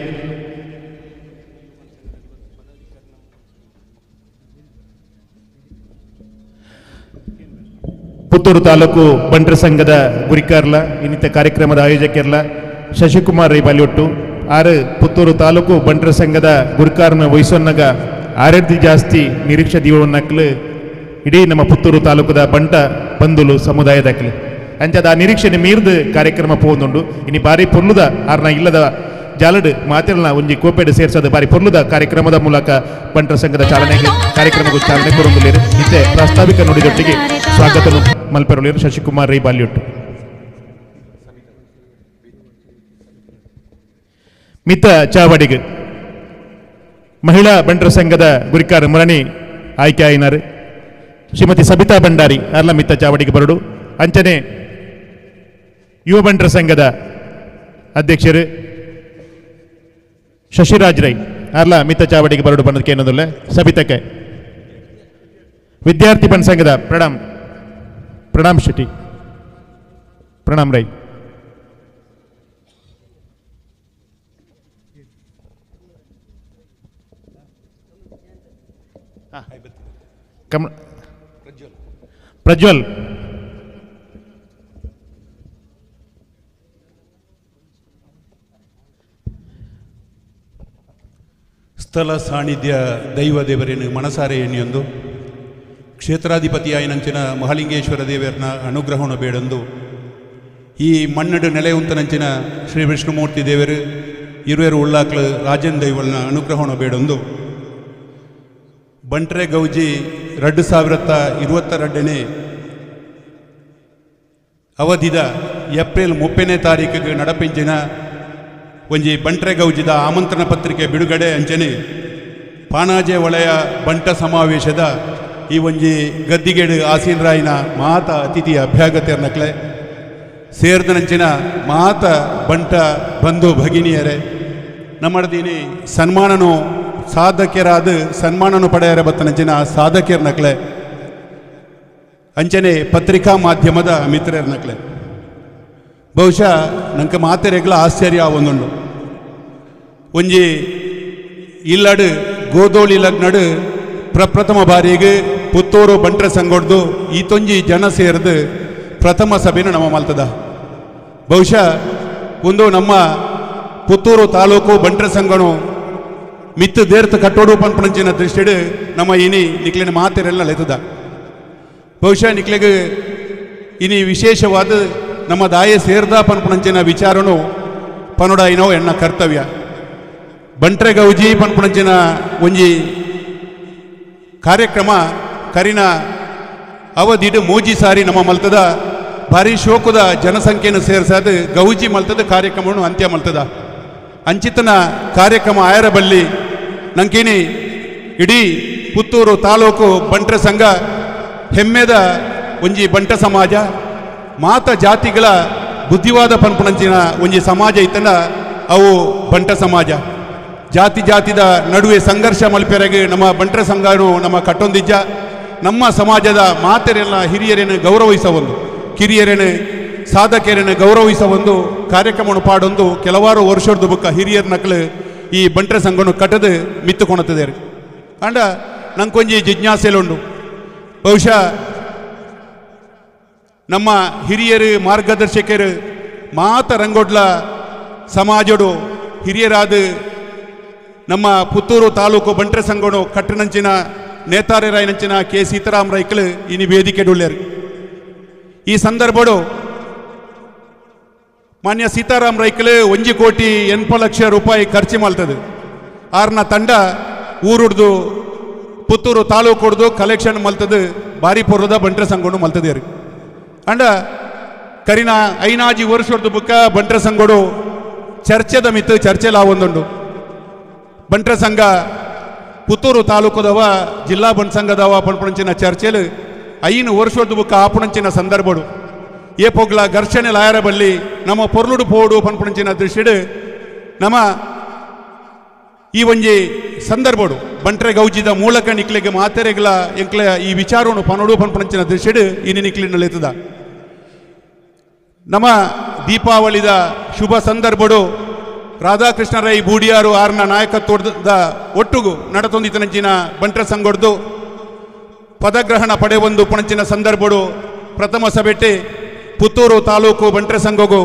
ಪುತ್ತೂರು ತಾಲೂಕು ಬಂಟರ ಸಂಘದ ಗುರಿಕಾರ್ಲ ಇನ್ನಿತ ಕಾರ್ಯಕ್ರಮದ ಆಯೋಜಕರ್ಲ ಶಶಿಕುಮಾರ್ ರೈ ಬಾಲಿಯೊಟ್ಟು ಆರು ಪುತ್ತೂರು ತಾಲೂಕು ಬಂಟರ ಸಂಘದ ಗುರುಕಾರನ ವಹಿಸೊನ್ನಗ ಆರೆಡ್ದಿ ಜಾಸ್ತಿ ನಿರೀಕ್ಷೆ ದೀವನ್ನಕ್ಲು ಇಡೀ ನಮ್ಮ ಪುತ್ತೂರು ತಾಲೂಕದ ಬಂಟ ಬಂಧುಲು ಸಮುದಾಯದಕ್ಲು. ಅಂಚಾದ ಆ ನಿರೀಕ್ಷೆನೆ ಮೀರ್ದು ಕಾರ್ಯಕ್ರಮ ಪೋಂದುಂಡು. ಇನಿ ಬಾರಿ ಪೊರ್ಲುದ ಆರ್ನ ಇಲ್ಲದ ಜಾಲಡು ಮಾತೆರ್ನ ಒಂಜಿ ಕೋಪೆಡ್ ಸೇರ್ಸದ ಬಾರಿ ಪೊರ್ಲುದ ಕಾರ್ಯಕ್ರಮದ ಮೂಲಕ ಬಂಟರ ಸಂಘದ ಚಾಲನೆ ಕಾರ್ಯಕ್ರಮಕ್ಕೂ ಚಾಲನೆ ಕೊರೊಂದುಲ್ಲೆರ್. ಇತ್ತೆ ಪ್ರಾಸ್ತಾವಿಕ ನುಡಿದೊಟ್ಟಿಗೆ ಸ್ವಾಗತ ಮಲ್ಪೆರೊಲ್ಲೆರ್ ಶಶಿಕುಮಾರ್ ರೈ ಬಾಲ್ಯೊಟ್ಟು. ಮಿತ ಚಾವಡಿಗೆ ಮಹಿಳಾ ಬಂಟರ ಸಂಘದ ಗುರಿಕಾರ ಮುರಣಿ ಆಯ್ಕೆ ಆಯಿನಾರು ಶ್ರೀಮತಿ ಸಬಿತಾ ಭಂಡಾರಿ ಅರ್ಲ ಮಿತ್ತ ಚಾವಡಿಗೆ ಬರಡು. ಅಂಚನೆ ಯುವ ಬಂಟರ ಸಂಘದ ಅಧ್ಯಕ್ಷರು ಶಶಿರಾಜ್ ರೈ ಅರ್ಲ ಮಿತ್ತ ಚಾವಡಿಗೆ ಬರಡು ಬಣ್ಣದಕ್ಕೆ ಏನದಲ್ಲ ಸಬಿತಕ್ಕೆ. ವಿದ್ಯಾರ್ಥಿ ಬಂಟ ಸಂಘದ ಪ್ರಣಾಮ್ ಪ್ರಣಾಮ್ ಶೆಟ್ಟಿ ಪ್ರಣಾಮ್ ರೈ. ಪ್ರಜ್ವಲ್ ಸ್ಥಳ ಸಾನ್ನಿಧ್ಯ ದೈವ ದೇವರೇನು ಮನಸಾರೆ ಎಣ್ಣಿಯೊಂದು ಕ್ಷೇತ್ರಾಧಿಪತಿಯಾಯಿನಂಚಿನ ಮಹಾಲಿಂಗೇಶ್ವರ ದೇವರನ್ನ ಅನುಗ್ರಹಣ ಬೇಡೊಂದು ಈ ಮಣ್ಣಡು ನೆಲೆಯುಂತನಂಚಿನ ಶ್ರೀ ವಿಷ್ಣುಮೂರ್ತಿ ದೇವರು ಇರುವೆರು ಉಳ್ಳಾಕ್ಲು ರಾಜನ್ ದೈವಲ್ನ ಅನುಗ್ರಹಣ ಬೇಡೊಂದು ಬಂಟ್ರೆ ಗೌಜಿ 2022 ಅವಧಿದ ಏಪ್ರಿಲ್ 30ನೇ ತಾರೀಕಿಗೆ ನಡಪಿಂಚಿನ ಒಂಜಿ ಬಂಟ್ರೆ ಗೌಜಿದ ಆಮಂತ್ರಣ ಪತ್ರಿಕೆ ಬಿಡುಗಡೆ ಅಂಚನೆ ಪಾಣಾಜೆ ವಲಯ ಬಂಟ ಸಮಾವೇಶದ ಈ ಒಂಜಿ ಗದ್ದಿಗೇಡು ಆಸೀನರಾಯಿನ ಮಾತ ಅತಿಥಿ ಅಭ್ಯಾಗತಿಯರ್ನಕ್ಲೆ ಸೇರ್ದನಂಚಿನ ಮಾತ ಬಂಟ ಬಂಧು ಭಗಿನಿಯರೇ ನಮ್ಮಡದೀನಿ ಸನ್ಮಾನನು ಸಾಧಕರಾದ ಸನ್ಮಾನನು ಪಡೆಯರ ಬತ್ತನಂಚಿನ ಸಾಧಕಿಯರ್ನಕ್ಲೆ ಅಂಚನೆ ಪತ್ರಿಕಾ ಮಾಧ್ಯಮದ ಮಿತ್ರರ್ನಕ್ಲೆ ಬಹುಶಃ ನಂಗೆ ಮಾತೆರೆಗ್ಲ ಆಶ್ಚರ್ಯ ಒಂದುಂಡು. ಒಂಜಿ ಇಲ್ಲಡು ಗೋದೋಳಿ ಲಗ್ನಡು ಪ್ರಪ್ರಥಮ ಬಾರಿಗೆ ಪುತ್ತೂರು ಬಂಟ್ರ ಸಂಗೊಡ್ದು ಈತೊಂಜಿ ಜನ ಸೇರಿದು ಪ್ರಥಮ ಸಭೆನ ನಮ್ಮ ಮಲ್ತದ. ಬಹುಶಃ ಒಂದು ನಮ್ಮ ಪುತ್ತೂರು ತಾಲೂಕು ಬಂಟ್ರ ಸಂಘನು ಮಿತ್ತು ದೇರ್ತ ಕಟ್ಟೋಡು ಪನ್ಪಣಂಚಿನ ದೃಷ್ಟಿಡು ನಮ್ಮ ಇನಿ ನಿಕ್ಲಿನ ಮಾತೆರೆಲ್ಲ ಲೆತ್ತದ. ಬಹುಶಃ ನಿಕ್ಲಿಗೆ ಇನಿ ವಿಶೇಷವಾದ ನಮ್ಮ ದಾಯ ಸೇರ್ದ ಪನ್ಪಣಂಚಿನ ವಿಚಾರನು ಪನುಡಾಯಿನೋ ಎನ್ನ ಕರ್ತವ್ಯ. ಬಂಟ್ರೆ ಗೌಜಿ ಪನ್ಪಣಂಚಿನ ಒಂಜಿ ಕಾರ್ಯಕ್ರಮ ಕರಿನ ಅವಧಿಡು ಮೂಜಿ ಸಾರಿ ನಮ್ಮ ಮಲ್ತದ ಭಾರಿ ಶೋಕದ ಜನಸಂಖ್ಯೆಯನ್ನು ಸೇರ್ಸಾದ ಗೌಜಿ ಮಲ್ತದ ಕಾರ್ಯಕ್ರಮವನ್ನು ಅಂತ್ಯ ಮಲ್ತದ. ಅಂಚಿತನ ಕಾರ್ಯಕ್ರಮ ಆಯರ ಬಲ್ಲಿ ನಂಕಿನಿ ಇಡೀ ಪುತ್ತೂರು ತಾಲೂಕು ಬಂಟ್ರ ಸಂಘ ಹೆಮ್ಮೆದ ಒಂಜಿ ಬಂಟ ಸಮಾಜ ಮಾತ ಜಾತಿಗಳ ಬುದ್ಧಿವಾದ ಪನ್ಪಣಂಚಿನ ಒಂಜಿ ಸಮಾಜ ಇತ್ತಂಡ ಅವು ಬಂಟ ಸಮಾಜ. ಜಾತಿ ಜಾತಿದ ನಡುವೆ ಸಂಘರ್ಷ ಮಲ್ಪೆರೆಗೆ ನಮ್ಮ ಬಂಟ್ರ ಸಂಘನು ನಮ್ಮ ಕಟ್ಟೊಂದಿಜ್ಜ. ನಮ್ಮ ಸಮಾಜದ ಮಾತೆರೆಲ್ಲ ಹಿರಿಯರೇನು ಗೌರವಿಸವೊಂದು ಕಿರಿಯರೇನು ಸಾಧಕರನ್ನು ಗೌರವಿಸ ಒಂದು ಕಾರ್ಯಕ್ರಮವನ್ನು ಪಾಡೊಂದು ಕೆಲವಾರು ವರ್ಷದ ಬುಕ್ಕ ಹಿರಿಯರ ನಕಲು ಈ ಬಂಟ್ರ ಸಂಘವನ್ನು ಕಟ್ಟದು ಮಿತ್ತುಕೊಣುತ್ತದೆ. ಅಂಡ ನಂಗೊಂಜಿ ಜಿಜ್ಞಾಸೆಲುಂಡು. ಬಹುಶಃ ನಮ್ಮ ಹಿರಿಯರು ಮಾರ್ಗದರ್ಶಕರು ಮಾತ ರಂಗೋಡ್ಲ ಸಮಾಜಡು ಹಿರಿಯರಾದ ನಮ್ಮ ಪುತ್ತೂರು ತಾಲೂಕು ಬಂಟ್ರ ಸಂಘನು ಕಟ್ಟನಂಚಿನ ನೇತಾರರಾಯನಂಚಿನ ಕೆ ಸೀತಾರಾಮ್ ರೈಕ್ಲು ಇನಿ ವೇದಿಕೆಡುಳ್ಳರು. ಈ ಸಂದರ್ಭಡು ಮಾನ್ಯ ಸೀತಾರಾಮ್ ರೈಕ್ಲು 1,80,00,000 ರೂಪಾಯಿ ಖರ್ಚು ಮಾಡ್ತದೆ. ಆರ್ನ ತಂಡ ಊರುಡ್ದು ಪುತ್ತೂರು ತಾಲೂಕು ಹೊಡ್ದು ಕಲೆಕ್ಷನ್ ಮಲ್ತದು ಭಾರಿ ಪೂರ್ವದ ಬಂಟ್ರ ಸಂಘನು ಮಲ್ತದೇರು. ಅಂಡ ಕರಿನ ಐನಾಜಿ ವರ್ಷದ ಬುಕ್ಕ ಬಂಟ್ರ ಸಂಘಡು ಚರ್ಚೆದ ಮಿತ್ತು ಚರ್ಚೆಲ ಒಂದುಂಡು. ಬಂಟ್ರ ಸಂಘ ಪುತ್ತೂರು ತಾಲೂಕುದವ ಜಿಲ್ಲಾ ಬಂಟ್ ಸಂಘದವ ಪಣಪಣಂಚಿನ ಚರ್ಚೆಲು 5 ವರ್ಷದ ಬುಕ್ಕ ಆಪಣಂಚಿನ ಸಂದರ್ಭಡು ಏ ಪೊಗ್ಲ ಘರ್ಷಣೆ ಲಾಯರ ಬಲ್ಲಿ ನಮ್ಮ ಪೊರ್ಲುಡು ಪೋಡು ಪನ್ಪಣಂಚಿನ ದೃಷ್ಟಿಡು ನಮ್ಮ ಈ ಒಂಜಿ ಸಂದರ್ಭಡು ಬಂಟ್ರೆ ಗೌಜಿದ ಮೂಲಕ ನಿಕ್ಲೆಗೆ ಮಾತೆರೆಗ್ಲ ಎಂಕ್ಲೆ ಈ ವಿಚಾರವನ್ನು ಪನೋಡು ಪನ್ಪಣಂಚಿನ ದೃಷ್ಟಿಡು ಇನಿ ನಿಕ್ಲಿನಲ್ಲಿತ್ತದ. ನಮ್ಮ ದೀಪಾವಳಿದ ಶುಭ ಸಂದರ್ಭಡು ರಾಧಾಕೃಷ್ಣ ರೈ ಬೂಡಿಯಾರು ಆರ್ನ ನಾಯಕತ್ವದ ಒಟ್ಟುಗು ನಡತೊಂದಿತನಂಚಿನ ಬಂಟ್ರ ಸಂಗೊಡ್ದು ಪದಗ್ರಹಣ ಪಡೆಯೊಂದು ಪಣಂಚಿನ ಸಂದರ್ಭಡು ಪ್ರಥಮ ಸಭೆಟೆ ಪುತ್ತೂರು ತಾಲೂಕು ಬಂಟ್ರ ಸಂಘಗೂ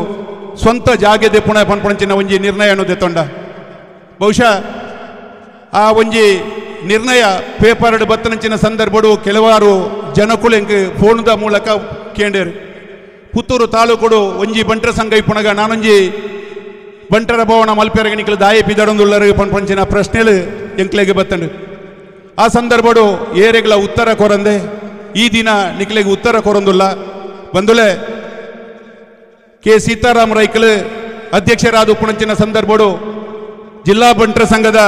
ಸ್ವಂತ ಜಾಗೆದೆ ಪುಣೆ ಪನ್ಪಣಂಚಿನ ಒಂಜಿ ನಿರ್ಣಯ ಅನ್ನೋದೇ ತೊಂಡ. ಬಹುಶಃ ಆ ಒಂಜಿ ನಿರ್ಣಯ ಪೇಪರ್ ಬತ್ತನಂಚಿನ ಸಂದರ್ಭಡು ಕೆಲವಾರು ಜನಕುಲೆಂಗ್ ಫೋನ್ದ ಮೂಲಕ ಕೇಂಡೇರು. Puttur ತಾಲೂಕುಡು ಒಂಜಿ ಬಂಟರ ಸಂಘ ಇಪ್ಪುನಗ ನಾನೊಂಜಿ ಬಂಟರ ಭವನ ಮಲ್ಪೆರಗ ನಿಕ್ಲು ದಾಯಿ ಪಿದಡೊಂದುಲ್ಲರು ಪನ್ಪಂಚಿನ ಪ್ರಶ್ನೆಲು ಎಂಕ್ಲೆಗ್ ಬತ್ತಂಡು. ಆ ಸಂದರ್ಭಡು ಏರೆಗ್ಲ ಉತ್ತರ ಕೊರಂದೆ ಈ ದಿನ ನಿಕ್ಲೆಗ್ ಉತ್ತರ ಕೊರಂದುಲ್ಲ. ಬಂದುಲೆ ಕೆ ಸೀತಾರಾಮ್ ರೈಕಲ್ ಅಧ್ಯಕ್ಷರಾದ ಉಪ್ಪುಣಂಚಿನ ಸಂದರ್ಭಡು ಜಿಲ್ಲಾ ಬಂಟರ ಸಂಘದ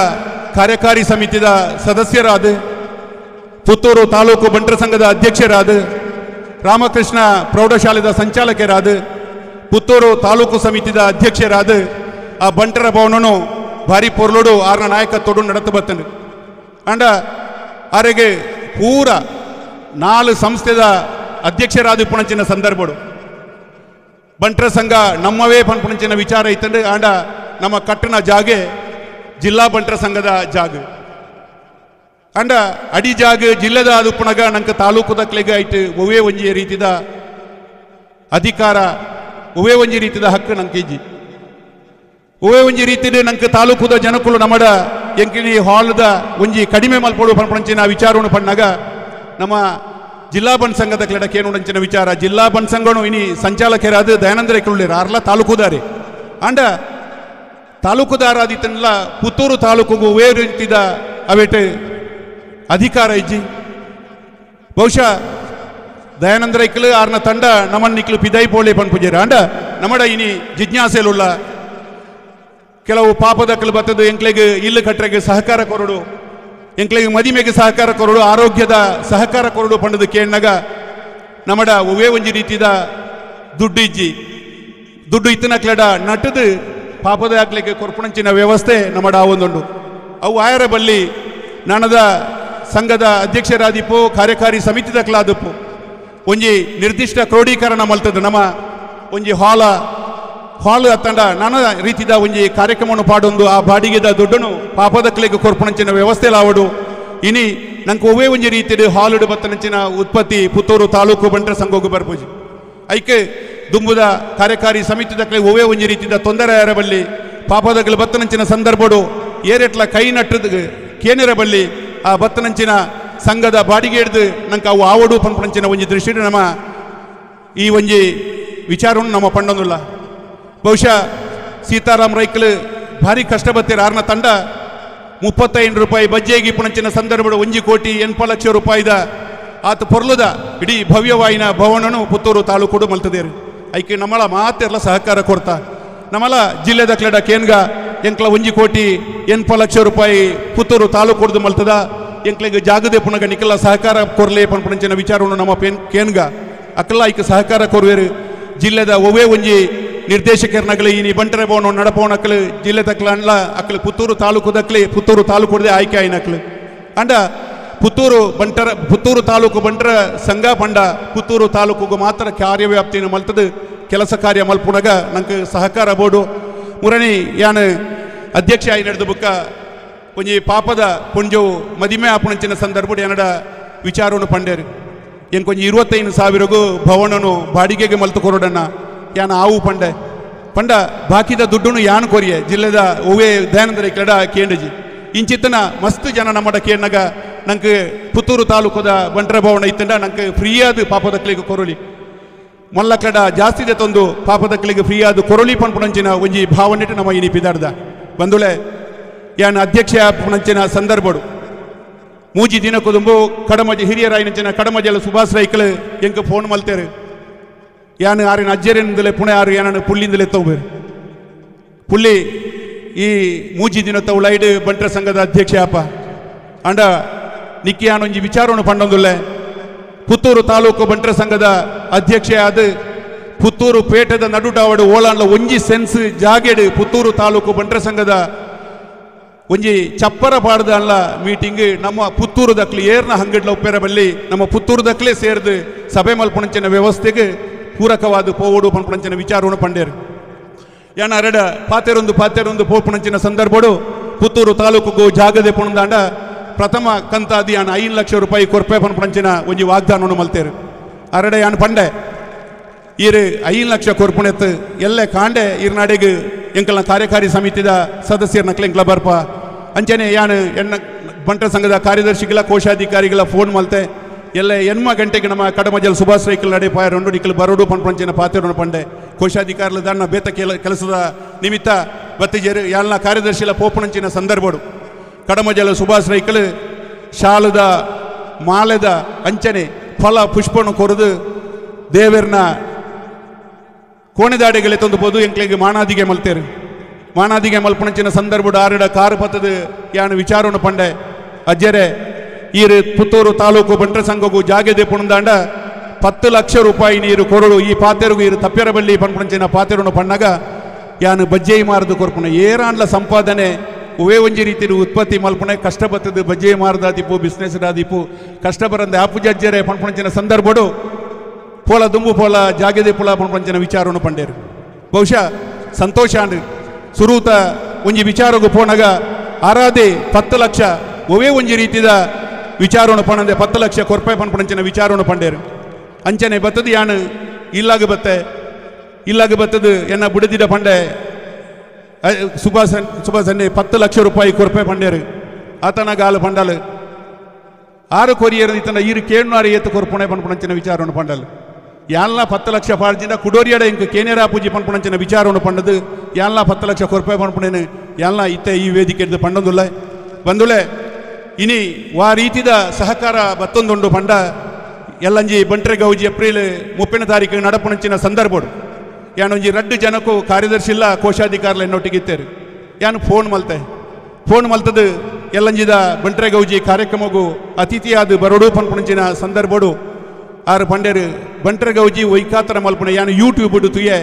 ಕಾರ್ಯಕಾರಿ ಸಮಿತಿದ ಸದಸ್ಯರಾದ ಪುತ್ತೂರು ತಾಲೂಕು ಬಂಟರ ಸಂಘದ ಅಧ್ಯಕ್ಷರಾದ ರಾಮಕೃಷ್ಣ ಪ್ರೌಢಶಾಲೆದ ಸಂಚಾಲಕರಾದ ಪುತ್ತೂರು ತಾಲೂಕು ಸಮಿತಿದ ಅಧ್ಯಕ್ಷರಾದ ಆ ಬಂಟರ ಭವನನು ಭಾರಿ ಪೊರ್ಲುಡು ಆರ್ನ ನಾಯಕತ್ವಡು ನಡತು ಬತ್ತಂಡು. ಅಂಡ ಆರೆಗೆ ಪೂರ 4 ಸಂಸ್ಥೆದ ಅಧ್ಯಕ್ಷರಾದ ಪುಣಂಚಿನ ಸಂದರ್ಭಡು ಬಂಟರ ಸಂಘ ನಮ್ಮವೇ ಪನ್ಪುಣಂಚಿನ ವಿಚಾರ ಇತ್ತಂಡು. ಆಂಡ ನಮ್ಮ ಕಟ್ಟಣ ಜಾಗೆ ಜಿಲ್ಲಾ ಬಂಟರ ಸಂಘದ ಜಾಗ ಅಂಡ ಅಡಿ ಜಾಗ ಜಿಲ್ಲೆದ ಅದು ಪುಣಗ ನಂಗೆ ತಾಲೂಕು ದಕ್ಲೆಗೆ ಐಟ್ ಒವೇ ಒಂಜಿ ರೀತಿದ ಅಧಿಕಾರ ಒವೇ ಒಂಜಿ ರೀತಿದ ಹಕ್ಕು ನಂಗೆ ಇಜ್ಜಿ. ಒವೇ ಒಂಜಿ ರೀತಿದ ನಂಗೆ ತಾಲೂಕುದ ಜನಕುಲು ನಮ್ಮಡ ಎಂಕಿನಿ ಹಾಲ್ದ ಒಂಜಿ ಕಡಿಮೆ ಮಲ್ಪೊಡು ಪನ್ಪುಣಂಚಿನ ವಿಚಾರವನ್ನು ಪಣ್ಣಾಗ ನಮ್ಮ ಜಿಲ್ಲಾ ಬಂಟ್ ಸಂಘದ ಕ್ಲೆಡಕೇನುಂಚಿನ ವಿಚಾರ ಜಿಲ್ಲಾ ಬಂಟ್ ಸಂಘನು ಇನಿ ಸಂಚಾಲಕರಾದ ದಯಾನಂದ ರೈಕುಳ್ಳಿರ ಆರ್ಲ ತಾಲೂಕುದಾರೆ ಅಂಡ ತಾಲೂಕುದಾರಾದಿತ್ತನ್ಲ ಪುತ್ತೂರು ತಾಲೂಕುಗೂ ಒವೇ ರೀತಿದ ಅವೇಟ್ ಅಧಿಕಾರ ಇಜ್ಜಿ. ಬಹುಶಃ ದಯಾನಂದ ರೈಕಲು ಆರ್ನ ತಂಡ ನಮ್ಮನ್ನ ನಿಕ್ಲು ಪಿದೈ ಪೋಳೆ ಪನ್ಪುಜೇರ ಅಂಡ ನಮ್ಮಡ ಇನಿ ಜಿಜ್ಞಾಸೆಲುಳ್ಳ ಕೆಲವು ಪಾಪದಕ್ಕಲು ಬತ್ತದು ಎಂಕ್ಲೆಗ್ ಇಲ್ಲು ಕಟ್ಟರೆಗೆ ಸಹಕಾರ ಕೊರಡು ಎಂಕ್ಲೆಗ್ ಮದಿಮೆಗೆ ಸಹಕಾರ ಕೊರಡು ಆರೋಗ್ಯದ ಸಹಕಾರ ಕೊರಡು ಪಂಡದು ಕೇಣ್ಣಗ ನಮ್ಮಡ ಒವೇ ಒಂಜಿ ರೀತಿದ ದುಡ್ಡು ಇಜ್ಜಿ. ದುಡ್ಡು ಇತ್ತನಕ್ಲೆಡ ನಟದು ಪಾಪದ ಹಾಕ್ಲಿಕ್ಕೆ ಕೊರ್ಪುಣಂಚಿನ ವ್ಯವಸ್ಥೆ ನಮ್ಮಡ ಒಂದುಂಡು. ಅವು ಆಯರ ಬಲ್ಲಿ ನಾನದ ಸಂಘದ ಅಧ್ಯಕ್ಷರಾದಿಪ್ಪು ಕಾರ್ಯಕಾರಿ ಸಮಿತಿದ ಕ್ಲಾದಪ್ಪು ಒಂಜಿ ನಿರ್ದಿಷ್ಟ ಕ್ರೋಢೀಕರಣ ಮಲ್ತದ ನಮ್ಮ ಒಂಜಿ ಹಾಲ್ ಅತ್ತಂಡ ನಾನಾ ರೀತಿದ ಒಂಜಿ ಕಾರ್ಯಕ್ರಮವನ್ನು ಪಾಡೊಂದು ಆ ಬಾಡಿಗೆದ ದುಡ್ಡನು ಪಾಪದಕ್ಲೆಗ್ ಕೊರ್ಪುಣಂಚಿನ ವ್ಯವಸ್ಥೆ ಲಾವಡು. ಇನಿ ನಂಗೆ ಒವೇ ಒಂಜಿ ರೀತಿಯ ಹಾಲುಡು ಬತ್ತನಂಚಿನ ಉತ್ಪತ್ತಿ ಪುತ್ತೂರು ತಾಲೂಕು ಬಂಟರ ಸಂಘೋಗು ಬರ್ಪೂಜಿ. ಐಕೆ ದುಂಬುದ ಕಾರ್ಯಕಾರಿ ಸಮಿತಿದಕ್ಲೆ ಒವೇ ಒಂಜಿ ರೀತಿದ ತೊಂದರೆ ಬಲ್ಲಿ ಪಾಪದಕ್ಲೆ ಬತ್ತನಂಚಿನ ಸಂದರ್ಭಡು ಏರೆಟ್ಲ ಕೈ ನಟ್ಟದ ಕೇನಿರ ಬಲ್ಲಿ ಆ ಬತ್ತನಂಚಿನ ಸಂಘದ ಬಾಡಿಗೆ ಹಿಡ್ದು ನಂಗೆ ಅವು ಆವಡು ಪನ್ಪುಣಂಚಿನ ಒಂಜಿ ದೃಷ್ಟಿ ನಮ್ಮ ಈ ಒಂಜಿ ವಿಚಾರವನ್ನು ನಮ್ಮ ಪಂಡೊಂದುಲ್ಲ. ಬಹುಶಃ ಸೀತಾರಾಮ್ ರೈಕಲ್ ಭಾರಿ ಕಷ್ಟ ಬತ್ತೀರ ಆರ್ನ ತಂಡ 35 ರೂಪಾಯಿ ಬಜ್ಜೆಗೆ ಪುಣಂಚಿನ ಸಂದರ್ಭ 1,80,00,000 ರೂಪಾಯಿದ ಆತ ಪೊರ್ಲುದ ಇಡೀ ಭವ್ಯವಾಯಿನ ಭವನನು ಪುತ್ತೂರು ತಾಲೂಕುಡು ಮಲ್ತದೇರು. ಐಕೆ ನಮ್ಮಳ ಮಾತೆಲ್ಲ ಸಹಕಾರ ಕೊಡ್ತಾ ನಮ್ಮಲ ಜಿಲ್ಲೆದ ಕ್ಲೆಡ ಕೇನ್ಗ ಎಂಕ್ಲ 1,80,00,000 ರೂಪಾಯಿ ಪುತ್ತೂರು ತಾಲೂಕುಡ್ದು ಮಲ್ತದ ಎಂಕ್ಲೆಗ್ ಜಾಗದೆ ಪುನಗ ನಿಕಲ ಸಹಕಾರ ಕೊರ್ಲೆ ಪನ್ಪುಣಂಚಿನ ವಿಚಾರವನ್ನು ನಮ್ಮ ಕೇನ್ಗ ಅಕ್ಕಲ ಐಕೆ ಸಹಕಾರ ಕೊರುವೇರು. ಜಿಲ್ಲೆದ ಒವೇ ಒಂಜಿ ನಿರ್ದೇಶಕರನಗಲಿ ಈ ಬಂಟರ ಭವನ ನಡಪವನಕ್ಕಲು ಜಿಲ್ಲೆ ತಕ್ಕಲ ಅನ್ಲ ಅಕ್ಕಲು ಪುತ್ತೂರು ತಾಲೂಕು ದಕ್ಲೆ ಪುತ್ತೂರು ತಾಲೂಕುಡ್ದೆ ಆಯ್ಕೆ ಆಯ್ನಕ್ಲು. ಅಂಡ ಪುತ್ತೂರು ತಾಲೂಕು ಬಂಟರ ಸಂಘ ಪಂಡ ಪುತ್ತೂರು ತಾಲೂಕುಗೂ ಮಾತ್ರ ಕಾರ್ಯವ್ಯಾಪ್ತಿಯನ್ನು ಮಲ್ತದು ಕೆಲಸ ಕಾರ್ಯ ಮಲ್ಪುಣಗ ನಂಗೆ ಸಹಕಾರ ಬೋರ್ಡು. ಮುರಣಿ ಯಾನು ಅಧ್ಯಕ್ಷ ಆಯಿ ನಡೆದು ಬುಕ್ಕ ಒಂಜಿ ಪಾಪದ ಪುಂಜವು ಮದಿಮೆ ಆಪುಣಂಚಿನ ಸಂದರ್ಭ ಎನ್ನಡ ವಿಚಾರವನ್ನು ಪಂಡೇರು. ಎಂಕೊಂಜಿ 25,000 ಭವನನು ಬಾಡಿಗೆಗೆ ಮಲ್ತು ಕೊರಡನ್ನ ಯಾನ ಆವು ಪಂಡೆ ಪಂಡ ಬಾಕಿದ ದುಡ್ಡನ್ನು ಯಾನು ಕೊರಿಯೆ ಜಿಲ್ಲೆದ ಒವೇ ದಯಾನಂದ ಕ್ಲೆಡ ಕೇಂಡಜಿ ಇಂಚಿತ್ತನ ಮಸ್ತ್ ಜನ ನಮ್ಮಡ ಕೇಣ್ಣಗ ನಂಗೆ ಪುತ್ತೂರು ತಾಲೂಕುದ ಬಂಟರ ಭವನ ಇತ್ತಂಡ ನಂಗೆ ಫ್ರೀಯಾದ ಪಾಪದಕ್ಲಿಗೆ ಕೊರಲಿ ಮೊಲ್ಲ ಕ್ಲೆಡ ಜಾಸ್ತಿ ತಂದು ಪಾಪದಕ್ಲಿಗೆ ಫ್ರೀಯಾದ ಕೊರಲಿ ಪನ್ಪುಣಂಚಿನ ಒಂಜಿ ಭಾವನೆಟ್ಟು ನಮ್ಮ ಇನಿ ಪಿದಾಡ್ದ ಬಂದುಲೆ ಯಾನ್ ಅಧ್ಯಕ್ಷ ಪುಣಂಚಿನ ಸಂದರ್ಭಡು ಮೂಜಿ ದಿನ ಕುದುಂಬು ಕಡಮಜ ಹಿರಿಯರಾಯಿನಂಚಿನ ಕಡಮಜಲ ಸುಭಾಷ್ ರೈಕಲ್ ಎಂಕ್ ಫೋನ್ ಮಲ್ತೇರು. ಯಾನು ಆರಿನ ಅಜ್ಜರಿಂದಲೇ ಪುಣೆ ಆರು ಯಾನನ್ನು ಪುಳ್ಳಿಂದಲೇ ತಗೋಬೇರು ಪುಳ್ಳಿ ಈ ಮೂಜಿ ದಿನತ್ತ ಉಳೈಡ್ ಬಂಟರ ಸಂಘದ ಅಧ್ಯಕ್ಷ ಅಪ್ಪ ಅಂಡ ನಿಕ್ಕಿ ಯಾನೊಂಜಿ ವಿಚಾರವನ್ನು ಪಂಡೊಂದುಲ್ಲೆ ಪುತ್ತೂರು ತಾಲೂಕು ಬಂಟರ ಸಂಘದ ಅಧ್ಯಕ್ಷ ಆದ ಪುತ್ತೂರು ಪೇಟೆದ ನಡುಟಾವಡು ಓಲಾಂಡ್ಲ ಒಂಜಿ ಸೆನ್ಸ್ ಜಾಗೆಡು ಪುತ್ತೂರು ತಾಲೂಕು ಬಂಟರ ಸಂಘದ ಒಂಜಿ ಚಪ್ಪರ ಪಾಡ್ದ ಅಲ್ಲ ಮೀಟಿಂಗ್ ನಮ್ಮ ಪುತ್ತೂರು ದಕ್ಲಿ ಏರ್ನ ಹಂಗಡ್ಲ ಉಪ್ಪೇರ ಬಲ್ಲಿ ನಮ್ಮ ಪುತ್ತೂರು ದಕ್ಲೆ ಸೇರ್ದು ಸಭೆ ಮಲ್ಪುಣಂಚಿನ ವ್ಯವಸ್ಥೆಗೆ ಪೂರಕವಾದ ಪೋವಡು ಪನ್ಪುಣಂಚಿನ ವಿಚಾರವನ್ನು ಪಂಡೇರು. ಯಾನ ಅರಡ ಪಾತೆರೊಂದು ಪೋಪುಣಂಚಿನ ಸಂದರ್ಭಡು ಪುತ್ತೂರು ತಾಲೂಕುಗೂ ಜಾಗದೆ ಪುಣದಾಂಡ ಪ್ರಥಮ ಕಂತಾದಿ ಯಾನ್ 5 ಲಕ್ಷ ರೂಪಾಯಿ ಕೊರ್ಪೆ ಪನ್ಪುಣಂಚಿನ ಒಂಜಿ ವಾಗ್ದಾನವನ್ನು ಮಲ್ತೇರು. ಅರಡ ಯಾನ್ ಪಂಡೆ ಈರು 5 ಲಕ್ಷ ಕೊರ್ಪುಣೆತ್ತು ಎಲ್ಲೆ ಕಾಂಡೆ ಈರ್ನಾಡೆಗ್ ಎಂಕಲ್ನ ಕಾರ್ಯಕಾರಿ ಸಮಿತಿದ ಸದಸ್ಯರ ನಕ್ಲೆ ಎಂಕ್ಲ ಬರ್ಪ ಅಂಚನೆ ಯಾನು ಎನ್ನ ಬಂಟರ ಸಂಘದ ಕಾರ್ಯದರ್ಶಿಗಳ ಕೋಶಾಧಿಕಾರಿಗಳ ಫೋನ್ ಮಲ್ತೆ ಎಲ್ಲ ಎನ್ಮ ಗಂಟೆಗೆ ನಮ್ಮ ಕಡಮಜಲ್ ಸುಭಾಷ್ ರೈಕಲ್ ನಡೆಪಾಯರುಂಡು ನಿಖಲ್ ಬರೋಡು ಪನ್ಪಂಚಿನ ಪಾತೆರುಂಡು ಪಂಡೆ ಕೋಶಾಧಿಕಾರಿಲು ದಾನ್ನ ಬೇತ ಕೆಲಸದ ನಿಮಿತ್ತ ಬತ್ತಿಜೇರು ಯಾಲ್ನ ಕಾರ್ಯದರ್ಶಿಲ ಪೋಪುಣಂಚಿನ ಸಂದರ್ಭಡು ಕಡಮಜಲ ಸುಭಾಷ್ ರೈಕಲ್ ಶಾಲದ ಮಾಲೆದ ಅಂಚನೆ ಫಲ ಪುಷ್ಪನು ಕೊರದು ದೇವರ್ನ ಕೋಣೆದಾಡೆಗಳೇ ತಂದು ಪೋದು ಎಂಕ್ಲೆಗೆ ಮಾನಾದಿಗೆ ಮಲ್ತೇರು ಮಾನಾದಿಗೆ ಮಲ್ಪಣಂಚಿನ ಸಂದರ್ಭಡು ಆರುಡ ಕಾರು ಪತ್ತದು ಯಾನು ವಿಚಾರವನ್ನು ಪಂಡೆ ಅಜ್ಜರೆ ಈರು ಪುತ್ತೂರು ತಾಲೂಕು ಬಂಟ್ರ ಸಂಘಗೂ ಜಾಗೆ ದೇಪುಣದಾಂಡ 10 ಲಕ್ಷ ರೂಪಾಯಿ ನೀರು ಕೊರಳು ಈ ಪಾತೆರುಗು ಇರು ತಪ್ಪ್ಯರಬಳ್ಳಿ ಪನ್ಪಣಂಚಿನ ಪಾತೆರುನು ಪಣ್ಣಗ ಯಾನು ಬಜ್ಜೆಯಿ ಮಾರದು ಕೊರ್ಪುಣ ಏರಾಂಡ್ಲ ಸಂಪಾದನೆ ಉವೇ ಒಂಜಿ ರೀತಿಯ ಉತ್ಪತ್ತಿ ಮಲ್ಪುಣೆ ಕಷ್ಟ ಬತ್ತದು ಬಜ್ಜೆಯಿ ಮಾರದಾದಿಪ್ಪು ಬಿಸ್ನೆಸ್ ದಾದಿಪ್ಪು ಕಷ್ಟ ಬರಂದೆ ಆಪುಜಜ್ಜರೆ ಪನ್ಪಣಂಚಿನ ಸಂದರ್ಭಡು ಪೋಲ ದುಂಬು ಪೋಲ ಜಾಗೆದೆ ಪೋಲ ಪನ್ಪಣಂಚಿನ ವಿಚಾರವನ್ನು ಪಂಡೇರು ಬಹುಶಃ ಸಂತೋಷ ಅಂಡ್ ಸುರೂತ ಒಂಜಿ ವಿಚಾರಗು ಪೋಣಗ ಆರಾಧೆ 10 ಲಕ್ಷ ಒವೇ ಒಂಜಿ ರೀತಿಯ ವಿಚಾರವನ್ನು ಪಣಂದೆ 10 ಲಕ್ಷ ಕೊರ್ಪೆ ಪನ್ಪಣಂಚಿನ ವಿಚಾರವನ್ನು ಪಂಡೇರು ಅಂಚನೆ ಬತ್ತದು ಯಾನು ಇಲ್ಲಾಗ ಬತ್ತೆ ಇಲ್ಲಾಗ ಬತ್ತದು ಎನ್ನ ಬುಡದಿಡ ಪಂಡೆ ಸುಭಾಸನ್ನೆ 10 ಲಕ್ಷ ರೂಪಾಯಿ ಕೊರ್ಪೆ ಪಂಡೇರು ಆತನ ಗಾಲು ಪಂಡಲು ಆರು ಕೊರಿಯರು ಇತನ ಈರು ಕೇಳ್ನಾರು ಏತು ಕೊರ್ಪುಣೆ ಪನ್ಪಣಂಚಿನ ವಿಚಾರವನ್ನು ಪಂಡಲು ಯಾಲ್ನ 10 ಲಕ್ಷ ಪಾಡ್ಜಿನ ಕುಡೋರಿಯಡ ಇಂಕ ಕೇನೇರಾ ಪೂಜೆ ಪನ್ಪಣಂಚಿನ ವಿಚಾರವನ್ನು ಪಂಡದು ಯಾಲ್ನ 10 ಲಕ್ಷ ಕೊರ್ಪೆ ಪನ್ಪುಣೇನು ಯಾಲ್ನ ಇತ್ತೆ ಈ ವೇದಿಕೆ ಹಿಡಿದು ಪಂಡೊಂದುಲ್ಲ ಬಂದುಲೆ ಇನಿ ವಾ ರೀತಿದ ಸಹಕಾರ ಬತ್ತೊಂದುಂಡು ಪಂಡ ಎಲ್ಲಂಜಿ ಬಂಟ್ರೆ ಗೌಜಿ ಏಪ್ರಿಲ್ 30ನೇ ತಾರೀಕು ನಡಪುಣಂಚಿನ ಸಂದರ್ಭಡು ಯಾನೊಂಜಿ ರಡ್ಡು ಜನಕ್ಕೂ ಕಾರ್ಯದರ್ಶಿ ಇಲ್ಲ ಕೋಶಾಧಿಕಾರಿಲ ಎನ್ನೊಟ್ಟಿಗಿತ್ತೇರು ಯಾನು ಫೋನ್ ಮಲ್ತೆ ಫೋನ್ ಮಲ್ತದು ಎಲ್ಲಂಜಿದ ಬಂಟ್ರೆ ಗೌಜಿ ಕಾರ್ಯಕ್ರಮಗೂ ಅತಿಥಿಯಾದ ಬರೋಡು ಪನ್ಪುಣಂಚಿನ ಸಂದರ್ಭಡು ಆರು ಪಂಡೇರು ಬಂಟ್ರೆ ಗೌಜಿ ವೈಕಾತರ ಮಲ್ಪುಣ ಯಾನು ಯೂಟ್ಯೂಬ್ ತುಯೆ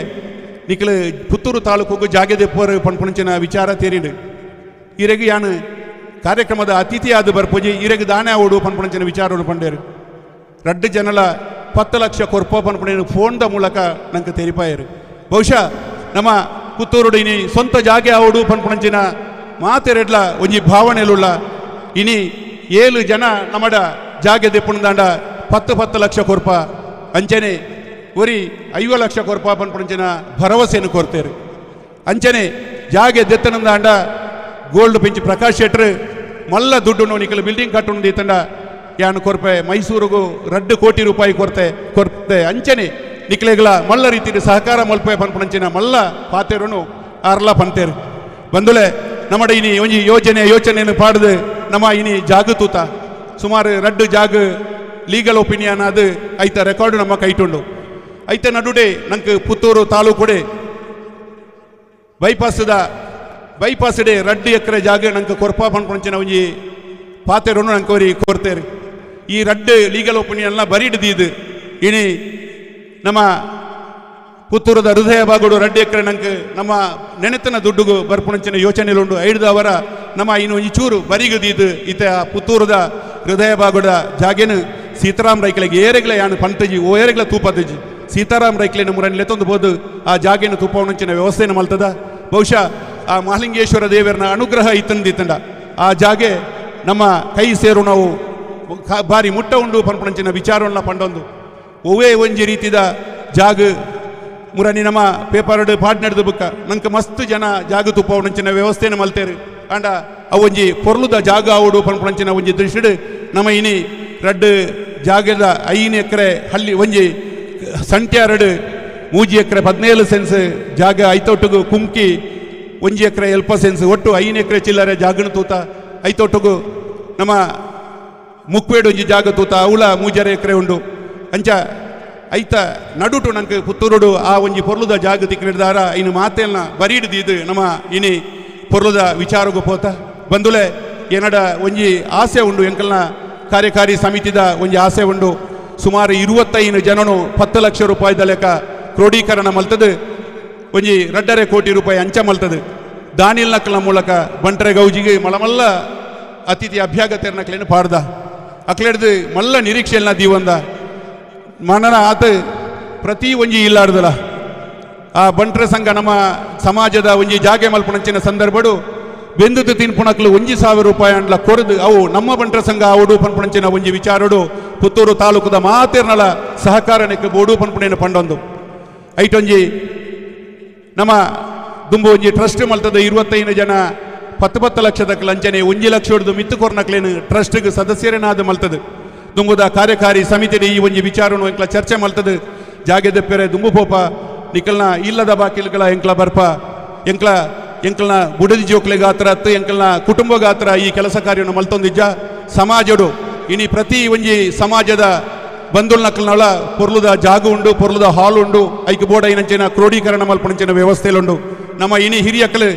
ನಿಖಲು ಪುತ್ತೂರು ತಾಲೂಕು ಜಾಗೆದೆ ಪೋರು ಪನ್ಪುಣಂಚಿನ ವಿಚಾರ ತೇರಿಡು ಇರೆಗು ಯಾನು ಕಾರ್ಯಕ್ರಮದ ಅತಿಥಿಯಾದ ಬರ್ಪೂಜಿ ಇರೆಗು ದಾನೆ ಓಡು ಪನ್ಪುಣಂಚಿನ ವಿಚಾರವನ್ನು ಪಂಡೇರು ರಡ್ಡು ಜನಲ 10 ಲಕ್ಷ ಕೊರ್ಪ ಪನ್ಪುಣೇನು ಫೋನ್ದ ಮೂಲಕ ನಂಗೆ ತೆರಿಪಾಯರು ಬಹುಶಃ ನಮ್ಮ ಪುತ್ತೂರುಡು ಇನಿ ಸ್ವಂತ ಜಾಗೆ ಆವಡು ಪನ್ಪುಣಂಚಿನ ಮಾತೆರೆಡ್ಲ ಒಂಜಿ ಭಾವನೆಲುಳ್ಳ ಇನಿ 7 ಜನ ನಮ್ಮಡ ಜಾಗೆ ದೆಪ್ಪುಣದಾಂಡ 10 ಲಕ್ಷ ಕೊರ್ಪ ಅಂಚನೆ ಒರಿ 50 ಲಕ್ಷ ಕೊರ್ಪ ಪನ್ಪುಣಂಚಿನ ಭರವಸೆಯನ್ನು ಕೊರ್ತೇರು ಅಂಚನೆ ಜಾಗೆ ದೆತ್ತನಂದಾಂಡ ಗೋಲ್ಡ್ ಪಿಂಚ್ ಪ್ರಕಾಶ್ ಶೆಟ್ರು ಮಲ್ಲ ದುಡ್ಡು ನಿಕಲು ಬಿಲ್ಡಿಂಗ್ ಕಟ್ಟುಂಡು ಈತಂಡ ಯಾನು ಕೊರ್ಪೆ ಮೈಸೂರಿಗೂ 2 ಕೋಟಿ ರೂಪಾಯಿ ಕೊರ್ತೆ ಕೊರ್ತೆ ಅಂಚನೆ ನಿಕ್ಲೆಗಳ ಮಲ್ಲ ರೀತಿಯ ಸಹಕಾರ ಮಲ್ಪೆ ಪನ್ಪುಣಂಚಿನ ಮಲ್ಲ ಪಾತೆರುನು ಆರ್ಲ ಪಂತೇರು ಬಂದುಲೆ ನಮ್ಮಡ ಇನಿ ಒಂಜಿ ಯೋಜನೆ ಯೋಚನೆಯನ್ನು ಪಾಡ್ದು ನಮ್ಮ ಇನಿ ಜಾಗ ತೂತ ಸುಮಾರು 2 ಜಾಗ ಲೀಗಲ್ ಒಪಿನಿಯನ್ ಅದು ಐತ ರೆಕಾರ್ಡ್ ನಮ್ಮ ಕೈಟುಂಡು ಐತ ನಡುಡೆ ನಂಗೆ ಪುತ್ತೂರು ತಾಲೂಕುಡೆ ಬೈಪಾಸದ ಬೈಪಾಸಡೆ 2 ಎಕರೆ ಜಾಗ ನಂಗೆ ಕೊರ್ಪಾ ಪನ್ಪುಣಂಚಿನ ಒಂಜಿ ಪಾತೆರುನು ನಂಗೆ ಒರಿ ಕೊರ್ತೇರು ಈ 2 ಲೀಗಲ್ ಒಪಿನಿಯನ್ನ ಬರಿಡ್ದಿದ್ದು ಇನಿ ನಮ್ಮ ಪುತ್ತೂರದ ಹೃದಯ ಭಾಗಡು 2 ಎಕರೆ ನಂಗೆ ನಮ್ಮ ನೆನೆತನ ದುಡ್ಡುಗು ಬರ್ಪುಣಂಚಿನ ಯೋಚನೆಲುಂಡು ಐಡ್ದವರ ನಮ್ಮ ಇನ್ನು ಒಂಜಿ ಚೂರು ಬರಿಗದಿದ್ದು ಇತ ಪುತ್ತೂರದ ಹೃದಯ ಭಾಗದ ಜಾಗೇನು ಸೀತಾರಾಮ್ ರೈಕಲಿಗೆ ಏರೆಗ್ಲ ಯಾನು ಪಂತಜಿ ಓ ಏರೆಗ್ಲ ತೂಪತಜಿ ಸೀತಾರಾಮ್ ರೈಕಲಿನ ಮುರನ್ ಲೆತ್ತೊಂದು ಬೋದು ಆ ಜಾಗೇನು ತೂಪವಣಂಚಿನ ವ್ಯವಸ್ಥೆಯನ್ನು ಮಲ್ತದ ಬಹುಶಃ ಆ ಮಹಾಲಿಂಗೇಶ್ವರ ದೇವರನ ಅನುಗ್ರಹ ಇತ್ತಂದಿತ್ತಂಡ ಆ ಜಾಗೆ ನಮ್ಮ ಕೈ ಸೇರು ನಾವು ಭಾರಿ ಮುಟ್ಟ ಉಂಡು ಪನ್ಪುಣಂಚಿನ ವಿಚಾರವನ್ನ ಪಂಡೊಂದು ಒವೇ ಒಂಜಿ ರೀತಿದ ಜಾಗ ಮುರನಿ ನಮ್ಮ ಪೇಪರ್ ಪಾಡ್ ನಡೆದು ಬುಕ್ಕ ನಂಗೆ ಮಸ್ತ್ ಜನ ಜಾಗ ತುಪ್ಪವಣಂಚಿನ ವ್ಯವಸ್ಥೆಯನ್ನು ಮಲ್ತೇರು ಅಂಡ ಅವೊಂಜಿ ಪೊರ್ಲುದ ಜಾಗ ಆವಡು ಪನ್ಪುಣಂಚಿನ ಒಂಜಿ ದೃಷ್ಟಿಡು ನಮ್ಮ ಇನಿ 2 ಜಾಗದ 5 ಎಕರೆ ಹಳ್ಳಿ ಒಂಜಿ ಸಂಟ್ಯಾರಡು 3 ಎಕರೆ 17 ಸೆನ್ಸ್ ಜಾಗ ಐತೊಟ್ಟುಗು ಕುಂಕಿ 1 ಎಕರೆ 7 ಸೆನ್ಸ್ ಒಟ್ಟು 5 ಎಕರೆ ಚಿಲ್ಲರೆ ಜಾಗನ ತೂತ ಐತೊಟ್ಟುಗು ನಮ್ಮ ಮುಕ್ವೇಡು ಒಂಜಿ ಜಾಗ ತೂತ ಅವಳ 3.5 ಎಕರೆ ಉಂಡು ಅಂಚ ಐತ ನಡುಟು ನಂಗೆ ಪುತ್ತೂರುಡು ಆ ಒಂಜಿ ಪೊರ್ಲುದ ಜಾಗ ತಿಕ್ಕಿಡ್ದಾರ ಇನ್ನು ಮಾತೆಲ್ಲ ಬರಿಡ್ದಿದ್ದು ನಮ್ಮ ಇನಿ ಪೊರ್ಲುದ ವಿಚಾರಗು ಪೋತ ಬಂದುಲೆ ಏನಡ ಒಂಜಿ ಆಸೆ ಉಂಡು ಎಂಕಲ್ನ ಕಾರ್ಯಕಾರಿ ಸಮಿತಿದ ಒಂಜಿ ಆಸೆ ಉಂಡು ಸುಮಾರು 25 ಜನನು 10 ಲಕ್ಷ ರೂಪಾಯಿದ ಲೆಕ್ಕ ಕ್ರೋಢೀಕರಣ ಮಲ್ತದು ಒಂಜಿ 2.5 ಕೋಟಿ ರೂಪಾಯಿ ಅಂಚ ಮಲ್ತದು ದಾನಿಲ್ ನಕ್ಕಲ ಮೂಲಕ ಬಂಟ್ರೆ ಗೌಜಿಗೆ ಮಳಮಲ್ಲ ಅತಿಥಿ ಅಭ್ಯಾಗತೆರ್ನಕ್ಲೇನು ಪಾಡ್ದ ಅಕ್ಲೆಡ್ದು ಮಲ್ಲ ನಿರೀಕ್ಷೆಯನ್ನ ದೀವಂದ ಮನನ ಆತ ಪ್ರತಿ ಒಂಜಿ ಇಲ್ಲಾಡ್ದಲ್ಲ ಆ ಬಂಟ್ರ ಸಂಘ ನಮ್ಮ ಸಮಾಜದ ಒಂಜಿ ಜಾಗೆ ಮಲ್ಪುಣಂಚಿನ ಸಂದರ್ಭಡು ಬೆಂದುದು ತಿನ್ಪುಣಕ್ಲು 1,000 ರೂಪಾಯಿ ಅಂಡ್ಲ ಕೊರದು ಅವು ನಮ್ಮ ಬಂಟ್ರ ಸಂಘ ಆವಡು ಪನ್ಪುಣಂಚಿನ ಒಂಜಿ ವಿಚಾರಡು ಪುತ್ತೂರು ತಾಲೂಕುದ ಮಾತೇರ್ನಲ ಸಹಕಾರನೆಕ್ ಬೋಡು ಪನ್ಪುಣೇನು ಪಂಡೊಂದು ಐಟೊಂಜಿ ನಮ್ಮ ದುಂಬು ಒಂಜಿ ಟ್ರಸ್ಟ್ ಮಲ್ತದ 25 ಜನ 10 ಲಕ್ಷದ ಲಂಚನೆ 1 ಲಕ್ಷ ಹೊಡೆದು ಮಿತ್ತು ಕೊರ್ನಕ್ಲೇನು ಟ್ರಸ್ಟ್ಗೆ ಸದಸ್ಯರೇನಾದ ಮಲ್ತದು. ದುಂಬುದ ಕಾರ್ಯಕಾರಿ ಸಮಿತಿ ಈ ಒಂಜಿ ವಿಚಾರನು ಎಂಕ್ಲ ಚರ್ಚೆ ಮಲ್ತದು ಜಾಗೆ ದೆಪ್ಪೆರೆ ದುಂಬು ಪೋಪ ನಿಕಲ್ನ ಇಲ್ಲದ ಬಾಕಿಲ್ಗಳ ಎಂಕ್ಲ ಬರ್ಪ ಎಂಕ್ಲ ಎಂಕಲ್ನ ಬುಡದಿ ಜೋಕ್ಲೆ ಗಾತ್ರ ಅತ್ತು ಎಂಕಲ್ನ ಕುಟುಂಬ ಗಾತ್ರ ಈ ಕೆಲಸ ಕಾರ್ಯವನ್ನು ಮಲ್ತೊಂದಿಜ್ಜ ಸಮಾಜಡು ಇನಿ ಪ್ರತಿ ಒಂಜಿ ಸಮಾಜದ ಬಂಧುಲ್ ನಕಲ್ನಳ ಪೊರ್ಲುದ ಜಾಗ ಉಂಡು ಪೊರ್ಲುದ ಹಾಲ್ ಉಂಡು ಐಕ್ ಬೋರ್ಡ್ ಐನಂಚಿನ ಕ್ರೋಢೀಕರಣ ಮಲ್ಪುನಂಚಿನ ವ್ಯವಸ್ಥೆಲುಂಡು ನಮ್ಮ ಇನಿ ಹಿರಿಯಕಲು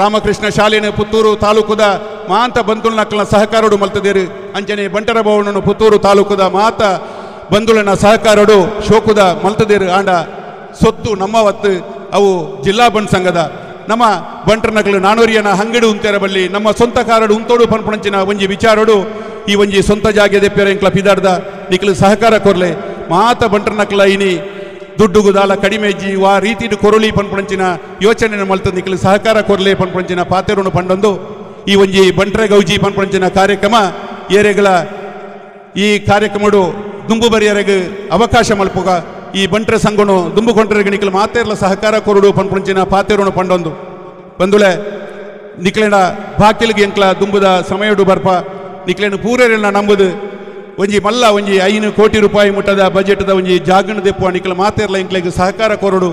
ರಾಮಕೃಷ್ಣ ಶಾಲೆನ ಪುತ್ತೂರು ತಾಲೂಕುದ ಮಾಂತ ಬಂಧುಲ್ ನಕಲ್ನ ಸಹಕಾರೋಡು ಮಲ್ತದೇರು ಅಂಚನೆ ಬಂಟರ ಭವನನು ಪುತ್ತೂರು ತಾಲೂಕುದ ಮಾತ ಬಂಧುಲನ ಸಹಕಾರೋಡು ಶೋಕುದ ಮಲ್ತದೇರು ಆಂಡ ಸೊತ್ತು ನಮ್ಮ ವತ್ತು ಅವು ಜಿಲ್ಲಾ ಬಂಟ್ ಸಂಘದ ನಮ್ಮ ಬಂಟರ ನಕಲು ನಾನೂರಿಯನ ಹಂಗಡು ಉಂತೆರ ಬಲ್ಲಿ ನಮ್ಮ ಸ್ವಂತ ಕಾರಡು ಉಂತೋಡು ಪನ್ಪುಣಂಚಿನ ಒಂಜಿ ವಿಚಾರೋಡು ಈ ಒಂಜಿ ಸ್ವಂತ ಜಾಗೆ ದೆಪ್ಪೆರ ಎಂಕ್ಲ ಪಿದಾಡ್ದ ನಿಕ್ಲು ಸಹಕಾರ ಕೊರ್ಲೆ ಮಾತ ಬಂಟರ ನಕಲ ಇನಿ ದುಡ್ಡುಗು ದಾಲ ಕಡಿಮೆ ಜಿ ವಾ ರೀತಿಡು ಕೊರಳಿ ಪನ್ಪುಣಂಚಿನ ಯೋಚನೆ ಮಲ್ತ ನಿಕ್ಲು ಸಹಕಾರ ಕೊರ್ಲೆ ಪನ್ಪುಣಂಚಿನ ಪಾತೆರುನು ಪಂಡೊಂದು ಈ ಒಂಜಿ ಬಂಟ್ರೆ ಗೌಜಿ ಪನ್ಪುಣಂಚಿನ ಕಾರ್ಯಕ್ರಮ ಏರೆಗಳ ಈ ಕಾರ್ಯಕ್ರಮಡು ದುಂಬು ಬರಿಯರೆಗ್ ಅವಕಾಶ ಮಲ್ಪುಗ ಈ ಬಂಟ್ರೆ ಸಂಘನು ದುಂಬು ಕೊಂಡ್ರೆಗೆ ನಿಕ್ಲು ಮಾತೇರ್ಲ ಸಹಕಾರ ಕೊರಡು ಪನ್ಪುಣಂಚಿನ ಪಾತೆರುನು ಪಂಡೊಂದು ಬಂದುಲೆ ನಿಕ್ಲೆನ ಬಾಕಿಲ್ಗೆ ಎಂಕ್ಲ ದುಂಬುದ ಸಮಯಡು ಬರ್ಪ ನಿಕ್ಲೆನ ಪೂರೆರೆಲ್ಲ ನಂಬುದು ಒಂಜಿ ಮಲ್ಲ ಒಂಜಿ 5 ಕೋಟಿ ರೂಪಾಯಿ ಮುಟ್ಟದ ಬಜೆಟ್ದ ಒಂಜಿ ಜಾಗಣ ದೆಪ್ಪು ನಿಕ್ಲ ಮಾತೇರ್ಲ ಎಂಕ್ಲೆಗ್ ಸಹಕಾರ ಕೊರಡು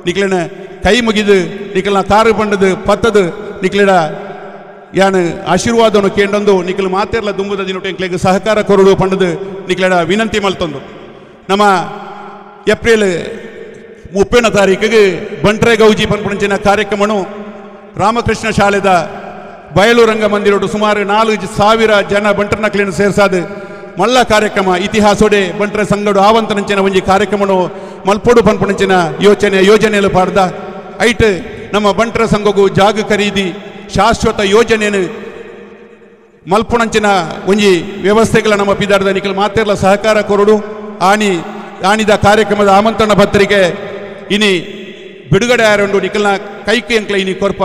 ನಿಕ್ಲೆನ ಕೈ ಮುಗಿದು ನಿಕ್ಲೆನ ಕಾರು ಪಂಡದು ಪತ್ತದು ನಿಕ್ಲೆಡ ಯಾನು ಆಶೀರ್ವಾದನು ಕೇಂಡೊಂದು ನಿಕ್ಲು ಮಾತೇರ್ಲ ದುಂಬುದ ದಿನೊಟ್ಟು ಎಂಕ್ಲೆಗ್ ಸಹಕಾರ ಕೊರಡು ಪಂಡದು ನಿಕ್ಲೆಡ ವಿನಂತಿ ಮಲ್ತೊಂದು ನಮ್ಮ ಏಪ್ರಿಲ್ 30ನೇ ತಾರೀಕಿಗೆ ಬಂಟ್ರೆ ಗೌಜಿ ಪನ್ಪುಣಂಚಿನ ಕಾರ್ಯಕ್ರಮನು ರಾಮಕೃಷ್ಣ ಶಾಲೆದ ಬಯಲು ರಂಗ ಮಂದಿರೋಡು ಸುಮಾರು 4,000 ಜನ ಬಂಟರ ನಕಲಿನ ಸೇರ್ಸಾದು ಮಲ್ಲ ಕಾರ್ಯಕ್ರಮ ಇತಿಹಾಸೋಡೆ ಬಂಟ್ರೆ ಸಂಗಡು ಆವಂತನಂಚಿನ ಒಂಜಿ ಕಾರ್ಯಕ್ರಮನು ಮಲ್ಪೋಡು ಪನ್ಪುಣಂಚಿನ ಯೋಜನೆಯಲ್ಲಿ ಪಾಡ್ದ ಐಟ್ ನಮ್ಮ ಬಂಟರ ಸಂಘಗೂ ಜಾಗ ಖರೀದಿ ಶಾಶ್ವತ ಯೋಜನೆಯನ್ನು ಮಲ್ಪುಣಂಚಿನ ಒಂಜಿ ವ್ಯವಸ್ಥೆಗಳ ನಮ್ಮ ಪಿದಾರ್ದ ನಿಖಲ್ ಮಾತೆರ್ಲ ಸಹಕಾರ ಕೊರಡು ಆನಿ ಆನಿದ ಕಾರ್ಯಕ್ರಮದ ಆಮಂತ್ರಣ ಪತ್ರಿಕೆ ಇನಿ ಬಿಡುಗಡೆ ಆರಂಡು ನಿಖಲ್ನ ಕೈಕೆ ಅಂಕ್ಲ ಇನಿ ಕೊರ್ಪ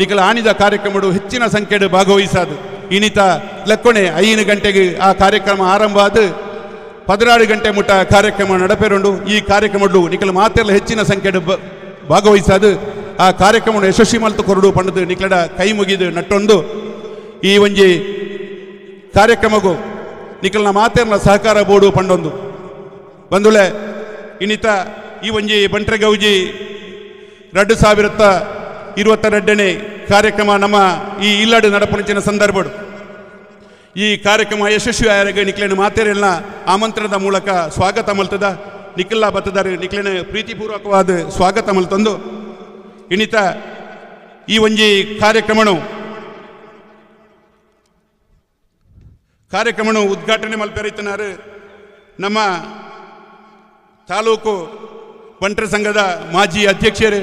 ನಿಖಲ ಆನಿದ ಕಾರ್ಯಕ್ರಮಡು ಹೆಚ್ಚಿನ ಸಂಖ್ಯೆಡು ಭಾಗವಹಿಸಾದು ಇನ್ನಿತ ಲೆಕ್ಕೊನೆ 5 ಗಂಟೆಗೆ ಆ ಕಾರ್ಯಕ್ರಮ ಆರಂಭ ಆದ 16 ಗಂಟೆ ಮುಟ್ಟ ಕಾರ್ಯಕ್ರಮ ನಡಪೇರುಂಡು. ಈ ಕಾರ್ಯಕ್ರಮಡು ನಿಖಲ ಮಾತೆಲ್ಲ ಹೆಚ್ಚಿನ ಸಂಖ್ಯೆಡು ಭಾಗವಹಿಸಾದು ಆ ಕಾರ್ಯಕ್ರಮವನ್ನು ಯಶಸ್ವಿ ಮಲ್ತು ಕೊರಡು ಪಂಡದು ನಿಖಲಡ ಕೈ ಮುಗಿದು ನಟ್ಟೊಂದು ಈ ಒಂಜಿ ಕಾರ್ಯಕ್ರಮಗೂ ನಿಖಲ್ನ ಮಾತೆರ್ನ ಸಹಕಾರ ಬೋರ್ಡು ಪಂಡೊಂದು ಬಂದುಳೆ ಇನ್ನಿತ ಈ ಒಂಜಿ ಬಂಟ್ರೆ ಗೌಜಿ 2022ನೇ ಕಾರ್ಯಕ್ರಮ ನಮ್ಮ ಈ ಇಲ್ಲಡು ನಡಪುಣಂಚಿನ ಸಂದರ್ಭಡು ಈ ಕಾರ್ಯಕ್ರಮ ಯಶಸ್ವಿ ಆಯರೆಗೆ ನಿಕ್ಲೇನು ಮಾತೆರೆಲ್ಲ ಆಮಂತ್ರಣದ ಮೂಲಕ ಸ್ವಾಗತ ಮಲ್ತದ ನಿಖಲ್ಲ ಬತ್ತದಾರೆ ನಿಕ್ಲೇನು ಪ್ರೀತಿಪೂರ್ವಕವಾದ ಸ್ವಾಗತ ಮಲ್ತಂದು ಇನ್ನಿತ ಈ ಒಂಜಿ ಕಾರ್ಯಕ್ರಮನು ಉದ್ಘಾಟನೆ ಮಲ್ಪೆರೈತನಾರು ನಮ್ಮ ತಾಲೂಕು ಬಂಟರ ಸಂಘದ ಮಾಜಿ ಅಧ್ಯಕ್ಷರು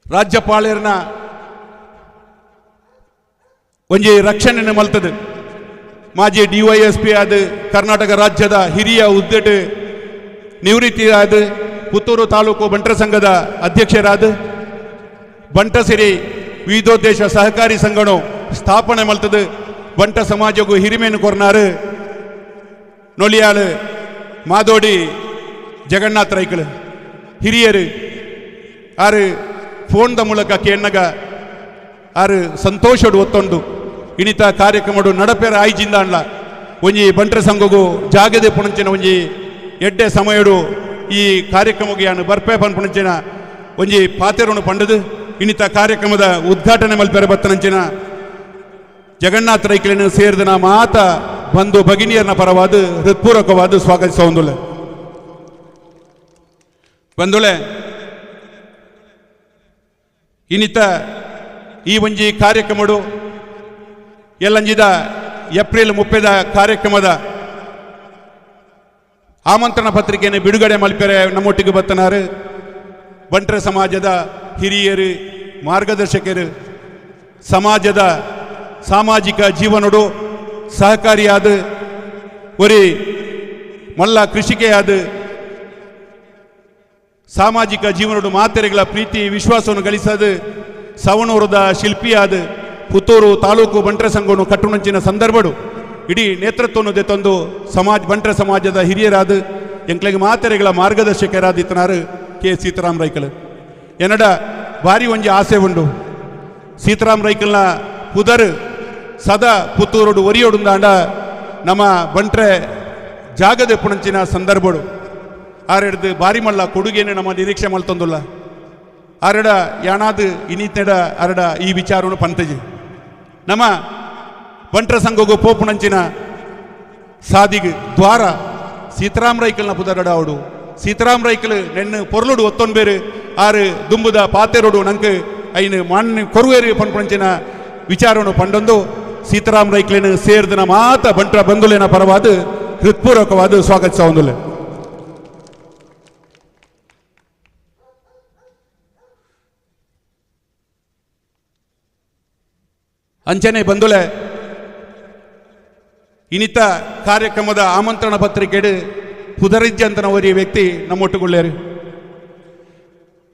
ರಾಜ್ಯಪಾಲರನ್ನ ಒಂಜಿ ರಕ್ಷಣೆ ಮಲ್ತದೆ ಮಾಜಿ ಡಿವೈಎಸ್ಪಿ ಆದ ಕರ್ನಾಟಕ ರಾಜ್ಯದ ಹಿರಿಯ ಹುದ್ದೆಟ್ ನಿವೃತ್ತಿ ಆದ ಪುತ್ತೂರು ತಾಲೂಕು ಬಂಟರ ಸಂಘದ ಅಧ್ಯಕ್ಷರಾದ ಬಂಟಸಿರಿ ವಿವಿಧೋದ್ದೇಶ ಸಹಕಾರಿ ಸಂಘನು ಸ್ಥಾಪನೆ ಮಲ್ತದೆ ಬಂಟ ಸಮಾಜಕ್ಕೂ ಹಿರಿಮೇನು ಕೊರ್ನಾರು ನೊಲಿಯಾಳು ಮಾದೋಡಿ ಜಗನ್ನಾಥ ರೈಕಳು ಹಿರಿಯರು ಆರು ಫೋನ್ದ ಮೂಲಕ ಕೇಣ್ಣಗ ಆರು ಸಂತೋಷಡು ಒತ್ತೊಂಡು ಇನ್ನಿತ ಕಾರ್ಯಕ್ರಮಡು ನಡಪೆರ ಆಯ್ಜಿಂದ ಅನ್ಲ ಒಂಜಿ ಬಂಟರ ಸಂಘಗೂ ಜಾಗದೆ ಪುಣಂಚಿನ ಒಂಜಿ ಎಡ್ಡೆ ಸಮಯಡು ಈ ಕಾರ್ಯಕ್ರಮಕ್ಕೆ ಯಾನು ಬರ್ಪೆ ಪನ್ಪುಣಂಚಿನ ಒಂಜಿ ಪಾತೆರನ್ನು ಪಂಡದು ಇನ್ನಿತ ಕಾರ್ಯಕ್ರಮದ ಉದ್ಘಾಟನೆ ಮಲ್ಪೆರ ಬತ್ತನಂಚಿನ ಜಗನ್ನಾಥ ರೈಕಲಿನ ಸೇರಿದನ ಮಾತ ಬಂಧು ಭಗಿನಿಯರನ ಪರವಾದ ಹೃತ್ಪೂರ್ವಕವಾದ ಸ್ವಾಗತಿಸುವಂದುಳ್ಳೆ ಬಂಧುಳೆ ಇನ್ನಿತ ಈ ಒಂಜಿ ಕಾರ್ಯಕ್ರಮಡು ಎಲ್ಲಂಜಿದ ಏಪ್ರಿಲ್ 30 ಕಾರ್ಯಕ್ರಮದ ಆಮಂತ್ರಣ ಪತ್ರಿಕೆಯನ್ನು ಬಿಡುಗಡೆ ಮಲ್ಪೆರೆ ನಮ್ಮೊಟ್ಟಿಗೆ ಬತ್ತನಾರು ಬಂಟರ ಸಮಾಜದ ಹಿರಿಯರು ಮಾರ್ಗದರ್ಶಕರು ಸಮಾಜದ ಸಾಮಾಜಿಕ ಜೀವನಡು ಸಹಕಾರಿಯಾದ ಒರಿ ಮಲ್ಲ ಕೃಷಿಕೆಯಾದ ಸಾಮಾಜಿಕ ಜೀವನಡು ಮಾತೆರೆಗಳ ಪ್ರೀತಿ ವಿಶ್ವಾಸವನ್ನು ಗಳಿಸದು ಸವಣೂರದ ಶಿಲ್ಪಿಯಾದ ಪುತ್ತೂರು ತಾಲೂಕು ಬಂಟರ ಸಂಘವನ್ನು ಕಟ್ಟುಣಂಚಿನ ಸಂದರ್ಭಡು ಇಡೀ ನೇತೃತ್ವವನ್ನು ದೆತ್ತೊಂದು ಸಮಾಜ ಬಂಟರ ಸಮಾಜದ ಹಿರಿಯರಾದ ಎಂಕ್ಲೆಗೆ ಮಾತೆರೆಗಳ ಮಾರ್ಗದರ್ಶಕರಾದಿತ್ತನಾರು ಕೆ ಸೀತಾರಾಮ್ ರೈಕಲ್. ಎನ್ನಡ ಭಾರಿ ಒಂಜಿ ಆಸೆ ಉಂಡು ಸೀತಾರಾಮ್ ರೈಕಲ್ನ ಪುದರ್ ಸದಾ ಪುತ್ತೂರುಡು ಒರಿಯೋಡುಂದಾಂಡ ನಮ್ಮ ಬಂಟ್ರೆ ಜಾಗದ ಪುಣಂಚಿನ ಸಂದರ್ಭಡು ಆರೆಡ್ದು ಬಾರಿ ಮಲ್ಲ ಕೊಡುಗೆನೆ ನಮ್ಮ ನಿರೀಕ್ಷೆ ಮಲ್ತೊಂದುಲ್ಲ. ಆರೆಡ ಯಾನಾದ ಇನಿತೆಡ ಅರಡ ಈ ವಿಚಾರವನ್ನು ಪಂತಜಿ ನಮ್ಮ ಬಂಟ್ರ ಸಂಘಗೂ ಪೋಪುಣಂಚಿನ ಸಾದಿಗೆ ದ್ವಾರ ಸೀತಾರಾಮ್ ರೈಕಲ್ನ ಪುದರಡ ಅವಡು ಸೀತಾರಾಮ್ ರೈಕಲ್ ನೆನ್ನು ಪೊರ್ಲುಡು ಒತ್ತೊನ್ಬೇರು ಆರು ದುಂಬುದ ಪಾತೆರೋಡು ನಂಗೆ ಐನು ಮಣ್ಣು ಕೊರುವೇರು ಪನ್ಪುಣಂಚಿನ ವಿಚಾರವನ್ನು ಪಂಡೊಂದು ಸೀತಾರಾಮ್ ರೈಕ್ಲೇನು ಸೇರ್ದನ ಮಾತ ಬಂಟ್ರ ಬಂಧುಲೇನ ಪರವಾದ ಹೃತ್ಪೂರ್ವಕವಾದ ಸ್ವಾಗತಿಸ. ಅಂಚನೆ ಬಂಧುಲೆ ಇನ್ನಿತ ಕಾರ್ಯಕ್ರಮದ ಆಮಂತ್ರಣ ಪತ್ರಿಕೆಡು ಪುದರಿಜ್ಜಂತನ ಒರಿಯ ವ್ಯಕ್ತಿ ನಮ್ಮೊಟ್ಟುಗೊಳ್ಳೇರು.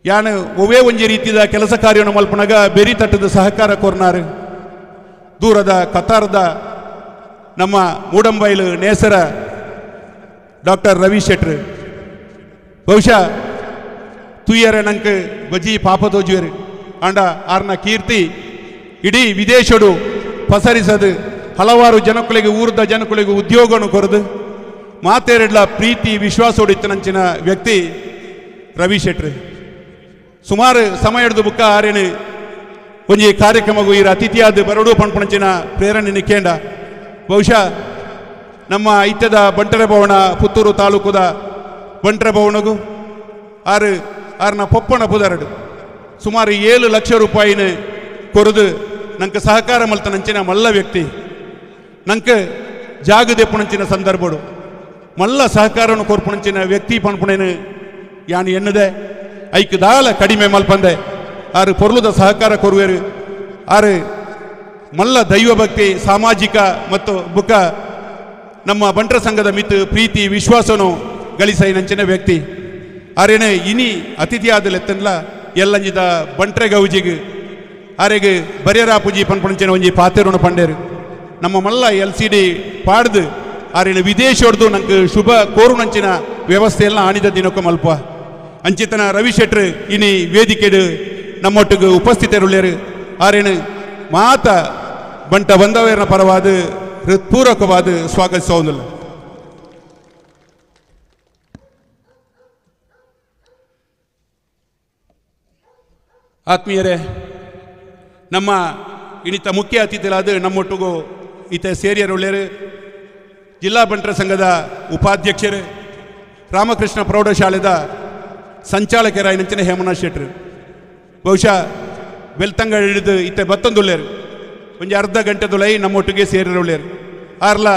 ಯಾನು ಒವೇ ಒಂಜಿ ರೀತಿಯ ಕೆಲಸ ಕಾರ್ಯವನ್ನು ಮಲ್ಪನಾಗ ಬೆರಿ ತಟ್ಟದ ಸಹಕಾರ ಕೋರ್ನಾರು. ದೂರದ ಕತಾರದ ನಮ್ಮ ಮೂಡಂಬೈಲು ನೇಸರ ಡಾಕ್ಟರ್ ರವಿ ಶೆಟ್ರು ಬಹುಶಃ ತುಯ್ಯರೆ ನಂಗೆ ಬಜಿ ಪಾಪ ತೋಜುವೆರು ಆಂಡ ಆರ್ನ ಕೀರ್ತಿ ಇಡೀ ವಿದೇಶಡು ಪಸರಿಸದು ಹಲವಾರು ಜನಕ್ಕಳಿಗೆ ಊರದ ಜನಕ್ಕಳಿಗೆ ಉದ್ಯೋಗವನ್ನು ಕೊರದು ಮಾತೇರೆಡ್ಲ ಪ್ರೀತಿ ವಿಶ್ವಾಸೋಡಿತ್ತನಂಚಿನ ವ್ಯಕ್ತಿ ರವಿ ಶೆಟ್ರು. ಸುಮಾರು ಸಮಯ ಹಿಡಿದು ಬುಕ್ಕ ಆರೇನು ಒಂಜಿ ಕಾರ್ಯಕ್ರಮಗೂ ಈ ಅತಿಥಿಯಾದ ಬರಡು ಪಣ್ಪಣಂಚಿನ ಪ್ರೇರಣೆ ಕೇಂದ್ರ ಬಹುಶಃ ನಮ್ಮ ಐತ್ಯದ ಬಂಟರ ಭವನ ಪುತ್ತೂರು ತಾಲೂಕುದ ಬಂಟರ ಭವನಗೂ ಆರು ಆರ್ನ ಪೊಪ್ಪಣ ಪುದರಡು ಸುಮಾರು 7 ಲಕ್ಷ ರೂಪಾಯಿನ ಕೊರದು ನಂಗೆ ಸಹಕಾರ ಮಲ್ತನಂಚಿನ ಮಲ್ಲ ವ್ಯಕ್ತಿ ನಂಗೆ ಜಾಗದೆಪ್ಪುಣಂಚಿನ ಸಂದರ್ಭಡು ಮಲ್ಲ ಸಹಕಾರವನ್ನು ಕೊರ್ಪುಣಂಚಿನ ವ್ಯಕ್ತಿ ಪಣ್ಪುಣೇನು ಯಾನು ಎನ್ನದೆ ಐಕ್ ದಾಲ ಕಡಿಮೆ ಮಲ್ಪಂದೆ ಆರು ಪೊರ್ಲುದ ಸಹಕಾರ ಕೊರುವೇರು. ಆರು ಮಲ್ಲ ದೈವಭಕ್ತಿ ಸಾಮಾಜಿಕ ಮತ್ತು ಬುಕ್ಕ ನಮ್ಮ ಬಂಟ್ರ ಸಂಘದ ಮಿತ್ತು ಪ್ರೀತಿ ವಿಶ್ವಾಸನು ಗಳಿಸೈನಂಚಿನ ವ್ಯಕ್ತಿ ಆರೇನೆ ಇನಿ ಅತಿಥಿಯಾದ ಲೆತ್ತನ್ಲ ಎಲ್ಲಂಜಿದ ಬಂಟ್ರೆ ಗೌಜಿಗೆ ಆರೆಗೆ ಬರಿಯರಾ ಪೂಜಿ ಪನ್ಪಣಂಚಿನ ಒಂಜಿ ಪಾತೆರುಣ ಪಂಡೇರು ನಮ್ಮ ಮಲ್ಲ LCD ಪಾಡ್ದು ಆರೇನು ವಿದೇಶೊಡ್ದು ನಂಗೆ ಶುಭ ಕೋರುಣಂಚಿನ ವ್ಯವಸ್ಥೆಯೆಲ್ಲ ಆಣಿದ ದಿನಕ್ಕೆ ಮಲ್ಪ ಅಂಚಿತನ ರವಿ ಶೆಟ್ರು ಇನಿ ವೇದಿಕೆಡು ನಮ್ಮೊಟ್ಟಿಗೆ ಉಪಸ್ಥಿತರುಳ್ಳೇರು. ಆರೇನು ಮಾತ ಬಂಟ ಬಂದವೇರನ ಪರವಾದ ಹೃತ್ಪೂರ್ವಕವಾದ ಸ್ವಾಗತಿಸೋದಿಲ್ಲ. ಆತ್ಮೀಯರೇ, ನಮ್ಮ ಇನ್ನಿತ ಮುಖ್ಯ ಅತಿಥಿಗಳಾದ ನಮ್ಮೊಟ್ಟಿಗೂ ಈತ ಸೇರಿಯರುಳ್ಳೇರು ಜಿಲ್ಲಾ ಬಂಟರ ಸಂಘದ ಉಪಾಧ್ಯಕ್ಷರು ರಾಮಕೃಷ್ಣ ಪ್ರೌಢಶಾಲೆದ ಸಂಚಾಲಕರಾಯಿನಂಚಿನ ಹೇಮನಾಥ್ ಶೆಟ್ರು ಬಹುಶಃ ಬೆಲ್ತಂಗ ಹಿಡಿದು ಇತ್ತೆ ಬತ್ತೊಂದುಳ್ಳೇರು ಒಂಜಿ ಅರ್ಧ ಗಂಟೆದುಲೈ ನಮ್ಮೊಟ್ಟಿಗೆ ಸೇರಿರುಳ್ಳೇರು. ಆರ್ಲ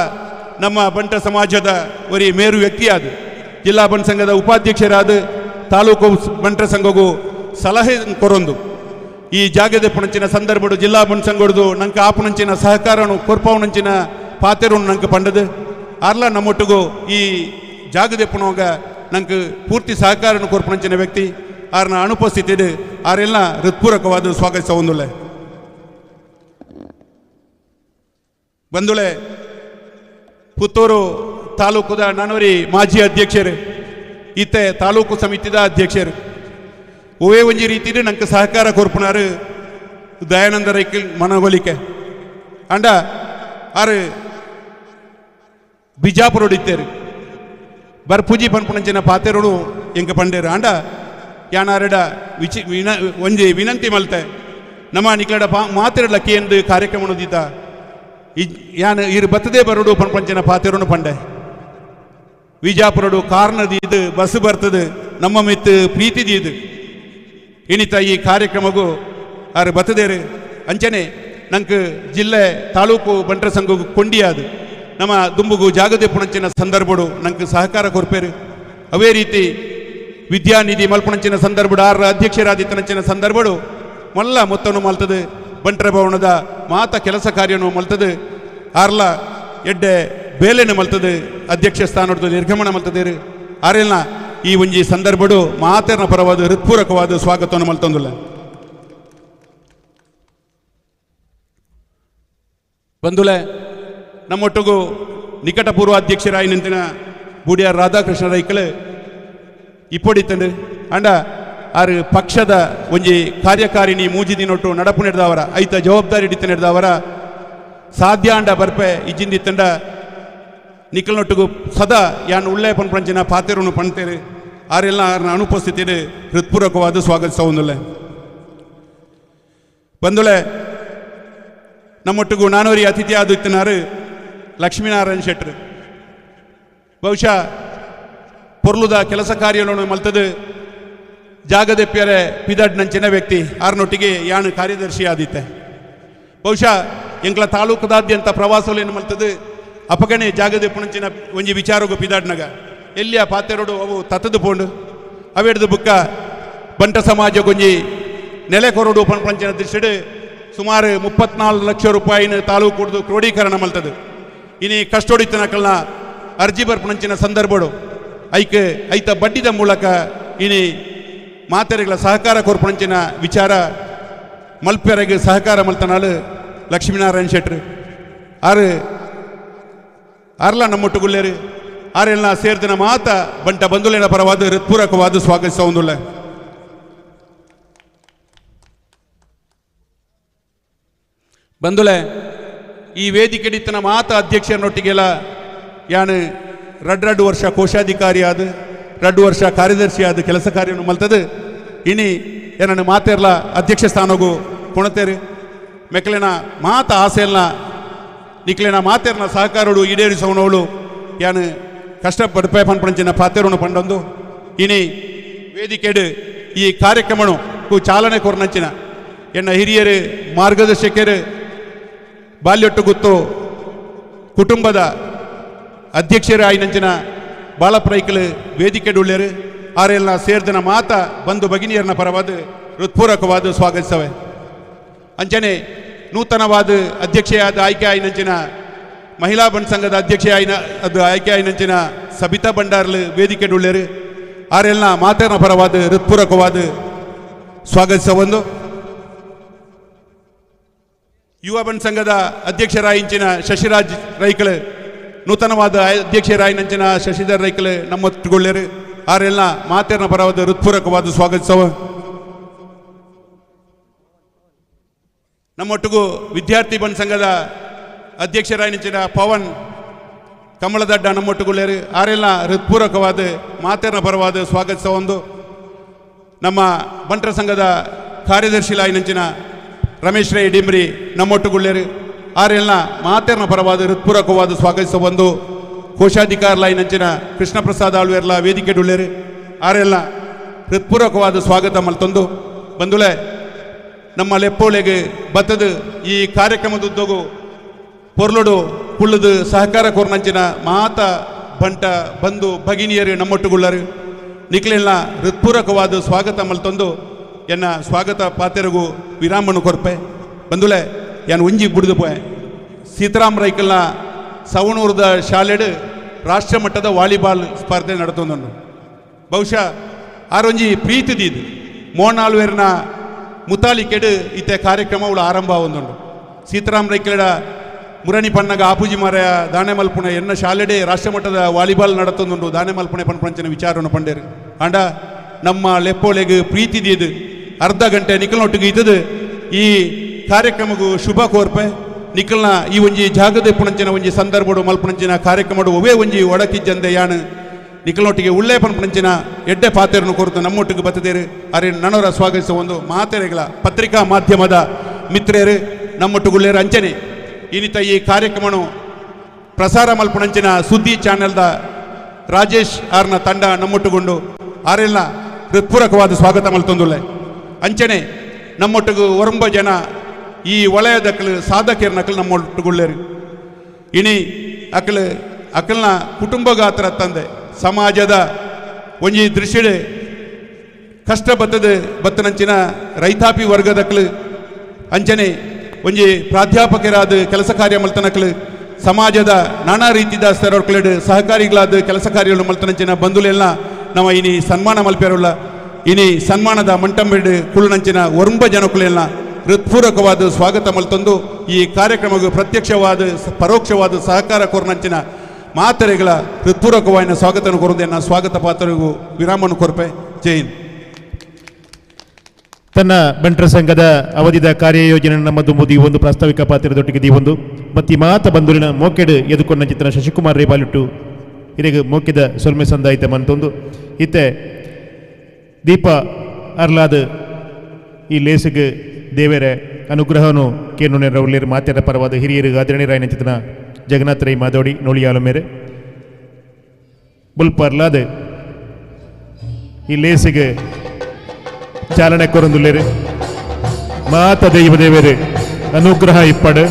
ನಮ್ಮ ಬಂಟ ಸಮಾಜದ ಒರಿ ಮೇರು ವ್ಯಕ್ತಿಯಾದ ಜಿಲ್ಲಾ ಬಂಟ ಸಂಘದ ಉಪಾಧ್ಯಕ್ಷರಾದ ತಾಲೂಕು ಬಂಟರ ಸಂಘಗೂ ಸಲಹೆ ಕೊರೊಂದು ಈ ಜಾಗದ ಪುಣಂಚಿನ ಸಂದರ್ಭಡು ಜಿಲ್ಲಾ ಬಂಟ ಸಂಘಡ್ದು ನಂಗೆ ಆಪುಣಂಚಿನ ಸಹಕಾರನು ಕೊರ್ಪವನಂಚಿನ ಪಾತೆರು ನಂಗೆ ಪಂಡದು ಆರ್ಲ ನಮ್ಮೊಟ್ಟಿಗೂ ಈ ಜಾಗದ ಪುಣೋಗ ನಂಗೆ ಪೂರ್ತಿ ಸಹಕಾರನು ಕೊರ್ಪುಣಂಚಿನ ವ್ಯಕ್ತಿ ಆರ್ನ ಅನುಪಸ್ಥಿತಿ ಆರೆಲ್ಲ ಹೃತ್ಪೂರ್ವಕವಾದ ಸ್ವಾಗತಿಸ ಒಂದುಳ್ಳೆ. ಬಂದುಳೆ ಪುತ್ತೂರು ತಾಲೂಕುದ ನಾನೋರಿ ಮಾಜಿ ಅಧ್ಯಕ್ಷರು ಇತ್ತೆ ತಾಲೂಕು ಸಮಿತಿದ ಅಧ್ಯಕ್ಷರು ಒವೇ ಒಂಜಿ ರೀತಿಡು ನಂಗೆ ಸಹಕಾರ ಕೊರ್ಪುನಾರು ದಯಾನಂದ ರೈಕಲ್ ಮನವೊಲಿಕೆ ಅಂಡ ಆರು ಬಿಜಾಪುರ ಇತ್ತೇರು ಬರ್ಪೂಜಿ ಪನ್ಪುಣಂಚಿನ ಪಾತೆರುಡು ಎಂಕ ಪಂಡೇರು ಅಂಡ ಯಾನಾರೆಡ ವಿಚಿ ವಿನ ಒಂಜಿ ವಿನಂತಿ ಮಲ್ತೆ ನಮ್ಮ ನಿಕ್ಲಡ ಪಾ ಮಾತಿರಡ್ಲ ಕೇಂದು ಕಾರ್ಯಕ್ರಮ ದಿದ್ದ ಯಾನ್ ಇರು ಬತ್ತದೇ ಬರುಡು ಪನ್ಪಂಚಿನ ಪಾತೆರುನು ಪಂಡೆ ವಿಜಾಪುರಡು ಕಾರ್ನದೀದು ಬಸ್ ಬರ್ತದೆ ನಮ್ಮ ಮಿತ್ತು ಪ್ರೀತಿದೀದು ಇನಿತ ಈ ಕಾರ್ಯಕ್ರಮಗೂ ಆರು ಬತ್ತದೇರು ಅಂಚನೆ ನಂಗೆ ಜಿಲ್ಲೆ ತಾಲೂಕು ಬಂಟರ ಸಂಘಗೂ ಕೊಂಡಿಯಾದು ನಮ್ಮ ದುಂಬುಗು ಜಾಗದೆ ಪುಣಂಚಿನ ಸಂದರ್ಭಡು ನಂಗೆ ಸಹಕಾರ ಕೊರ್ಪೇರು. ಅವೇ ರೀತಿ ವಿದ್ಯಾನಿಧಿ ಮಲ್ಪುಣಂಚಿನ ಸಂದರ್ಭಡು ಆರ ಅಧ್ಯಕ್ಷರಾದಿತ್ತನಂಚಿನ ಸಂದರ್ಭಡು ಮಲ್ಲ ಮೊತ್ತನು ಮಲ್ತದೆ ಬಂಟರ ಭವನದ ಮಾತ ಕೆಲಸ ಕಾರ್ಯನು ಮಲ್ತದೆ ಆರ್ಲ ಎಡ್ಡೆ ಬೇಲೆನು ಮಲ್ತದೆ ಅಧ್ಯಕ್ಷ ಸ್ಥಾನದ ನಿರ್ಗಮನ ಮಲ್ತದೇರು. ಆರೆಲ್ನ ಈ ಒಂಜಿ ಸಂದರ್ಭಡು ಮಾತೆರ್ನ ಪರವಾದ ಹೃತ್ಪೂರ್ವಕವಾದ ಸ್ವಾಗತವನ್ನು ಮಲ್ತೊಂದುಲ್ಲ. ಬಂಧುಲೆ ನಮ್ಮೊಟ್ಟಿಗೂ ನಿಕಟ ಪೂರ್ವ ಅಧ್ಯಕ್ಷರಾಯಿ ನಿಂತಿನ ಬೂಡಿಯಾರ್ ರಾಧಾಕೃಷ್ಣ ರೈಕಲ್ ಇಪ್ಪೊಡಿತಂಡು ಅಂಡ ಆರು ಪಕ್ಷದ ಒಂಜಿ ಕಾರ್ಯಕಾರಿಣಿ ಮೂಜಿ ದಿನೊಟ್ಟು ನಡಪು ನಡೆದವರ ಐತ ಜವಾಬ್ದಾರಿ ಹಿಡಿತ ನಡೆದವರ ಸಾಧ್ಯ ಅಂಡ ಬರ್ಪೆ ಇಜ್ಜಿಂದಿತ್ತಂಡ ನಿಕಲ್ನೊಟ್ಟಿಗೂ ಸದಾ ಯಾನ್ ಉಳ್ಳೆ ಪನ್ಪಂಚಿನ ಪಾತೆರುನು ಪಣ್ತೇರು ಆರೆಲ್ಲ ಆರ್ನ ಅನುಪಸ್ಥಿತಿಡು ಹೃತ್ಪೂರ್ವಕವಾದ ಸ್ವಾಗತಿಸವುಂದುಲ್ಲೆ. ಬಂದುಳೆ ನಮ್ಮೊಟ್ಟಿಗೂ ನಾನೋರಿ ಅತಿಥಿ ಆದಿತ್ತಿನಾರು ಲಕ್ಷ್ಮೀನಾರಾಯಣ ಶೆಟ್ಟರು. ಬಹುಶಃ ಪೊರ್ಲುದ ಕೆಲಸ ಕಾರ್ಯಗಳನ್ನು ಮಲ್ತದು ಜಾಗದೆಪ್ಪಿಯರೆ ಪಿದಡ್ನಂಚಿನ ವ್ಯಕ್ತಿ ಆರ್ನೊಟ್ಟಿಗೆ ಯಾನು ಕಾರ್ಯದರ್ಶಿ ಆದಿತ್ತೆ. ಬಹುಶಃ ಎಂಕ್ಲ ತಾಲೂಕದಾದ್ಯಂತ ಪ್ರವಾಸಗಳನ್ನು ಮಲ್ತದು ಅಪಗಣೆ ಜಾಗದೆಪ್ಪುನಂಚಿನ ಒಂಜಿ ವಿಚಾರಗು ಪಿದಾಡ್ನಗ ಎಲ್ಲಿಯ ಪಾತೆರಡು ಅವು ತತ್ತದು ಪೋಂಡು ಅವೆಡ್ದು ಬುಕ್ಕ ಬಂಟ ಸಮಾಜ ಗೊಂಜಿ ನೆಲೆ ಕೊರಡು ಪಂಚಿನ ದೃಷ್ಟಿಡು ಸುಮಾರು 34 ಲಕ್ಷ ರೂಪಾಯಿನ ತಾಲೂಕು ಕ್ರೋಢೀಕರಣ ಮಲ್ತದು. ಇನಿ ಕಷ್ಟೋಡಿತನಕಲ್ನ ಅರ್ಜಿ ಬರ್ಪುನಂಚಿನ ಸಂದರ್ಭಡು ಐಕ್ ಐತ ಬಡ್ಡಿದ ಮೂಲಕ ಇನಿ ಮಾತೆರೆಗಳ ಸಹಕಾರ ಕೊರ್ಪುನಂಚಿನ ವಿಚಾರ ಮಲ್ಪೆರೆಗೆ ಸಹಕಾರ ಮಲ್ತನಾಳು ಲಕ್ಷ್ಮೀನಾರಾಯಣ ಶೆಟ್ಟರು. ಆರು ಆರ್ಲ ನಮ್ಮೊಟ್ಟುಗುಲ್ಲೇರು ಆರೆಲ್ಲ ಸೇರ್ದಿನ ಮಾತ ಬಂಟ ಬಂಧುಲೇನ ಪರವಾದ ಹೃತ್ಪೂರ್ವಕವಾದ ಸ್ವಾಗತಿಸವುಂದುಲ್ಲ. ಬಂಧುಲೆ ಈ ವೇದಿಕೆಡಿತ್ತನ ಮಾತ ಅಧ್ಯಕ್ಷರನ್ನೊಟ್ಟಿಗೆಲ್ಲ ಯಾನು ರಡ್ರಡ್ಡು ವರ್ಷ ಕೋಶಾಧಿಕಾರಿ ಆದ 2 ವರ್ಷ ಕಾರ್ಯದರ್ಶಿ ಆದ ಕೆಲಸ ಕಾರ್ಯವನ್ನು ಮಲ್ತದು. ಇನಿ ಏನನ್ನು ಮಾತೆರ್ಲ ಅಧ್ಯಕ್ಷ ಸ್ಥಾನಗೂ ಕೊಣತೇರು ಮೆಕ್ಕಲಿನ ಮಾತ ಆಸೆಯನ್ನ ನಿಕ್ಲಿನ ಮಾತೆರ್ನ ಸಹಕಾರೋಡು ಈಡೇರಿಸವನವಳು ಯಾನು ಕಷ್ಟಪಡ್ಪೇ ಪನ್ಪಂಚಿನ ಪಾತೆರುನು ಪಂಡೊಂದು ಇನಿ ವೇದಿಕೆಡು ಈ ಕಾರ್ಯಕ್ರಮನು ಚಾಲನೆ ಕೊರ್ನಂಚಿನ ಎನ್ನ ಹಿರಿಯರು ಮಾರ್ಗದರ್ಶಕರು ಬಾಲ್ಯೊಟ್ಟು ಗುತ್ತು ಕುಟುಂಬದ ಅಧ್ಯಕ್ಷರು ಆಯಿನಂಚಿನ ಬಾಳಪ್ರೈಕಲು ವೇದಿಕೆಡುಳ್ಳೇರು ಆರೆಲ್ಲ ಸೇರ್ದನ ಮಾತ ಬಂಧು ಭಗಿನಿಯರನ್ನ ಪರವಾದ ಹೃತ್ಪೂರ್ವಕವಾದ ಸ್ವಾಗತಿಸವೆ. ಅಂಚನೆ ನೂತನವಾದ ಅಧ್ಯಕ್ಷೆಯಾದ ಆಯ್ಕೆ ಆಯಿನಂಚಿನ ಮಹಿಳಾ ಬಂಡ್ ಸಂಘದ ಅಧ್ಯಕ್ಷೆ ಆಯ್ನ ಅದು ಆಯ್ಕೆ ಆಯಿನಂಚಿನ ಸಬಿತಾ ಭಂಡಾರ್ಲು ವೇದಿಕೆಡುಳ್ಳೇರು ಆರೆಲ್ಲ ಮಾತೇನ ಪರವಾದ ಹೃತ್ಪೂರ್ವಕವಾದ ಸ್ವಾಗತಿಸವೊಂದು. ಯುವ ಬಂಡ್ ಸಂಘದ ಅಧ್ಯಕ್ಷರಾಯಿಂಚಿನ ಶಶಿರಾಜ್ ರೈಕಲ್ ನೂತನವಾದ ಅಧ್ಯಕ್ಷರಾಯಿನಂಚಿನ ಶಶಿಧರ್ ರೈಕಲ್ ನಮ್ಮೊಟ್ಟುಗೊಳ್ಳೇರು ಆರೆಲ್ಲ ಮಾತೇನ ಪರವಾದ ಹೃತ್ಪೂರ್ವಕವಾದ ಸ್ವಾಗತಿಸವ. ನಮ್ಮೊಟ್ಟಿಗೂ ವಿದ್ಯಾರ್ಥಿ ಬಂಡ್ ಸಂಘದ ಅಧ್ಯಕ್ಷರಾಯಿನಂಚಿನ ಪವನ್ ಕಮಲದಡ್ಡ ನಮ್ಮೊಟ್ಟುಗೊಳ್ಳೇರು ಆರೆಲ್ಲ ಹೃತ್ಪೂರ್ವಕವಾದ ಮಾತೇನ ಪರವಾದ ಸ್ವಾಗತಿಸವೊಂದು. ನಮ್ಮ ಬಂಟರ ಸಂಘದ ಕಾರ್ಯದರ್ಶಿಲಾಯಿನಂಚಿನ ರಮೇಶ್ ರೈ ಡಿಮ್ರಿ ನಮ್ಮೊಟ್ಟುಗೊಳ್ಳೇರು ಆರೆಲ್ಲ ಮಾತೇರ್ನ ಪರವಾದ ಹೃತ್ಪೂರ್ವಕವಾದ ಸ್ವಾಗತಿಸಬಂದು. ಕೋಶಾಧಿಕಾರಲಾಯಿನಂಚಿನ ಕೃಷ್ಣ ಪ್ರಸಾದ್ ಆಳ್ವೇರ್ಲ ವೇದಿಕೆಡುಳ್ಳೇರು ಆರೆಲ್ಲ ಹೃತ್ಪೂರ್ವಕವಾದ ಸ್ವಾಗತ ಮಲ್ತೊಂದು. ಬಂದುಳೆ ನಮ್ಮ ಲೆಪ್ಪೋಳೆಗೆ ಬತ್ತದ ಈ ಕಾರ್ಯಕ್ರಮದುದ್ದಗು ಪೊರ್ಲುಡು ಕುಳ್ಳದು ಸಹಕಾರ ಕೋರ್ನಂಚಿನ ಮಾತ ಬಂಟ ಬಂಧು ಭಗಿನಿಯರು ನಮ್ಮೊಟ್ಟುಗುಳ್ಳರು ನಿಕ್ಲೆಲ್ಲ ಹೃತ್ಪೂರ್ವಕವಾದ ಸ್ವಾಗತ ಮಲ್ತೊಂದು ಎನ್ನ ಸ್ವಾಗತ ಪಾತೆರಗು ವಿರಾಮನು ಕೊರ್ಪೆ. ಬಂದುಳೆ ಯಾನ್ ಒಂಜಿ ಬುಡಿದು ಪೋಯೆ ಸೀತಾರಾಮ್ ರೈಕಲ್ನ ಸವಣೂರದ ಶಾಲೆಡು ರಾಷ್ಟ್ರ ಮಟ್ಟದ ವಾಲಿಬಾಲ್ ಸ್ಪರ್ಧೆ ನಡೆತೊಂದು. ಬಹುಶಃ ಆರೊಂಜಿ ಪ್ರೀತಿದೀದು ಮೋನಾಲ್ವೇರ್ನ ಮುತಾಲಿಕೆಡು ಇತ್ತೆ ಕಾರ್ಯಕ್ರಮ ಅವಳು ಆರಂಭ ಒಂದುಂಡು. ಸೀತಾರಾಮ್ ರೈಕಲಡ ಮುರಣಿ ಪನ್ನಗ ಆಪೂಜಿ ಮಾರಾಯ ದಾನೆ ಮಲ್ಪುಣೆ ಎನ್ನ ಶಾಲೆಡೆ ರಾಷ್ಟ್ರಮಟ್ಟದ ವಾಲಿಬಾಲ್ ನಡತೊಂದುಂಡು ದಾನೆ ಮಲ್ಪುಣೆ ಪನ್ಪಂಚಿನ ವಿಚಾರವನ್ನು ಪಂಡೇರು. ಆಂಡ ನಮ್ಮ ಲೆಪ್ಪೋಳೆಗೆ ಪ್ರೀತಿದೀದು ಅರ್ಧ ಗಂಟೆ ನಿಖಲ್ನೊಟ್ಟಿಗೆ ಇದ್ದದು ಈ ಕಾರ್ಯಕ್ರಮಗೂ ಶುಭ ಕೋರ್ಪೆ. ನಿಖಲ್ನ ಈ ಒಂಜಿ ಜಾಗದ ಪುಣಂಚಿನ ಒಂಜಿ ಸಂದರ್ಭಡು ಮಲ್ಪುಣಂಚಿನ ಕಾರ್ಯಕ್ರಮಡು ಒವೇ ಒಂಜಿ ಒಡಕಿಜ್ಜಂದೆ ಯಾನು ನಿಖಲ್ನೊಟ್ಟಿಗೆ ಉಳ್ಳೇ ಪನ್ಪುಣಂಚಿನ ಎಡ್ಡೆ ಪಾತೆರನ್ನು ಕೊರತು ನಮ್ಮೊಟ್ಟಿಗೆ ಬತ್ತದೇರು ಅರೆ ನನವರ ಸ್ವಾಗತಿಸುವ ಒಂದು ಮಾತೆರೆಗಳ ಪತ್ರಿಕಾ ಮಾಧ್ಯಮದ ಮಿತ್ರರು ನಮ್ಮೊಟ್ಟುಗುಳ್ಳೇರು ಅಂಚನೆ ಇನ್ನಿತ ಈ ಕಾರ್ಯಕ್ರಮನು ಪ್ರಸಾರ ಮಲ್ಪುಣಂಚಿನ ಸುದ್ದಿ ಚಾನೆಲ್ದ ರಾಜೇಶ್ ಆರ್ನ ತಂಡ ನಮ್ಮೊಟ್ಟುಗೊಂಡು ಆರೆಲ್ಲ ಹೃತ್ಪೂರ್ವಕವಾದ ಸ್ವಾಗತ ಮಲ್ತೊಂದುಲ್ಲೆ. ಅಂಚನೆ ನಮ್ಮೊಟ್ಟಿಗೂ ಒರಂಬ ಜನ ಈ ವಲಯದಕ್ಕಲು ಸಾಧಕಿಯರ್ನಕಲು ನಮ್ಮೊಟ್ಟುಗುಳ್ಳೇರು. ಇನಿ ಅಕಲು ಅಕಲ್ನ ಕುಟುಂಬ ಗಾತ್ರ ತಂದೆ ಸಮಾಜದ ಒಂಜಿ ದೃಷ್ಟಿಡೆ ಕಷ್ಟ ಬತ್ತದ ಬತ್ತನಂಚಿನ ರೈತಾಪಿ ವರ್ಗದಕ್ಕಲು ಅಂಚನೆ ಒಂಜಿ ಪ್ರಾಧ್ಯಾಪಕರಾದ ಕೆಲಸ ಕಾರ್ಯ ಮಲ್ತನಕಲು ಸಮಾಜದ ನಾನಾ ರೀತಿಯ ಸ್ತರಕ್ಕಲೆಡು ಸಹಕಾರಿಗಳಾದ ಕೆಲಸ ಕಾರ್ಯಗಳು ಮಲ್ತನಂಚಿನ ಬಂಧುಲೆಲ್ಲ ನಮ್ಮ ಇನಿ ಸನ್ಮಾನ ಮಲ್ಪೇರುಳ್ಳ ಇನಿ ಸನ್ಮಾನದ ಮಂಟಂಬೆಡ್ ಕುಳ್ಳುನಂಚಿನ ಒರಂಬ ಜನಕುಲೆಲ್ಲ ಹೃತ್ಪೂರ್ವಕವಾದ ಸ್ವಾಗತ ಮಲ್ತೊಂದು ಈ ಕಾರ್ಯಕ್ರಮಕ್ಕೆ ಪ್ರತ್ಯಕ್ಷವಾದ ಪರೋಕ್ಷವಾದ ಸಹಕಾರ ಕೋರ್ನಂಚಿನ ಮಾತರೆಗಳ ಹೃತ್ಪೂರ್ವಕವಾದ ಸ್ವಾಗತ ಕೋರುವುದನ್ನು ಸ್ವಾಗತ ಪಾತ್ರರಿಗೂ ವಿರಾಮನ್ನು ಕೊರ್ಪೆ. ಜೈನ್. ತನ್ನ ಬಂಟರ ಸಂಘದ ಅವಧಿದ ಕಾರ್ಯಯೋಜನೆ ನಮ್ಮ ದುಂಬುದು ಈ ಒಂದು ಪ್ರಾಸ್ತಾವಿಕ ಪಾತ್ರದೊಟ್ಟಿಗೆ ಒಂದು ಬತ್ತಿ ಮಾತ ಬಂಧುಲಿನ ಮೋಕೆಡ್ ಎದುಕೊಂಡ ಚಿತ್ರ ಶಶಿಕುಮಾರ್ ರೈ ಬಾಲಿಟ್ಟು ಇರೆಗ್ ಮೋಕೆದ ಸೊಲ್ಮೆ ಸಂದಾಯಿತ ಮಂತೊಂದು ಇತ್ತೆ ದೀಪ ಅರ್ಲಾದ ಈ ಲೇಸಿಗೆ ದೇವರ ಅನುಗ್ರಹನು ಕೇನುನೆ ರೌಲೇರ್ ಮಾತೆರ ಪರವಾದ ಹಿರಿಯರು ಆದರಣೀಯ ರಾಯನ ಚಿತ್ರನ ಜಗನ್ನಾಥ ರೈ ಮಾದೋಡಿ ನೋಳಿಯಾಲು ಮೇರೆ ಬುಲ್ಪ ಅರ್ಲಾದ ಈ ಲೇಸಿಗೆ ಚಾಲನೆ ಕೊರಂದುಲ್ಲೇರು ಮಾತ ದೈವ ದೇವರೇ ಅನುಗ್ರಹ ಇಪ್ಪಡು.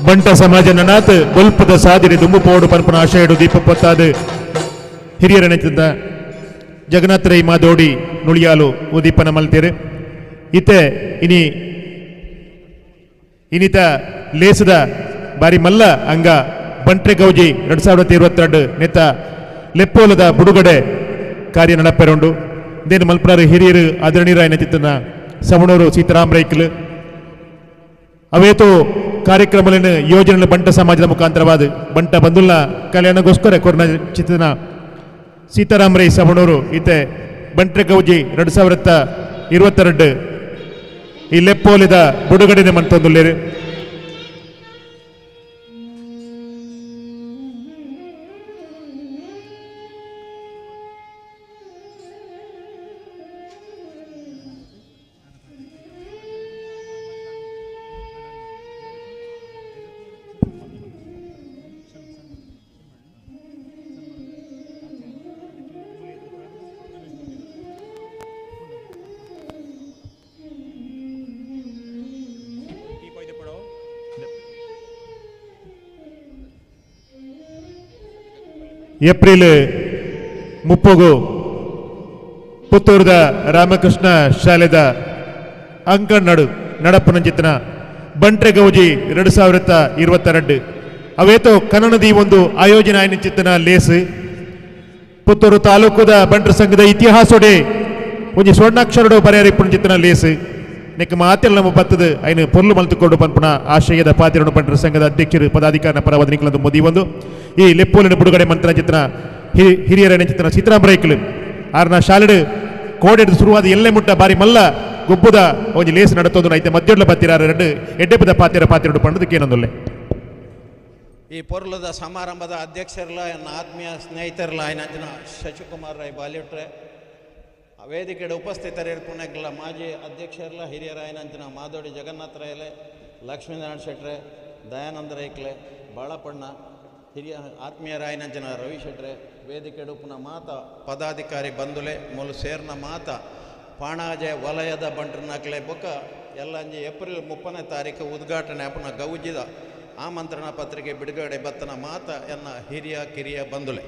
ಬಂಟ ಸಮಾಜ ನನಾತ್ ಬೊಲ್ಪದ ಸಾದಿರಿ ದುಂಬು ಪೋಡು ಪನ್ಪನ ಆಶಯಡು ದೀಪ ಪೊತ್ತಾದ ಹಿರಿಯರ ನೆಚ್ಚಿದ ಜಗನ್ನಾಥ ರೈ ಮಾದೋಡಿ ನುಳಿಯಾಲು ಉದೀಪನ ಮಲ್ತೇರು. ಇತ್ತೆ ಇನಿ ಇನ್ನಿತ ಲೇಸದ ಬಾರಿ ಮಲ್ಲ ಅಂಗ ಬಂಟ್ರೆ ಗೌಜಿ 2022 ನೆತ್ತ ಲೆಪ್ಪೋಲದ ಬುಡುಗಡೆ ಕಾರ್ಯ ನಡಪೆರುಂಡು. ದೇನು ಮಲ್ಪನಾರು ಹಿರಿಯರು ಆದರಣೀಯರಾಯ ನೆಚ್ಚಿತನ ಸವಣೂರು ಸೀತಾರಾಮ್ ರೈಕ್ಲು ಅವೇತೋ ಕಾರ್ಯಕ್ರಮಗಳನ್ನು ಯೋಜನೆ ಬಂಟ ಸಮಾಜದ ಮುಖಾಂತರವಾದ ಬಂಟ ಬಂಧುಲ್ನ ಕಲ್ಯಾಣಗೋಸ್ಕರ ಕೊರ್ನ ಚಿತ್ರನ ಸೀತಾರಾಮ್ ರೈ ಸವಣೂರು ಇತ್ತೆ ಬಂಟ್ರೆ ಗೌಜಿ 2022 ಈ ಲೆಪ್ಪೋಲಿದ ಬುಡುಗಡೆ ಮಂತೊಂದುಲ್ಲೇರು. ಏಪ್ರಿಲ್ 30 ಪುತ್ತೂರದ ರಾಮಕೃಷ್ಣ ಶಾಲೆದ ಅಂಕಣ್ಣಡು ನಡಪುನ ಚಿತ್ರನ ಬಂಟ್ರೆ ಗೌಜಿ 2022 ಅವೇತೋ ಕನ್ನಡದಿ ಒಂದು ಆಯೋಜನೆ ಆಯ್ನ ಚಿತ್ರನ ಲೇಸ್ ಪುತ್ತೂರು ತಾಲೂಕುದ ಬಂಟ್ರ ಸಂಘದ ಇತಿಹಾಸೋಡೆ ಒಂಜಿ ಸ್ವರ್ಣಾಕ್ಷರಡು ಬರೆಯರಿಪ್ಪುನ ಚಿತ್ರನ ಲೇಸ್ ನೆಕ್ ಮಾತೆಲ್ಲ ನಮ್ಮ ಬತ್ತದ ಐನು ಪೊರ್ಲು ಮಲ್ತುಕೊಂಡು ಪನ್ಪುನ ಆಶಯದ ಪಾತಿರನು ಬಂಟ್ರ ಸಂಘದ ಅಧ್ಯಕ್ಷರು ಪದಾಧಿಕಾರನ ಪರವಾದ ನಿಖಲಂದು ಮೋದಿ ಒಂದು ಈ ಲೆಪ್ಪೋಲಿನ ಬಿಡುಗಡೆ ಮಂತ್ರನ ಚಿತ್ರ ಹಿರಿಯರ ಚಿತ್ರ ಸೀತಾರಾಮ್ ರೈಕ್ಲು ಆರ್ನ ಶಾಲೆಡು ಕೋಡೆಡ್ ಶುರುವಾದ ಎಲ್ಲೆ ಮುಟ್ಟ ಬಾರಿ ಮಲ್ಲ ಗೊಬ್ಬುದ ಒಂಜಿ ಲೇಸ್ ನಡತೊಂದು ಐತೆ ಮಧ್ಯೊಡ್ಲ ಬತ್ತಿರಾರ ಎರಡು ಎಡ್ಡೆಪದ ಪಾತಿರ ಪಾತಿರಡು ಪಂಡದಕ್ಕೆ ಏನೊಂದುಲ್ಲೆ. ಈ ಪೊರ್ಲದ ಸಮಾರಂಭದ ಅಧ್ಯಕ್ಷರಲ್ಲ ಎನ್ನ ಆತ್ಮೀಯ ಸ್ನೇಹಿತರಲ್ಲ ಐನಂಜನ ಶಶಿಕುಮಾರ್ ರೈ ಬಾಲಿಟ್ರೆ ವೇದಿಕೆಡೆ ಉಪಸ್ಥಿತರಿರ್ಪುಣೆಗ್ಲ ಮಾಜಿ ಅಧ್ಯಕ್ಷರಲ್ಲ ಹಿರಿಯರ ಐನಂಜನ ಮಾದೋಡಿ ಜಗನ್ನಾಥ ರೈಲೆ ಲಕ್ಷ್ಮೀನಾರಾಯಣ ಶೆಟ್ರೆ ದಯಾನಂದ ರೈಕ್ಲೆ ಬಾಳಪಣ್ಣ ಹಿರಿಯ ಆತ್ಮೀಯರಾಯನಂಜನ ರವಿ ಶೆಟ್ರೆ ವೇದಿಕೆ ಉಪ್ಪುನ ಮಾತ ಪದಾಧಿಕಾರಿ ಬಂಧುಲೆ ಮೂಲು ಸೇರ್ನ ಮಾತ ಪಾಣಾಜೆ ವಲಯದ ಬಂಟ್ರನಕ್ಲೆ ಬೊಕ್ಕ ಎಲ್ಲಂಜಿ ಏಪ್ರಿಲ್ 30ನೇ ತಾರೀಕು ಉದ್ಘಾಟನೆ ಅಪ್ಪನ ಗೌಜಿದ ಆಮಂತ್ರಣ ಪತ್ರಿಕೆ ಬಿಡುಗಡೆ ಬತ್ತನ ಮಾತ ಎನ್ನ ಹಿರಿಯ ಕಿರಿಯ ಬಂಧುಲೆ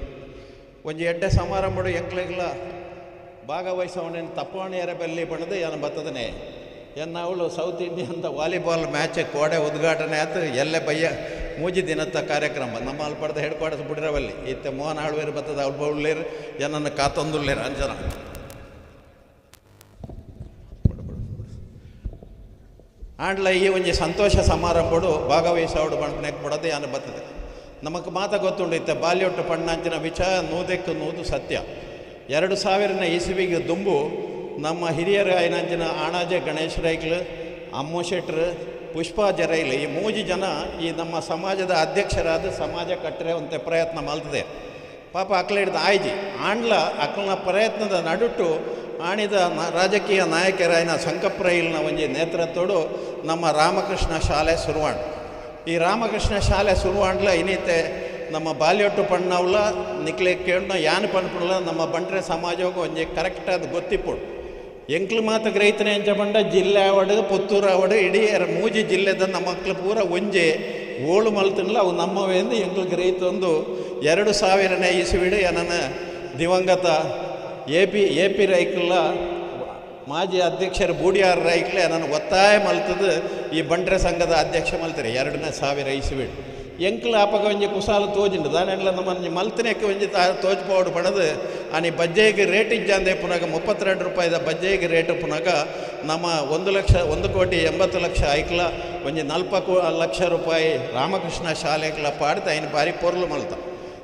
ಒಂಜಿ ಎಡ್ಡೆ ಸಮಾರಂಭಡು ಎಂಕ್ಲೆಗ್ಲ ಭಾಗವಹಿಸವನೇನು ತಪ್ಪವಣಿಯರ ಬೆಲ್ಲಿ ಬಣ್ಣದು ಏನು ಬತ್ತದನೆ ಎನ್ನ ಅವಳು ಸೌತ್ ಇಂಡಿಯನ್ದ ವಾಲಿಬಾಲ್ ಮ್ಯಾಚ್ ಕೋಡೆ ಉದ್ಘಾಟನೆ ಆಯ್ತು ಎಲ್ಲೇ ಬಯ್ಯ ಮೂಜಿ ದಿನದ ಕಾರ್ಯಕ್ರಮ ನಮ್ಮ ಅಲ್ಲಿ ಪಡೆದ ಹೆಡ್ ಕ್ವಾರ್ಟರ್ಸ್ ಬಿಡಿರವಲ್ಲಿ ಇತ್ತೆ ಮೋಹನ್ ಆಳ್ವೇರು ಬತ್ತದ ಅವಳು ಬೌಳ್ಳೇರು ಏನನ್ನು ಕಾತೊಂದುಳ್ಳೇರು ಅಂಜನ ಆಂಡ್ಲ ಈ ಒಂಜಿ ಸಂತೋಷ ಸಮಾರಂಭಡು ಭಾಗವಹಿಸೋಡು ಬಂಟನೆಕ್ ಬಿಡೋದು ಏನು ಬರ್ತದೆ ನಮಗೆ ಮಾತ ಗೊತ್ತುಂಡು ಇತ್ತೆ ಬಾಲ್ಯೊಟ್ಟು ಪಣ್ಣಂಚಿನ ವಿಚಾರ 100ಕ್ಕೆ 100 ಸತ್ಯ. 2000ನೇ ಇಸುವಿಗೆ ದುಂಬು ನಮ್ಮ ಹಿರಿಯರ ಐನಂಚಿನ ಆಣಾಜೆ ಗಣೇಶ್ ರೈಕ್ಲು ಅಮ್ಮು ಶೆಟ್ರು ಪುಷ್ಪಾ ಜರೈಲ್ ಈ ಮೂಜಿ ಜನ ಈ ನಮ್ಮ ಸಮಾಜದ ಅಧ್ಯಕ್ಷರಾದ ಸಮಾಜ ಕಟ್ಟರೆ ಪ್ರಯತ್ನ ಮಲ್ತದೆ. ಪಾಪ ಅಕ್ಲ ಹಿಡ್ದು ಆಯ್ಜಿ ಆಂಡ್ಲ ಅಕ್ಲನ ಪ್ರಯತ್ನದ ನಡುಟು ಆಣಿದ ರಾಜಕೀಯ ನಾಯಕರಾಯನ ಸಂಕಪ್ರೈಲ್ನ ಒಂಜಿ ನೇತೃತ್ವಡು ನಮ್ಮ ರಾಮಕೃಷ್ಣ ಶಾಲೆ ಸುರುವಾಂಡ್. ಈ ರಾಮಕೃಷ್ಣ ಶಾಲೆ ಸುರುವಾಂಡ್ಲ ಇನ್ನಿತೆ ನಮ್ಮ ಬಾಲ್ಯೊಟ್ಟು ಪಣ್ಣವಲ ನಿಕ್ಲೆ ಕೇಳನ ಯಾನ್ ಪನ್ಪುಣಲ ನಮ್ಮ ಬಂಟ್ರೆ ಸಮಾಜಕ್ಕೆ ಒಂಜಿ ಕರೆಕ್ಟಾದ ಗೊತ್ತಿಪ್ಪುಡು. ಎಂಕ್ಲು ಮಾತ ಗ್ರಹಿತನೆ ಎಂಚ ಪಂಡ ಜಿಲ್ಲೆ ಆವಡು ಪುತ್ತೂರು ಆವಡು ಇಡೀ ಮೂಜಿ ಜಿಲ್ಲೆದ ನಮ್ಮ ಮಕ್ಳು ಪೂರ ಒಂಜೆ ಓಳು ಮಲ್ತನ್ಲ ಅವು ನಮ್ಮವೇಂದು ಎಂಕ್ಲು ಗ್ರಹಿತೊಂದು 2000ನೇ ಇಸುವಿಡು ನನ್ನ ದಿವಂಗತ ಎ ಪಿ ರೈಕ್ಲ ಮಾಜಿ ಅಧ್ಯಕ್ಷರು ಬೂಡಿಯಾರ್ ರೈಕ್ಲೆ ನನ್ನ ಒತ್ತಾಯ ಮಲ್ತದ್ದು ಈ ಬಂಟ್ರೆ ಸಂಘದ ಅಧ್ಯಕ್ಷ ಮಲ್ತಾರೆ 2000 ಇಸುವಿಡು. ಎಂಕ್ಲ ಅಪಗ ಒಂಜಿ ಕುಸಾಲು ತೋಜಿಂಡು ದಾನೆಂಡ್ಲ ನಮ್ಮ ಮಲ್ತನೆಕ್ಕೆ ಒಂಜಿ ತೋಜ್ಪೋಡು ಪಣದು ಆನಿ ಬಜ್ಜೆಗೆ ರೇಟ್ ಇಜ್ಜಂದೆ ಪುನಗ 32 ರೂಪಾಯಿದ ಬಜ್ಜೆಗೆ ರೇಟ್ ಪುನಗ ನಮ್ಮ 1 ಲಕ್ಷ 1 ಕೋಟಿ 80 ಲಕ್ಷ ಐಕ್ಲ ಒಂಜಿ 40 ಲಕ್ಷ ರೂಪಾಯಿ ರಾಮಕೃಷ್ಣ ಶಾಲೆಗ್ಲ ಪಾಡ್ದು ಐನು ಬಾರಿ ಪೊರ್ಲು ಮಲ್ತ.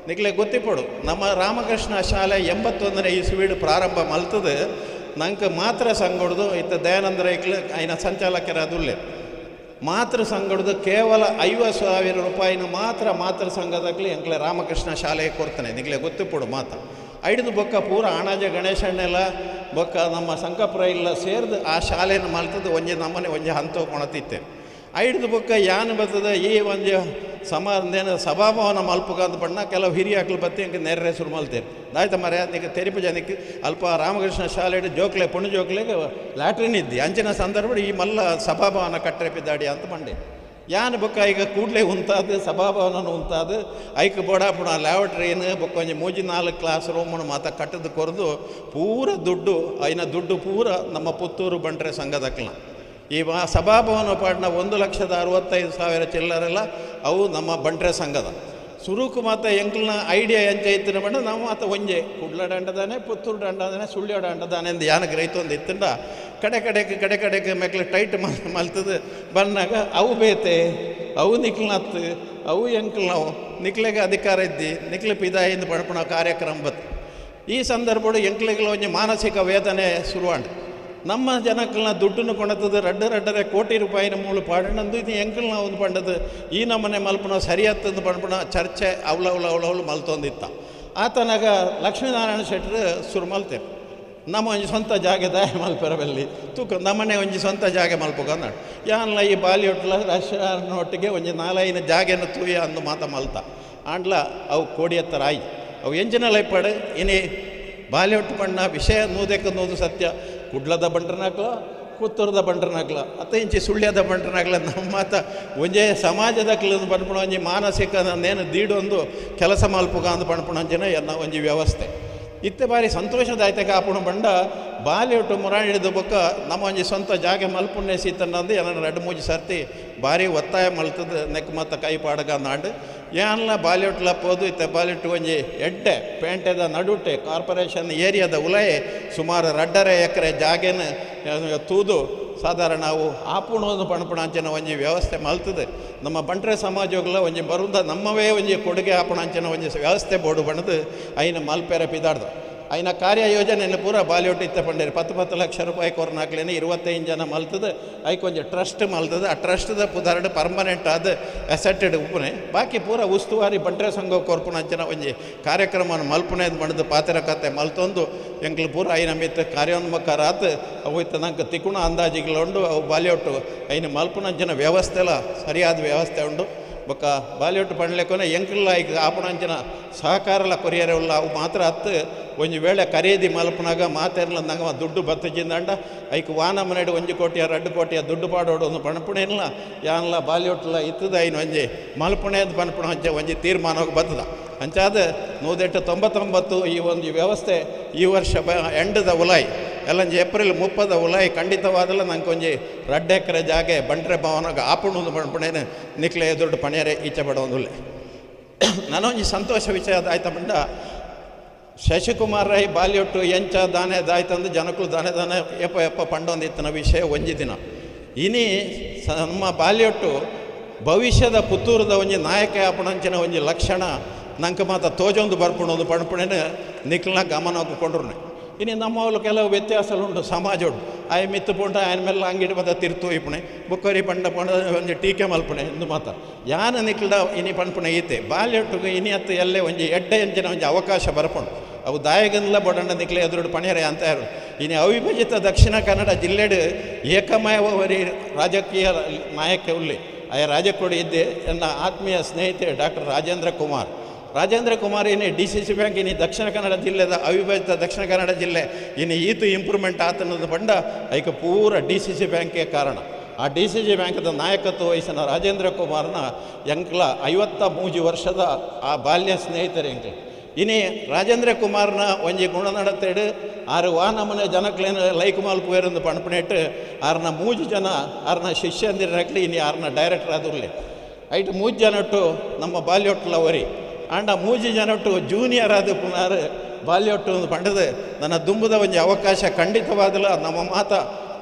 ನಿಕ್ಲೆ ಗೊತ್ತಿಪೋಡು ನಮ್ಮ ರಾಮಕೃಷ್ಣ ಶಾಲೆ 81ನೇ ಇಸ್ವಿಡ್ ಪ್ರಾರಂಭ ಮಲ್ತದು. ನಂಗೆ ಮಾತ್ರ ಸಂಗೊಡ್ದು ಇತ್ತ ದಯಾನಂದ ರೈಕ್ಲು ಐನ ಸಂಚಾಲಕರ ಅದುಲ್ಲೆ ಮಾತೃ ಸಂಘಡ್ದು ಕೇವಲ 50,000 ರೂಪಾಯಿನ ಮಾತ್ರ ಮಾತೃ ಸಂಘದಾಗಲಿ ಎಂಕ್ಲೆ ರಾಮಕೃಷ್ಣ ಶಾಲೆಗೆ ಕೊಡ್ತಾನೆ. ನಿಕ್ಲೆ ಗೊತ್ತಿಪೋಡು ಮಾತ ಐಡ್ದು ಬೊಕ್ಕ ಪೂರ ಆಣಾಜ ಗಣೇಶಣ್ಣೆಲ್ಲ ಬೊಕ್ಕ ನಮ್ಮ ಸಂಕಪ್ರ ಇಲ್ಲ ಸೇರ್ದು ಆ ಶಾಲೆಯನ್ನು ಮಲ್ತದ್ದು ಒಂಜಿ ನಮ್ಮನೆ ಒಂಜಿ ಹಂತ ಕೊಣತಿತ್ತೆ. ಐಡ್ದು ಬೊಕ್ಕ ಯಾನು ಬರ್ತದೆ ಈ ಒಂಜಿ ಸಮಾನ ಸಭಾಭವನ ಮಲ್ಪುಗಂತ ಬಣ್ಣ ಕೆಲವು ಹಿರಿಯಾಕ್ಲು ಬತ್ತಿ ಅಂಕ ನೆರ್ರೆ ಶುರು ಮಲ್ತೇವೆ ದಾಯ್ತ ಮರೆ ನಿಕ್ಕ ತೆರಿಪು ಜನಕ್ಕೆ ಅಲ್ಪ ರಾಮಕೃಷ್ಣ ಶಾಲೆ ಜೋಕ್ಲೆ ಪುಣ್ಯ ಜೋಕ್ಲೆಗೆ ಲ್ಯಾಟ್ರಿನ್ ಇದ್ದಿ ಅಂಚಿನ ಸಂದರ್ಭ ಈ ಮಲ್ಲ ಸಭಾಭವನ ಕಟ್ಟರೆಪಿದ್ದಾಡಿ ಅಂತ ಬಂಡೆ. ಯಾನು ಬೊಕ್ಕ ಈಗ ಕೂಡಲೇ ಉಂತಾದು ಸಭಾಭವನ ಉಂತಾದು ಐಕ್ ಬೋಡಾಪುಣ ಲ್ಯಾವಟ್ರಿನ್ ಬೊಕ್ಕ ಒಂಜಿ 3-4 ಕ್ಲಾಸ್ ರೂಮನ್ನು ಮಾತ ಕಟ್ಟದು ಕೊರೆದು ಪೂರ ದುಡ್ಡು ಐನ ದುಡ್ಡು ಪೂರ ನಮ್ಮ ಪುತ್ತೂರು ಬಂಟ್ರೆ ಸಂಘದಕ್ಲ ಈ ಸಭಾಭವನ ಪಾಡಿನ 1,65,000 ಚಿಲ್ಲರೆಲ್ಲ ಅವು ನಮ್ಮ ಬಂಟ್ರೆ ಸಂಘದ ಸುರುಕು ಮಾತ ಎಂಕ್ಲನ ಐಡಿಯಾ ಎಂಚ ಇತ್ತಿನ ಬಣ್ಣ ನಾವು ಮಾತ ಒಂಜೆ ಕುಡ್ಲ ದಂಡದಾನೆ ಪುತ್ತೂರು ದಂಡದಾನೆ ಸುಳ್ಯ ದಂಡದಾನೆ ಎಂದು ಯಾನಕ್ಕೆ ರೈತೊಂದು ಇತ್ತಂಡ ಕಡೆ ಕಡೆಗೆ ಕಡೆ ಕಡೆಗೆ ಮೆಕ್ಲು ಟೈಟ್ ಮಲ್ತದ ಬಂದಾಗ ಅವು ಬೇತೆ ಅವು ನಿಕ್ಲನತ್ತು ಅವು ಎಂಕ್ಲವು ನಿಕ್ಲೆಗೆ ಅಧಿಕಾರ ಇದ್ದಿ ನಿಕ್ಲೆ ಪಿದಾಯಿಂದ ಪಣಪಣ ಕಾರ್ಯಕ್ರಮ ಬತ್ತು. ಈ ಸಂದರ್ಭಡು ಎಂಕ್ಲೆಗಳ ಒಂಜಿ ಮಾನಸಿಕ ವೇದನೆ ಶುರುವಾಂಡ್. ನಮ್ಮ ಜನಕ್ಕಲ್ನ ದುಡ್ಡನ್ನು ಕೊಣತದ ರಡ್ಡ ರಡ್ಡರೆ ಕೋಟಿ ರೂಪಾಯಿನ ಮೂಳು ಪಾಡಣಂದು ಇದು ಎಂಕಲ್ನ ಒಂದು ಪಂಡದು ಈ ನಮ್ಮನೆ ಮಲ್ಪನ ಸರಿಯತ್ತಂದು ಪಣಪಣ ಚರ್ಚೆ ಅವಳ ಅವಳ ಅವಳವಳು ಮಲ್ತೊಂದಿತ್ತ. ಆತನಾಗ ಲಕ್ಷ್ಮೀನಾರಾಯಣ ಶೆಟ್ಟರು ಶುರು ಮಲ್ತೆ ನಮ್ಮ ಒಂಜಿ ಸ್ವಂತ ಜಾಗೆ ದಾಯ ಮಲ್ಪೆರಬಲ್ಲಿ ತೂಕ ನಮ್ಮನೆ ಒಂಜಿ ಸ್ವಂತ ಜಾಗೆ ಮಲ್ಪಕಂದಾಡು ಯಾನ್ಲ ಈ ಬಾಲಿಯೊಟ್ಲ ರಷ್ಯಾನೊಟ್ಟಿಗೆ ಒಂಜಿ 4-5 ಜಾಗೆಯನ್ನು ತೂಯ ಅಂದು ಮಾತ ಮಲ್ತ ಆಂಡ್ಲ ಅವು ಕೋಡಿಯತ್ತರ ಆಯ್ ಅವು ಎಂಜಿನ ಲೈಪಾಡು ಇನಿ ಬಾಲಿಯೊಟ್ಟು ಬಣ್ಣ ವಿಷಯ ನೂದೆಕ್ಕ ನೂದು ಸತ್ಯ ಕುಡ್ಲದ ಬಂಟ್ರನಾಗ್ಲ ಪುತ್ತೂರದ ಬಂಟ್ರನಾಗ್ಲ ಅತ್ತ ಇಂಚಿ ಸುಳ್ಯದ ಬಂಟ್ರನಾಗ್ಲ ನಮ್ಮ ಮಾತ ಒಂಜೇ ಸಮಾಜದ ಪಣಪಣ ಒಂಜಿ ಮಾನಸಿಕ ನೇನು ದೀಡೊಂದು ಕೆಲಸ ಮಲ್ಪುಗ ಅಂದು ಪಣಪುಣಂಚಿನ ಎನ್ನ ಒಂಜಿ ವ್ಯವಸ್ಥೆ ಇತ್ತೆ ಬಾರಿ ಸಂತೋಷದಾಯ್ತಕ ಆಪುಣ ಬಂಡ ಬಾಲಿಯೊಟ್ಟು ಮುರಾಣಿ ಹಿಡಿದು ಬೊಕ್ಕ ನಮ್ಮ ಒಂಜಿ ಸ್ವಂತ ಜಾಗೆ ಮಲ್ಪುಣ್ಯ ಸೀತನ್ನಂದು ಏನನ್ನ 2-3 ಸರ್ತಿ ಭಾರಿ ಒತ್ತಾಯ ಮಲ್ತದ ನೆಕ್ ಮತ್ತ ಕೈ ಪಾಡಗ ನಾಡು ಏನ್ಲ ಬಾಲಿಯೊಟ್ಲ ಪೋದು ಇತ್ತೆ ಬಾಲಿಯೊಟ್ಟು ಒಂಜಿ ಎಡ್ಡೆ ಪೇಂಟೆದ ನಡುಟೆ ಕಾರ್ಪೊರೇಷನ್ ಏರಿಯಾದ ಉಲಯೆ ಸುಮಾರು 2.5 ಎಕರೆ ಜಾಗೆನ ತೂದು ಸಾಧಾರಣ ನಾವು ಆಪುಣೋದು ಪಣಪಣಾಂಚನ ಒಂಜಿ ವ್ಯವಸ್ಥೆ ಮಲ್ತದೆ. ನಮ್ಮ ಬಂಟ್ರೆ ಸಮಾಜಗಳ ಒಂಜಿ ಬರುದ ನಮ್ಮವೇ ಒಂಜಿ ಕೊಡುಗೆ ಆಪಣಾಂಚನ ಒಂಜಿ ವ್ಯವಸ್ಥೆ ಬೋರ್ಡು ಬಣದು ಐನ ಮಲ್ಪೆರೆ ಪಿದಾಡ್ದು ಐನ ಕಾರ್ಯಯೋಜನೆಯನ್ನು ಪೂರ ಬಾಲಿಯೊಟ್ಟು ಇತ್ತ ಪಂಡೇರಿ 10-10 ಲಕ್ಷ ರೂಪಾಯಿ ಕೊರನಾಕ್ಲೇನೆ 25 ಜನ ಮಲ್ತದೆ ಐಕ್ ಒಂಜಿ ಟ್ರಸ್ಟ್ ಮಲ್ತದೆ. ಆ ಟ್ರಸ್ಟ್ದ ಪುದಾರ್ಡ್ ಪರ್ಮನೆಂಟ್ ಆದ ಅಸೆಟೆಡ್ ಉಪ್ಪುನೆ ಬಾಕಿ ಪೂರ ಉಸ್ತುವಾರಿ ಬಂಟ್ರೆ ಸಂಘ ಕೊರ್ಪುಣಂಚನ ಒಂಜಿ ಕಾರ್ಯಕ್ರಮವನ್ನು ಮಲ್ಪುನೆ ಮಣದು ಪಾತ್ರ ಕತೆ ಮಲ್ತೊಂದು ಎಂಕ್ಲು ಪೂರ ಐನ ಮಿತ್ತ ಕಾರ್ಯೋನ್ಮುಖರಾತ್ ಅವು ಇತ್ತ ನಂಗೆ ತಿಕ್ಕುಣ ಅಂದಾಜಿಗಳುಂಡು ಅವು ಬಾಲಿಯೊಟ್ಟು ಐನ ಮಲ್ಪುಣಂಚನ ವ್ಯವಸ್ಥೆಲ ಸರಿಯಾದ ವ್ಯವಸ್ಥೆ ಉಂಡು. ಬೊಕ್ಕ ಬಾಲಿಯೊಟ್ಟು ಪಂಡ್ಲೆಕೊನೆ ಎಂಕ್ಲ ಈಗ ಆಪುಣಂಚನ ಸಹಕಾರಲ ಕೊರಿಯರೆ ಉಲ್ಲ ಅವು ಮಾತ್ರ ಹತ್ತು ಒಂಜಿ ವೇಳೆ ಖರೀದಿ ಮಲ್ಪನಾಗ ಮಾತೆರ್ಲ ನಂಗೆ ದುಡ್ಡು ಬತ್ತಜಿಂದಂಡ ಐಕ್ ವಾನ ಮನೆಡು 1 ಕೋಟಿಯ 2 ಕೋಟಿಯ ದುಡ್ಡು ಪಾಡೋಡು ಒಂದು ಪಣಪುಣೆಲ್ಲ ಯಾನ್ಲ ಬಾಲಿಯೊಟ್ಟಲ ಇತ್ತದ ಐನು ಒಂಜಿ ಮಲ್ಪುಣೆದು ಪಣಪುಣ ಒಂಜಿ ಒಂಜಿ ತೀರ್ಮಾನಕ್ಕೆ ಬತ್ತದ. ಅಂಚಾದ 199 ಈ ಒಂದು ವ್ಯವಸ್ಥೆ ಈ ವರ್ಷ ಎಂಡದ ಉಲಾಯಿ ಎಲ್ಲಂಜಿ ಏಪ್ರಿಲ್ 30 ಉಲಾಯಿ ಖಂಡಿತವಾದಲ್ಲ ನಂಗೆ ಒಂಜಿ 2 ಎಕರೆ ಜಾಗೆ ಬಂಟ್ರೆ ಭವನಾಗ ಆಪುಣು ಪಣಪುಣೇನು ನಿಕ್ಲೆ ಎದುರು ಪಣೇರೆ ಈಚೆ ಬಡೋದುಲ್ಲೆ. ನಾನೊಂಜಿ ಸಂತೋಷ ವಿಷಯ ಆಯ್ತ ಬಂಡ ಶಶಿಕುಮಾರ್ ರೈ ಬಾಲಿಯೊಟ್ಟು ಎಂಚ ದಾನೆ ದಾಯ್ತಂದು ಜನಕ್ಕೂ ದಾನೆ ದಾನೆ ಎಪ್ಪ ಎಪ್ಪ ಪಂಡೊಂದಿತ್ತನ ವಿಷಯ ಒಂಜಿ ದಿನ ಇನಿ ನಮ್ಮ ಬಾಲಿಯೊಟ್ಟು ಭವಿಷ್ಯದ ಪುತ್ತೂರದ ಒಂಜಿ ನಾಯಕ ಆಪಣಂಚಿನ ಒಂಜಿ ಲಕ್ಷಣ ನಂಗೆ ಮಾತ ತೋಜೊಂದು ಬರ್ಪುಣೊಂದು ಪಣಪುಣೇನು ನಿಕ್ಲನ ಗಮನ ಕೊಂಡ್ರು. ಇನ್ನು ನಮ್ಮವಳು ಕೆಲವು ವ್ಯತ್ಯಾಸಗಳುಂಟು ಸಮಾಜೋಡು ಆಯ ಮಿತ್ತು ಪೋಂಡ ಆಯನ ಮೇಲೆ ಅಂಗಿಡ ಬದ ತಿರ್ತು ಇಪ್ಪಣೆ ಬೊಕ್ಕರಿ ಪಂಡ ಪಂಡ ಒಂಜಿ ಟೀಕೆ ಮಲ್ಪಣೆ ಎಂದು ಮಾತ ಯಾನ ನಿಕ್ಲಡ ಇನಿ ಪಣ್ಪುಣೆ ಈತೆ ಬಾಲ್ಯೊಟ್ಟುಗು ಇನಿ ಅತ್ತು ಎಲ್ಲೇ ಒಂಜಿ ಎಡ್ಡೆ ಎಂಚಿನ ಒಂಜಿ ಅವಕಾಶ ಬರ್ಪುಂಡು ಅವು ದಾಯಗನ್ಲ ಬೊಡಂಡ ನಿಕ್ಲೆ ಎದುರುಡು ಪಣೇರೆ ಅಂತ ಯಾರು. ಇನಿ ಅವಿಭಜಿತ ದಕ್ಷಿಣ ಕನ್ನಡ ಜಿಲ್ಲೆಡು ಏಕಮಯವರಿ ರಾಜಕೀಯ ನಾಯಕ ಉಲ್ಲಿ ಆಯ ರಾಜಕೋಡಿ ಇದ್ದೆ ಎನ್ನ ಆತ್ಮೀಯ ಸ್ನೇಹಿತೆ ಡಾಕ್ಟರ್ ರಾಜೇಂದ್ರ ಕುಮಾರ್. ರಾಜೇಂದ್ರ ಕುಮಾರ್ ಇನ್ನು ಡಿ ಸಿ ಸಿ ಬ್ಯಾಂಕ್ ಇನ್ನು ದಕ್ಷಿಣ ಕನ್ನಡ ಜಿಲ್ಲೆದ ಅವಿಭಜಿತ ದಕ್ಷಿಣ ಕನ್ನಡ ಜಿಲ್ಲೆ ಇನ್ನು ಈತು ಇಂಪ್ರೂವ್ಮೆಂಟ್ ಆತನದು ಬಂಡ ಐಕ ಪೂರ ಡಿ ಸಿ ಸಿ ಬ್ಯಾಂಕೇ ಕಾರಣ. ಆ ಡಿ ಸಿ ಸಿ ಬ್ಯಾಂಕ್ದ ನಾಯಕತ್ವ ವಹಿಸಿನ ರಾಜೇಂದ್ರ ಕುಮಾರ್ನ ಎಂಕ್ಲ 53 ವರ್ಷದ ಆ ಬಾಲ್ಯ ಸ್ನೇಹಿತರು ಎಂಕ್ಲ. ಇನಿ ರಾಜೇಂದ್ರ ಕುಮಾರ್ನ ಒಂಜಿ ಗುಣನಡತೆಡು ಆರು ವಾನಮನೆ ಜನಕ್ಲೇನು ಲೈಕ್ ಮಲ್ಪುವೇರೊಂದು ಪಣಪಣೆಟ್ಟು ಆರ್ನ 3 ಜನ ಆರ್ನ ಶಿಷ್ಯಂದಿರಕ್ಲಿ ಇನಿ ಆರ್ನ ಡೈರೆಕ್ಟರ್ ಆದುರ್ಲಿ. ಐಟ್ ಮೂಜಿ ಜನೊಟ್ಟು ನಮ್ಮ ಬಾಲ್ಯೊಟ್ಟುಲ ಒರಿ ಆಂಡ ಮೂಜಿ ಜನೊಟ್ಟು ಜೂನಿಯರ್ ಆದ ಪುನಾರು ಬಾಲ್ಯೊಟ್ಟು ಪಂಡದು ನನ್ನ ದುಂಬುದ ಒಂಜಿ ಅವಕಾಶ ಖಂಡಿತವಾದಲ ನಮ್ಮ ಮಾತ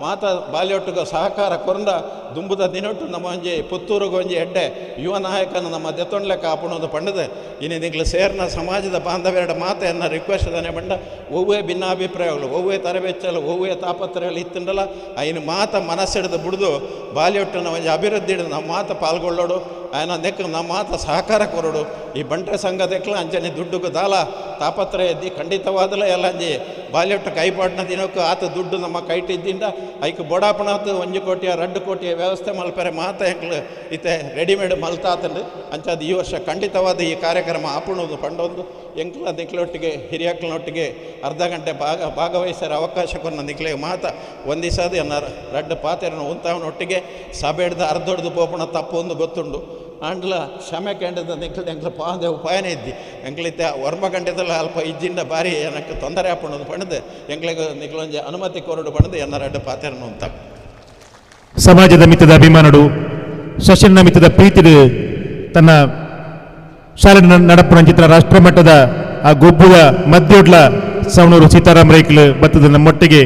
ಮಾತ ಬಾಲ್ಯೊಟ್ಟುಗ ಸಹಕಾರ ಕೊರಂಡ ದುಂಬುದ ದಿನೊಟ್ಟು ನಮ್ಮ ಒಂಜಿ ಪುತ್ತೂರುಗ ಒಂಜಿ ಎಡ್ಡೆ ಯುವ ನಾಯಕನ ನಮ್ಮ ದೆತ್ತೊಂಡ್ಲೆಕ್ಕ ಆಪುಣದು ಪಂಡದು ಇನ್ನು ನಿಂಗ್ಲು ಸೇರ್ನ ಸಮಾಜದ ಬಾಂಧವ್ಯರ ಮಾತೆಯನ್ನು ರಿಕ್ವೆಸ್ಟ್ ದಾನೆ ಪಂಡ ಒವ್ವೇ ಭಿನ್ನಾಭಿಪ್ರಾಯಗಳು ಒವ್ವೇ ತರಬೇಚಲು ಒವ್ವೇ ತಾಪತ್ರಗಳು ಇತ್ತುಂಡಲ್ಲ ಐನು ಮಾತ ಮನಸ್ಸಿಡ್ದು ಬಿಡ್ದು ಬಾಲ್ಯೊಟ್ಟುನ ಒಂಜಿ ಅಭಿವೃದ್ಧಿ ನಮ್ಮ ಮಾತ ಪಾಲ್ಗೊಳ್ಳೋಡು ಆಯನ ನೆಕ್ ನಮ್ಮ ಮಾತ ಸಹಕಾರ ಕೊರಡು ಈ ಬಂಟ್ರೆ ಸಂಘದಕ್ಲ ಅಂಚನೆ ದುಡ್ಡುಗು ದಾಲ ತಾಪತ್ರ ಎದ್ದಿ ಖಂಡಿತವಾದಲ ಎಲ್ಲ ಅಂಜಿ ಬಾಲ್ಯೊಟ್ಟು ಕೈಪಾಟ್ನ ದಿನಕ್ಕೂ ಆತ ದುಡ್ಡು ನಮ್ಮ ಕೈಟಿದ್ದಿಂದ ಐಕ್ ಬೊಡಾಪಣಾತು 1 ಕೋಟಿಯ 2 ಕೋಟಿಯ ವ್ಯವಸ್ಥೆ ಮಲ್ಪರೆ ಮಾತ ಎಂಕ್ಲು ಇತ್ತೆ ರೆಡಿಮೇಡ್ ಮಲ್ತಾತಂಡು ಅಂಚಾದ ಈ ವರ್ಷ ಖಂಡಿತವಾದ ಈ ಕಾರ್ಯಕ್ರಮ ಆಪುಣೋದು ಪಂಡೊಂದು ಎಂಕ್ಲ ನಿಕ್ಲೊಟ್ಟಿಗೆ ಹಿರಿಯಕ್ಲನೊಟ್ಟಿಗೆ ಅರ್ಧ ಗಂಟೆ ಭಾಗವಹಿಸರ ಅವಕಾಶಕ್ಕೊನ್ನ ನಿಕ್ಲೆ ಮಾತ ಒಂದಿಸಾದ ಎನ್ನ ರಡ್ಡು ಪಾತೆರನ್ನು ಉಂತಾವನೊಟ್ಟಿಗೆ ಸಭೆಡ್ದ ಅರ್ಧೊಡ್ದು ಪೋಪುಣ ತಪ್ಪು ಒಂದು ಗೊತ್ತುಂಡು ಆಂಡ್ಲ ಕ್ಷಮೆ ಕೇಂದ್ರದ ನಿಕ್ಲು ಎಂಕ್ಲ ಪಾದೆ ಉಪಾಯನೇ ಇದ್ದಿ ಎಂಕ್ಲಿತ್ತೆ ವರ್ಮ ಗಂಟೆದಲ್ಲ ಅಲ್ಪ ಇಜ್ಜಿಂದ ಬಾರಿ ಏನಕ್ಕೆ ತೊಂದರೆ ಆಪುಣದು ಪಣದು ಎಂಕ್ಲಿಗೆ ನಿಕ್ಲೊಂಜಿ ಅನುಮತಿ ಕೊರಡು ಪಣದು ಎನ್ನ ರಡ್ಡು ಪಾತೆರನ್ನು ಉಂತ. ಸಮಾಜದ ಮಿತ್ತದ ಅಭಿಮಾನಡು ಶಶನ ಮಿತ್ತದ ಪ್ರೀತಿಡು ತನ್ನ ಶಾಲೆ ನಡಪುನ ಚಿತ್ರ ರಾಷ್ಟ್ರಮಟ್ಟದ ಆ ಗೊಬ್ಬುವ ಮಧ್ಯೋಡ್ಲ ಸವಣೂರು ಸೀತಾರಾಮ ರೈಕ್ಲು ಬತ್ತದ ನಮ್ಮೊಟ್ಟಿಗೆ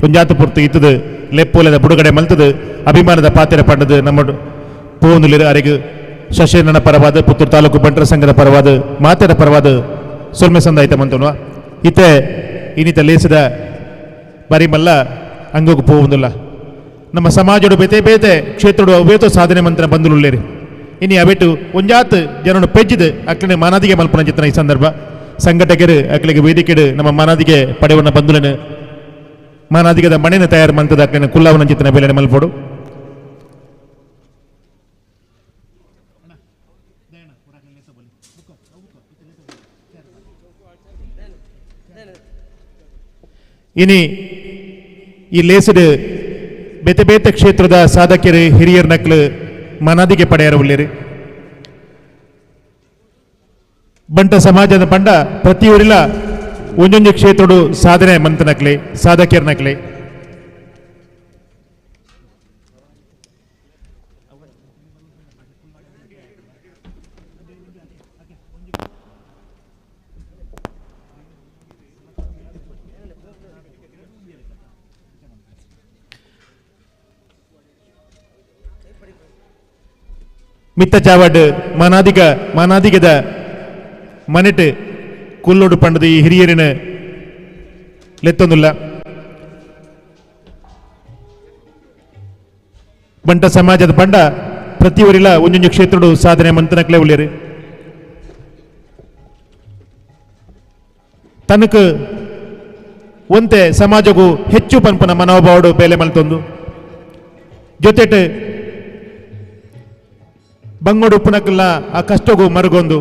ಒಂಜಾತ ಪೂರ್ತಿ ಇತ್ತದು ಲೆಪ್ಪೋಲದ ಬುಡುಗಡೆ ಮಲ್ತದು ಅಭಿಮಾನದ ಪಾತೆರ ಪಂಡದು ನಮ್ಮ ಪೋಂದುಲಿರು ಅರೆಗು ಶಶನ ಪರವಾದ ಪುತ್ತೂರು ತಾಲೂಕು ಬಂಟರ ಸಂಘದ ಪರವಾದ ಮಾತೆರ ಪರವಾದ ಸೊಲ್ಮೆ ಸಂದಾಯ್ತ ಮಂತನುವ ಇತ್ತೆ ಇನ್ನಿತ ಲೇಸದ ಬರಿಮಲ್ಲ ಅಂಗೋಗು ಪೋವುಂದುಲ್ಲ ನಮ್ಮ ಸಮಾಜಡು ಬೇತೆ ಬೇತೆ ಕ್ಷೇತ್ರಡು ಅವೇತೋ ಸಾಧನೆ ಮಂತ್ರ ಬಂದುಲುಳ್ಳೇರಿ ಇನಿ ಅವೆಟು ಒಂಜಾತ್ ಜನನು ಪೆಜ್ಜಿದು ಅಕ್ಲನೆ ಮಾನಾದಿಗೆ ಮಲ್ಪನ ಚಿತ್ರನ ಈ ಸಂದರ್ಭ ಸಂಘಟಕರು ಅಕ್ಲಿಗೆ ವೇದಿಕೆಡು ನಮ್ಮ ಮಾನಾದಿಗೆ ಪಡೆವನ್ನ ಬಂದುಲನು ಮಾನಾದಿಗದ ಮಣೆನ ತಯಾರು ಮಂತದ ಅಕ್ಲನೆ ಕುಲ್ಲಾವನ ಚಿತ್ರನ ಬೇಲೆನೆ ಮಲ್ಪೋಡು. ಇನಿ ಈ ಲೇಸಡು ಬೇತೆ ಬೇತೆ ಕ್ಷೇತ್ರದ ಸಾಧಕರು ಹಿರಿಯರ್ ನಕ್ಲು ಮನದಿಗೆ ಪಡೆಯರ ಉಳ್ಳೇರು ಬಂಟ ಸಮಾಜದ ಬಂಡ ಪ್ರತಿಯೊರಿಲ ಒಂದೊಂದು ಕ್ಷೇತ್ರಡು ಸಾಧನೆ ಮಂತನಕ್ಲೆ ಸಾಧಕಿಯರ್ ನಕ್ಲೆ. ಮಿತ್ತ ಚಾವಡ್ ಮನಾದಿಗ ಮನಾದಿಗದ ಮನೆಟ್ ಕುಲ್ಲೋಡು ಪಂಡದ ಈ ಹಿರಿಯರಿನ ಲೆತ್ತೊಂದುಲ್ಲ ಬಂಟ ಸಮಾಜದ ಬಂಡ ಪ್ರತಿಯೊರಿಲ ಒಂದೊಂದು ಕ್ಷೇತ್ರಡು ಸಾಧನೆ ಮಂತನಕ್ಲೆ ಉಳ್ಳೇರು ತನಕ ಒಂತೆ ಸಮಾಜಗೂ ಹೆಚ್ಚು ಪನ್ಪನ ಮನೋಭಾವಡು ಬೇಲೆ ಮಲ್ತೊಂದು ಜೊತೆಟ್ ಬಂಗೋಡು ಉಪ್ಪುನಕ್ಲ ಆ ಕಷ್ಟಗೂ ಮರುಗೊಂದು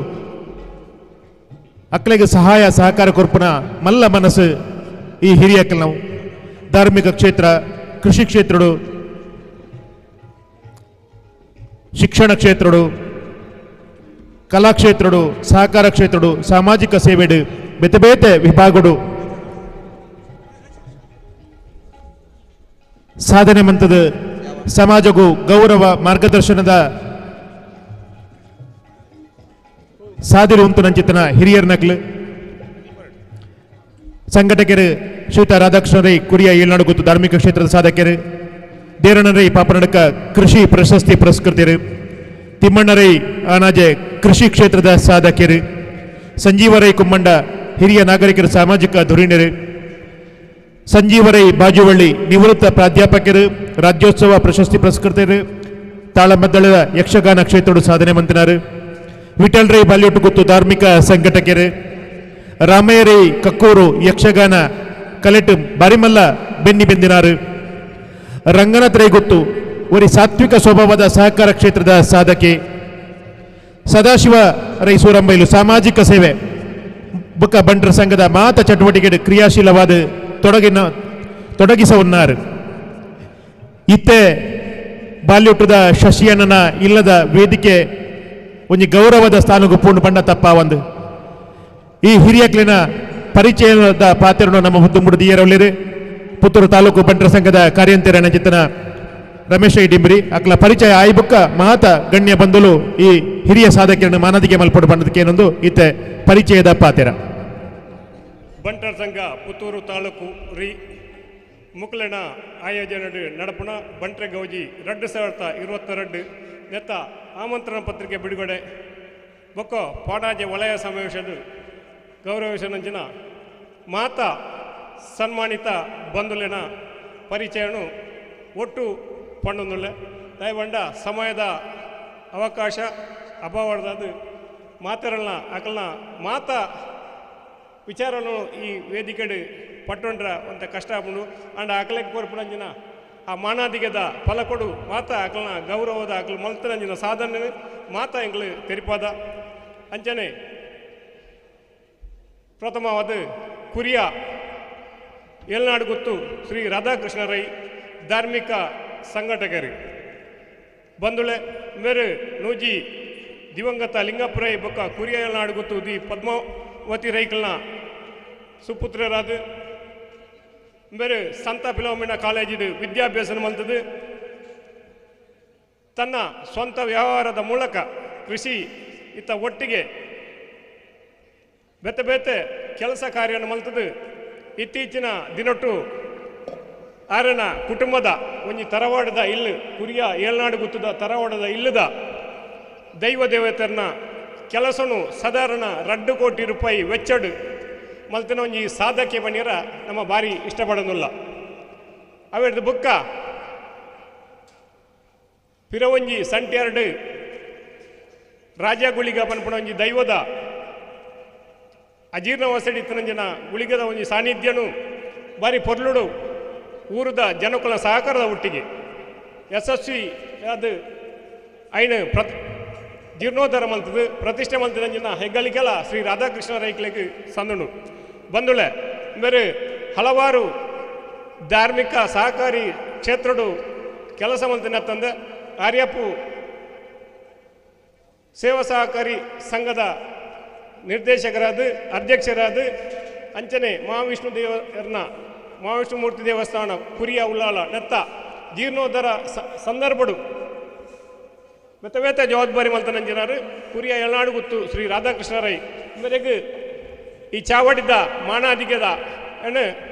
ಅಕ್ಲೆಗೆ ಸಹಾಯ ಸಹಕಾರ ಕೊರ್ಪುನ ಮಲ್ಲ ಮನಸ್ಸು ಈ ಹಿರಿಯಕ್ಕಲ್ ನಾವು ಧಾರ್ಮಿಕ ಕ್ಷೇತ್ರ ಕೃಷಿ ಕ್ಷೇತ್ರಡು ಶಿಕ್ಷಣ ಕ್ಷೇತ್ರಡು ಕಲಾಕ್ಷೇತ್ರಡು ಸಹಕಾರ ಕ್ಷೇತ್ರಡು ಸಾಮಾಜಿಕ ಸೇವೆಡು ಬೇತೆ ಬೇತೆ ವಿಭಾಗಡು ಸಾಧನೆ ಮಂತದ ಸಮಾಜಗೂ ಗೌರವ ಮಾರ್ಗದರ್ಶನದ ಸಾದಿರು ಉಂಟು ನಂಚಿತನ ಹಿರಿಯರ್ ನಕ್ಲು ಸಂಘಟಕರು ಶ್ರೀತ ರಾಧಾಕೃಷ್ಣ ರೈ ಕುರಿಯ ಏಳ್ನಾಡು ಗೊತ್ತು ಧಾರ್ಮಿಕ ಕ್ಷೇತ್ರದ ಸಾಧಕರು ದೇರಣ್ಣ ರೈ ಪಾಪನಡಕ ಕೃಷಿ ಪ್ರಶಸ್ತಿ ಪುರಸ್ಕೃತರು ತಿಮ್ಮಣ್ಣ ರೈ ಆನಾಜೆ ಕೃಷಿ ಕ್ಷೇತ್ರದ ಸಾಧಕರು ಸಂಜೀವ ರೈ ಕುಮ್ಮಂಡ ಹಿರಿಯ ನಾಗರಿಕರು ಸಾಮಾಜಿಕ ಧುರೀಣರು ಸಂಜೀವ ರೈ ಬಾಜುವಳ್ಳಿ ನಿವೃತ್ತ ಪ್ರಾಧ್ಯಾಪಕರು ರಾಜ್ಯೋತ್ಸವ ಪ್ರಶಸ್ತಿ ಪುರಸ್ಕೃತರು ತಾಳಮದ್ದಳದ ಯಕ್ಷಗಾನ ಕ್ಷೇತ್ರದ ಸಾಧನೆ ಮಂತನಾರು ವಿಠಲ್ ರೈ ಬಾಲ್ಯೊಟ್ಟು ಗೊತ್ತು ಧಾರ್ಮಿಕ ಸಂಘಟಕರು ರಾಮಯ್ಯ ರೈ ಕಕ್ಕೂರು ಯಕ್ಷಗಾನ ಕಲೆಟು ಬಾರಿಮಲ್ಲ ಬೆನ್ನಿ ಬೆಂದಿನಾರು ರಂಗನಾಥ್ ರೈ ಗೊತ್ತು ಒರಿ ಸಾತ್ವಿಕ ಸ್ವಭಾವದ ಸಹಕಾರ ಕ್ಷೇತ್ರದ ಸಾಧಕಿ ಸದಾಶಿವ ರೈ ಸೂರಂಬೈಲು ಸಾಮಾಜಿಕ ಸೇವೆ ಬುಕ್ಕ ಬಂಟರ ಸಂಘದ ಮಾತ ಚಟುವಟಿಕೆ ಕ್ರಿಯಾಶೀಲವಾದ ತೊಡಗಿಸವನ್ನಾರು ಇತ್ತೆ ಬಾಲ್ಯೊಟ್ಟದ ಶಶಿಯಣ್ಣನ ಇಲ್ಲದ ವೇದಿಕೆ ಒಂಜಿ ಗೌರವದ ಸ್ಥಾನಗೂ ಪೂರ್ಣ ಬಣ್ಣ ತಪ್ಪ ಒಂದು ಈ ಹಿರಿಯಕ್ಲಿನ ಪರಿಚಯದ ಪಾತ್ರನು ನಮ್ಮ ಹುದ್ದು ಮುಡಿದಿಯರಲ್ಲಿರು ಪುತ್ತೂರು ತಾಲೂಕು ಬಂಟರ ಸಂಘದ ಕಾರ್ಯಂತೆರಣ ಚಿತ್ತನ ರಮೇಶ್ ಡಿಂಬ್ರಿ ಅಕ್ಲ ಪರಿಚಯ ಆಯ್ಬುಕ್ಕ ಮಹಾತ ಗಣ್ಯ ಬಂಧುಲು ಈ ಹಿರಿಯ ಸಾಧಕರನ್ನು ಮಾನದಿಗೆ ಮಲ್ಪಡು ಬಂದದಕ್ಕೇನೊಂದು ಇತ್ತೆ ಪರಿಚಯದ ಪಾತೆರ. ಬಂಟರ ಸಂಘ ಪುತ್ತೂರು ತಾಲೂಕು ರಿ ಮುಕ್ಲೆನ ಆಯೋಜನೆ ನಡಪುಣ ಬಂಟ್ರೆ ಗೌಜಿ 2022 ನೆತ್ತ ಆಮಂತ್ರಣ ಪತ್ರಿಕೆ ಬಿಡುಗಡೆ ಬೊಕ್ಕ ಪಾಡಾಜೆ ವಲಯ ಸಮಾವೇಶದ ಗೌರವಿಸನಂಚಿನ ಮಾತಾ ಸನ್ಮಾನಿತ ಬಂಧುಲೆನ ಪರಿಚಯನು ಒಟ್ಟು ಪಣ್ಣೊಂದುಳ್ಳೆ ದಯವಂಡ ಸಮಯದ ಅವಕಾಶ ಅಭಾವದ ಮಾತರಲ್ನ ಅಕಲ್ನ ಮಾತಾ ವಿಚಾರನು ಈ ವೇದಿಕೆಡು ಪಟ್ಟೊಂಡ್ರ ಒಂತ ಕಷ್ಟ ಆಪುಂಡು ಅಂಡ ಅಕಲೆಗ್ ಕೊರ್ಪುನಂಚಿನ ಆ ಮಾನಾದಿಗೆದ ಫಲಕೊಡು ಮಾತಾ ಅಕಲ್ನ ಗೌರವದ ಅಕಲ್ ಮಲ್ತನಂಚಿನ ಸಾಧನೆ ಮಾತಾ ಎಂಗ್ಲು ತೆರಿಪಾದ. ಅಂಚನೆ ಪ್ರಥಮವಾದ ಕುರಿಯ ಏಳ್ನಾಡು ಗುತ್ತು ಶ್ರೀ ರಾಧಾಕೃಷ್ಣ ರೈ ಧಾರ್ಮಿಕ ಸಂಘಟಕರು ಬಂಧುಳೆ ಮೇರು ನೂಜಿ ದಿವಂಗತ ಲಿಂಗಪ್ಪ ರೈ ಬೊಕ್ಕ ಕುರಿಯ ಏಳ್ನಾಡು ಗುತ್ತು the Padmavati ರೈಕಲ್ನ ಸುಪುತ್ರರಾದ ಮೇರು ಸಂತ ಫಿಲೋಮಿನಾ ಕಾಲೇಜಿಡು ವಿದ್ಯಾಭ್ಯಾಸ ಮಲ್ತದು ತನ್ನ ಸ್ವಂತ ವ್ಯವಹಾರದ ಮೂಲಕ ಕೃಷಿ ಇತ್ತ ಒಟ್ಟಿಗೆ ಬೇತೆ ಬೇತೆ ಕೆಲಸ ಕಾರ್ಯವನ್ನು ಮಲ್ತದು. ಇತ್ತೀಚಿನ ದಿನೊಟ್ಟು ಆರನ ಕುಟುಂಬದ ಒಂಜಿ ತರವಾಡದ ಇಲ್ಲು ಕುರಿಯ ಏಳ್ನಾಡು ಗುತ್ತದ ತರವಾಡದ ಇಲ್ಲದ ದೈವ ದೇವತೆಯನ್ನ ಕೆಲಸನು ಸಾಧಾರಣ 2 ಕೋಟಿ ರೂಪಾಯಿ ವೆಚ್ಚಡು ಮಲ್ತಿನ ಒಂಜಿ ಸಾಧಕೆ ಬನ್ನಿರ ನಮ್ಮ ಭಾರಿ ಇಷ್ಟಪಡೋದಿಲ್ಲ. ಅವೆಡ್ದು ಬುಕ್ಕ ಪಿರವಂಜಿ ಸಂಟ್ಯಾರ್ಡು ರಾಜ ಗುಳಿಗ ಪನ್ಪುಣ ಒಂಜಿ ದೈವದ ಅಜೀರ್ಣ ವಸಡಿತನಂಜನ ಗುಳಿಗದ ಒಂಜಿ ಸಾನ್ನಿಧ್ಯನು ಬಾರಿ ಪೊರ್ಲುಡು ಊರದ ಜನಕುಲ ಸಹಕಾರದ ಒಟ್ಟಿಗೆ ಯಶಸ್ವಿ ಅದು ಐನು ಜೀರ್ಣೋದ್ಧಾರ ಮಲ್ತದು ಪ್ರತಿಷ್ಠೆ ಮಲ್ತದಂಜಿನ ಹೆಗ್ಗಳಿಗೆಲ್ಲ ಶ್ರೀ ರಾಧಾಕೃಷ್ಣ ರೈಕ್ಲೆಗ್ ಸಂದನು ಬಂದುಳೆ ಬೇರೆ ಹಲವಾರು ಧಾರ್ಮಿಕ ಸಹಕಾರಿ ಕ್ಷೇತ್ರಡು ಕೆಲಸ ಮಲ್ತಿನ ತಂದೆ ಆರ್ಯಪ್ಪು ಸೇವಾ ಸಹಕಾರಿ ಸಂಘದ ನಿರ್ದೇಶಕರಾದ ಅಧ್ಯಕ್ಷರಾದ ಅಂಚನೆ ಮಹಾವಿಷ್ಣು ದೇವರನ್ನ ಮಹಾವಿಷ್ಣುಮೂರ್ತಿ ದೇವಸ್ಥಾನ ಕುರಿಯ ಉಲ್ಲಾಲ ನೆತ್ತ ಜೀರ್ಣೋದ್ಧಾರ ಸಂದರ್ಭಡು ಮೆತ್ತ ಜವಾಬ್ದಾರಿ ಮಲ್ತನಂಜಿನಾರು ಕುರಿಯ ಎಳ್ನಾಡು ಗುತ್ತು ಶ್ರೀ ರಾಧಾಕೃಷ್ಣ ರೈ ಮೇರೆಗೆ ಈ ಚಾವಡಿದ ಮಾನಾದಿಗೆದ ಎಣ್ಣೆ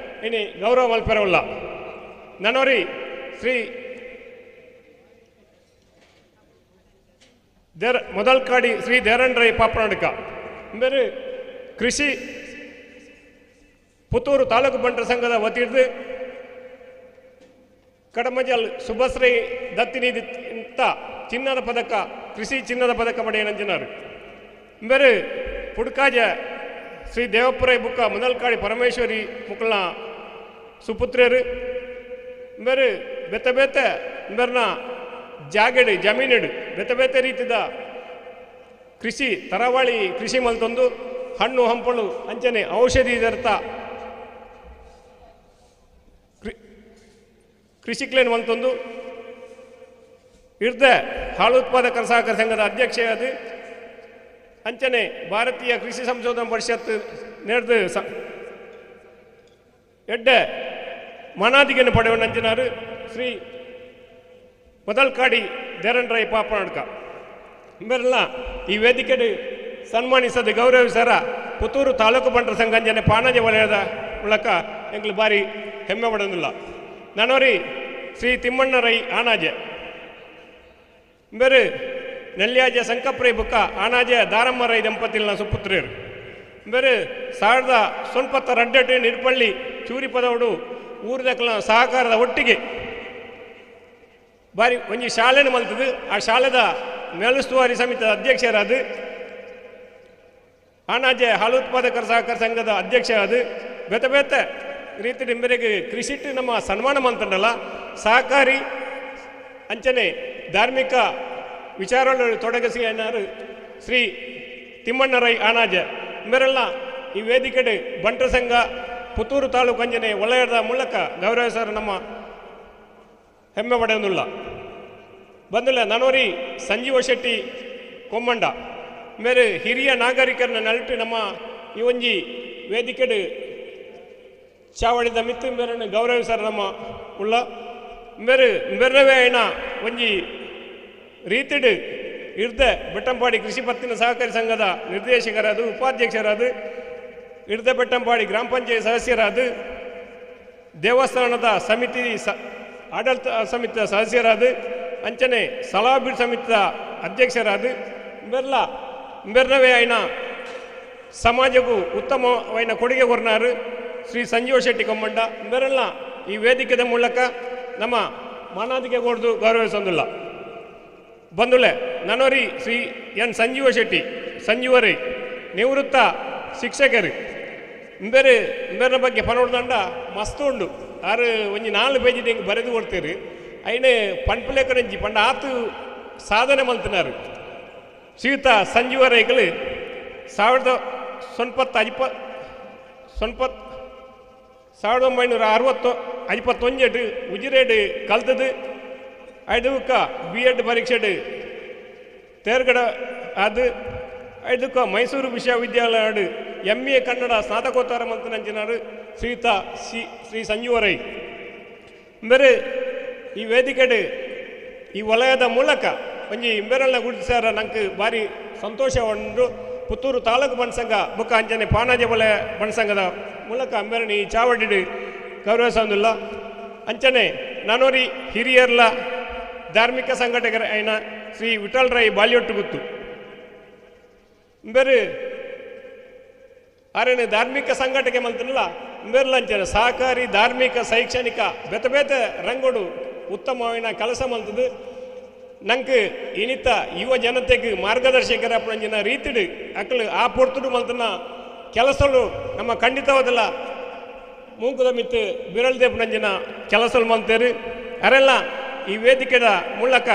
ಇನಿ ಗೌರವ ಮಲ್ಪೆರವಲ್ಲ. ನನೋರಿ ಶ್ರೀ there ಮೊದಲ್ಕಾಡಿ ಶ್ರೀ ದೇರನ್ ರೈ ಪಾಪನಾಡ್ಕ ಬೇರೆ ಕೃಷಿ ಪುತ್ತೂರು ತಾಲೂಕು ಬಂಟರ ಸಂಘದ ವತಿಯಿಂದ ಕಡಮಜಲ್ ಸುಭಶ್ರೀ ದತ್ತಿನಿಧಿ ಇಂತ ಚಿನ್ನದ ಪದಕ ಕೃಷಿ ಚಿನ್ನದ ಪದಕ ಪಡೆಯನಂಜಿನಾರು ಬೇರೆ ಪುಡ್ಕಾಜ ಶ್ರೀ ದೇವಪುರೈ ಬುಕ್ಕ ಮೊದಲ್ಕಾಡಿ ಪರಮೇಶ್ವರಿ ಮುಕ್ಕಲ್ನ ಸುಪುತ್ರಿಯರು ಬೇರೆ ಬೆತ್ತ ಬೆತ್ತ ಬೇರ್ನ ಜಾಗೆಡು ಜಮೀನೆಡು ಬೆತ್ತ ಬೆತ್ತ ರೀತಿದ ಕೃಷಿ ತರವಾಳಿ ಕೃಷಿ ಮಲ್ತೊಂದು ಹಣ್ಣು ಹಂಪಲು ಅಂಚನೆ ಔಷಧಿ ಇದರ್ಥ ಕೃಷಿ ಕ್ಲೇನ್ ಮಲ್ತೊಂದು ಇರ್ದೆ ಹಾಲು ಉತ್ಪಾದಕರ ಸಹಕಾರ ಸಂಘದ ಅಧ್ಯಕ್ಷೆಯಾದ ಅಂಚನೆ ಭಾರತೀಯ ಕೃಷಿ ಸಂಶೋಧನಾ ಪರಿಷತ್ ನೇರ್ದು ಎಡ್ಡೆ ಮನಾದಿಗೆಯನ್ನು ಪಡೆಯುವ ಅಂಚಿನಾರು ಶ್ರೀ ಮೊದಲ್ಕಾಡಿ ದೇರನ್ ರೈ ಪಾಪನಾಡ್ಕ ಇವೆಲ್ಲ ಈ ವೇದಿಕೆ ಸನ್ಮಾನಿಸದ ಗೌರವಿಸರ ಪುತ್ತೂರು ತಾಲೂಕು ಬಂಟರ ಸಂಘ ಅಂಜನೆ ಪಾಣಾಜೆ ವಲಯದ ಮೂಲಕ ಎಂಗ್ಲು ಬಾರಿ ಹೆಮ್ಮೆ ಪಡೋದಿಲ್ಲ. ನಾನೋರಿ ಶ್ರೀ ತಿಮ್ಮಣ್ಣ ರೈ ಆನಾಜೆ ಬೇರೆ ನೆಲ್ಯಾಜೆ ಸಂಕಪ್ರೈ ಬುಕ್ಕ ಆನಾಜೆ ದಾರಮ್ಮ ರೈ ದಂಪತಿಲ್ನ ಸುಪುತ್ರಿಯರು ಬೇರೆ 1992 ನಿಡ್ಪಳ್ಳಿ ಚೂರಿಪದವಡು ಊರ್ದಕ್ಲ ಸಹಕಾರದ ಒಟ್ಟಿಗೆ ಬಾರಿ ಒಂಜಿ ಶಾಲೆನ ಮಲ್ತದು. ಆ ಶಾಲೆದ ಮೇಲುಸ್ತುವಾರಿ ಸಮಿತಿಯ ಅಧ್ಯಕ್ಷರಾದ ಆನಾಜೆ ಹಾಲು ಉತ್ಪಾದಕರ ಸಹಕಾರ ಸಂಘದ ಅಧ್ಯಕ್ಷ ಅದು ಬೇತೆ ಬೇತೆ ರೀತಿ ನಿಂಬೆರೆಗೆ ಕೃಷಿಟ್ಟು ನಮ್ಮ ಸನ್ಮಾನ ಮಂತಂಡಲ್ಲ ಸಹಕಾರಿ ಅಂಚನೆ ಧಾರ್ಮಿಕ ವಿಚಾರಗಳನ್ನು ತೊಡಗಿಸಿ ಅನ್ನಾರು ಶ್ರೀ ತಿಮ್ಮಣ್ಣ ರೈ ಆನಾಜೆ ಮೇರೆಲ್ಲ ಈ ವೇದಿಕೆಡೆ ಬಂಟರ ಸಂಘ ಪುತ್ತೂರು ತಾಲೂಕು ಅಂಜನೆ ವಲಯದ ಮೂಲಕ ಗೌರವಿಸರ ನಮ್ಮ ಹೆಮ್ಮೆ ಪಡೆಯುವುದಿಲ್ಲ. ಬಂದಿಲ್ಲ ನನೋರಿ ಸಂಜೀವ ಶೆಟ್ಟಿ ಕೊಮ್ಮಂಡ ಮೇರೆ ಹಿರಿಯ ನಾಗರಿಕರನ್ನ ನಲ್ಟು ನಮ್ಮ ಈ ಒಂಜಿ ವೇದಿಕೆಡು ಚಾವಡಿದ ಮಿತ್ತು ಮೇರನ್ನು ಗೌರವಿಸರ ನಮ್ಮ ಉಳ್ಳ ಇಂಬೆರು ಇಂಬೆರ್ನವೇ ಆಯಿನ ಒಂಜಿ ರೀತಿಡು ಇರ್ದೆ ಬೆಟ್ಟಂಪಾಡಿ ಕೃಷಿ ಪತ್ತಿನ ಸಹಕಾರಿ ಸಂಘದ ನಿರ್ದೇಶಕರಾದ ಉಪಾಧ್ಯಕ್ಷರಾದ ಇರ್ದೆ ಬೆಟ್ಟಂಪಾಡಿ ಗ್ರಾಮ ಪಂಚಾಯತ್ ಸದಸ್ಯರಾದ ದೇವಸ್ಥಾನದ ಸಮಿತಿ ಆಡಳಿತ ಸಮಿತಿಯ ಸದಸ್ಯರಾದ ಅಂಚನೆ ಸಲಾಬೀಡ್ ಸಮಿತಿಯ ಅಧ್ಯಕ್ಷರಾದ ಇಂಬೆರ್ಲ ಇಂಬೆರ್ನವೇ ಆಯಿನ ಸಮಾಜಕ್ಕೂ ಉತ್ತಮವಾದ ಕೊಡುಗೆ ಕೊರ್ನಾರು ಶ್ರೀ ಸಂಜೀವ ಶೆಟ್ಟಿ ಕೊಮ್ಮಂಡ ಇಂಬೆರೆಲ್ಲ ಈ ವೇದಿಕೆದ ಮೂಲಕ ನಮ್ಮ ಮಾನಾದಿಗೆ ಕೊಡ್ದು ಗೌರವಿಸೊಂದಿಲ್ಲ. ಬಂಧುಳೆ ನನೋರಿ ಶ್ರೀ ಎನ್ ಸಂಜೀವ ಶೆಟ್ಟಿ ಸಂಜೀವರೈ ನಿವೃತ್ತ ಶಿಕ್ಷಕರು ಇಂಬೇರು ಇಂಬೇರಿನ ಬಗ್ಗೆ ಪನೋಡ್ದಂಡ ಮಸ್ತ್ ಉಂಡು ಆರು ಒಂಜಿ 4 ಪೇಜ್ ಹಿಂಗೆ ಬರೆದು ಕೊಡ್ತೀರಿ ಐನೆ ಪನ್ಪುಲೇಕರಂಜಿ ಪಂಡ ಆತು ಸಾಧನೆ ಮಲ್ತಿನಾರು ಶ್ರೀಯುತ ಸಂಜೀವ ರೈಗಳು 1951 ಉಜಿರೇಡು ಕಲ್ತದು ಐದಕ್ಕ ಬಿ ಎಡ್ ಪರೀಕ್ಷೆಡು ತೇರ್ಗಡ ಅದು ಐದಕ್ಕ ಮೈಸೂರು ವಿಶ್ವವಿದ್ಯಾಲಯ ಎಂ ಎ ಕನ್ನಡ ಸ್ನಾತಕೋತ್ತರ ಮಂತ್ರಂಜಿನಾರು ಶ್ರೀಯುತ ಶ್ರೀ ಸಂಜೀವರೈ ಇಂಬೆರೆ ಈ ವೇದಿಕೆಡು ಈ ವಲಯದ ಮೂಲಕ ಒಂಜಿ ಇಂಬೆರಲ್ನ ಗುರುತಿಸಾರ ನಂಗೆ ಭಾರಿ ಸಂತೋಷ ಉಂಡು. ಪುತ್ತೂರು ತಾಲೂಕು ಬಣಸಂಘ ಬುಕ್ಕ ಅಂಚನೆ ಪಾನಾಜೆ ವಲಯ ಬಣಸಂಘದ ಮೂಲಕ ಅಂಬೆರನಿ ಈ ಚಾವಡಿಡು ಗೌರವಿಸೊಂದಿಲ್ಲ. ಅಂಚನೆ ನಾನೋರಿ ಹಿರಿಯರ್ಲ ಧಾರ್ಮಿಕ ಸಂಘಟಕರ అయిన ಶ್ರೀ ವಿಠಲ್ ರೈ ಬಾಲ್ಯೊಟ್ಟು ಗುತ್ತು ಇಂಬೆರು ಆರೇನೆ ಧಾರ್ಮಿಕ ಸಂಘಟಕೆ ಮಲ್ತಿನಲ್ಲ ಇಂಬೆರ್ಲ ಅಂಚನೆ ಸಹಕಾರಿ ಧಾರ್ಮಿಕ ಶೈಕ್ಷಣಿಕ ಬೇತೆ ಬೇತೆ ರಂಗೋಡು ಉತ್ತಮವಾದ ಕೆಲಸ ಮಲ್ತದು ನಂಗೆ ಇನಿತ ಯುವ ಜನತೆಗೆ ಮಾರ್ಗದರ್ಶಕರ ಪಂಜಿನ ರೀತಿಡು ಅಕ್ಕಲು ಆ ಪೊರ್ತುಡು ಮಲ್ತನ ಕೆಲಸಲು ನಮ್ಮ ಖಂಡಿತವಾದಲ್ಲ ಮೂಕುದ ಮಿತ್ತು ಬಿರಳ್ದೆ ಪಂಜಿನ ಕೆಲಸಲು ಮಲ್ತೇರು ಅರೆಲ್ಲ ಈ ವೇದಿಕೆದ ಮೂಲಕ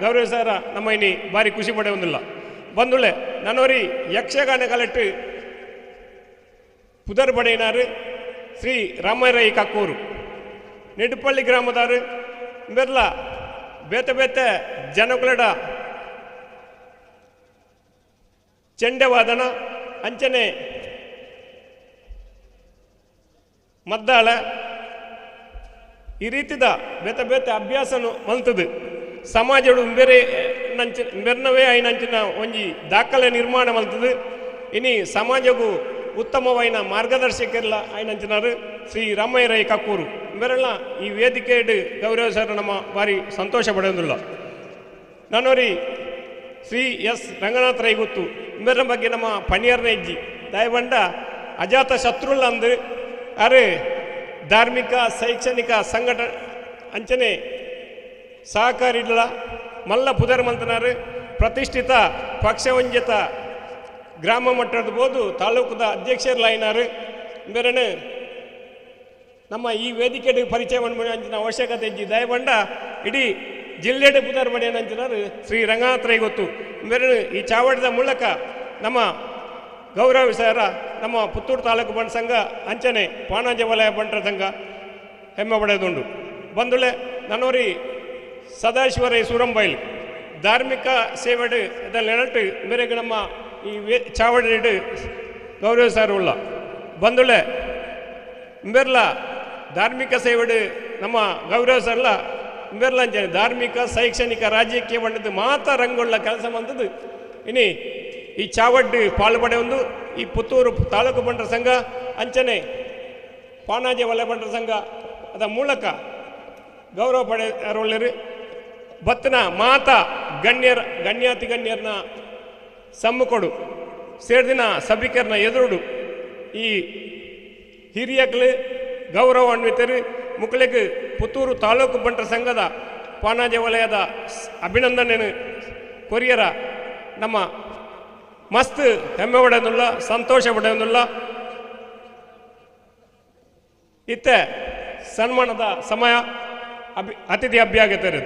ಗೌರವಿಸಾರ ನಮ್ಮ ಇನಿ ಭಾರಿ ಖುಷಿ ಪಡೆಯೊಂದಿಲ್ಲ. ಬಂದುಳೆ ನನ್ನೋರಿ ಯಕ್ಷಗಾನ ಕಲೆಟ್ಟು ಪುದರ್ ಪಡೆಯಿನಾರು ಶ್ರೀ ರಾಮರೈ ಕಕ್ಕೂರು ನೆಡುಪಳ್ಳಿ ಗ್ರಾಮದಾರು ಇಂಬೆರ್ಲ ಬೇತೆ ಬೇತೆ ಜನಕುಲಡ ಚೆಂಡೆವಾದನ ಅಂಚನೆ ಮದ್ದಾಳ ಈ ರೀತಿದ ಬೇತೆ ಬೇತೆ ಅಭ್ಯಾಸನು ಮಲ್ತದು ಸಮಾಜಡು ಬೇರೆ ನಂಚ ಬೆರ್ನವೇ ಐನಂಚಿನ ಒಂಜಿ ದಾಖಲೆ ನಿರ್ಮಾಣ ಮಲ್ತದು ಇನಿ ಸಮಾಜಗೂ ಉತ್ತಮವಾದ ಮಾರ್ಗದರ್ಶಕರ್ಲ ಐನಂಚಿನಾರು ಶ್ರೀ ರಾಮಯ್ಯ ರೈ ಕಕ್ಕೂರು ಇಂಬೆರೆಲ್ಲ ಈ ವೇದಿಕೆಯಡು ಗೌರವ ಸರ್ ನಮ್ಮ ಭಾರಿ ಸಂತೋಷ ಪಡೆಯೋದಿಲ್ಲ. ನಾನೋರಿ ಶ್ರೀ ಎಸ್ ರಂಗನಾಥ ರೈ ಗೊತ್ತು ಇಂಬೆರ ಬಗ್ಗೆ ನಮ್ಮ ಪಣಿಯರ್ನ ಇಜ್ಜಿ ದಯಬಂಡ ಅಜಾತ ಶತ್ರುಲ್ಲ ಅಂದು ಅರೆ ಧಾರ್ಮಿಕ ಶೈಕ್ಷಣಿಕ ಸಂಘಟನೆ ಅಂಚನೆ ಸಹಕಾರಿಗಳ ಮಲ್ಲ ಪುದರ್ ಮಂತನಾರು ಪ್ರತಿಷ್ಠಿತ ಪಕ್ಷವಂಜಿತ ಗ್ರಾಮ ಮಟ್ಟದ ಬೋದು ತಾಲೂಕದ ಅಧ್ಯಕ್ಷರ್ಲಾಯಿನಾರು ಬೇರೆನೆ ನಮ್ಮ ಈ ವೇದಿಕೆ ಪರಿಚಯ ಅಂಚಿನ ಅವಶ್ಯಕತೆ ಇಜ್ಜಿ ದಯಬಂಡ ಇಡೀ ಜಿಲ್ಲೆಡೆ ಪುದರ್ ಅಂಚಿನಾರು ಶ್ರೀ ರಂಗನಾಥ ರೈ ಗೊತ್ತು ಬೇರೆ ಈ ಚಾವಡಿದ ಮೂಲಕ ನಮ್ಮ ಗೌರವಿಸಾರ ನಮ್ಮ ಪುತ್ತೂರು ತಾಲೂಕು ಬಂಡ ಸಂಘ ಅಂಚನೆ ಪಾಣಾಜೆ ವಲಯ ಬಂಟರ ಸಂಘ ಹೆಮ್ಮೆ ಪಡೆದುಂಡು. ಬಂದುಳೆ ನನ್ನೋರಿ ಸದಾಶಿವರೈ ಸೂರಂಬೈಲ್ ಧಾರ್ಮಿಕ ಸೇವೆಡು ಇದರಲ್ಲಿ ನೆನಟು ಮೇರೆಗೆ ನಮ್ಮ ಈ ಚಾವಡಿಡು ಗೌರವಿಸಾರ ಉಳ್ಳ. ಬಂದುಳೆ ಇಂಬೆರ್ಲ ಧಾರ್ಮಿಕ ಸೇವೆಡು ನಮ್ಮ ಗೌರವಿಸಲ್ಲ ಇಂಬೆರ್ಲ ಅಂಚನೆ ಧಾರ್ಮಿಕ ಶೈಕ್ಷಣಿಕ ರಾಜಕೀಯ ಬಣ್ಣದ ಮಾತ ರಂಗುಳ್ಳ ಕೆಲಸ ಬಂದದ್ದು ಇನಿ ಈ ಚಾವಡ್ಡು ಪಾಲ್ಪಡೆ ಒಂದು ಈ ಪುತ್ತೂರು ತಾಲೂಕು ಬಂಟರ ಸಂಘ ಅಂಚನೆ ಪಾಣಾಜೆ ವಲಯ ಬಂಟರ ಸಂಘ ಅದ ಮೂಲಕ ಗೌರವ ಪಡೆಯರು. ಬತ್ತಿನ ಮಾತಾ ಗಣ್ಯರ ಗಣ್ಯಾತಿ ಗಣ್ಯರನ್ನ ಸಮ್ಮುಖಡು ಸೇರ್ದಿನ ಸಭಿಕರನ್ನ ಎದುರುಡು ಈ ಹಿರಿಯಕ್ಲು ಗೌರವಾನ್ವಿತರು ಮುಕ್ಕಳಿಗೆ ಪುತ್ತೂರು ತಾಲೂಕು ಬಂಟರ ಸಂಘದ ಪಾಣಾಜೆ ವಲಯದ ಅಭಿನಂದನೆ ಕೊರಿಯರ ನಮ್ಮ ಮಸ್ತ್ ಹೆಮ್ಮೆ ಪಡೆಯೋದಿಲ್ಲ ಸಂತೋಷ ಪಡೆಯೋದಿಲ್ಲ. ಇತ್ತೆ ಸನ್ಮಾನದ ಸಮಯ ಅತಿಥಿ ಅಭ್ಯಾಗತರು.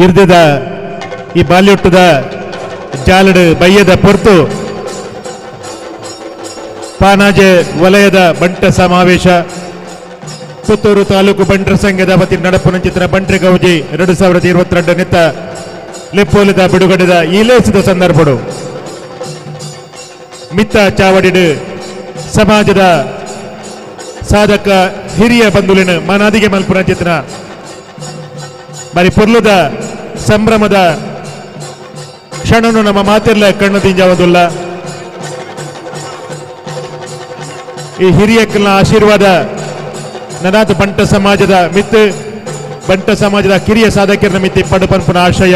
ಇರ್ದದ ಈ ಬಾಲ್ಯೊಟ್ಟದ ಜಾಲಡು ಬಯ್ಯದ ಪೊರ್ತು ಪಾನಾಜೆ ವಲಯದ ಬಂಟ ಸಮಾವೇಶ ಪುತ್ತೂರು ತಾಲೂಕು ಬಂಟರ ಸಂಘದ ವತಿ ನಡಪುನಂಚಿತ್ರ ಬಂಟ್ರೆ ಗೌಜಿ 2022 ನಿತ್ತ ಲೆಪ್ಪೋಲಿದ ಬಿಡುಗಡೆದ ಈಲೇಸಿದ ಸಂದರ್ಭಡು ಮಿತ್ತ ಚಾವಡಿಡು ಸಮಾಜದ ಸಾಧಕ ಹಿರಿಯ ಬಂಧುಲಿನ ಮಾನಾದಿಗೆ ಮಲ್ಪುನ ಚಿತ್ರ ಬಾರಿ ಪೊರ್ಲುದ ಸಂಭ್ರಮದ ಕ್ಷಣನು ನಮ್ಮ ಮಾತೆಲ್ಲ ಕಣ್ಣು ದಿಂಜಾವದುಲ್ಲ. ಈ ಹಿರಿಯಕ್ಕನ ಆಶೀರ್ವಾದ ನನಾಥ ಬಂಟ ಸಮಾಜದ ಮಿತ್ತು ಬಂಟ ಸಮಾಜದ ಕಿರಿಯ ಸಾಧಕರ ಮಿತಿ ಪಡುಪನ್ಪುನ ಆಶಯ.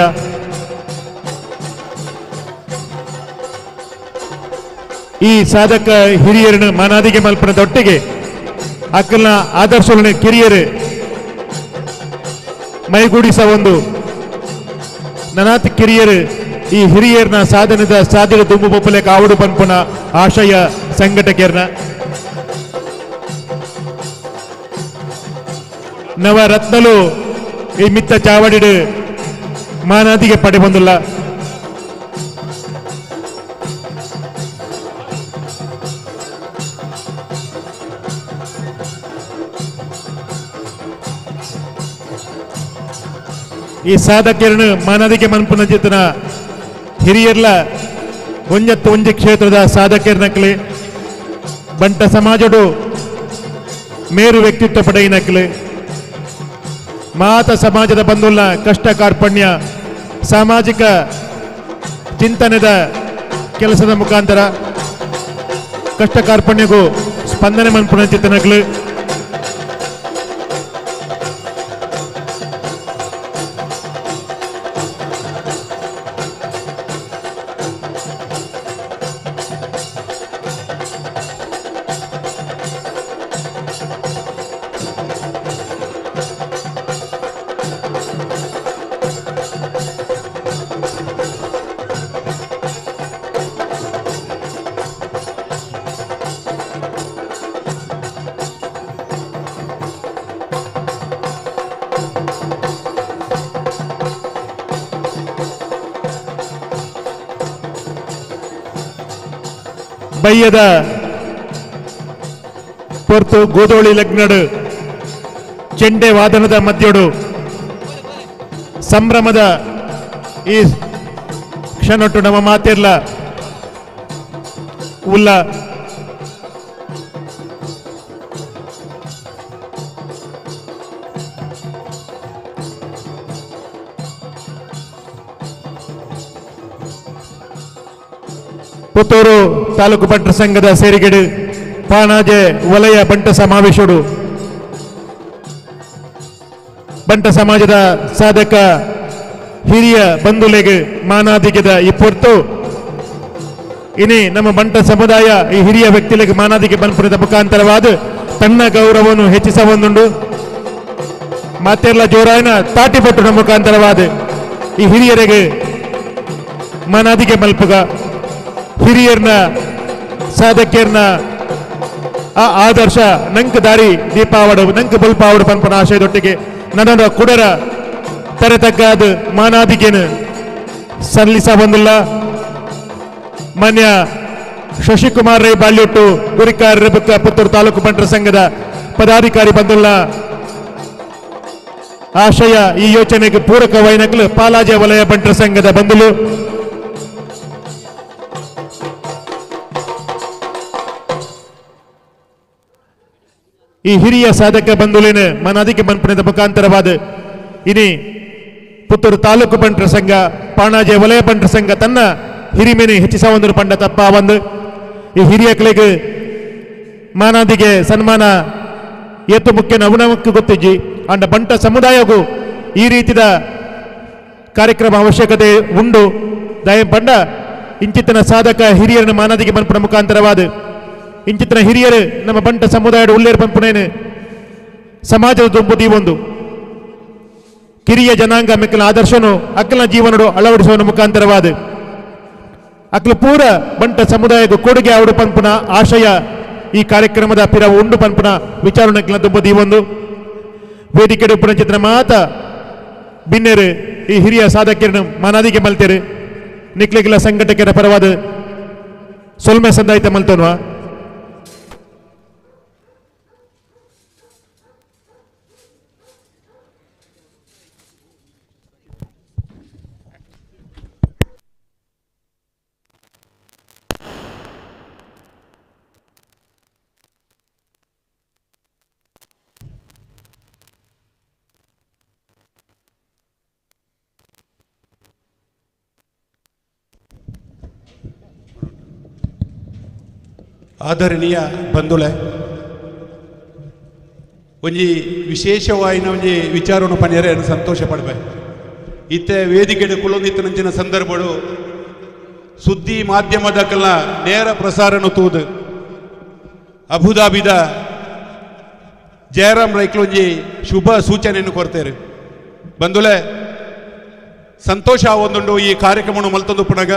ಈ ಸಾಧಕ ಹಿರಿಯರನ್ನು ಮಾನಾದಿಗೆ ಮಲ್ಪನದೊಟ್ಟಿಗೆ ಅಕ್ಕಲ್ನ ಆದರ್ಶಗಳನ್ನು ಕಿರಿಯರು ಮೈಗೂಡಿಸ ಒಂದು ನನಾಥ ಕಿರಿಯರು ಈ ಹಿರಿಯರ್ನ ಸಾಧನದ ಸಾಧನೆ ತುಂಬು ಪೊಪ್ಪಲೆ ಕಾವಡು ಪನ್ಪುನ ಆಶಯ ಸಂಘಟಕರ್ನ ನವರತ್ನಲು ಈ ಮಿತ್ತ ಚಾವಡಿಡು ಮಾನಾದಿಗೆ ಪಡೆ ಬಂದಿಲ್ಲ. ಈ ಸಾಧಕರನ್ನು ಮಾನದಿಗೆ ಮನ್ಪುನ ಚಿತ್ತನ ಹಿರಿಯರ್ಲ ಒಂಜತ್ತು ಒಂಜಿ ಕ್ಷೇತ್ರದ ಸಾಧಕರ್ನಕ್ಲೆ ಬಂಟ ಸಮಾಜಡು ಮೇರು ವ್ಯಕ್ತಿತ್ವ ಪಡೆಯಿನಕ್ಲೆ ಮಾತ ಸಮಾಜದ ಬಂಧುಲ್ನ ಕಷ್ಟ ಕಾರ್ಪಣ್ಯ ಸಾಮಾಜಿಕ ಚಿಂತನೆದ ಕೆಲಸದ ಮುಖಾಂತರ ಕಷ್ಟ ಕಾರ್ಪಣ್ಯಗೂ ಸ್ಪಂದನೆ ಮನ್ಪುನ ಚಿತ್ತನಕ್ಲೆ ಬಯ್ಯದ ಪೊರ್ತು ಗೋದೋಳಿ ಲಗ್ನಡು ಚೆಂಡೆ ವಾದನದ ಮಧ್ಯಡು ಸಂಭ್ರಮದ ಈ ಕ್ಷಣೊಟ್ಟು ನಮ್ಮ ಮಾತಿರ್ಲ ಉಲ್ಲ ಪುತ್ತೂರು ತಾಲೂಕು ಬಂಟರ ಸಂಘದ ಸೇರಿಗೆಡು ಪಾಣಾಜೆ ವಲಯ ಬಂಟ ಸಮಾವೇಶಡು ಬಂಟ ಸಮಾಜದ ಸಾಧಕ ಹಿರಿಯ ಬಂಧುಲೆಗೆ ಮಾನಾದಿಗೆದ ಈ ಪೊರ್ತು ಇನಿ ನಮ್ಮ ಬಂಟ ಸಮುದಾಯ ಈ ಹಿರಿಯ ವ್ಯಕ್ತಿಗಳಿಗೆ ಮಾನಾದಿಗೆ ಬನ್ಪುರದ ಮುಖಾಂತರವಾದ ತನ್ನ ಗೌರವವನ್ನು ಹೆಚ್ಚಿಸ ಒಂದುಂಡು. ಮಾತೆಲ್ಲ ಜೋರಾಯನ ತಾಟಿಪಟ್ಟು ಮುಖಾಂತರವಾದ ಈ ಹಿರಿಯರಿಗೆ ಮಾನಾದಿಗೆ ಮಲ್ಪುಗ ಹಿರಿಯರ್ನ ಸಾಧಕಿಯರ್ನ ಆ ಆದರ್ಶ ನಂಕ್ ದಾರಿ ದೀಪಾವಡು ನಂಕ್ ಬಲ್ಪಾವಡು ಪನ್ಪನ ಆಶಯದೊಟ್ಟಿಗೆ ನನ್ನ ಕುಡರ ತರತಕ್ಕಾದ ಮಾನಾದಿಗೆನು ಸಲ್ಲಿಸ ಬಂದಿಲ್ಲ. ಮಾನ್ಯ ಶಶಿಕುಮಾರ್ ರೈ ಬಾಲ್ಯೊಟ್ಟು ಗುರಿಕಾರ್ ರೆಬಕ್ಕ ಪುತ್ತೂರು ತಾಲೂಕು ಬಂಟರ ಸಂಘದ ಪದಾಧಿಕಾರಿ ಬಂದಿಲ್ಲ. ಆಶಯ ಈ ಯೋಚನೆಗೆ ಪೂರಕವೈನಕಲು ಪಾಲಾಜೆ ವಲಯ ಬಂಟರ ಸಂಘದ ಬಂಧುಲು ಈ ಹಿರಿಯ ಸಾಧಕ ಬಂಧುಲಿನ ಮನಾದಿಗೆ ಮನ್ಪಣದ ಮುಖಾಂತರವಾದ ಇನಿ ಪುತ್ತೂರು ತಾಲೂಕು ಬಂಟರ ಸಂಘ ಪಾಣಾಜೆ ವಲಯ ಬಂಟರ ಸಂಘ ತನ್ನ ಹಿರಿಮೇನೆ ಹೆಚ್ಚಿಸ ಒಂದು ಪಂಡ ತಪ್ಪ ಒಂದು ಈ ಹಿರಿಯ ಕಲೆಗೆ ಮಾನಾದಿಗೆ ಸನ್ಮಾನ ಏತು ಮುಖ್ಯ ನವನಕ್ಕೆ ಗೊತ್ತಿಜ್ಜಿ ಅಂಡ ಬಂಟ ಸಮುದಾಯಗೂ ಈ ರೀತಿಯ ಕಾರ್ಯಕ್ರಮ ಅವಶ್ಯಕತೆ ಉಂಡು. ದಯ ಬಂಡ ಇಂಚಿತನ ಸಾಧಕ ಹಿರಿಯರನ್ನು ಮಾನಾದಿಗೆ ಮನ್ಪಣ ಮುಖಾಂತರವಾದ ಇಂಚಿತನ ಹಿರಿಯರು ನಮ್ಮ ಬಂಟ ಸಮುದಾಯದ ಉಳ್ಳೇರು ಪಂಪುನೇನು ಸಮಾಜದ ದುಂಬು ದೀವೊಂದು ಕಿರಿಯ ಜನಾಂಗ ಮೆಕ್ಕಲ ಆದರ್ಶನು ಅಕ್ಕಲ ಜೀವನಡು ಅಳವಡಿಸುವ ಮುಖಾಂತರವಾದ ಅಕ್ಕಲ ಪೂರ ಬಂಟ ಸಮುದಾಯದ ಕೊಡುಗೆ ಅವಡು ಪಂಪುನ ಆಶಯ ಈ ಕಾರ್ಯಕ್ರಮದ ಪಿರ ಉಂಡು ಪಂಪುನ ವಿಚಾರಣೆಗಳ ದುಂಬು ದೀವೊಂದು ವೇದಿಕೆ ಉಪ್ಪುನ ಚಿತ್ರ ಮಾತ ಬಿನ್ನೆರು ಈ ಹಿರಿಯ ಸಾಧಕರನ್ನು ಮನಾದಿಗೆ ಮಲ್ತೇರು ನಿಕ್ಲಿಗಿಲ್ಲ ಸಂಘಟಕರ ಪರವಾದ ಸೊಲ್ಮೆ ಸಂದಾಯಿತ ಮಲ್ತೋನ್ವಾ. ಆದರಣೀಯ ಬಂಧುಳೆ, ಒಂಜಿ ವಿಶೇಷವಾಯಿನ ಒಂಜಿ ವಿಚಾರವನ್ನು ಪನ್ಯರೆ ಸಂತೋಷ ಪಡ್ಬೆ. ಇತ್ತೆ ವೇದಿಕೆಡು ಕುಲೊಂದಿತ್ತನಂಚಿನ ಸಂದರ್ಭಡು ಸುದ್ದಿ ಮಾಧ್ಯಮದಕಲ್ನ ನೇರ ಪ್ರಸಾರನು ತೂದು ಅಬುಧಾಬಿದ ಜಯರಾಮ್ ರೈಕ್ಲೊಂಜಿ ಶುಭ ಸೂಚನೆಯನ್ನು ಕೊಡ್ತೇವೆ. ಬಂಧುಲೆ, ಸಂತೋಷ ಒಂದುಂಡು ಈ ಕಾರ್ಯಕ್ರಮವನ್ನು ಮಲ್ತೊಂದು ಪುನಗ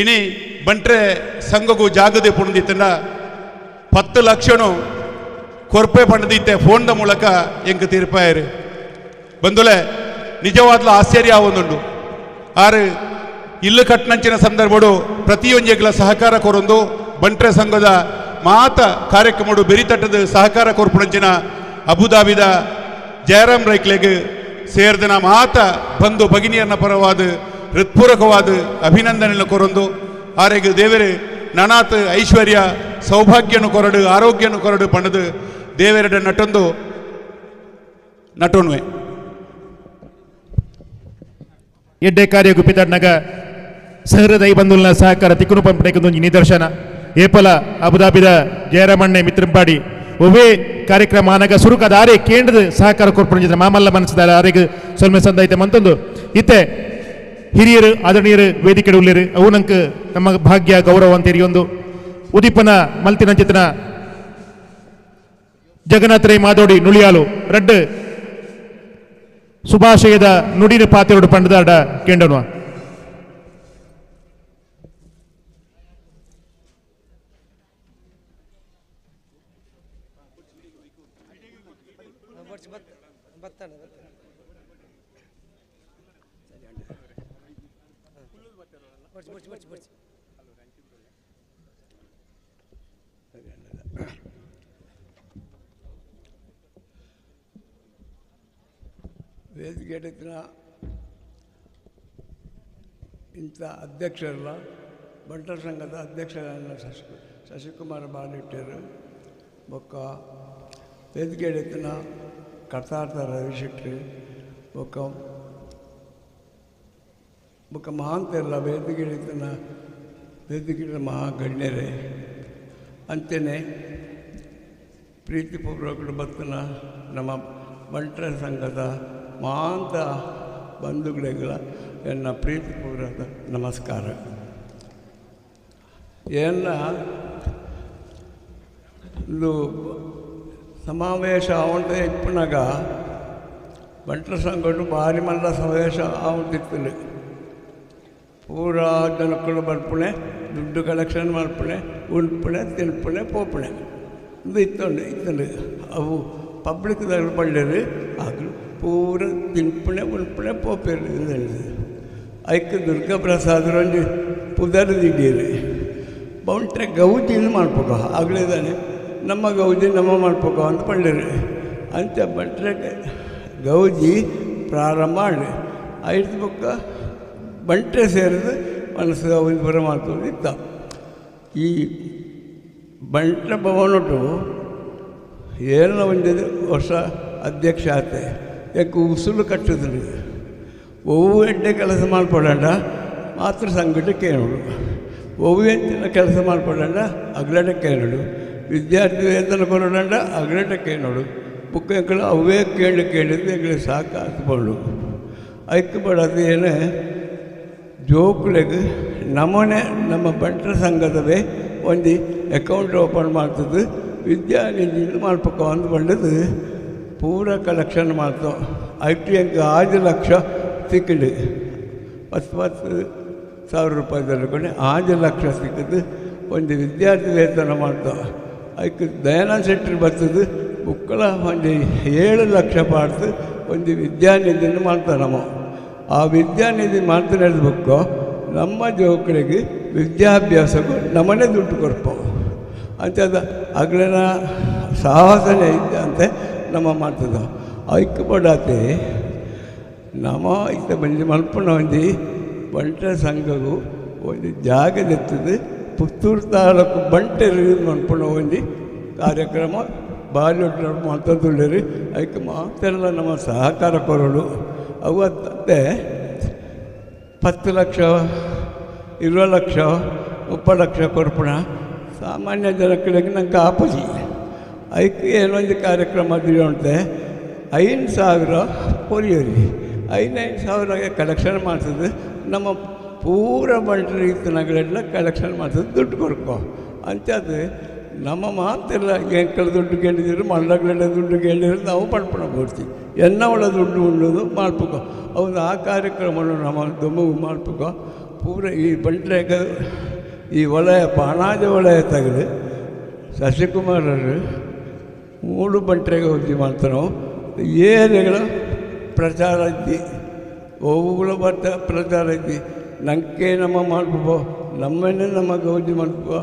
ಇನಿ ಬಂಟ್ರೆ ಸಂಘಗೂ ಜಾಗದೆ ಪುಣದಿತ್ತಂಡ 10 ಲಕ್ಷನು ಕೊರ್ಪೆ ಪಣದಿತ್ತೆ ಫೋನ್ದ ಮೂಲಕ ಎಂಕ್ ತೀರ್ಪಾಯರು. ಬಂಧುಲೆ, ನಿಜವಾದ್ಲ ಆಶ್ಚರ್ಯ ಒಂದುಂಡು. ಆರು ಇಲ್ಲು ಕಟ್ಟನಂಚಿನ ಸಂದರ್ಭಡು ಪ್ರತಿಯೊಂಜೆಗಳ ಸಹಕಾರ ಕೊರೊಂದು ಬಂಟ್ರೆ ಸಂಘದ ಮಾತ ಕಾರ್ಯಕ್ರಮಡು ಬೆರಿತಟ್ಟದ ಸಹಕಾರ ಕೊರ್ಪುಣಂಚಿನ ಅಬುಧಾಬಿದ ಜಯರಾಮ್ ರೈಕ್ಲೆಗ್ ಸೇರ್ದನ ಮಾತ ಬಂಧು ಭಗಿನಿಯನ್ನ ಪರವಾದ ಹೃತ್ಪೂರ್ವಕವಾದ ಅಭಿನಂದನೆಯನ್ನು ಕೊರೊಂದು ಆರೆಗ್ ದೇವರು ನನಾತ್ ಐಶ್ವರ್ಯ ಸೌಭಾಗ್ಯನು ಕೊರಡು ಆರೋಗ್ಯನು ಕೊರಡು ಪಣದು ದೇವರಡ ನಟೊಂದು ನಟೋನ್ವೆ. ಎಡ್ಡೆ ಕಾರ್ಯ ಗುಪ್ಪಿತಡ್ನಗ ಸಹೃದಯ ಬಂಧುಲ್ನ ಸಹಕಾರ ತಿಕ್ಕುನು ಪಂಪಣೆಗೊಂದು ನಿದರ್ಶನ. ಏಪಲ ಅಬುದಾಬಿದ ಜಯರಾಮಣ್ಣೆ ಮಿತ್ರಂಪಾಡಿ ಒವೇ ಕಾರ್ಯಕ್ರಮ ಆನಗ ಸುರುಕದ ಆರೆ ಕೇಂದ್ರದ ಸಹಕಾರ ಕೊರ್ಪುಣ ಮಾಮಲ್ಲ ಮನಸ್ಸದ ಆರೆಗ್ ಸೊಲ್ಮೆ ಸಂದೈತೆ ಮಂತೊಂದು ಇತ್ತೆ ಹಿರಿಯರು ಆದರಣೀಯರು ವೇದಿಕೆ ಉಳ್ಳೇರು ಅವು ನಂಗೆ ನಮ್ಮ ಭಾಗ್ಯ ಗೌರವ ಅಂತ ಒಂದು ಉದೀಪನ ಮಲ್ತಿನಂಚಿತನ ಜಗನ್ನಾಥ ರೈ ಮಾದೋಡಿ ನುಳಿಯಾಲು ರಡ್ಡು ಶುಭಾಶಯದ ನುಡಿನ ಪಾತೆರಡು ಪಂಡದಾಡ ಕೇಂಡನುವ. ವೇದಿಕೆಡಿನ ಇಂಥ ಅಧ್ಯಕ್ಷರಲ್ಲ, ಬಂಟರ ಸಂಘದ ಅಧ್ಯಕ್ಷರನ್ನ ಶಶಿಕುಮಾರ ಬಾಲಿಟ್ಟರು ಬೊಕ್ಕ ವೇದಿಕೆಡಿನ ಕರ್ತಾರ್ಥ ರವಿಶೆಟ್ಟಿ ಬೊಕ್ಕ ಬೊಕ್ಕ ಮಹಾಂತೆಲ್ಲ ವೇದಿಕೆಡಿನ ವೇದಿಕೆ ಮಹಾಗಣ್ಯರೇ ಅಂತೆಯೇ ಪ್ರೀತಿಪೂರ್ವಕ ಬತ್ತನ ನಮ್ಮ ಬಂಟರ ಸಂಘದ ಮಹಾಂತ ಬಂಧುಗಳಿಗಳ ಎನ್ನ ಪ್ರೀತಿಪೂರ್ವಕ ನಮಸ್ಕಾರ. ಎಲ್ಲ ಒಂದು ಸಮಾವೇಶ ಆವಂತ ಇಪ್ಪನಾಗ ಬಂಟರ ಸಂಘಟು ಭಾರಿ ಮಲ್ಲ ಸಮಾವೇಶ ಆವಂತಿತ್ತು. ಪೂರಾ ಜನಕ್ಕಳು ಬರ್ಪುಣೆ, ದುಡ್ಡು ಕಲೆಕ್ಷನ್ ಮಾಡ್ಪುಣೆ, ಉಣ್ಪುಣೆ, ತಿನ್ಪುಣೆ, ಪೋಪುಣೆ ಇದು ಇತ್ತುಂಡು ಇತ್ತುಂಡು. ಅವು ಪಬ್ಲಿಕ್ದಾಗ ಪಳ್ಳೇರು ಆಗಲು ಪೂರ ತಿನ್ಪುಣೆ ಉಣ್ಪುಣೆ ಪೋಪೇರು ಹೇಳಿದೆ. ಐಕ್ ದುರ್ಗಾಪ್ರಸಾದರೊಂದು ಪುದರ್ ದಿಡೀರಿ ಬೌಂಟ್ರೆ ಗೌಜಿನ ಮಾಡ್ಪೋಕ ಆಗಲಿದ್ದಾನೆ ನಮ್ಮ ಗೌಜಿ ನಮ್ಮ ಮಾಡ್ಪೋಕ ಅಂತ ಪಳ್ಳೇರು ಅಂತ ಬಂಟ್ರೆ ಗೌಜಿ ಪ್ರಾರಂಭ ಮಾಡಿ ಐದು ಬೊಕ್ಕ ಬಂಟ್ರೆ ಸೇರಿದು ಮನಸ್ಸು ಗೌಜಿ ಬರ ಮಾಡ್ಕೊಂಡು ಇತ್ತ. ಈ ಬಂಟ್ರ ಭವನಟು ಏನ ಒಂದು ವರ್ಷ ಅಧ್ಯಕ್ಷ ಆತೆ ಯಾಕೆ ಉಸುಲು ಕಟ್ಟಿದ್ರು ಒವ್ವು ಎಡ್ಡೆ ಕೆಲಸ ಮಾಡ್ಕೊಡೋಣ ಮಾತೃ ಸಂಘಟಕ್ಕೆ ಕೇಳೋಡು, ಒವ್ವು ಎಂಚಿನ ಕೆಲಸ ಮಾಡ್ಕೊಡೋಣ ಅಗ್ಲಟಕ್ಕೆ ಕೇಳೋಡು, ವಿದ್ಯಾರ್ಥಿ ವೇತನ ಕೊಡೋಣ ಅಗ್ಲಟಕ್ಕೆ ನೋಡು, ಬುಕ್ಕೆಗಳು ಅವೇ ಕೇಳಿ ಕೇಳಿದ್ದು ಎಂಗಳಿಗೆ ಸಾಕಾಗ್ಬೋದು. ಐಕ್ಯ ಬಡೋದು ಏನೇ ಜೋಕುಲೆಗ್ ನಮ್ಮನೆ ನಮ್ಮ ಬಂಟರ ಸಂಘದವೇ ಒಂದು ಅಕೌಂಟ್ ಓಪನ್ ಮಾಡ್ತದೆ ವಿದ್ಯಾನಿಧಿ ಮಾಡ್ಬೇಕು ಅಂದು ಬಂದದ್ದು ಪೂರ ಕಲೆಕ್ಷನ್ ಮಾಡ್ತಾವೆ. I T ಅಂಕ 5 ಲಕ್ಷ ಸಿಕ್ಕಿದೆ, 10 ಸಾವಿರ ರೂಪಾಯಿ ತಗೊಂಡು 5 ಲಕ್ಷ ಸಿಕ್ಕಿದ್ದು ಒಂದು ವಿದ್ಯಾರ್ಥಿ ವೇತನ ಮಾಡ್ತಾವೆ. ಅದಕ್ಕೆ ದಯಾನಂದ ಶೆಟ್ಟರು ಬರ್ತದೆ ಬುಕ್ಕಳ ಒಂದು 7 ಲಕ್ಷ ಪಾಡ್ತು ಒಂದು ವಿದ್ಯಾನಿಧಿಯನ್ನು ಮಾಡ್ತಾರೆ ನಮ್ಮ. ಆ ವಿದ್ಯಾನಿಧಿ ಮಾಡ್ತಾನೆ ಬುಕ್ಕು ನಮ್ಮ ಜೋಕರಿಗೆ ವಿದ್ಯಾಭ್ಯಾಸಕ್ಕೂ ನಮ್ಮನೆ ದುಡ್ಡು ಕೊಡ್ಪವು ಅಂತ ಅದು ಅಗ್ಲಿನ ಸಾಹಸನೇ ಇದ್ದ ಅಂತೆ ನಮ್ಮ ಮಾಡ್ತದ. ಐಕ್ಯ ಪಡಾತೆ ನಮ್ಮ ಇತ್ತ ಬಂದು ಮಲ್ಪನ ಒಂದು ಬಂಟರ ಸಂಘವು ಒಂದು ಜಾಗದೆತ್ತದೆ ಪುತ್ತೂರು ತಾಲೂಕು ಬಂಟರು ಮಲ್ಪನ ಒಂದು ಕಾರ್ಯಕ್ರಮ ಬಾರಿ ಮಾತಾಡ್ತಾರೆ. ಅದಕ್ಕೆ ಮಾತೆಲ್ಲ ನಮ್ಮ ಸಹಕಾರ ಕೊರಡು ಅವು ಅತ್ತೆ 10 ಲಕ್ಷ 20 ಲಕ್ಷ 30 ಲಕ್ಷ ಕೊರ್ಪಣ ಸಾಮಾನ್ಯ ಜನಗಳಿಗೆ ನಂಗೆ ಆಪಜಿ ಐಕ್ ಏನೊಂದು ಕಾರ್ಯಕ್ರಮ ಉಂಟೆ 5,000 ಕೊರಿಯೋರಿ 5,000 ಕಲೆಕ್ಷನ್ ಮಾಡ್ತದೆ. ನಮ್ಮ ಪೂರ ಬಂಟ್ರ ಇತ್ತನಗಳೆಲ್ಲ ಕಲೆಕ್ಷನ್ ಮಾಡ್ತದೆ ದುಡ್ಡು ಕೊಡ್ಕೊ ಅಂಥದ್ದು ನಮ್ಮ ಮಾತೆಲ್ಲ ಎಂಕಳ ದುಡ್ಡು ಕೇಳಿದ್ರು ಮಳ್ಳಗಳೆಲ್ಲ ದುಡ್ಡು ಕೇಳಿದ್ರು ನಾವು ಪಡ್ಪಣ ಕೊಡ್ತೀವಿ ಎನ್ನವಳ ದುಡ್ಡು ಉಂಡೋದು ಮಾಡ್ಪಕೋ ಅವನು ಆ ಕಾರ್ಯಕ್ರಮವನ್ನು ನಮ್ಮ ದುಮ್ಮು ಮಾಡ್ಪಕೋ ಪೂರ ಈ ಬಂಟ್ರೆಗ ಈ ವಲಯ ಪಾಣಾಜ ವಲಯ ತೆಗೆದು ಶಶಿಕುಮಾರರು 3 ಬಂಟ್ರೆಗೆ ಹೋಗಿ ಮಾಡ್ತಾರೆ. ಏರಿಗಳ ಪ್ರಚಾರ ಇದ್ದಿ ಅವುಗಳ ಬರ್ತ ಪ್ರಚಾರ ಇದ್ದಿ ನಂಗೆ ನಮ್ಮ ಮಾಡ್ಬೋ ನಮ್ಮನ್ನೇ ನಮ್ಮ ಗೌಜಿ ಮಾಡ್ಬೋ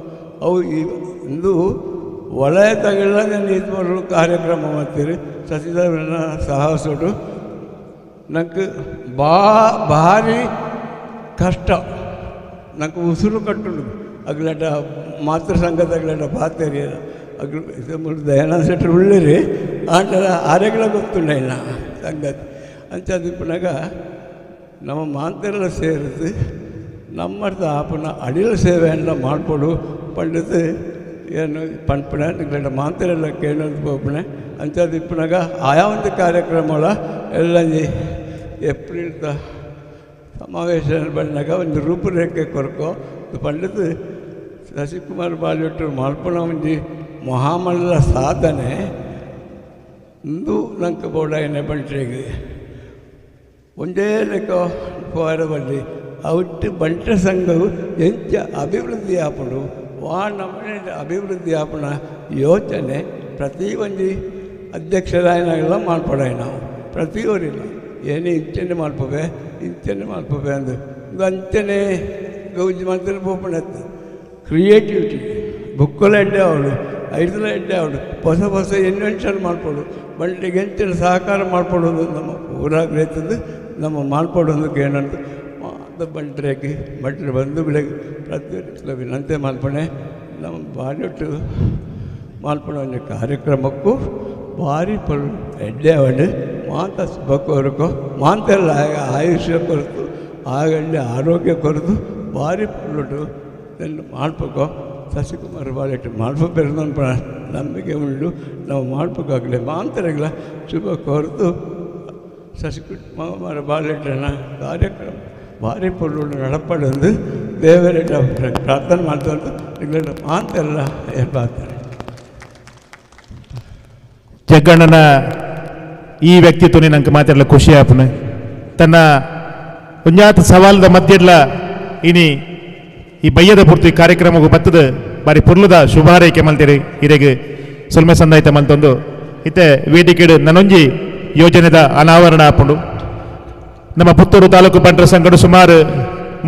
ಅವು ಇಂದು ವಲಯ ತಗೊಳ್ಳ ಇದು ಮಾಡಲು ಕಾರ್ಯಕ್ರಮ ಮಾಡ್ತೀರಿ. ಶಶಿಧರನ ಸಾಹಸೋಡು ನಂಗೆ ಭಾರಿ ಕಷ್ಟ ನಂಗೆ ಉಸಿರು ಕಟ್ಟುಂಡು ಅಗ್ಲಟ ಮಾತೃ ಸಂಘದ ಪಾತೇರಿ ಅಗ್ಲು ದಯಾನಂದ ಶೆಟ್ಟರು ಉಳ್ಳಿರಿ ಆಂಟಲ ಆರೆಗಳ ಗೊತ್ತುಂಡ ಇಲ್ಲ ಸಂಗತಿ ಅಂಚದಿಪ್ಪನಾಗ ನಮ್ಮ ಮಾಂತೆಲ್ಲ ಸೇರಿದು ನಮ್ಮರ್ಥ ಆಪನ ಅಡಿಲ ಸೇವೆಯನ್ನು ಮಾಡಿಕೊಡು ಪಂಡಿತು ಏನು ಪಂಪಣೆ ನಿಗಡ ಮಾಂತೆಲ್ಲ ಕೇಳೋದು ಪೋಪಣೆ ಅಂಚದಿಪ್ಪನಾಗ ಆಯಾ ಒಂದು ಕಾರ್ಯಕ್ರಮಗಳ ಎಲ್ಲ ಏಪ್ರಿಲ್ ಸಮಾವೇಶ ಬಂದಾಗ ಒಂದು ರೂಪುರೇಖೆ ಕೊರಕೋ ಪಂಡಿತು ಶಶಿಕುಮಾರ್ ಬಾಲಿಯೊಟ್ಟರು ಮಲ್ಪಣ ಒಂಜಿ ಮಹಾಮಲ್ಲ ಸಾಧನೆ ಇಂದು ನಂಗೆ ಬೋಡಾಯನೆ ಬಂಟ್ರಿಗೆ ಒಂದೇ ಲೆಕ್ಕ ಪೋರ ಬಲ್ಲಿ ಅವಟ್ಟು ಬಂಟ್ರ ಸಂಘವು ಎಂಚ ಅಭಿವೃದ್ಧಿ ಆಪುಂಡು ವಾ ನಮ್ಮನೆ ಅಭಿವೃದ್ಧಿ ಆಪುಣ ಯೋಚನೆ ಪ್ರತಿ ಒಂಜಿ ಅಧ್ಯಕ್ಷರಾಯನಾಗೆಲ್ಲ ಮಾಡ್ಪಡಾಯ ನಾವು ಪ್ರತಿಯೊರಿಲ್ಲ ಏನೇ ಇಂಚನೆ ಮಾಡ್ಪವೆ ಇಂಚನೆ ಮಾಡ್ಪವೆ ಅಂದು ಇದು ಅಂಚನೆ ಗೌಜಿ ಮಾಡ್ತಾರೆ ಪೋಪಣೆ ಕ್ರಿಯೇಟಿವಿಟಿ ಬುಕ್ಕಲ ಎಡ್ಡೆ ಅವಳು ಐದಲ ಎಡ್ಡೆ ಅವಳು ಹೊಸ ಹೊಸ ಇನ್ವೆನ್ಷನ್ ಮಾಡ್ಕೊಡು ಬಂಟಿಗೆ ಎಂಚಿನ ಸಹಕಾರ ಮಾಡ್ಕೊಡೋದು ನಮ್ಮ ಊರಾಗ್ರೈತದ್ದು ನಮ್ಮ ಮಾಡ್ಕೊಡೋದಕ್ಕೆ ಏನಂತ ಅದು ಬಂಟ್ರೇಕಿ ಬಂಟ್ರೆ ಬಂಧುಗಳಿಗೆ ಪ್ರತಿಯೊಂದು ವಿನಂತಿ ಮಾಡ್ಪಣೆ ನಮ್ಮ ಬಾಲಿಟ್ಟು ಮಾಡ್ಪಣ ಒಂದು ಕಾರ್ಯಕ್ರಮಕ್ಕೂ ಭಾರಿ ಪಲ್ ಎಡ್ಡೆ ಅವಳು ಮಾತ ಶುಭ ಮಾಂತೆಲ್ಲ ಆಯುಷ್ಯ ಕೊರತು ಆಗಲ್ಲಿ ಆರೋಗ್ಯ ಕೊರತು ಭಾರಿ ಪಲ್லுಟ್ಟು ಮಾಡ್ಬೇಕು ಶಶಿಕುಮಾರ್ ಬಾಲಿಟ್ಟು ಮಾಡ್ಬೇಕು ನಂಬಿಕೆ ಉಂಟು ನಾವು ಮಾಡಬೇಕಾಗಲಿ ಮಾಂತರಗಳ ಶುಭ ಕೋರ್ತು ಶಶಿಕುಮಾರ್ ಬಾಲಿಟ್ಟನ ಕಾರ್ಯಕ್ರಮ ಭಾರಿ ಪೊಳ್ಳು ನಡಪಡೊಂದು ದೇವರ ಪ್ರಾರ್ಥನೆ ಮಾಡ್ತಾರೆ ಮಾತೆಲ್ಲ ಏರ್ಪಾತಾರೆ. ಜಗ್ಗಣ್ಣನ ಈ ವ್ಯಕ್ತಿತ್ವನೇ ನಂಗೆ ಮಾತಾಡಲು ಖುಷಿ ಆಪನೆ ತನ್ನ ಒಂಜಾತ ಸವಾಲದ ಮಧ್ಯಡ್ಲ ಇನಿ ಈ ಬಯ್ಯದ ಪೂರ್ತಿ ಕಾರ್ಯಕ್ರಮಕ್ಕೂ ಬತ್ತದ ಬಾರಿ ಪುರ್ಲದ ಶುಭಾರೈಕೆ ಮಲ್ತೀರಿ ಇರೆಗೆ ಸೊಲ್ಮೆ ಸಂದಾಯ್ತ ಮಲ್ತೊಂದು ಇತ್ತೆ ವೇದಿಕೆಡು ನನೊಂಜಿ ಯೋಜನೆದ ಅನಾವರಣ ಆಪುಂಡು. ನಮ್ಮ ಪುತ್ತೂರು ತಾಲೂಕು ಬಂಟರ ಸಂಘಡು ಸುಮಾರು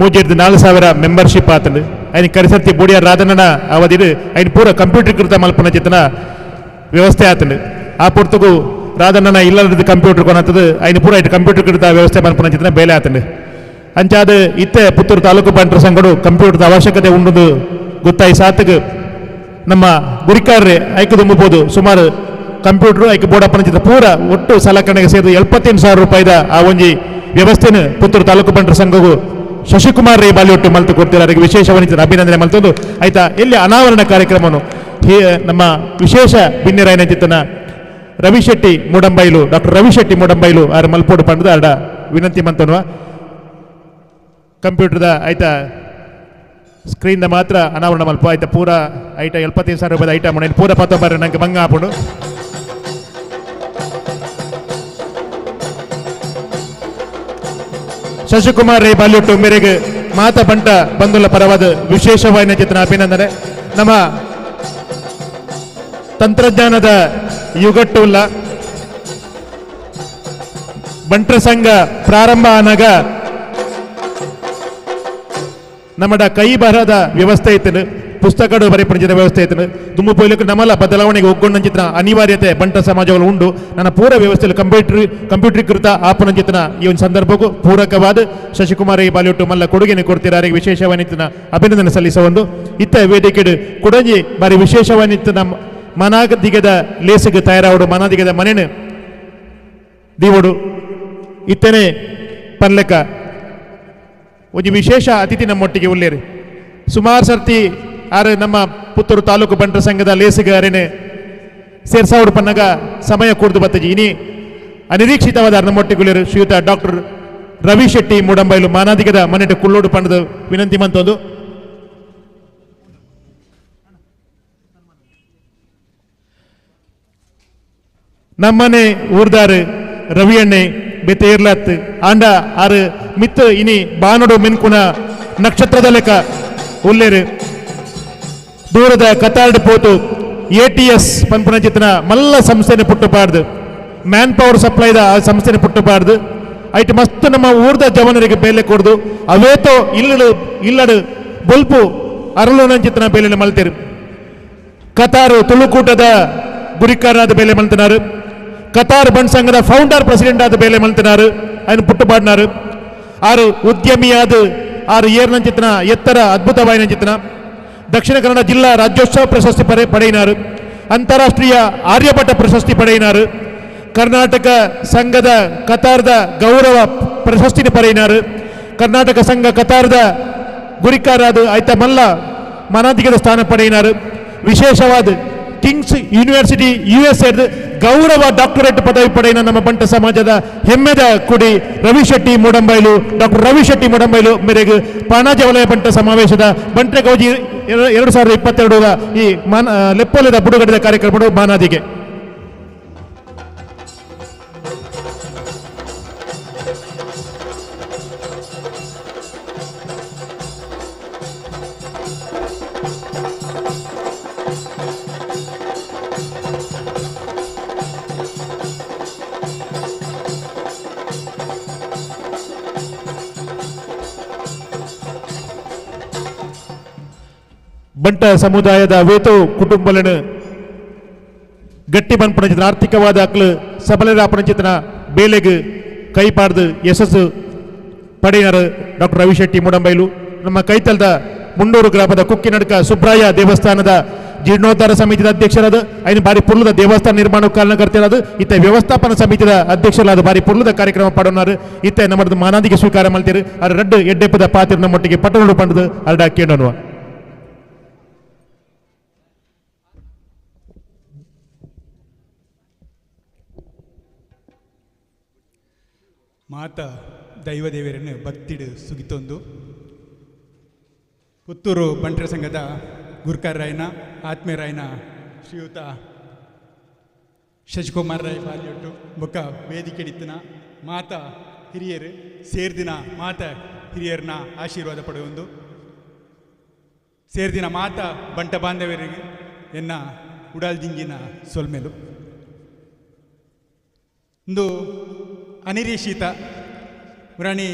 3,000-4,000 ಮೆಂಬರ್ಶಿಪ್ ಆತಂಡು ಐನ ಕರಿಸರ್ತಿ ಬೂಡಿಯ ರಾಧನನ ಅವಧಿಡು ಐನ ಪೂರ ಕಂಪ್ಯೂಟರ್ ಕೃತ ಮಲ್ಪನ ಚಿತ್ತನ ವ್ಯವಸ್ಥೆ ಆತಂಡು. ಆ ಪೂರ್ತಗೂ ರಾಧನನ ಇಲ್ಲದ ಕಂಪ್ಯೂಟರ್ ಕೊನತ್ತದು ಐನ ಪೂರ ಐಟ್ ಕಂಪ್ಯೂಟರ್ ಕೃತ ವ್ಯವಸ್ಥೆ ಮಲ್ಪನ ಚಿತ್ತನ ಬೇಲೆ ಆತಂಡು. ಅಂಚಾದ ಇತ್ತೆ ಪುತ್ತೂರು ತಾಲೂಕು ಬಂಟರ ಸಂಘಡು ಕಂಪ್ಯೂಟರ್ದ ಅವಶ್ಯಕತೆ ಉಂಡು ಗೊತ್ತಾಯಿ ಸಾತಗ ನಮ್ಮ ಗುರಿಕಾರ್ರೆ ಐಕೆ ತುಂಬಬಹುದು ಸುಮಾರು ಕಂಪ್ಯೂಟರ್ ಐಕೆ ಬೋರ್ಡ್ ಅಪ್ಪನ ಪೂರ ಒಟ್ಟು ಸಲಕರಣೆಗೆ ಸೇರಿದ 78,000 ರೂಪಾಯಿದ ಆ ಒಂಜಿ ವ್ಯವಸ್ಥೆನ ಪುತ್ತೂರು ತಾಲೂಕು ಬಂಟರ ಸಂಘವು ಶಶಿಕುಮಾರ್ ರೈ ಬಾಲಿಯೊಟ್ಟು ಮಲ್ತು ಕೊಡ್ತೀರ ಅವರಿಗೆ ವಿಶೇಷವಾಗಿ ಅಭಿನಂದನೆ ಮಲ್ತೊಂದು ಆಯ್ತಾ. ಇಲ್ಲಿ ಅನಾವರಣ ಕಾರ್ಯಕ್ರಮವನ್ನು ನಮ್ಮ ವಿಶೇಷ ಬಿನ್ನಿರಾಯನ ಚಿತ್ತನ ರವಿ ಶೆಟ್ಟಿ ಮೂಡಂಬೈಲು ಡಾಕ್ಟರ್ ರವಿ ಶೆಟ್ಟಿ ಮೂಡಂಬೈಲು ಆರ್ ಮಲ್ಪೋಡು ಪಂಡದ ಆರ್ಡ ವಿನಂತಿ ಮಂತನುವ ಕಂಪ್ಯೂಟರ್ದ ಆಯ್ತಾ ಸ್ಕ್ರೀನ್ ಮಾತ್ರ ಅನಾವರಣ ಮಲ್ಪ ಆಯ್ತಾ ಪೂರ ಐಟ 75,000 ರೂಪಾಯಿ ಐಟಮ್ ಪೂರ ಪತ್ತೊಂಬರ ನಂಗೆ ಬಂಗ ಹಾಪುಂಡು. ಶಶಿಕುಮಾರ್ ರೈ ಬಾಲ್ಯೊಟ್ಟು ಮೇರೆಗೆ ಮಾತ ಬಂಟ ಬಂಧುಲ ಪರವಾದ ವಿಶೇಷವಾದ ಚಿತ್ರನ ಅಭಿನಂದನೆ. ನಮ್ಮ ತಂತ್ರಜ್ಞಾನದ ಯುಗಟ್ಟುಲ್ಲ ಬಂಟ್ರ ಸಂಘ ಪ್ರಾರಂಭ ಆನಾಗ ನಮ್ಮಡ ಕೈ ಬರಹದ ವ್ಯವಸ್ಥೆ ಇತ್ತು, ಪುಸ್ತಕಗಳು ಬರೆಪಡಿಸಿದ ವ್ಯವಸ್ಥೆ ಇತ್ತು. ದುಮ್ಮು ಪೊಯ್ಲಕ್ಕೆ ನಮ್ಮಲ್ಲ ಬದಲಾವಣೆಗೆ ಒಗ್ಗೊಂಡ ಚಿತ್ರ ಅನಿವಾರ್ಯತೆ ಬಂಟ ಸಮಾಜಗಳು ಉಂಡು. ನನ್ನ ಪೂರ ವ್ಯವಸ್ಥೆಯಲ್ಲಿ ಕಂಪ್ಯೂಟರೀಕೃತ ಆಪನ ಚಿತ್ರನ ಈ ಒಂದು ಸಂದರ್ಭಕ್ಕೂ ಪೂರಕವಾದ ಶಶಿಕುಮಾರ್ ಬಾಲಿಯೊಟ್ಟು ಮಲ್ಲ ಕೊಡುಗೆಯನ್ನು ಕೊಡ್ತೀರಾ ವಿಶೇಷವಾದ ಅಭಿನಂದನೆ ಸಲ್ಲಿಸುವ ಒಂದು ಇತ್ತ ವೇದಿಕೆ ಕೊಡಂಜಿ ಬಾರಿ ವಿಶೇಷವಾದ ಮನಾದಿಗದ ಲೇಸಿಗೆ ತಯಾರಾವಡು ಮನಾದಿಗದ ಮನೇನು ದೀವಡು ಇತ್ತನೇ ಪನ್ಲೆಕ್ಕ ಒಂದು ವಿಶೇಷ ಅತಿಥಿ ನಮ್ಮೊಟ್ಟಿಗೆ ಉಳ್ಳೇರಿ. ಸುಮಾರು ಸರ್ತಿ ಆರು ನಮ್ಮ ಪುತ್ತೂರು ತಾಲೂಕು ಬಂಟರ ಸಂಘದ ಲೇಸಿಗೆ ಅರೇನೆ ಸೇರ್ಸಾವಡು ಪನ್ನಗ ಸಮಯ ಕೂಡ್ದು ಬತ್ತಜಿ. ಇನಿ ಅನಿರೀಕ್ಷಿತವಾದ ನಮ್ಮೊಟ್ಟಿಗುಳಿರು ಶ್ರೀಯುತ ಡಾಕ್ಟರ್ ರವಿ ಶೆಟ್ಟಿ ಮೂಡಂಬೈಲು ಮಾನಾದಿಗದ ಮನೆಟ ಕುಳ್ಳೋಡು ಪಂಡದ ವಿನಂತಿ ಮಂತೊಂದು. ನಮ್ಮನೆ ಊರ್ದಾರು ರವಿಯಣ್ಣೆ ಬೆತ್ತೇರ್ಲಾತ್ ಆಂಡ ಆರು ಮಿತ್ತು ಇನಿ ಬಾನೋಡು ಮೆನ್ಕುನ ನಕ್ಷತ್ರದ ಲೆಕ್ಕ ಉಲ್ಲೇರು. ದೂರದ ಕತಾರ್ಡ್ ಪೋತು ಎಟಿಎಸ್ ಪನ್ಪುನ ಚಿತ್ರನ ಮಲ್ಲ ಸಂಸ್ಥೆನೆ ಪುಟ್ಟುಪಾಡ್ದು, ಮ್ಯಾನ್ ಪವರ್ ಸಪ್ಲೈದ ಆ ಸಂಸ್ಥೆನೆ ಪುಟ್ಟುಪಾಡ್ದು ಐಟ್ ಮಸ್ತ್ ನಮ್ಮ ಊರ್ದ ಜವನರಿಗೆ ಬೇಲೆ ಕೊಡ್ದು ಅವೇತೋ ಇಲ್ಲಡು ಇಲ್ಲಡು ಬೊಲ್ಪು ಅರಳುನಂಚಿತನ ಬೇಲೆನ ಮಲ್ತೇರು. ಕತಾರು ತುಳುಕೂಟದ ಗುರಿಕಾರನಾದ ಬೇಲೆ ಮಲ್ತನಾರು, ಕತಾರ್ ಬಂಡ್ ಸಂಘದ ಫೌಂಡರ್ ಪ್ರೆಸಿಡೆಂಟ್ ಆದ ಬೇಲೆ ಮಲ್ತನಾರು, ఆయన ಪುಟ್ಟುಪಾಡಿನಾರು. ಆರು ಉದ್ಯಮಿಯಾದ ಆರು ಏರ್ನಂಚಿತನ ಎತ್ತರ ಅದ್ಭುತವಾಯಿನ ಚಿತ್ರನ ದಕ್ಷಿಣ ಕನ್ನಡ ಜಿಲ್ಲಾ ರಾಜ್ಯೋತ್ಸವ ಪ್ರಶಸ್ತಿ ಪಡೆಯಿನಾರು, ಅಂತಾರಾಷ್ಟ್ರೀಯ ಆರ್ಯಭಟ ಪ್ರಶಸ್ತಿ ಪಡೆಯಿನಾರು, ಕರ್ನಾಟಕ ಸಂಘದ ಕತಾರ್ದ ಗೌರವ ಪ್ರಶಸ್ತಿನ ಪಡೆಯಿನಾರು, ಕರ್ನಾಟಕ ಸಂಘ ಕತಾರ್ದ ಗುರಿಕಾರಾದ ಆಯ್ತ ಮಲ್ಲ ಮನಾಧಿಕದ ಸ್ಥಾನ ಪಡೆಯಿನಾರು. ವಿಶೇಷವಾದ ಕಿಂಗ್ಸ್ ಯೂನಿವರ್ಸಿಟಿ US ಗೌರವ ಡಾಕ್ಟರೇಟ್ ಪದವಿ ಪಡೆಯಿನ ನಮ್ಮ ಬಂಟ ಸಮಾಜದ ಹೆಮ್ಮೆದ ಕುಡಿ ರವಿ ಶೆಟ್ಟಿ ಮೂಡಂಬೈಲು, ಡಾಕ್ಟರ್ ರವಿ ಶೆಟ್ಟಿ ಮೂಡಂಬೈಲು ಮೇರೆಗೆ ಪಾಣಾಜೆ ವಲಯ ಬಂಟ ಸಮಾವೇಶದ ಬಂಟ್ರೆ ಗೌಜಿ 2022 ಈ ಲೆಪ್ಪೋಲೆದ ಬುಡುಗಡೆದ ಕಾರ್ಯಕ್ರಮ ಮಾನಾದಿಗೆ. ಬಂಟ ಸಮುದಾಯದ ವೇತೋ ಕುಟುಂಬలను ಗಟ್ಟಿ ಬನ್ಪಣಚಿತನ ಆರ್ಥಿಕವಾದ ಅಕ್ಲು ಸಬಲರಾಪಣಚಿತನ ಬೇಲೆಗೆ ಕೈಪಾಡ್ದು ಯಶಸ್ಸು ಪಡೆಯರು ಡಾಕ್ಟರ್ ರವಿ ಶೆಟ್ಟಿ ಮೂಡಂಬೈಲು. ನಮ್ಮ ಕೈತಲ್ದ ಮುಂಡೂರು ಗ್ರಾಮದ ಕುಕ್ಕಿನಡ್ಕ ಸುಬ್ರಾಯ ದೇವಸ್ಥಾನದ ಜೀರ್ಣೋದ್ಧಾರ ಸಮಿತಿಯ ಅಧ್ಯಕ್ಷರಾದ ಐನು ಬಾರಿ ಪುರ್ಲದ ದೇವಸ್ಥಾನ ನಿರ್ಮಾಣ ಕಾರಣಕರ್ತರಾದ ಇತ್ತ ವ್ಯವಸ್ಥಾಪನಾ ಸಮಿತಿಯ ಅಧ್ಯಕ್ಷರಾದ ಬಾರಿ ಪುರ್ಲದ ಕಾರ್ಯಕ್ರಮ ಪಡೋನಾರು. ಇತ್ತ ನಮ್ಮದು ಮಾನಾದಿಗೆ ಸ್ವೀಕಾರ ಮಾಡ್ತೀರಿ. ಅರ ರಡ್ಡು ಎಡ್ಡೆಪ್ಪದ ಪಾತ್ರ ನಮ್ಮೊಟ್ಟಿಗೆ ಪಟ್ಟಣಡು ಪಂಡದು ಅರಡ ಕೇಳೋಣ. ಮಾತ ದೈವದೇವರನ್ನು ಭಕ್ತಿಡು ಸುಗಿತೊಂದು ಪುತ್ತೂರು ಬಂಟರ ಸಂಘದ ಗುರ್ಕಾರರಾಯನ ಆತ್ಮೀಯರಾಯನ ಶ್ರೀಯುತ ಶಶಿಕುಮಾರ್ ರಾಯ್ ಬಾಲ್ಯೊಟ್ಟು ಬೊಕ್ಕ ವೇದಿಕೆಡಿತ್ತನ ಮಾತ ಹಿರಿಯರು ಸೇರ್ದಿನ ಮಾತ ಹಿರಿಯರನ್ನ ಆಶೀರ್ವಾದ ಪಡೆಯೊಂದು ಸೇರ್ದಿನ ಮಾತ ಬಂಟ ಬಾಂಧವರಿಗೆ ಎನ್ನ ಉಡಾಲ್ದಿಂಗಿನ ಸೊಲ್ಮೆಲು. ಇಂದು ಅನಿರೀಕ್ಷಿತ ಪುರಾಣಿ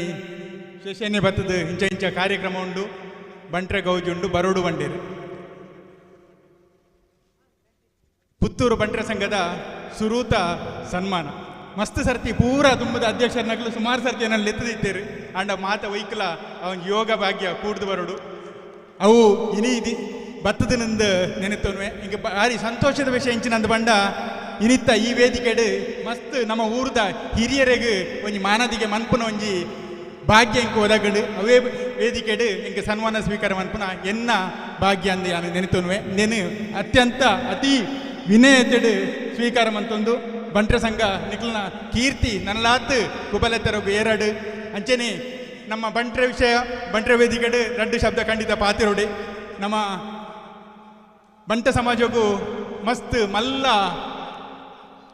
ಶೇಷನ್ಯ ಬತ್ತದ ಇಂಚ ಇಂಚ ಕಾರ್ಯಕ್ರಮ ಉಂಡು, ಬಂಟ್ರೆ ಗೌಜುಂಡು, ಬರೋಡು ಬಂಡೇರು. ಪುತ್ತೂರು ಬಂಟ್ರೆ ಸಂಘದ ಸುರೂತ ಸನ್ಮಾನ ಮಸ್ತ್ ಸರ್ತಿ ಪೂರ ತುಂಬದ ಅಧ್ಯಕ್ಷರನಗಲು ಸುಮಾರು ಸರ್ತಿ ಏನಲ್ಲಿ ಎತ್ತದಿತ್ತೇರು. ಅಂಡ ಮಾತ ವೈಕಲ ಅವನ ಯೋಗ ಭಾಗ್ಯ ಕೂಡ್ದು ಬರೋಡು ಅವು ಇನಿ ಇದಿ ಬತ್ತದ ನಂದು ನೆನೆತೋನ್ವೆ. ಹಿಂಗೆ ಭಾರಿ ಸಂತೋಷದ ವಿಷಯ ಇಂಚಿನಂದು ಬಂಡ ಇನಿತ್ತ ಈ ವೇದಿಕೆಡು ಮಸ್ತ್ ನಮ್ಮ ಊರ್ದ ಹಿರಿಯರಿಗೆ ಒಂಜಿ ಮಾನದಿಗೆ ಮನ್ಪುನ ಒಂಜಿ ಭಾಗ್ಯ ಇಂಕ ಒದಗಡು ಅವೇ ವೇದಿಕೆಡು ಇಂಕ ಸನ್ಮಾನ ಸ್ವೀಕಾರ ಮನ್ಪುನ ಎನ್ನ ಭಾಗ್ಯ ಅಂದು ಯಾನು ನೆನೆತೋನ್ವೆ. ನೆನು ಅತ್ಯಂತ ಅತಿ ವಿನಯತೆಡು ಸ್ವೀಕಾರ ಮಂತೊಂದು ಬಂಟ್ರ ಸಂಘ ನಿಕ್ಲನ ಕೀರ್ತಿ ನನ್ನಲಾತ್ ಕುಬಲೆತ್ತರಗು ಏರಡು. ಅಂಚನೆ ನಮ್ಮ ಬಂಟ್ರೆ ವಿಷಯ ಬಂಟ್ರೆ ವೇದಿಕೆಡು ರಡ್ಡು ಶಬ್ದ ಖಂಡಿತ ಪಾತಿರೋಡೆ. ನಮ್ಮ ಬಂಟ ಸಮಾಜಕ್ಕೂ ಮಸ್ತ್ ಮಲ್ಲ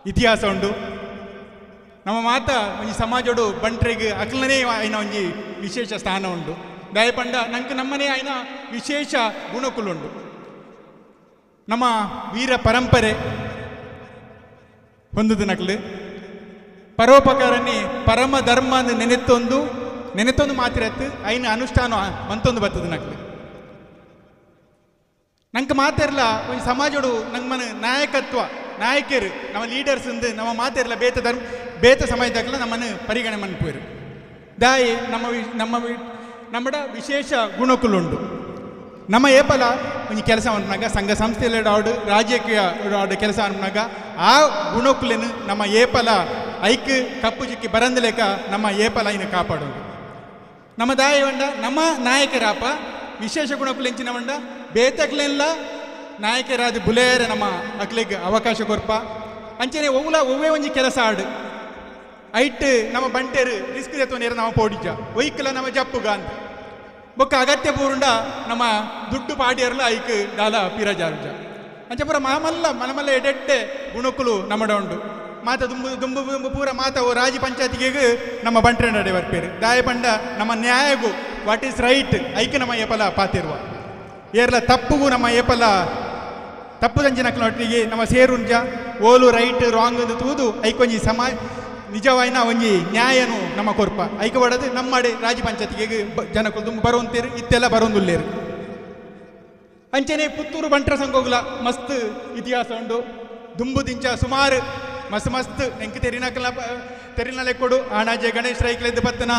ಇತಿಹಾಸ ಉಂಡು. ನಮ್ಮ ಮಾತ ಒಂಜಿ ಸಮಾಜೋಡು ಬಂಟ್ರೆಗ್ ಅಕ್ಲನೇ ಆಯ್ನ ಒಂಜಿ ವಿಶೇಷ ಸ್ಥಾನ ಉಂಡು. ದಯಪಂಡ ನಂಗೆ ನಮ್ಮನೇ ಆಯ್ನ ವಿಶೇಷ ಗುಣಕುಲುಂಡು. ನಮ್ಮ ವೀರ ಪರಂಪರೆ ಹೊಂದದ ನಕ್ಲು ಪರೋಪಕಾರನೇ ಪರಮ ಧರ್ಮ ಅಂದ್ ನೆನೆತ್ತೊಂದು ನೆನೆತ್ತೊಂದು ಮಾತ್ರ ಐನ ಅನುಷ್ಠಾನ ಮಂತೊಂದು ಬರ್ತದೆ ನಕ್ಲು. ನಂಗೆ ಮಾತಿರಲ್ಲ ಒಂಜಿ ಸಮಾಜೋಡು ನಂಗೆ ಮನ ನಾಯಕತ್ವ ನಾಯಕರು ನಮ್ಮ ಲೀಡರ್ಸ್ ಅಂದು ನಮ್ಮ ಮಾತಿರಲ್ಲ ಬೇತ ಧರ್ಮ ಬೇತ ಸಮಾಜದಾಗಲ ನಮ್ಮನ್ನು ಪರಿಗಣನೆ ಮನ್ಪುವರು. ದಾಯಿ ನಮ್ಮ ನಮ್ಮ ನಮ್ಮಡ ವಿಶೇಷ ಗುಣಕುಲುಂಡು. ನಮ್ಮ ಏಪಲ ಒಂಜಿ ಕೆಲಸ ಮನ್ಪುನಾಗ ಸಂಘ ಸಂಸ್ಥೆಯಲ್ಲಿ ಆಡು ರಾಜಕೀಯ ಆಡು ಕೆಲಸ ಮನ್ಪುನಾಗ ಆ ಗುಣಕುలను ನಮ್ಮ ಏಪಲ ಐಕ್ ಕಪ್ಪು ಚಿಕ್ಕಿ ಬರಂದಲೇಕ ನಮ್ಮ ಏಪಲ ಇನ್ನು ಕಾಪಾಡೋದು. ನಮ್ಮ ದಾಯಿ వంಡ ನಮ್ಮ ನಾಯಕರಾಪ ವಿಶೇಷ ಗುಣಕುಲು ಎಂಚಿನ వంಡ ಬೇತಕ್ಲೆಲ್ಲ ನಾಯಕರಾದ ಬುಲೇರೆ ನಮ್ಮ ಅಕ್ಲೆಗ್ ಅವಕಾಶ ಕೊರ್ಪ ಅಂಚನೆ ಒವ್ಲ ಒವ್ವೇ ಒಂಜಿ ಕೆಲಸ ಆಡು ಐಟ್ ನಮ್ಮ ಬಂಟೆರು ರಿಸ್ಕ್ ದೆತ್ತೊನೇರು ನಮ್ಮ ಪೋಡಿಜ ಒಯ್ಕಲ ನಮ್ಮ ಜಪ್ಪುಗ ಅಂತ ಬೊಕ್ಕ ಅಗತ್ಯ ಪೂರುಂಡ ನಮ್ಮ ದುಡ್ಡು ಪಾಡಿಯರ್ಲ ಐಕ್ ದಾಲ ಪಿರಜಾರುಜ ಅಂಚೆ ಪೂರ ಮಾಮಲ್ಲ ಮನಮಲ್ಲ ಎಡೆಟ್ಟೆ ಗುಣಕುಲು ನಮ್ಮಡ ಉಂಡು ಮಾತ ದುಂಬು ದುಂಬು ದುಂಬು ಪೂರ ಮಾತ ಓ ರಾಜಿ ಪಂಚಾಯತಿಗೆ ನಮ್ಮ ಬಂಟ್ರೆ ನಡೆ ಬರ್ಪೇರು ದಾಯ ಪಂಡ ನಮ್ಮ ನ್ಯಾಯಗು what is right ಐಕ್ ನಮ್ಮ ಏಪಲ ಪಾತಿರುವ ಏರ್ಲ ತಪ್ಪುಗೂ ನಮ್ಮ ಏಪಲ ತಪ್ಪು ದಂಚಿನಕ್ಲೊಟ್ಟಿಗೆ ನಮ್ಮ ಸೇರುಂಜ ಓಲು ರೈಟ್ ರಾಂಗ್ ಅಂತ ತೂದು ಐಕೊಂಜಿ ಸಮಾಜ ನಿಜವಾಯಿನ ಒಂಜಿ ನ್ಯಾಯನು ನಮ್ಮ ಕೊರ್ಪ ಐಕ ಬಡದು ನಮ್ಮಡೆ ರಾಜಿ ಪಂಚಾಯತಿಗೆ ಜನಕುಲು ದುಂಬು ಬರೋಂತೇರು ಇತ್ತೆಲ್ಲ ಬರೋಂದುಲ್ಲೇರು ಅಂಚನೆ ಪುತ್ತೂರು ಬಂಟ್ರ ಸಂಘೋಗ್ಲ ಮಸ್ತ್ ಇತಿಹಾಸ ಉಂಡು ದುಂಬು ದಿಂಚ ಸುಮಾರು ಮಸ್ತ್ ಮಸ್ತ್ ಎಂಕ್ ತೆರಿನಕಲ ತೆರಿನ ಲೆಕ್ಕೊಡು ಆಣಾಜೆ ಗಣೇಶ್ ರೈಕ್ಲೆದ್ದು ಬತ್ತನ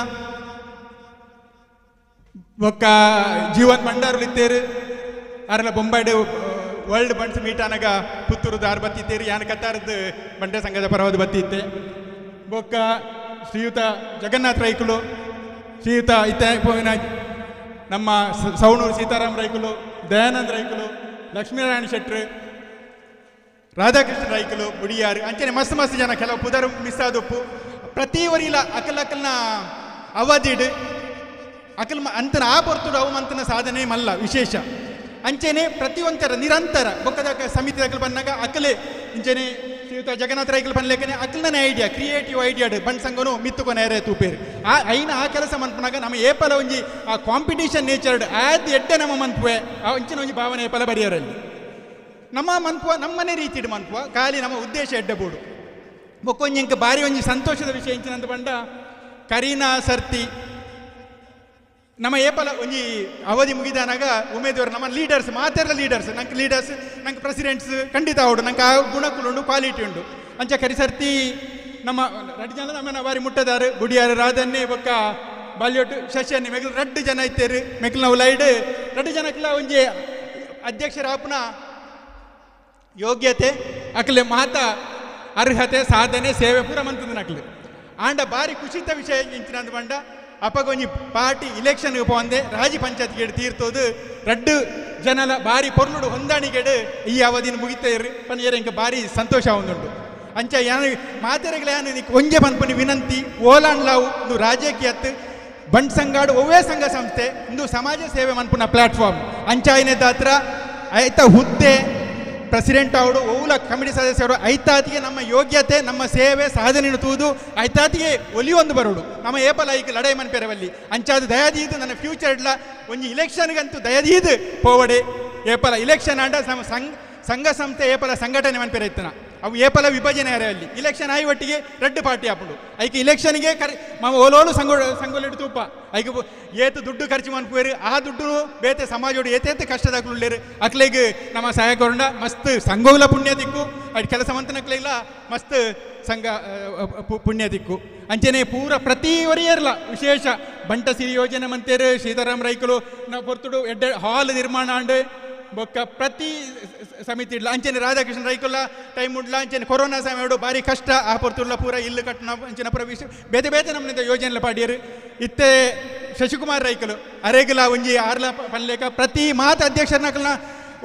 ಬೊಕ್ಕ ಜೀವನ್ ಭಂಡಾರು ಇತ್ತೇರು ಅರಲ ಬೊಂಬಾಯ್ಡು ವರ್ಲ್ಡ್ ಬಂಟ್ಸ್ ಮೀಟ್ ಆನಗ ಪುತ್ತೂರು ದಾರ್ ಬತ್ತಿತ್ತೇರು ಯಾನ್ ಕತ್ತಾರದ್ದು ಬಂಟ್ರ ಸಂಘದ ಪರವಾದ ಬತ್ತಿತ್ತೆ ಬೊಕ್ಕ ಶ್ರೀಯುತ ಜಗನ್ನಾಥ ರೈಕುಲು ಶ್ರೀಯುತ ಇತ್ತ ಪೋವಿನ ನಮ್ಮ ಸವಣೂರು ಸೀತಾರಾಮ್ ರೈಕುಲು ದಯಾನಂದ ರೈಕುಲು ಲಕ್ಷ್ಮೀನಾರಾಯಣ ಶೆಟ್ರು ರಾಧಾಕೃಷ್ಣ ರೈಕುಲು ಬುಡಿಯಾರು ಅಂಚನೆ ಮಸ್ತ್ ಮಸ್ತ್ ಜನ ಕೆಲವು ಪುದರ್ ಮಿಸ್ ಆದೊಪ್ಪು ಪ್ರತಿ ವರಿಲ ಅಕಲ್ ಅಕಲ್ನ ಅವಧಿಡ್ ಅಕಲ್ ಅಂತನ ಆ ಪೊರ್ತುಡು ಅವು ಮಂತನ ಸಾಧನೆ ಮಲ್ಲ ವಿಶೇಷ ಅಂಚನೆ ಪ್ರತಿಯೊಂದರ ನಿರಂತರ ಬೊಕ್ಕದ ಸಮಿತಿ ಅಕಲ್ ಬಂದಾಗ ಅಕಲೆ ಇಂಚನೆ ಶ್ರೀಯುತ ಜಗನ್ನಾಥ ರೈಕಲ್ ಬನ್ಲೇಕನೆ ಅಕಲ್ನ ಐಡಿಯಾ ಕ್ರಿಯೇಟಿವ್ ಐಡಿಯಾ ಬಂಡ್ ಸಂಘನು ಮಿತ್ತುಕೊನೇರೆ ತೂಪೇರು ಆ ಐನ ಆ ಕೆಲಸ ಮನ್ಪುನಾಗ ನಮ್ಮ ಏಪಲ ಒಂಜಿ ಆ ಕಾಂಪಿಟೇಷನ್ ನೇಚರ್ಡ್ ಆದ್ ಎಡ್ಡೆ ನಮ್ಮ ಮನ್ಪುವೆ ಆ ಒಂಚಿನ ಒಂಜಿ ಭಾವನೆ ಏಪಲ ಬರಿಯರಲ್ಲಿ ನಮ್ಮ ಮನ್ಪುವ ನಮ್ಮನೆ ರೀತಿಡ್ ಮನ್ಪುವ ಖಾಲಿ ನಮ್ಮ ಉದ್ದೇಶ ಎಡ್ಡಬೋಡು ಬೊಕ್ಕೊಂಜಿ ಇಂಕ ಬಾರಿ ಒಂಜಿ ಸಂತೋಷದ ವಿಷಯ ಇಂಚಿನಂತ ಪಂಡ ಕರೀನಾ ಸರ್ತಿ ನಮ್ಮ ಏಪಲ ಒಂಜಿ ಅವಧಿ ಮುಗಿದಾನಾಗ ಉಮೇದವರು ನಮ್ಮ ಲೀಡರ್ಸ್ ಮಾತೆಲ್ಲ ಲೀಡರ್ಸ್ ನಂಗೆ ಲೀಡರ್ಸ್ ನಂಗೆ ಪ್ರೆಸಿಡೆಂಟ್ಸ್ ಖಂಡಿತ ಅವಡು ನಂಗೆ ಆ ಗುಣಕುಲು ಉಂಡು ಕ್ವಾಲಿಟಿ ಉಂಡು ಅಂಚ ಕರಿಸರ್ತಿ ನಮ್ಮ ರಡ್ಡು ಜನ ನಮ್ಮನ್ನ ಬಾರಿ ಮುಟ್ಟದಾರು ಬುಡಿಯಾರು ರಾಧನ್ನೇ ಬೊಕ್ಕ ಬಾಲ್ಯೊಟ್ಟು ಶಶಿಯನ್ನೇ ಮೆಗ್ಲು ರಡ್ಡು ಜನ ಇತ್ತೇರು ಮೆಗ್ಲು ನಾವು ಲೈಡ್ ರಡ್ಡು ಜನಕ್ಕೆಲ್ಲ ಒಂಜಿ ಅಧ್ಯಕ್ಷರಾಪುನ ಯೋಗ್ಯತೆ ಅಕ್ಲೆ ಮಾತ ಅರ್ಹತೆ ಸಾಧನೆ ಸೇವೆ ಪೂರ ಮಂತದ ನಕ್ಲು ಆಂಡ ಬಾರಿ ಖುಷಿತ ವಿಷಯ ಇಂಚಿನಂದು ಬಂಡ ಅಪಗೊಂಜಿ ಪಾರ್ಟಿ ಇಲೆಕ್ಷನ್ಗೆ ಪೋಂದೆ ರಾಜಿ ಪಂಚಾಯತ್ಗೆ ತೀರ್ತೋದು ರಡ್ಡು ಜನಲ ಬಾರಿ ಪೊರ್ಲುಡು ಹೊಂದಾಣಿಗೆಡು ಈ ಅವಧಿನ ಮುಗಿತೇರು ಪನ್ಯರ ಇಂಕ ಬಾರಿ ಸಂತೋಷ ಒಂದುಂಡು ಅಂಚ ಯಾನು ಮಾತೆರೆಗಳ ಯಾನು ನಿಕ್ ಒಂಜೆ ಪನ್ಪುನಿ ವಿನಂತಿ ಓಲಾನ್ ಲಾವು ಇಂದು ರಾಜಕೀಯತ್ ಬಂಟ್ ಸಂಘಾಡು ಒವ್ವೇ ಸಂಘ ಸಂಸ್ಥೆ ಇಂದು ಸಮಾಜ ಸೇವೆ ಮನ್ಪುನ ಪ್ಲಾಟ್ಫಾರ್ಮ್ ಅಂಚಾಯಿನ ದಾತ್ರ ಆಯ್ತ ಹುದ್ದೆ ಪ್ರೆಸಿಡೆಂಟ್ ಅವರು ಓಲ ಕಮಿಟಿ ಸದಸ್ಯರು ಐತಾತಿಗೆ ನಮ್ಮ ಯೋಗ್ಯತೆ ನಮ್ಮ ಸೇವೆ ಸಾಧನೆ ತೂದು ಐತಾತಿಗೆ ಒಲಿಯೊಂದು ಬರೋಡು ನಮ್ಮ ಏಪಲ ಐಕ್ ಲಡೈ ಮನ್ಪೆರವಲ್ಲಿ ಅಂಚಾದ ದಯಾದೀದು ನನ್ನ ಫ್ಯೂಚರ್ ಇಡ್ಲ ಒಂಜಿ ಇಲೆಕ್ಷನ್ಗಂತೂ ದಯದೀದು ಪೋವಡೆ ಏಪಲ ಇಲೆಕ್ಷನ್ ಆಂಡ ನಮ್ಮ ಸಂಘ ಸಂಸ್ಥೆ ಏಪಲ ಸಂಘಟನೆ ಮನ್ಪೆರ ಇತ್ತನ ಅವು ಏಪಲ ವಿಭಜನೆ ಅಲ್ಲಿ ಇಲೆಕ್ಷನ್ ಆಯಿ ಒಟ್ಟಿಗೆ ರೆಡ್ ಪಾರ್ಟಿ ಆಪುಂಡು ಐಕ್ ಇಲೆಕ್ಷನ್ಗೆ ಕರ್ ಮಾಮ ಓಲೋಲು ಸಂಗೊಲಿಡು ತೂಪ ಐಕ್ ಏತು ದುಡ್ಡು ಖರ್ಚು ಮನ್ಪುವೇರು ಆ ದುಡ್ಡು ಬೇತೆ ಸಮಾಜೋಡು ಏತೇತು ಕಷ್ಟದಾಗ್ಲುಳ್ಳೇರು ಅಕ್ಲೆಗ್ ನಮ್ಮ ಸಹಾಯ ಕೊರಂಡ ಮಸ್ತ್ ಸಂಘೋಗ್ಲ ಪುಣ್ಯ ದಿಕ್ಕು ಅಡ್ ಕೆಲಸ ಮಂತನಕ್ಲೆಗ್ಲ ಮಸ್ತ್ ಸಂಘ ಪುಣ್ಯ ದಿಕ್ಕು ಅಂಚನೆ ಪೂರ ಪ್ರತಿ ಒರಿಯರ್ಲ ವಿಶೇಷ ಬಂಟ ಸಿರಿ ಯೋಜನೆ ಮಂತೇರು ಸೀತಾರಾಮ್ ರೈಕುಲು ನಾವು ಪೊರ್ತುಡು ಎಡ್ಡೆ ಹಾಲ್ ನಿರ್ಮಾಣ ಆಂಡ್ ಬೊಕ್ಕ ಪ್ರತಿ ಸಮಿತಿ ಇಡ್ಲ ಅಂಚನೆ ರಾಧಾಕೃಷ್ಣ ರೈಕುಲ ಟೈಮ್ ಉಡ್ಲ ಅಂಚನೆ ಕೊರೋನಾ ಸಮಯ ಭಾರಿ ಕಷ್ಟ ಆ ಪೊರ್ತುಡ್ಲ ಪೂರ ಇಲ್ಲು ಕಟ್ಟಣ ಅಂಚಿನ ಪೂರ ವಿಷಯ ಬೇತೆ ಬೇತೆ ನಮ್ಮನಿಂದ ಯೋಜನೆ ಪಾಡಿಯರು ಇತ್ತೆ ಶಶಿಕುಮಾರ್ ರೈಕುಲು ಅರೇಗಲ ಒಂಜಿ ಆರ್ಲ ಪನ್ಲೇಕ ಪ್ರತಿ ಮಾತ ಅಧ್ಯಕ್ಷರನಕಲ್ನ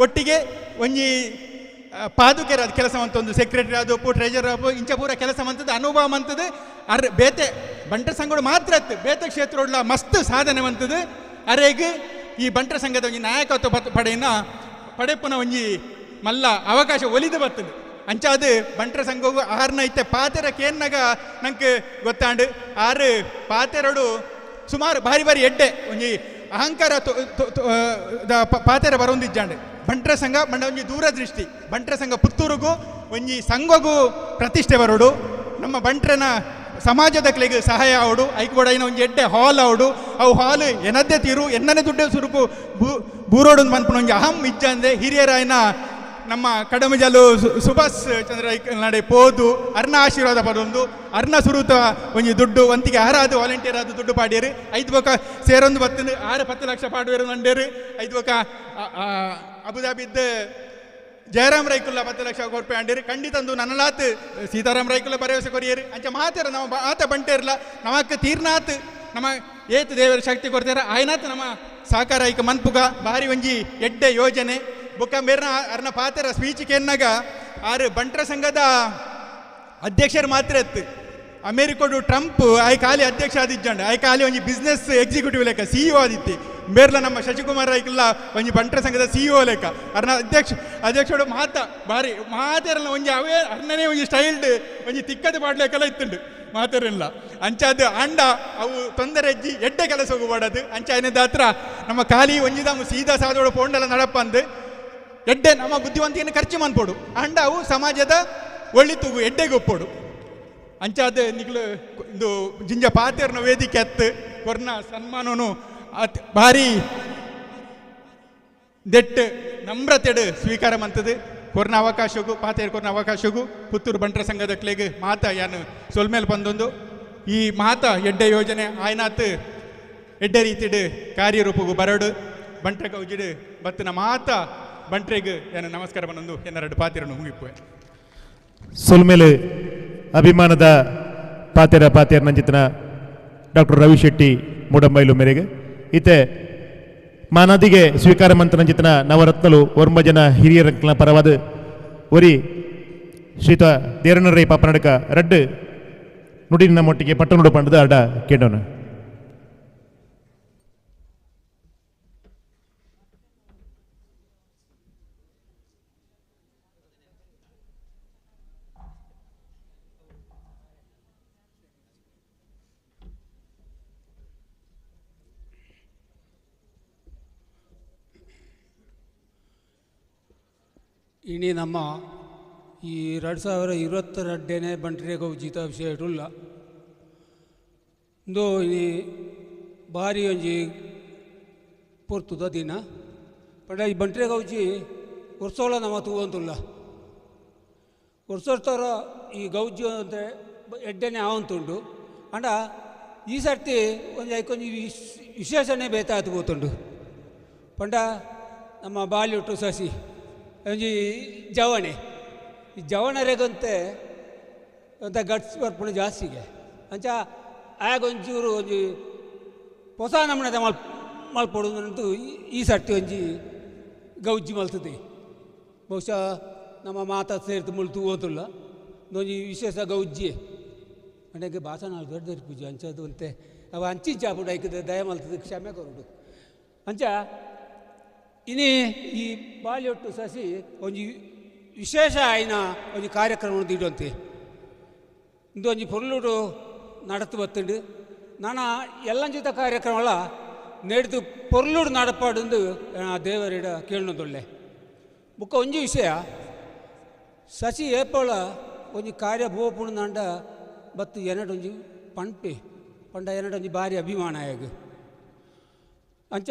ಒಟ್ಟಿಗೆ ಒಂಜಿ ಪಾದುಕೆರ ಅದು ಕೆಲಸ ಮಂತೊಂದು ಸೆಕ್ರೆಟರಿ ಆದೊಪ್ಪು ಟ್ರೆಜರ್ ಆಪು ಇಂಚ ಪೂರ ಕೆಲಸ ಮಂತದ್ದು ಅನುಭವ ಮಂತದ್ದು ಅರ್ ಬೇತೆ ಬಂಟರ ಸಂಘಡು ಮಾತ್ರ ಅತ್ತು ಬೇತೆ ಕ್ಷೇತ್ರ ಮಸ್ತ್ ಸಾಧನೆ ಮಂತದ್ದು ಅರೇಗ್ ಈ ಬಂಟರ ಸಂಘದ ಒಂಜಿ ನಾಯಕತ್ವ ಪಡೆಯಿನ ಪಡೆಪುನ ಒಂಜಿ ಮಲ್ಲ ಅವಕಾಶ ಒಲಿದು ಬರ್ತದೆ ಅಂಚಾದು ಬಂಟರ ಸಂಘವು ಆರ್ನ ಇತ್ತೆ ಪಾತೆರ ಕೇನ್ನಗ ನಂಗೆ ಗೊತ್ತಾಂಡು ಆರು ಪಾತೆರಡು ಸುಮಾರು ಬಾರಿ ಬಾರಿ ಎಡ್ಡೆ ಒಂಜಿ ಅಹಂಕಾರ ಪಾತೆರ ಬರೊಂದಿಜ್ಜಾಂಡು ಬಂಟರ ಸಂಘ ಬಂಡ ಒಂಜಿ ದೂರದೃಷ್ಟಿ ಬಂಟರ ಸಂಘ ಪುತ್ತೂರುಗೂ ಒಂಜಿ ಸಂಘಗೂ ಪ್ರತಿಷ್ಠೆ ಬರೋಡು ನಮ್ಮ ಬಂಟ್ರನ ಸಮಾಜದ ಕ್ಲೆಗ್ ಸಹಾಯ ಆವಡು ಐಕ್ ಒಂಜಿ ಎಡ್ಡೆ ಹಾಲ್ ಆವಡು ಅವು ಹಾಲ್ ಎನದ್ದೇ ತೀರು ಎನ್ನನೆ ದುಡ್ಡು ಸುರುಕು ಬೂರೋಡು ಮನ್ಪುನ ಒಂಜಿ ಅಹಂ ಇಜ್ಜಂದೆ ಹಿರಿಯರಾಯನ ನಮ್ಮ ಕಡಮಜಲು ಸುಭಾಷ್ ಚಂದ್ರ ನಡೆ ಪೋದು ಅರ್ಣ ಆಶೀರ್ವಾದ ಪಡೊಂದು ಅರ್ಣ ಸುರುತ ಒಂಜಿ ದುಡ್ಡು ಒಂತಿಗೆ ಆರಾದು ವಾಲಂಟಿಯರ್ ಆದ ದುಡ್ಡು ಪಾಡ್ಯರು ಐದು ಬೊಕ ಸೇರೊಂದು ಬತ್ತನು 6-10 ಲಕ್ಷ ಪಾಡುವೆರು ನಂಡೇರು ಐದು ಬೊಕ ಅಬುದಾಬಿದ್ದ ಜಯರಾಮ್ ರೈಕುಲ್ಲ 10 ಲಕ್ಷ ಕೊರ್ಪೆ ಅಂಡೇರು ಖಂಡಿತಂದು ನನ್ನಲಾತ್ ಸೀತಾರಾಮ್ ರೈಕುಲ್ಲ ಭರವಸೆ ಕೊರಿಯರು ಅಂಚ ಮಾತಾರ ನಮ್ಮ ಆತ ಬಂಟೇರ್ಲ ನಮಕ್ ತೀರ್ನಾತ್ ನಮ್ಮ ಏತು ದೇವರ ಶಕ್ತಿ ಕೊಡ್ತಾರ ಆಯ್ನಾತ್ ನಮ್ಮ ಸಹಕಾರ ಐಕ ಮನ್ಪುಗ ಭಾರಿ ಒಂಜಿ ಎಡ್ಡೆ ಯೋಜನೆ ಬೊಕ್ಕ ಮೇರ್ನ ಅರ್ನ ಪಾತೆರ ಸ್ಪೀಚ್ ಕೇನ್ನಾಗ ಆರು ಬಂಟ್ರ ಸಂಘದ ಅಧ್ಯಕ್ಷರು ಮಾತ್ರ ಎತ್ತು ಅಮೇರಿಕೋಡು ಟ್ರಂಪ್ ಆಯ್ ಖಾಲಿ ಅಧ್ಯಕ್ಷ ಆದಿಜ್ಜಂಡ ಆಯ್ ಖಾಲಿ ಒಂಜಿ ಬಿಸ್ನೆಸ್ ಎಕ್ಸಿಕ್ಯೂಟಿವ್ ಲೆಕ್ಕ ಸಿಇಒ ಆದಿತ್ತಿ ಮೇರ್ಲ ನಮ್ಮ ಶಶಿಕುಮಾರ್ ಐಕ್ಲ ಒಂಜಿ ಬಂಟ್ರ ಸಂಘದ ಸಿಇಒ ಲೆಕ್ಕ ಅರ್ನ ಅಧ್ಯಕ್ಷರು ಮಾತ ಭಾರಿ ಮಾತೆರಲ್ಲ ಒಂಜಿ ಅವೇ ಅರ್ನನೇ ಒಂಜಿ ಸ್ಟೈಲ್ಡ್ ಒಂಜಿ ತಿಕ್ಕದ ಪಾಡ್ಲೆಕ್ಕೆಲ್ಲ ಇತ್ತುಂಡು ಮಾತೆರಲ್ಲ ಅಂಚಾದ ಅಂಡ ಅವು ತೊಂದರೆ ಹೆಜ್ಜಿ ಎಡ್ಡೆ ಕೆಲಸ ಹೋಗಬಾಡದು ಅಂಚ ದಾತ್ರ ನಮ್ಮ ಖಾಲಿ ಒಂಜಿದಾಮು ಸೀದಾ ಸಾದೋಡು ಪೋಂಡಲ ನಡಪಂದು ಎಡ್ಡೆ ನಮ್ಮ ಬುದ್ಧಿವಂತಿಕೆಯನ್ನು ಖರ್ಚು ಮನ್ಪೋಡು ಅಂಡ ಅವು ಸಮಾಜದ ಒಳ್ಳಿತುಗು ಎಡ್ಡೆಗೆ ಒಪ್ಪೋಡು ಅಂಚಾದ ನಿಗ್ಲು ಇಂದು ಜಿಂಜ ಪಾತೆರ್ನ ವೇದಿಕೆ ಅತ್ತು ಕೊರ್ನ ಸನ್ಮಾನನು ಅತ್ ಭಾರಿ ದೆಟ್ಟು ನಮ್ರತೆಡು ಸ್ವೀಕಾರ ಮಂತದು ಕೊರ್ನ ಅವಕಾಶಗೂ ಪಾತೇರು ಕೊರ್ನ ಅವಕಾಶಗೂ ಪುತ್ತೂರು ಬಂಟ್ರ ಸಂಘದ ಕ್ಲೇಗ್ ಮಾತ ಯಾನು ಸೊಲ್ಮೇಲೆ ಬಂದೊಂದು ಈ ಮಾತ ಎಡ್ಡೆ ಯೋಜನೆ ಆಯ್ನಾತ್ ಎಡ್ಡೆ ರೀತಿಡು ಕಾರ್ಯರೂಪಗೂ ಬರಡು ಬಂಟ್ರ ಕೌಜಿಡು ಬತ್ತಿನ ಮಾತ ಬಂಟ್ರೆಗ್ ಏನು ನಮಸ್ಕಾರ ಬಂದೊಂದು ಎನ್ನರಡು ಪಾತಿರನ್ನು ಮುಗಿಪುವೆ. ಸೊಲ್ಮೇಲೆ ಅಭಿಮಾನದ ಪಾತೆರ ಪಾತೆರ ನಂಜಿತನ ಡಾಕ್ಟರ್ ರವಿ ಶೆಟ್ಟಿ ಮೂಡಂಬೈಲು ಮೇರೆಗೆ ಇತ್ತೆ ಮಾನದಿಗೆ ಸ್ವೀಕಾರ ಮಂತ್ರನಂಚಿತನ ನವರತ್ನಲು ಒರ್ಮ ಜನ ಹಿರಿಯರ ಪರವಾದ ಒರಿ ಶ್ರೀತ ದೇರನರೈ ಪಾಪನಡಕ ರಡ್ಡು ನುಡಿನ ಮೊಟ್ಟಿಗೆ ಪಟ್ಟನುಡು ಪಂಡದ ಅಡ ಕೇಳೋಣ. ಇನಿ ನಮ್ಮ ಈ 2022 ಬಂಟ್ರೆ ಗೌಜಿತ ವಿಷಯ ಇಂದು ಇನಿ ಭಾರಿ ಒಂಜಿ ಪೊರ್ತುದ ದಿನ ಪಂಡ ಈ ಬಂಟ್ರೆ ಗೌಜಿ ವರ್ಷೋಳ ನಮ್ಮ ತೂವಂತುಲ್ಲ ವರ್ಷೋತ್ತರ ಈ ಗೌಜಿ ಅಂದರೆ ಎಡ್ಡೆನೆ ಆವಂತುಂಡು ಅಂಡ ಈ ಸರ್ತಿ ಒಂಜಿ ಐಕೊಂಜಿ ವಿಶೇಷಣೆ ಬೇತಾತು ಪೋತುಂಡು ಪಂಡ ನಮ್ಮ ಬಾಲ್ಯೊಟ್ಟು ಸಸಿ ಒಂಜಿ ಜವಣೆ ಈ ಜವಣರೆಗಂತೆ ಅಂತ ಗಟ್ಸ್ ಬರ್ಪುಣ ಜಾಸ್ತಿಗೆ ಅಂಚ ಆಗ ಒಂಚೂರು ಒಂಜಿ ಹೊಸ ನಮೂನೆದ ಮಲ್ಪೊಡು ಈ ಸರ್ತಿ ಒಂಜಿ ಗೌಜಿ ಮಲ್ತದೆ ಬಹುಶಃ ನಮ್ಮ ಮಾತಾ ಸೇರ್ತು ಮುಳ್ತು ಓದುಲ್ಲ ಒಂಜಿ ವಿಶೇಷ ಗೌಜಿ ಅಂಡಗೆ ಭಾಷಣ ದೊಡ್ಡ ದೊಡ್ಡ ಪೂಜೆ ಅಂಚದು ಅಂತೆ ಅವ ಅಂಚಿಂಚ ಆಪುಂಡು ಐಕದ ದಯ ಮಲ್ತದೆ ಕ್ಷಮೆ ಕೊರಡು ಅಂಚ ಇನಿ ಈ ಬಾಲ್ಯೊಟ್ಟು ಸಸಿ ಒಂಜಿ ವಿಶೇಷ ಆಯ್ನ ಒಂಜಿ ಕಾರ್ಯಕ್ರಮ ಇಡುವಂತೆ ಇಂದು ಒಂಜಿ ಪೊರ್ಲುಡು ನಡತು ಬತ್ತುಂಡು ನಾನ ಎಲ್ಲಂಜಿತ ಕಾರ್ಯಕ್ರಮಲ ನೆಡ್ದು ಪೊರ್ಲುಡು ನಡಪಾಡುಂದು ದೇವರಿಡ ಕೇಳೋದೊಳ್ಳೆ ಬುಕ್ಕ ಒಂಜಿ ವಿಷಯ ಸಸಿ ಏಪೋಳ ಒಂಜಿ ಕಾರ್ಯ ಬೋಪುಣಂಡ ಬತ್ತು ಎನಡೊಂಜಿ ಪಂಪೆ ಪಂಡ ಎನಡೊಂಜಿ ಭಾರಿ ಅಭಿಮಾನ ಆಯಾಗ ಅಂಚ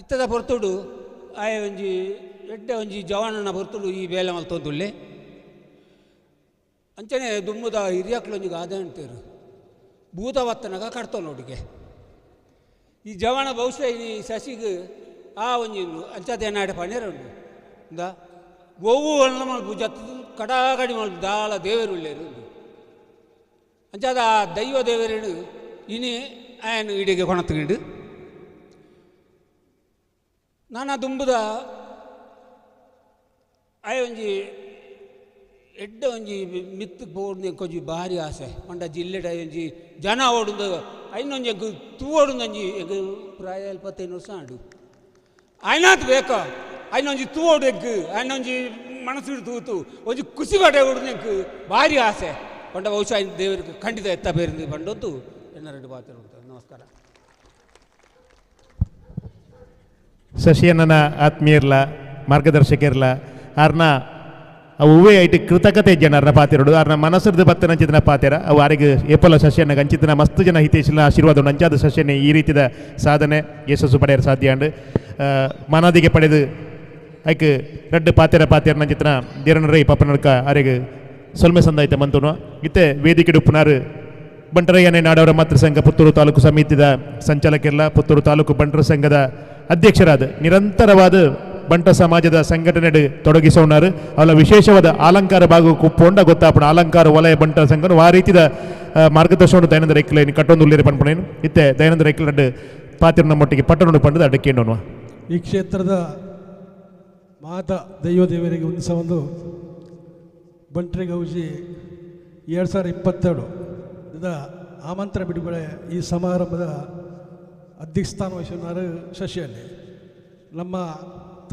ಇತ್ತದ ಪೊರ್ತುಡು ಆಯ ಒಂಜಿ ಎಡ್ಡೆ ಒಂಜಿ ಜವಾನನ ಪೊರ್ತುಡು ಈ ಬೇಲೆ ಮಲ್ತೊಂದುಲ್ಲೆ ಅಂಚನೆ ದುಮ್ಮದ ಹಿರಿಯಕ್ಲೊಂಜಿ ಗಾದೆ ಅಂತೀರು ಭೂತವತ್ತನಗ ಕಡ್ತೋ ನೋಡಿಗೆ ಈ ಜವಾನ ಬಹುಶಃ ಈ ಸಸಿಗೆ ಆ ಒಂಜಿ ಅಂಚದೇನಾಡೆ ಪಣೇರ ಉಂಡು ಇಂದ ಒವ್ವು ಒಳ್ಳೆ ಮಲ್ಪು ಜತ್ತು ಕಡಾಗಡಿ ಮಲ್ಪು ದಾಳ ದೇವರು ಉಳ್ಳೇರು ಉಂಡು ಅಂಚಾದ ಆ ದೈವ ದೇವರೇನು ಇನಿ ಆಯನು ಇಡಿಗೆ ಕೊಣತುಗಿಂಡು ನಾನಾ ದುಂಬುದ ಆಯ ಒಂಜಿ ಎಡ್ಡೆ ಒಂಜಿ ಮಿತ್ತು ಪೋಡ್ದು ಒಂಜಿ ಭಾರಿ ಆಸೆ ಪಂಡ ಜಿಲ್ಲೆಡ ಒಂಜಿ ಜನ ಓಡುಂದು ಐನೊಂಜಿ ಎಂಕ್ ತೂವೊಡುಂದೊಂಜಿ ಎಂಕ್ ಪ್ರಾಯ 75 ವರ್ಷ ಆಂಡು ಐನಾತ್ ಬೇಕ ಐನೊಂಜಿ ತೂವೊಡು ಎಂಕ್ ಐನೊಂಜಿ ಮನಸ್ಸು ತೂತು ಒಂಜಿ ಖುಷಿ ಪಡೆ ಓಡುದು ಎಂಕ್ ಭಾರಿ ಆಸೆ ಪಂಡ ಬಹುಶಃ ದೇವರಿಗೆ ಖಂಡಿತ ಎತ್ತ ಬೇರಿಂದು ಪಂಡೊಂದು ಎನ್ನ ರೆಡ್ಡು ಪಾತ್ರ. ನಮಸ್ಕಾರ. ಶಶಿಯಣ್ಣನ ಆತ್ಮೀಯರ್ಲ ಮಾರ್ಗದರ್ಶಕಿರ್ಲ ಆರ್ನ ಅವು ಐಟ್ ಕೃತಕತೆ ಜನರನ್ನ ಪಾತಿರೋಡು ಆರ್ನ ಮನಸ್ಸರ್ದು ಬತ್ತನ ಅಂಚಿತನ ಪಾತಿರ ಅವು ಆರಿಗೆ ಏಪಲ ಶಶಿಯನ್ನ ಅಂಚಿತನ ಮಸ್ತ್ ಜನ ಹಿತೈಷಿನ ಆಶೀರ್ವಾದ ಅಂಚಾದ ಶಶಿಯನ್ನೇ ಈ ರೀತಿಯ ಸಾಧನೆ ಯಶಸ್ಸು ಪಡೆಯಲು ಸಾಧ್ಯ ಅಂಡ್ ಮನದಿಗೆ ಪಡೆದು ಐಕ್ ರಡ್ಡು ಪಾತಿರ ಪಾತಿರ ನಂಚಿತನ ದೇರನರೈ ಪಾಪನಡ್ಕ ಆರಿಗೆ ಸೊಲ್ಮೆ ಸಂದಾಯ್ತ ಮಂತುನು ಇತ್ತೆ ವೇದಿಕೆ ಉಪ್ಪುನಾರು ಬಂಟರಯ್ಯನೇ ನಾಡವರ ಮಾತೃ ಸಂಘ ಪುತ್ತೂರು ತಾಲೂಕು ಸಮಿತಿದ ಸಂಚಾಲಕರೆಲ್ಲ ಪುತ್ತೂರು ತಾಲೂಕು ಬಂಟರ ಸಂಘದ ಅಧ್ಯಕ್ಷರಾದ ನಿರಂತರವಾದ ಬಂಟ ಸಮಾಜದ ಸಂಘಟನೆ ತೊಡಗಿಸೋಣಾರು ಅವಳ ವಿಶೇಷವಾದ ಅಲಂಕಾರ ಭಾಗ ಪೋಂಡ ಗೊತ್ತಾಪಣ ಅಲಂಕಾರ ವಲಯ ಬಂಟರ ಸಂಘ ಆ ರೀತಿಯ ಮಾರ್ಗದರ್ಶನ ದಯಾನಂದ ರೈಕ್ಲೈನ್ ಕಟ್ಟೊಂದು ಉಳ್ಳೇರಿ ಪನ್ಪಣೇನು ಇತ್ತೆ ದಯಾನಂದ ರೈಕ್ಲಡ್ ಪಾತ್ರ ನಮ್ಮೊಟ್ಟಿಗೆ ಪಟ್ಟಣ ಪಂಡದ ಅಡಕೇಂಡೋನು. ಈ ಕ್ಷೇತ್ರದ ಮಾತಾ ದೈವದೇವರಿಗೆ ಒಂದು ಒಂದು ಬಂಟ್ರೆ ಗೌಜಿ 2022 ಆಮಂತ್ರಣ ಬಿಡುಗಡೆ ಈ ಸಮಾರಂಭದ ಅಧ್ಯಕ್ಷ ಸ್ಥಾನ ವಹಿಸಿದ್ದಾರೆ ಶಶಿಯಲ್ಲಿ ನಮ್ಮ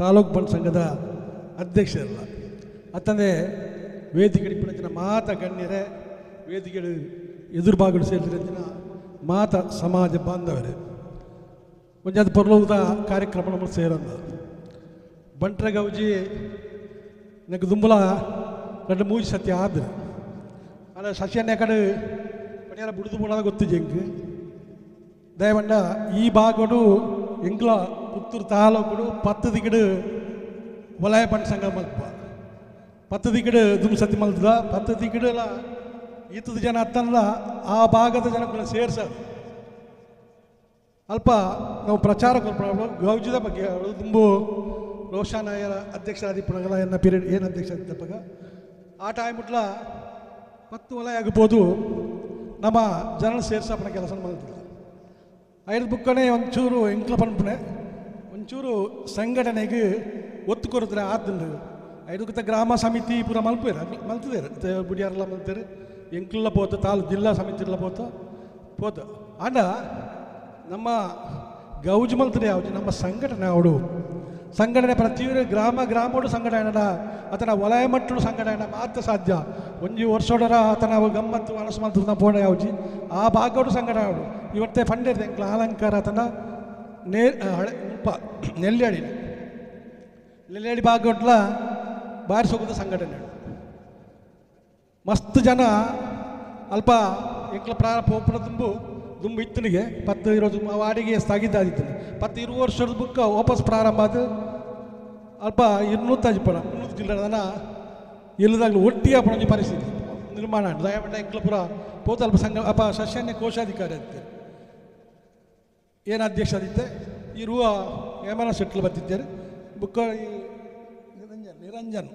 ತಾಲೂಕು ಬಂಟ್ ಸಂಘದ ಅಧ್ಯಕ್ಷರಲ್ಲ. ಅತ್ತಂದೇ ವೇದಿಕೆ ಪಡೆದ ಮಾತ ಗಣ್ಯರೇ, ವೇದಿಕೆ ಎದುರುಬಾಗಲು ಸೇರಿದ ಮಾತ ಸಮಾಜ ಬಾಂಧವರೇ, ಒಂಜಾದ ಪರ್ಲೋದ ಕಾರ್ಯಕ್ರಮ ನಮ್ಮ ಸೇರಂದು ಬಂಟ್ರೆ ಗೌಜಿ ನನಗೆ ದುಂಬುಲ రెండు ಮೂಜಿ ಸತ್ಯ ಆದ್ರೆ ಅಲ್ಲ ಸಸ್ಯನ್ನೇ ಕಡೆ ಪಣಿಯಾರ ಬುಡ್ದು ಬೋಡಾದ ಗೊತ್ತು ಜಂಕ್ ದಯವಂಡ ಈ ಭಾಗಡು ಎಂಗ್ಲ ಪುತ್ತೂರು ತಾಲೂಕುಡು 10 ದಿಕ್ಕಡು ವಲಯ ಬಂಟ್ ಸಂಘ ಮಲ್ಪ 10 ದಿಕ್ಕಡು ದುಂಬು ಸತಿ ಮಲ್ತದ 10 ದಿಕ್ಕಡೆಲ್ಲ ಈತದ ಜನ ಅತ್ತಲ್ಲ ಆ ಭಾಗದ ಜನಕ್ಕೂ ಸೇರ್ಸೋದು ಅಲ್ಪ ನಾವು ಪ್ರಚಾರ ಗೌಜಿದ ಬಗ್ಗೆ ದುಂಬು ರೋಷಾನಾಯರ ಅಧ್ಯಕ್ಷರಾದಿಪ್ಪಣಗಲ ಎನ್ನ ಪೀರಿಯಡ್ ಏನು ಅಧ್ಯಕ್ಷ ಇದ್ದಪ್ಪಾಗ ಆ ಟೈಮ್ ಮುಟ್ಲ 10 ವಲಯ ಆಗ್ಬೋದು ನಮ್ಮ ಜನರು ಸೇರ್ಸಪ್ಪನ ಕೆಲಸ ಮಾಡ್ತಿಲ್ಲ. ಐದು ಬುಕ್ಕನೆ ಒಂಚೂರು ಎಂಕ್ಲ ಪನ್ಪುನೆ ಒಂಚೂರು ಸಂಘಟನೆಗೆ ಒತ್ತು ಕೊರದ್ರೆ ಆತಂದು ಐದಕ್ಕೆ ಗ್ರಾಮ ಸಮಿತಿ ಪೂರ ಮಲ್ಪೇರು ಮಲ್ತಿದ್ದಾರೆ ಬುಡಿಯಾರೆಲ್ಲ ಮಲ್ತಾರೆ ಎಂಕ್ಲ ಪೋತ ತಾಲೂಕು ಜಿಲ್ಲಾ ಸಮಿತಿ ಎಲ್ಲ ಪೋತ ಪೋತ ಆಂಡ ನಮ್ಮ ಗೌಜು ಮಲ್ತದೆ ಯಾವುದು ನಮ್ಮ ಸಂಘಟನೆ ಅವಡು ಸಂಘಟನೆ ಪ್ರತಿಯೊಂದು ಗ್ರಾಮ ಗ್ರಾಮೋಡು ಸಂಘಟನೆ ಆತನ ವಲಯ ಮಟ್ಟಡು ಸಂಘಟನೆ ಮಾತ್ರ ಸಾಧ್ಯ. ಒಂಜಿ ವರ್ಷೋಡರ ಆತನ ಗಮ್ಮತ್ತು ಮನಸ್ಸು ಮಂತ್ರ ಪೋಣ ಯಾವ್ಜಿ ಆ ಭಾಗೋಡು ಸಂಘಟನೆ ಅವಡು ಇವತ್ತೇ ಫಂಡ್ ಎಂಕ್ಲ ಅಲಂಕಾರ ಆತನ ನೇ ಹಳೆ ಉಪ್ಪ ನೆಲ್ಯಾಡಿ ನೆಲ್ಯಾಡಿ ಭಾಗೋಟ್ಲ ಬಾರಿ ಸೋಗದ ಸಂಘಟನೆ ಮಸ್ತ್ ಜನ ಅಲ್ಪ ಎಂಕ್ಲ ಪ್ರಾರ ಪೋಪುನ ತುಂಬು ದುಂಬು ಇತ್ತನಿಗೆ 10 ಇರೋದು ವಾಡಿಗೆ ಸ್ಥಗಿತ ಆದಿತ್ತು 10 20 ವರ್ಷದ ಬುಕ್ಕ ವಾಪಸ್ ಪ್ರಾರಂಭ ಆದ ಅಲ್ಪ 200 ಪಣ 300 ಜಿಲ್ಲೆದನ ಎಲ್ಲದಾಗಲೂ ಒಟ್ಟಿಗೆ ಪಣಂಜಿ ಪರಿಸ್ಥಿತಿ ನಿರ್ಮಾಣ ದಯಮಂಡ ಎಂಕ್ಲಪುರ ಪೋತ ಅಲ್ಪ ಸಂಘ ಅಪ್ಪ ಸಸ್ಯನ್ಯ ಕೋಶಾಧಿಕಾರಿ ಅಂತೆ ಏನು ಅಧ್ಯಕ್ಷ ಆದಿತ್ತೆ ಇರುವ ಹೇಮನ ಸೆಟ್ಲ್ ಬರ್ತಿದ್ದಾರೆ ಬುಕ್ಕ ನಿರಂಜನ್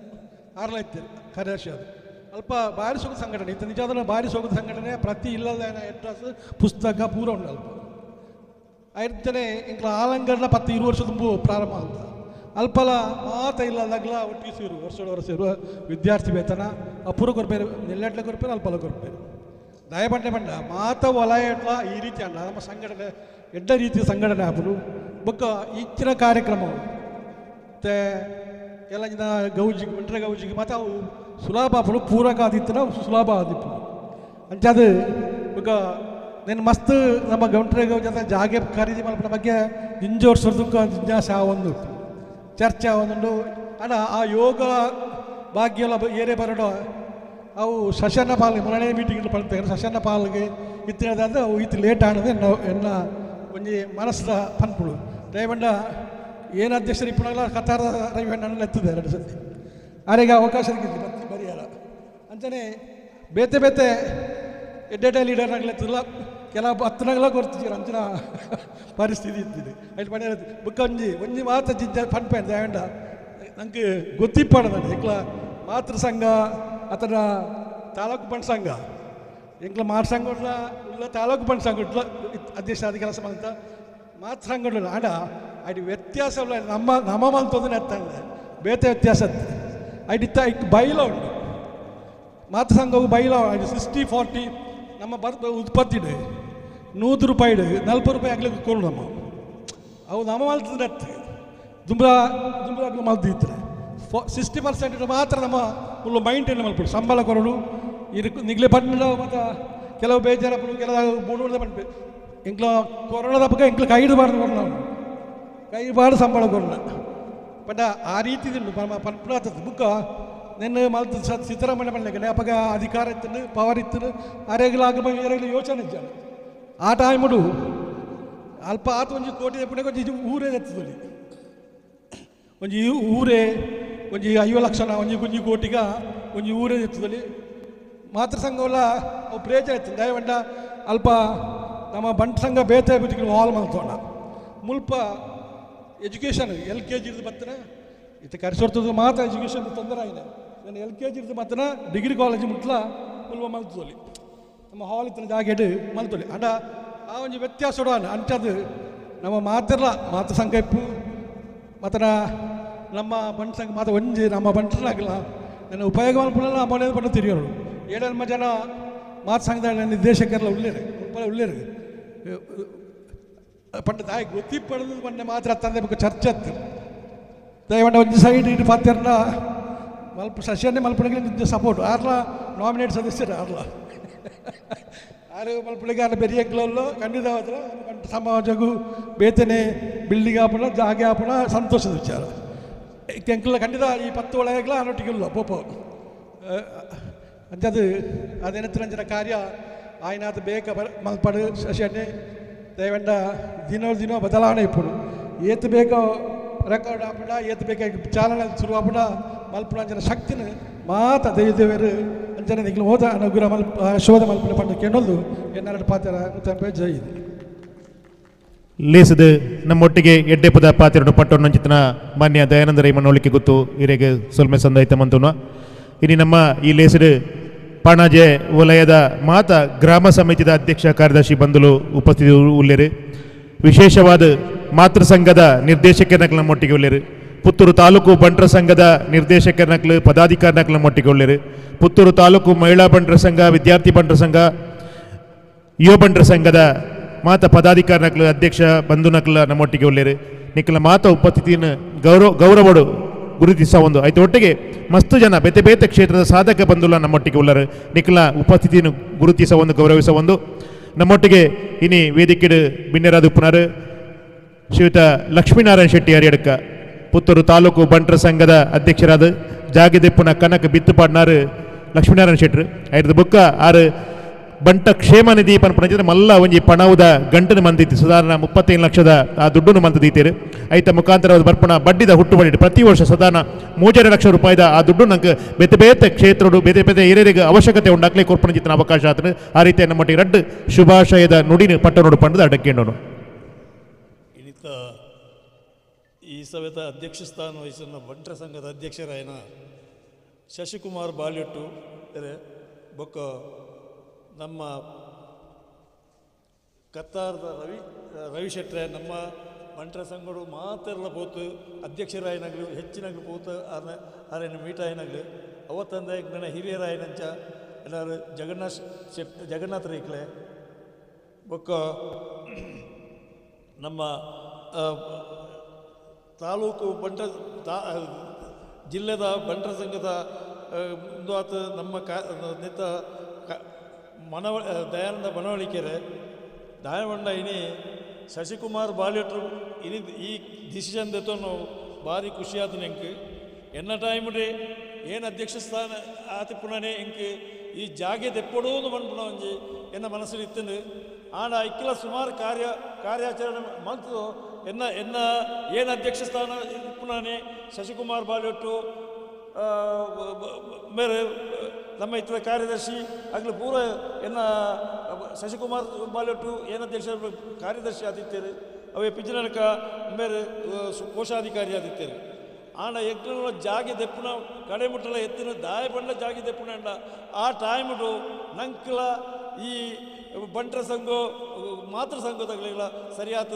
ಆರ್ಲ ಇತ್ತು ಕಾರ್ಯದರ್ಶಿ ಅದು ಅಲ್ಪ ಭಾರಿ ಸೊಗದ ಸಂಘಟನೆ ಇತ್ತು ನಿಜಾದ ಭಾರಿ ಸೊಗದ ಸಂಘಟನೆ ಪ್ರತಿ ಇಲ್ಲದ ಅಡ್ರೆಸ್ ಪುಸ್ತಕ ಪೂರ ಉಂಟು ಅಲ್ಪ ಐದನೇ ಇಂಕ್ಲ ಆಲಂಗಡ್ಲ 10 20 ವರ್ಷ ತುಂಬ ಪ್ರಾರಂಭ ಅಂತ ಅಲ್ಪಲ ಮಾತ ಇಲ್ಲದಾಗಲ ಒಟ್ಟಿಗೆ ಸೇರು ವರ್ಷ ವರ್ಷ ಸೇರುವ ವಿದ್ಯಾರ್ಥಿ ವೇತನ ಅಪೂರ್ವ ಕೊರ್ಪೇರು ನೆಲ್ಲೆಟ್ಲ ಕೊರ್ಪೇರು ಅಲ್ಪಲ ಕೊರ್ಪೇರು ದಯಬಂಡೆ ಬಂಡ ಮಾತ ವಲಯ ಎಟ್ಲ ಈ ರೀತಿ ಅಲ್ಲ ನಮ್ಮ ಸಂಘಟನೆ ಎಡ್ಡ ರೀತಿಯ ಸಂಘಟನೆ ಆಪುಡು ಬೊಕ್ಕ ಇಚ್ಚಿನ ಕಾರ್ಯಕ್ರಮ ಮತ್ತು ಎಲ್ಲ ಜನ ಗೌಜಿಗೆ ಬಂಟ್ರೆ ಗೌಜಿಗೆ ಮತ್ತು ಅವು ಸುಲಭ ಆಪುಡು ಪೂರಕ ಆದಿತ್ತನ ಸುಲಭ ಆದಿಪ್ಪು ಅಂಚಾದ ಬೊಕ್ಕ నేను ಮಸ್ತ್ ನಮ್ಮ ಗೌಂಟ್ರೆ ಗೌಜಿ ಅಂತ ಜಾಗೆ ಖರೀದಿ ಮಲ್ಪನ ಬಗ್ಗೆ ದಿಂಜ ವರ್ಷದ ಜಿಜ್ಞಾಸೆ ಒಂದು ಚರ್ಚೆ ಒಂದುಂಡು ಅಣ್ಣ ಆ ಯೋಗ ಭಾಗ್ಯ ಏರೇ ಬರಡೋ ಅವು ಸಶನ ಪಾಲ್ಗೆ ಮೊನ್ನೆ ಮೀಟಿಂಗ್ ಪಡ್ತಾರೆ ಸಶನ ಪಾಲ್ಗೆ ಇತ್ತಿನದಾದ ಅವು ಇತ್ತು ಲೇಟ್ ಆನದು ಎನ್ನ ಎನ್ನ ಒಂಜಿ ಮನಸ್ಸದ ಪನ್ಪುಡು ದಯವಂಡ ಏನು ಅಧ್ಯಕ್ಷರು ಇಪ್ಪಣಗಲ ಕತಾರ ರವಿಹಣ್ಣಲ್ಲಿ ಎತ್ತದೆ ಎರಡು ಸತಿ ಆರೆಗೆ ಅವಕಾಶ ಬರೆಯಲ್ಲ ಅಂಚನೆ ಬೇತೆ ಬೇತೆ ಎಡ್ಡೆಡ್ಡೆ ಲೀಡರ್ನಾಗಲೆತ್ತಲ್ಲ ಕೆಲವು ಹತ್ತನಾಗಲ ಕೊಡ್ತಿದ್ದೀರ ಅಂಚಿನ ಪರಿಸ್ಥಿತಿ ಇತ್ತಿದೆ ಅಲ್ಲಿ ಪಣೆ ಬುಕ್ಕ ಒಂಜಿ ಒಂಜಿ ಮಾತ್ರ ಜಿಜ್ಜ ಪನ್ಪೇನ್ ದಯವಂಡ ನಂಗೆ ಗೊತ್ತಿಪ್ಪಣದಂడి ಎಂಕ್ಲ ಮಾತೃ ಸಂಘ ಅತನ ತಾಲೂಕು ಬಂಟ್ ಸಂಘ ಎಂಕ್ಲ ಮಾತೃ ಸಂಘ ಉಳ್ಳ ತಾಲೂಕು ಬಂಟ್ ಸಂಘ ಉಡ್ಲ ಅಧ್ಯಕ್ಷ ಆದ ಕೆಲಸ ಮಂತ ಮಾತೃ ಸಂಘ ಉಳ್ಳ ಆಡ ಅಡಿ ವ್ಯತ್ಯಾಸ ಉಳ್ಳ ನಮ್ಮ ನಮ್ಮ ಮಂತೊಂದು ಅತ್ತಂದೆ ಬೇತೆ ವ್ಯತ್ಯಾಸ ಅಡಿತ್ತ ಇಕ್ ಬೈಲ ಉಂಟು ಮಾತೃ ಸಂಘವು ಬೈಲ ಅಡಿ 60-40 ನಮ್ಮ ಬರ್ ಉತ್ಪತ್ತಿ 100 ರೂಪಾಯಿ 40 ರೂಪಾಯಿ ಆಗ್ಲಿಕ್ಕೆ ಕೊಡು ನಮ್ಮ ಅವು ನಮ್ಮ ಮಲ್ತದ ದುಂಬ್ರ ದುಂಬ್ರ ಮಲ್ದಿದ್ರೆ 60% ಮಾತ್ರ ನಮ್ಮ ಫುಲ್ಲು ಮೈಂಟೈನ್ ಮಲ್ಪಡು ಸಂಬಳ ಕೊರಡು ಇರು ನಿಗ್ಲೆ ಪಂಡ ಮತ್ತು ಕೆಲವು ಬೇಜಾರಪ್ಪಡು ಕೆಲವು ಮೂಡು ಪಂಪೆ ಎಂಕ್ಲ ಕೊರೋನಾದ ಪಕ್ಕ ಎಂಕ್ಲ ಕೈ ಹಿಡಬಾರ್ದು ಕೊರೋಣ ನಾವು ಕೈ ಬಾರ್ದು ಸಂಬಳ ಕೊರೋಣ ಬಟ್ ಆ ರೀತಿ ಪಂಪುನಾಥದ್ದು ಬುಕ್ಕ ನಿನ್ನ ಮಲ್ತ ಸಿದ್ದರಾಮಯ್ಯ ಪಂಡ್ಲೆ ಅಪ್ಪಗ ಅಧಿಕಾರ ಇತ್ತು ಪವರ್ ಇತ್ತು ಅರೆಗ್ಲಾಗ ಎರೆಗ್ಲ ಯೋಚನೆ ಇಜ್ಜಾನ ಆ ಟೈಮುಡು ಅಲ್ಪ ಆತ ಒಂಜಿ ಕೋಟಿ ಪುಣ್ಯ ಒಂಜಿ ಊರೇ ಎತ್ತದಲ್ಲಿ ಒಂಜಿ ಊರೇ ಒಂಜಿ 50 ಲಕ್ಷನ ಒಂಜಿ ಗುಂಜಿ ಕೋಟಿಗ ಒಂಜಿ ಊರೇ ಎತ್ತದಲ್ಲಿ ಮಾತೃ ಸಂಘವಲ್ಲ ಅವು ಪ್ರೇಜ ಇತ್ತು ದಯವಂಡ ಅಲ್ಪ ನಮ್ಮ ಬಂಟ್ ಸಂಘ ಬೇತೆ ಬಿಟ್ಟು ಹಾಲ್ ಮಲ್ತೋಣ ಮುಲ್ಪ ಎಜುಕೇಷನ್ LKG ಇರ್ದು ಬತ್ತನ ಇತ್ತ ಕರೆಸೋರ್ತದ್ದು ಮಾತ್ರ ಎಜುಕೇಷನ್ ತೊಂದರೆ ಆಗಿದೆ ನಾನು LKG ಇರ್ದು ಬತ್ತನ ಡಿಗ್ರಿ ಕಾಲೇಜ್ ಮುಟ್ಲ ಮುಲ್ಪ ಮಲ್ತೋಲಿ ನಮ್ಮ ಹಾಲ್ ಇತ್ತಿನ ಜಾಗೆಡ್ ಮಲ್ತೋಲಿ ಅಂಡ ಆ ಒಂಜಿ ವ್ಯತ್ಯಾಸ ಅಂಚದು ನಮ್ಮ ಮಾತಿರ್ಲ ಮಾತು ಸಂಘ ಇಪ್ಪು ಮತ್ತು ನಮ್ಮ ಬಂಟ್ ಸಂಘ ಮಾತು ಒಂಜಿ ನಮ್ಮ ಬಂಟರಾಗಲ್ಲ ನನ್ನ ಉಪಯೋಗ ಮಲ್ಪುನಲ್ಲ ಮೊನೆ ಪಂಡ ತಿರಿಯೋರು ಏಳೆಲ್ಮ ಜನ ಮಾತು ಸಂಘದ ನಿರ್ದೇಶಕರೆಲ್ಲ ಉಳ್ಳೇರು ಉಳ್ಳೇರು ಪಂಡ ತಾಯಿ ಗೊತ್ತಿಪ್ಪಡದು ಪಂಡ ಮಾತ್ರ ತಂದೆ ಬೊಕ್ಕ ಚರ್ಚೆ ಅತ್ತು ದಯವಂಡ ಒಂಜಿ ಸೈಡ್ ಇಟ್ಟು ಪಾತೆರ್ನ ಮಲ್ಪ ಸಸ್ಯನೇ ಮಲ್ಪುನಗೆ ಸಪೋರ್ಟ್ ಆರ್ಲ ನಾಮಿನೇಟ್ ಸದಸ್ಯರು ಆರ್ಲ ಆರು ಮಲ್ಪುಳಿಗೆ ಆರ್ಲ ಬೆರಿಯಕ್ಲಲ್ಲೋ ಖಂಡಿತ ಸಮಾಜಗೂ ಬೇತನೆ ಬಿಲ್ಡಿಂಗ್ ಆಪಣ ಜಾಗೆ ಆಪಣ ಸಂತೋಷದ ವಿಚಾರ ಎಂಕ್ಲ ಖಂಡಿತ ಈ ಪತ್ತು ಒಳಗಲ ಅನ್ನೊಟ್ಟಿಗಿಲ್ಲ ಪೋಪೋ ಅಂಚದು ಅದೇನತ್ರ ಕಾರ್ಯ ಆಯ್ನಾಥ ಬೇಕ ಮಲ್ಪಡು ಶಶನೆ ದಯವಂಡ ದಿನೋ ದಿನೋ ಬದಲಾವಣೆ ಇಪ್ಪುಡು ಏತು ಬೇಕೋ ರೆಕಾರ್ಡ್ ಆಪಣ ಏತು ಬೇಕ ಚಾಲನೆ ಶುರು ಆಪಣ ಮಲ್ಪುಣ ಅಂಚನ ಶಕ್ತಿನ ಮಾತ ದೈವದೇವರು ಅಂಚನೆ ನಿಗ್ಲು ಹೋದ ಅನುಗ್ರಹ ಮಲ್ಪ ಶೋಧ ಮಲ್ಪುಣ ಪಂಡ ಕೆಣೊಲ್ದು ಎನ್ನರಡು ಪಾತ್ರ ಮುತ್ತಂಪೆ ಜೈ ಲೇಸದು ನಮ್ಮೊಟ್ಟಿಗೆ ಎಡ್ಡೆಪದ ಪಾತಿರಡು ಪಟ್ಟೊನ್ನಂಚಿತನ ಮಾನ್ಯ ದಯಾನಂದ ರೈ ಮನೋಳಿಕೆ ಗೊತ್ತು ಹಿರೇಗೆ ಸೊಲ್ಮೆ ಸಂದಾಯ್ತ ಮಂತುನ. ಇನಿ ನಮ್ಮ ಈ ಲೇಸಡು ಪಾಣಾಜೆ ವಲಯದ ಮಾತ ಗ್ರಾಮ ಸಮಿತಿದ ಅಧ್ಯಕ್ಷ ಕಾರ್ಯದರ್ಶಿ ಬಂಧುಲು ಉಪಸ್ಥಿತಿ ಉಳ್ಳೇರು. ವಿಶೇಷವಾದ ಮಾತೃ ಸಂಘದ ನಿರ್ದೇಶಕರನಕ್ಲು ನಮ್ಮೊಟ್ಟಿಗೆ ಉಳ್ಳೇರು. ಪುತ್ತೂರು ತಾಲೂಕು ಬಂಟರ ಸಂಘದ ನಿರ್ದೇಶಕರನಕ್ಲು ಪದಾಧಿಕಾರಿನಕ್ಲು ನಮ್ಮೊಟ್ಟಿಗೆ ಉಳ್ಳೇರು. ಪುತ್ತೂರು ತಾಲೂಕು ಮಹಿಳಾ ಬಂಟರ ಸಂಘ, ವಿದ್ಯಾರ್ಥಿ ಬಂಟರ ಸಂಘ, ಯುವ ಬಂಟರ ಸಂಘದ ಮಾತ ಪದಾಧಿಕಾರಿನಕ್ಲು ಅಧ್ಯಕ್ಷ ಬಂಧುನಕ್ಲ ನಮ್ಮೊಟ್ಟಿಗೆ ಉಳ್ಳೇರು. ನಿಕ್ಕಲ ಮಾತ ಉಪಸ್ಥಿತಿಯನ್ನು ಗೌರವಡು ಗುರುತಿಸ ಒಂದು ಆಯ್ತು. ಒಟ್ಟಿಗೆ ಮಸ್ತು ಜನ ಬೇತೆ ಬೇತೆ ಕ್ಷೇತ್ರದ ಸಾಧಕ ಬಂಧುಲ ನಮ್ಮೊಟ್ಟಿಗೆ ಉಳ್ಳರು. ನಿಕ್ಕಲ ಉಪಸ್ಥಿತಿಯನ್ನು ಗುರುತಿಸ ಒಂದು ಗೌರವಿಸ ಒಂದು ನಮ್ಮೊಟ್ಟಿಗೆ ಇನಿ ವೇದಿಕೆಡು ಬಿನ್ನೆರಾದ ಉಪ್ಪುನಾರು ಶ್ರೀಯುತ ಲಕ್ಷ್ಮೀನಾರಾಯಣ ಶೆಟ್ಟಿ ಹರಿಯಡ್ಕ, ಪುತ್ತೂರು ತಾಲೂಕು ಬಂಟರ ಸಂಘದ ಅಧ್ಯಕ್ಷರಾದ ಜಾಗದೆಪ್ಪುನ ಕನಕ ಬಿತ್ತುಪಾಡ್ನಾರು ಲಕ್ಷ್ಮೀನಾರಾಯಣ ಶೆಟ್ಟರು. ಐದು ಬುಕ್ಕ ಆರು ಬಂಟ ಕ್ಷೇಮ ನಿಧಿ ಪನ್ಪುನಂಚಿದ್ರೆ ಮಲ್ಲ ಒಂಜಿ ಪಣವುದ ಗಂಟನ ಮಂದಿತ್ತು ಸಾಧಾರಣ 35 ಲಕ್ಷದ ಆ ದುಡ್ಡನ್ನು ಮಂತದೀತೇರು. ಐತ ಮುಖಾಂತರ ಬರ್ಪಣ ಬಡ್ಡಿದ ಹುಟ್ಟುಬಡಿ ಪ್ರತಿ ವರ್ಷ ಸಾಧಾರಣ 3.5 ಲಕ್ಷ ರೂಪಾಯಿದ ಆ ದುಡ್ಡು ನಂಗೆ ಬೇತೆ ಬೇತೆ ಕ್ಷೇತ್ರಡು ಬೇತೆ ಬೇತೆ ಏರಿಯರಿಗೆ ಅವಶ್ಯಕತೆ ಉಂಡಾಕ್ಲೆ ಕೊರ್ಪಣಚಿತ್ತಿನ ಅವಕಾಶ ಆತನು. ಆ ರೀತಿಯ ನಮ್ಮೊಟ್ಟಿಗೆ ರಡ್ಡು ಶುಭಾಶಯದ ನುಡಿನ ಪಟ್ಟನೋಡು ಪಂಡದ ಅಡಕ್ಕೇಂಡೋನು. ಇನಿತ ಈ ಸಭೆತ ಅಧ್ಯಕ್ಷ ಸ್ಥಾನ ವಹಿಸಿದ ಬಂಟರ ಸಂಘದ ಅಧ್ಯಕ್ಷರಾಯನ ಶಶಿಕುಮಾರ್ ಬಾಲ್ಯಟ್ಟು ಬೊಕ್ಕ ನಮ್ಮ ಕತ್ತಾರದ ರವಿ ಶೆಟ್ರೆ ನಮ್ಮ ಬಂಟರ ಸಂಘಡು ಮಾತೆಲ್ಲ ಪೋತು ಅಧ್ಯಕ್ಷರಾಯನಾಗಲಿ ಹೆಚ್ಚಿನಾಗಲಿ ಪೋತು ಆರೇನು ಮೀಟಾಯನಾಗಲಿ ಅವತ್ತಂದೆ ನನ್ನ ಹಿರಿಯರಾಯನಂಚ ಎಲ್ಲರೂ ಜಗನ್ನಾಥ ಶೆಟ್ ಜಗನ್ನಾಥ ರೈಕ್ಲೆ ಬೊಕ್ಕ ನಮ್ಮ ತಾಲೂಕು ಬಂಟ ಜಿಲ್ಲೆದ ಬಂಟರ ಸಂಘದ ಒಂದು ಆತ ನಮ್ಮ ನಿತ್ತ ಮನವ ದಯಾನಂದ ಮನವಳಿಕೆರೆ ದಾಯವಂಡ ಇನಿ ಶಶಿಕುಮಾರ್ ಬಾಲ್ಯಟ್ರು ಇನಿ ಈ ಡಿಸಿಷನ್ ದೆತ್ತೊನ್ನು ಭಾರಿ ಖುಷಿಯಾದ ನೆಂಕ್ ಎನ್ನ ಟೈಮ್ಡೆ ಏನು ಅಧ್ಯಕ್ಷ ಸ್ಥಾನ ಆತಿ ಪುಣನೆ ಎಂಕ್ ಈ ಜಾಗೆ ದೆಪ್ಪಡೂನು ಪನ್ಪುನ ಒಂಜಿ ಎನ್ನ ಮನಸ್ಸು ಇತ್ತನು. ಆಂಡ ಇಕ್ಕಿಲ ಸುಮಾರು ಕಾರ್ಯಾಚರಣೆ ಮಂತು ಎನ್ನ ಎನ್ನ ಏನು ಅಧ್ಯಕ್ಷ ಸ್ಥಾನ ಪುಣನೆ ಶಶಿಕುಮಾರ್ ಬಾಲ್ಯಟ್ಟು ಮೇರೆ ನಮ್ಮ ಇತರ ಕಾರ್ಯದರ್ಶಿ ಆಗಲಿ ಪೂರ ಎನ್ನ ಶಶಿಕುಮಾರ್ ಬಾಲ್ಯಟ್ಟು ಏನು ಅಧ್ಯಕ್ಷ ಕಾರ್ಯದರ್ಶಿ ಆದಿತ್ತೇರು ಅವೇ ಪಿಜಿನಕ ಮೇರೆ ಕೋಶಾಧಿಕಾರಿ ಆದಿತ್ತೇರು. ಆಂಡ ಎಕ್ಲ ಜಾಗೆ ದೆಪ್ಪುನ ಕಡೆ ಮುಟ್ಟಲ ಎತ್ತಿನ ದಾಯ ಬಂಡ ಜಾಗೆ ದೆಪ್ಪುನ ಆ ಟೈಮ್ಡು ನಂಕ್ಲ ಈ ಬಂಟರ ಸಂಘ ಮಾತೃ ಸಂಘದಗಲಿಲ್ಲ ಸರಿಯಾದ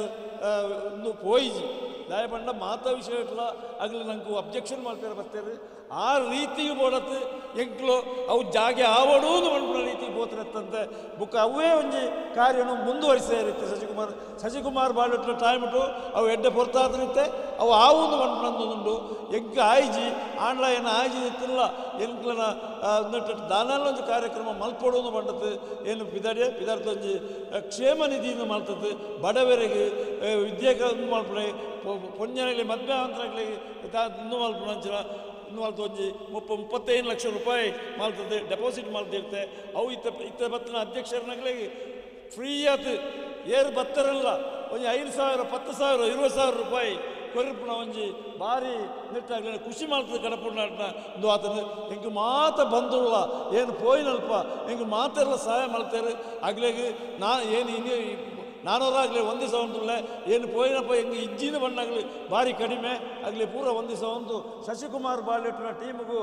ಒಂದು ಪೋಯಿಜಿ ದಾಯ ಬಂಡ ಮಾತಾ ವಿಷಯ ಇಟ್ಲ ಆಗಲಿ ನಂಗೆ ಅಬ್ಜೆಕ್ಷನ್ ಮಾಡ್ತಾರೆ ಬರ್ತಾರೆ. ಆ ರೀತಿಯು ಬೋಡತ್ತು ಎಂಕ್ಲು ಅವು ಜಾಗೆ ಆವಡೂನು ಮನ್ಪುನ ರೀತಿ ಬೋತ್ರತ್ತಂತೆ ಬುಕ್ಕ ಅವೇ ಒಂಜಿ ಕಾರ್ಯನು ಮುಂದುವರಿಸೇ ಇರುತ್ತೆ. ಶಶಿಕುಮಾರ್ ಬಾಲ್ಯಟ್ಲ ಟೈಮ್ ಇಟ್ಟು ಅವು ಎಡ್ಡೆ ಪೊರ್ತಾದ್ರಿತ್ತೆ ಅವು ಆವೊಂದು ಮನ್ಪುನಂದುಂಡು ಎಂಕ್ ಆಯ್ಜಿ ಆಂಡ್ಲ ಏನು ಆಯ್ಜಿ ಇತ್ತಿಲ್ಲ ಎಂಕ್ಲನ ದಾನಾಲ ಒಂಜಿ ಕಾರ್ಯಕ್ರಮ ಮಲ್ಪೊಡೋದು ಬಂಡತ್ತು ಏನು ಪಿದಾಡೆ ಪಿದಾರ್ಥ ಒಂಜಿ ಕ್ಷೇಮ ನಿಧಿಯನ್ನು ಮಲ್ತದ್ದು ಬಡವರಿಗೆ ವಿದ್ಯೆ ಮಲ್ಪಡೆ ಪೊಂಜನಗಲಿ ಮದ್ವೆ ಇನ್ನೂ ಮಲ್ಪುನ ಅಂಚಿನ ಇನ್ನು ಮಲ್ತು ಒಂಜಿ 35 ಲಕ್ಷ ರೂಪಾಯಿ ಮಲ್ತದೆ ಡೆಪಾಸಿಟ್ ಮಲ್ತಿರ್ತೆ ಅವು ಇತ್ತ ಇತ್ತ ಬತ್ತಿನ ಅಧ್ಯಕ್ಷರನಾಗಲಿ ಫ್ರೀ ಆತು ಏರು ಬತ್ತರಲ್ಲ ಒಂಜಿ 5,000 10,000 20,000 ರೂಪಾಯಿ ಕೊರಿಪುನ ಒಂಜಿ ಭಾರಿ ನಿಟ್ಟಾಗಲಿ ಖುಷಿ ಮಾಡ್ತದೆ ಕಡಪುನಾಟ್ನ ಒಂದು ಆತನ ಎಂಕ್ ಮಾತ ಬಂದುಲ್ಲ ಏನು ಪೋಯಿನಲ್ಪ ಎಂಕ್ ಮಾತೆಲ್ಲ ಸಹಾಯ ಮಾಡ್ತಾರೆ ಆಗ್ಲೇಗೆ ನಾ ಏನು ಇನ್ನು ನಾನೂರಾಗಲಿ ಒಂದೇ ಸವಂತುಳ್ಳೆ ಏನು ಪೋಯಿನಪ್ಪ ಹೆಂಗೆ ಇಜ್ಜಿನ ಬಣ್ಣಾಗಲಿ ಭಾರಿ ಕಡಿಮೆ ಆಗಲಿ ಪೂರ ಒಂದೇ ಸವಂತು ಶಶಿಕುಮಾರ್ ಬಾಲ್ಯಟ್ಟಿನ ಟೀಮಿಗೂ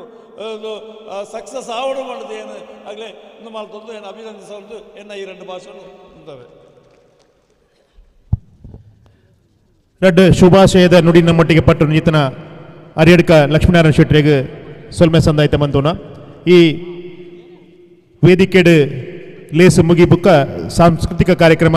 ಸಕ್ಸಸ್ ಆವಡು ಮಾಡಿದೆ ಏನು ಆಗಲೇ ಇನ್ನು ಮಾಡ್ತಂದು ಏನು ಅಭಿನಂದಿಸವಂತು ಎನ್ನ ಈ 2 ಭಾಷೆಗಳು ಅಂತವೆ. ರಡ್ಡ್ ಶುಭಾಶಯದ ನುಡಿ ನಮ್ಮೊಟ್ಟಿಗೆ ಪಟ್ಟು ನಿಜಿತನ ಅರಿಯಡ್ಕ ಲಕ್ಷ್ಮೀನಾರಾಯಣ ಶೆಟ್ಟರಿಗೆ ಸೊಲ್ಮೆ ಸಂದಾಯ್ತ ಮಂತೋಣ. ಈ ವೇದಿಕೆಡ್ ಲೇಸು ಮುಗಿಬುಕ್ಕ ಸಾಂಸ್ಕೃತಿಕ ಕಾರ್ಯಕ್ರಮ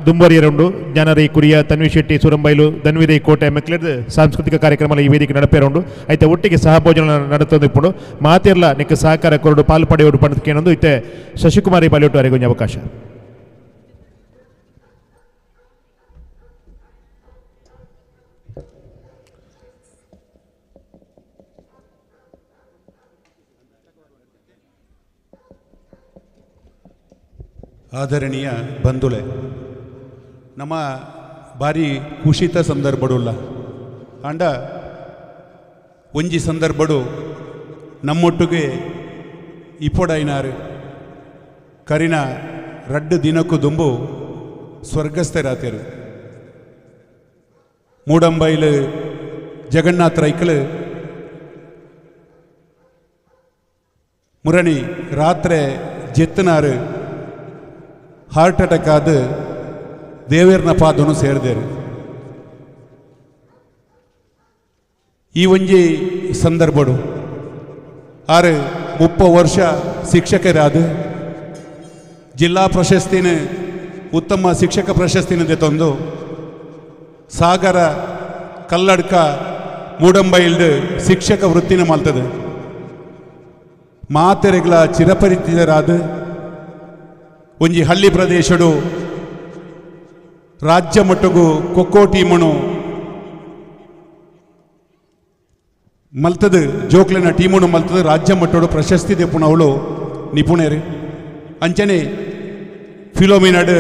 ದುಂಬರಿಯರುಂಡು. ಜ್ಞಾನರೈ ಕುರಿಯ, ತನ್ವಿ ಶೆಟ್ಟಿ ಸುರಂಬೈಲು, ಧನ್ವಿರೈ ಕೋಟೆ ಮೆಕ್ಲೆಡ್ ಸಾಂಸ್ಕೃತಿಕ ಕಾರ್ಯಕ್ರಮ ಈ ವೇದಿಕೆ ನಡಪೇರುಂಡು. ಐತೆ ಒಟ್ಟಿಗೆ ಸಹಭೋಜನ ನಡತೊಂದು ಇಪ್ಪುಂಡು. ಮಾತೆರ್ಲ ನಿಕ್ಕ ಸಹಕಾರ ಕೊರಡು ಪಾಲು ಪಡೆಯೋಡು ಪಂಡದಕ್ಕೇನೊಂದು ಇತ್ತೆ ಶಶಿಕುಮಾರಿ ಬಾಲಿಯೊಟ್ಟು ಅರೆಗೊಂಜಿ ಅವಕಾಶ. ಆದರಣೀಯ ಬಂಧುಲೆ, ನಮ್ಮ ಭಾರಿ ಕುಶಿತ ಸಂದರ್ಭಡುಲ್ಲ ಆಂಡ ಒಂಜಿ ಸಂದರ್ಭಡು ನಮ್ಮೊಟ್ಟಿಗೆ ಇಪ್ಪೊಡೈನಾರು ಕರಿನ ರಡ್ಡು ದಿನಕ್ಕೂ ದುಂಬು ಸ್ವರ್ಗಸ್ಥರಾತೇರು. ಮೂಡಂಬೈಲು ಜಗನ್ನಾಥ ರೈಕಳು ಮುರಣಿ ರಾತ್ರೆ ಜೆತ್ತನಾರು ಹಾರ್ಟ್ ಅಟ್ಯಾಕ್ ಆದ ದೇವೇರ್ನ ಪಾದನು ಸೇರಿದೇರು. ಈ ಒಂಜಿ ಸಂದರ್ಭಡು ಆರು 30 ವರ್ಷ ಶಿಕ್ಷಕರಾದ ಜಿಲ್ಲಾ ಪ್ರಶಸ್ತಿನ ಉತ್ತಮ ಶಿಕ್ಷಕ ಪ್ರಶಸ್ತಿನ ತಂದು ಸಾಗರ ಕಲ್ಲಡ್ಕ ಮೂಡಂಬೈಲ್ಡ್ ಶಿಕ್ಷಕ ವೃತ್ತಿನ ಮಾಡ್ತದೆ. ಮಾತೆರೆಗಳ ಚಿರಪರಿಚಿತರಾದ ಒಂಜಿ ಹಳ್ಳಿ ಪ್ರದೇಶಡು ರಾಜ್ಯ ಮಟ್ಟಗೂ ಖೋಖೋ ಟೀಮನು ಮಲ್ತದ ಜೋಕ್ಲೆನ ಟೀಮನು ಮಲ್ತದ ರಾಜ್ಯ ಮಟ್ಟಡು ಪ್ರಶಸ್ತಿ ದೆಪ್ಪುನವಳು ನಿಪುಣರು. ಅಂಚನೆ ಫಿಲೋಮಿನಾಡು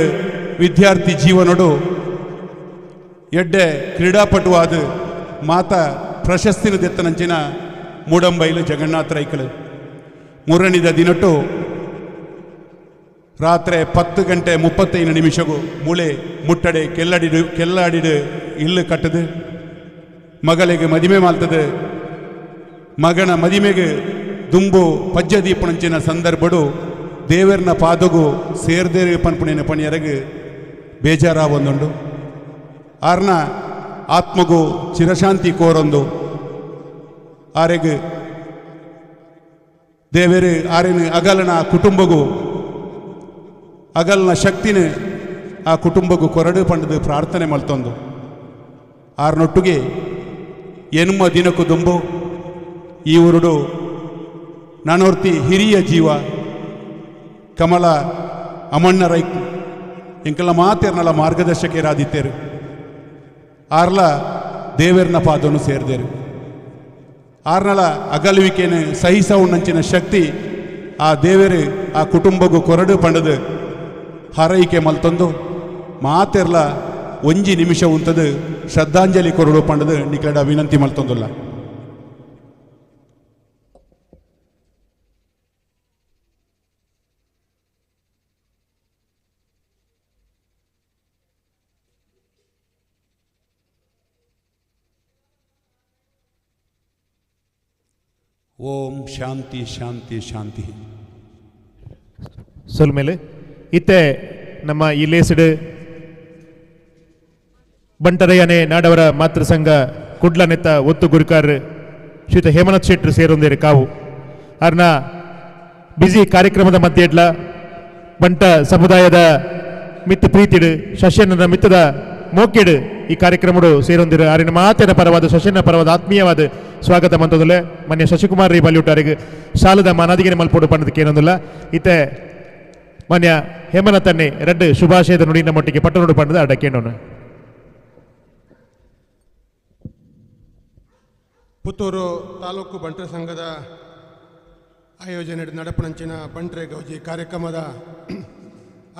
ವಿದ್ಯಾರ್ಥಿ ಜೀವನಡು ಎಡ್ಡೆ ಕ್ರೀಡಾಪಟುವಾದ ಮಾತಾ ಪ್ರಶಸ್ತಿನ ದೆತ್ತನಂಚಿನ ಮೂಡಂಬೈಲು ಜಗನ್ನಾಥ ರೈಕಳು. ಮೂರನೇದ ದಿನಟ್ಟು ರಾತ್ರಿ 10:35 ಮೂಳೆ ಮುಟ್ಟಡೆ ಕೆಲ್ಲಡಿಡು ಕೆಲ್ಲಾಡಿಡು ಇಲ್ಲು ಕಟ್ಟದು ಮಗಳಿಗೆ ಮದಿಮೆ ಮಾಡ್ತದೆ. ಮಗನ ಮದಿಮೆಗೆ ದುಂಬು ಪಜ್ಜದೀಪನಂಚಿನ ಸಂದರ್ಭಡು ದೇವರನ ಪಾದಗು ಸೇರ್ದೇರು ಪನ್ಪುಣಿನ ಪಣಿಯರಗು ಬೇಜಾರ ಒಂದುಂಡು. ಆರ್ನ ಆತ್ಮಗೂ ಚಿರಶಾಂತಿ ಕೋರೊಂದು ಆರೆಗು ದೇವರು ಆರಿನ ಅಗಲನ ಕುಟುಂಬಗೂ ಅಗಲ್ನ ಶಕ್ತಿನ ಆ ಕುಟುಂಬಕ್ಕೂ ಕೊರಡು ಪಂಡದು ಪ್ರಾರ್ಥನೆ ಮಲ್ತೊಂದು. ಆರ್ನೊಟ್ಟಿಗೆ ಎನ್ಮ ದಿನಕ್ಕೂ ದುಂಬು ಈ ಊರುಡು ನಾನೋರ್ತಿ ಹಿರಿಯ ಜೀವ ಕಮಲ ಅಮಣ್ಣ ರೈ ಎಂಕೆಲ್ಲ ಮಾತೇರ್ನಲ್ಲ ಮಾರ್ಗದರ್ಶಕರಾದಿತ್ತೇರು. ಆರ್ಲ ದೇವೇರ್ನ ಪಾದವನ್ನು ಸೇರಿದೇರು. ಆರ್ನಲ ಅಗಲುವಿಕೆನ ಸಹಿಸವುನಂಚಿನ ಶಕ್ತಿ ಆ ದೇವರು ಆ ಕುಟುಂಬಕ್ಕೂ ಕೊರಡು ಪಂಡದು ಹಾರೈಕೆ ಮಲ್ತೊಂದು ಮಾತೆರ್ಲ ಒಂಜಿ ನಿಮಿಷ ಉಂತದು ಶ್ರದ್ಧಾಂಜಲಿ ಕೊರಡು ಪಂಡದು ನಿಕಡ ವಿನಂತಿ ಮಲ್ತೊಂದುಲ್ಲ. ಓಂ ಶಾಂತಿ ಶಾಂತಿ ಶಾಂತಿ. ಸೊಲ್ಮೇಲೆ ಇತ್ತೆ ನಮ್ಮ ಈ ಲೇಸಿಡು ಬಂಟರಯ್ಯನೆ ನಾಡವರ ಮಾತೃ ಸಂಘ ಕುಡ್ಲ ನೆತ್ತ ಒತ್ತು ಗುರುಕಾರ್ ಶ್ರೀತ ಹೇಮನಾಥ್ ಶೆಟ್ಟರು ಸೇರೊಂದೇರು ಕಾವು. ಅರ್ನ ಬಿಸಿ ಕಾರ್ಯಕ್ರಮದ ಮಧ್ಯೆ ಇಡ್ಲ ಬಂಟ ಸಮುದಾಯದ ಮಿತ್ತ ಪ್ರೀತಿಡು ಶಶನ ಮಿತ್ತದ ಮೋಕೆಡು ಈ ಕಾರ್ಯಕ್ರಮಡು ಸೇರೊಂದಿರು. ಆರಿನ ಮಾತಿನ ಪರವಾದ ಶಶನ ಪರವಾದ ಆತ್ಮೀಯವಾದ ಸ್ವಾಗತ ಮಂತದಲ್ಲೇ ಮಾನ್ಯ ಶಶಿಕುಮಾರ್ ರೀ ಬಲ್ಯೂಟಾರಿಗೆ ಶಾಲದ ಮಾನಾದಿಗೆ ಮಲ್ಪೋಡು ಪಣ್ಣದಕ್ಕೆ ಏನೊಂದಿಲ್ಲ. ಇತ್ತೆ ಮಾನ್ಯ ಹೇಮನಾಥನ್ನೇ ರಡ್ಡು ಶುಭಾಶಯದ ನುಡಿ ನಮ್ಮೊಟ್ಟಿಗೆ ಪಟ್ಟಣೋಡು ಪಣ್ಣದ ಅಡಕೇನೋನು. ಪುತ್ತೂರು ತಾಲೂಕು ಬಂಟರ ಸಂಘದ ಆಯೋಜನೆ ನಡಪಣಂಚಿನ ಬಂಟ್ರೆ ಗೌಜಿ ಕಾರ್ಯಕ್ರಮದ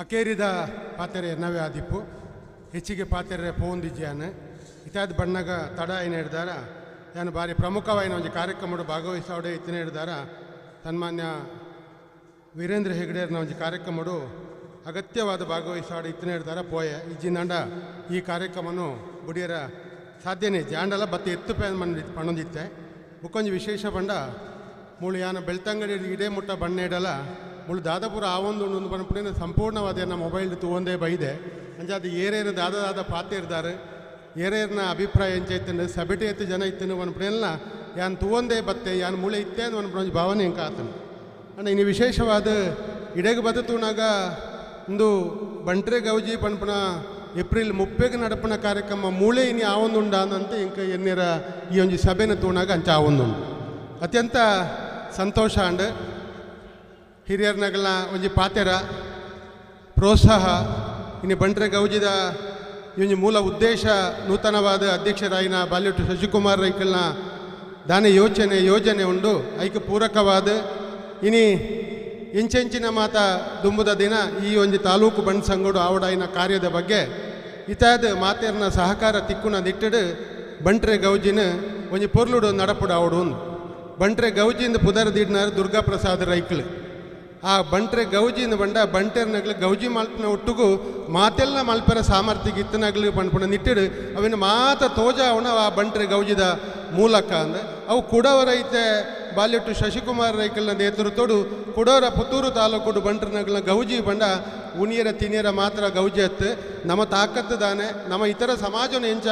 ಅಕೇರಿದ ಪಾತೆರೆ ನವೇ ಆದಿಪ್ಪು ಹೆಚ್ಚಿಗೆ ಪಾತೆರೆ ಪೋಂದಿಜ್ಯಾನ ಇತಾದ ಬಣ್ಣಗ ತಡ ಏನ ಹಿಡ್ದಾರ ನಾನು ಭಾರಿ ಪ್ರಮುಖವಾಯಿನ ಒಂದು ಕಾರ್ಯಕ್ರಮಡು ಭಾಗವಹಿಸೋಡೆ ಇತ್ತನೇ ಹಿಡ್ದಾರ ಸನ್ಮಾನ್ಯ ವೀರೇಂದ್ರ ಹೆಗ್ಡೆಯರ್ನ ಒಂದು ಕಾರ್ಯಕ್ರಮಡು ಅಗತ್ಯವಾದ ಭಾಗವಹಿಸೋಡೆ ಇತ್ತನೇ ಹಿಡ್ದಾರ ಪೋಯೆ ಇಜ್ಜಿನಾಂಡ ಈ ಕಾರ್ಯಕ್ರಮನು ಬುಡಿಯರ ಸಾಧ್ಯನೇ ಜಾಂಡಲ ಬತ್ತ ಎತ್ತು ಪೇ ಪಣ್ಣೊಂದಿತ್ತೆ ಬುಕ್ಕೊಂಜಿ ವಿಶೇಷ ಬಂಡ ಮುಳು ಯಾನ ಬೆಳ್ತಂಗಡಿ ಇಡೇ ಮುಟ್ಟ ಬಣ್ಣ ಇಡಲ ಮುಳು ದಾದಾಪುರ ಆ ಒಂದು ಒಂದು ಬಣ್ಣ ಸಂಪೂರ್ಣವಾದ ನನ್ನ ಮೊಬೈಲ್ ತೂವಂದೇ ಬೈದೆ ಅಂಜಾದ ಏರೇನು ದಾದ ದಾದ ಪಾತೆ ಇರ್ತಾರೆ ಏರೇರ್ನ ಅಭಿಪ್ರಾಯ ಎಂಚೈತಂಡು ಸಬೆಟೆ ಎತ್ತು ಜನ ಇತ್ತನು ಒನ್ಪುನೆಲ್ಲ ಯಾನ್ ತೂವಂದೇ ಬತ್ತೆ ಯಾನ್ ಮೂಳೆ ಇತ್ತೆ ಅಂದ್ ಒನ್ಪುನ ಒಂಜಿ ಭಾವನೆ ಎಂಕ ಆತನು. ಅಂಡ ಇನಿ ವಿಶೇಷವಾದ ಇಡೆಗ್ ಬತ್ತ ತೂನಾಗ ಇಂದು ಬಂಟ್ರೆ ಗೌಜಿ ಪನ್ಪುನ ಏಪ್ರಿಲ್ 30 ನಡಪುನ ಕಾರ್ಯಕ್ರಮ ಮೂಳೆ ಇನಿ ಆವೊಂದುಂಡ ಅಂದಂತೆ ಇಂಕ ಎನ್ನೇರ ಈ ಒಂಜಿ ಸಭೆನ ತೂನಾಗ ಅಂಚ ಆವೊಂದುಂಡು. ಅತ್ಯಂತ ಸಂತೋಷ ಅಂಡ್ ಹಿರಿಯರ್ನಗಲ ಒಂಜಿ ಪಾತೆರ ಪ್ರೋತ್ಸಾಹ ಇನಿ ಬಂಟ್ರೆ ಗೌಜಿದ ಈ ಒಂಜಿ ಮೂಲ ಉದ್ದೇಶ ನೂತನವಾದ ಅಧ್ಯಕ್ಷರಾಯಿನ ಬಾಲ್ಯೊಟ್ಟು ಶಶಿಕುಮಾರ್ ರೈಕಲ್ನ ದಾನೆ ಯೋಚನೆ ಯೋಜನೆ ಉಂಡು ಐಕ್ ಪೂರಕವಾದ ಇನಿ ಇಂಚೆಂಚಿನ ಮಾತ ದುಂಬುದ ದಿನ ಈ ಒಂಜಿ ತಾಲೂಕು ಬಂಟ್ ಸಂಘಡು ಆವಡಾಯಿನ ಕಾರ್ಯದ ಬಗ್ಗೆ ಇತಾದ ಮಾತೇರ್ನ ಸಹಕಾರ ತಿಕ್ಕುನ ನಿಟ್ಟಡು ಬಂಟ್ರೆ ಗೌಜಿನ ಒಂಜಿ ಪೊರ್ಲುಡು ನಡಪುಡು ಆವಡು. ಬಂಟ್ರೆ ಗೌಜಿಂದ ಪುದರ್ ದಿಡ್ನಾರು ದುರ್ಗಾಪ್ರಸಾದ್ ರೈಕ್ಲು. ಆ ಬಂಟ್ರೆ ಗೌಜಿಂದ ಬಂಡ ಬಂಟೆರ್ನಗ್ಲು ಗೌಜಿ ಮಲ್ಪನ ಒಟ್ಟುಗು ಮಾತೆಲ್ಲ ಮಲ್ಪರ ಸಾಮರ್ಥ್ಯಕ್ಕೆ ಇತ್ತನಗ್ಲು ಪನ್ಪುನ ನಿಟ್ಟಿಡು ಅವಿನ ಮಾತ ತೋಜಾವಣ ಆ ಬಂಟ್ರೆ ಗೌಜಿದ ಮೂಲಕ ಅಂದ ಅವು ಕುಡವರೈತೆ ಬಾಲ್ಯೊಟ್ಟು ಶಶಿಕುಮಾರ್ ರೈಕಲ್ನ ನೇತೃತ್ವಡು ಕುಡವರ ಪುತ್ತೂರು ತಾಲೂಕುಡು ಬಂಟ್ರನಗ್ಲ ಗೌಜಿ ಬಂಡ ಉಣಿಯರ ತಿನಿಯರ ಮಾತ್ರ ಗೌಜಿ ಅತ್ತು ನಮ್ಮ ತಾಕತ್ತು ದಾನೆ ನಮ್ಮ ಇತರ ಸಮಾಜನ ಎಂಚ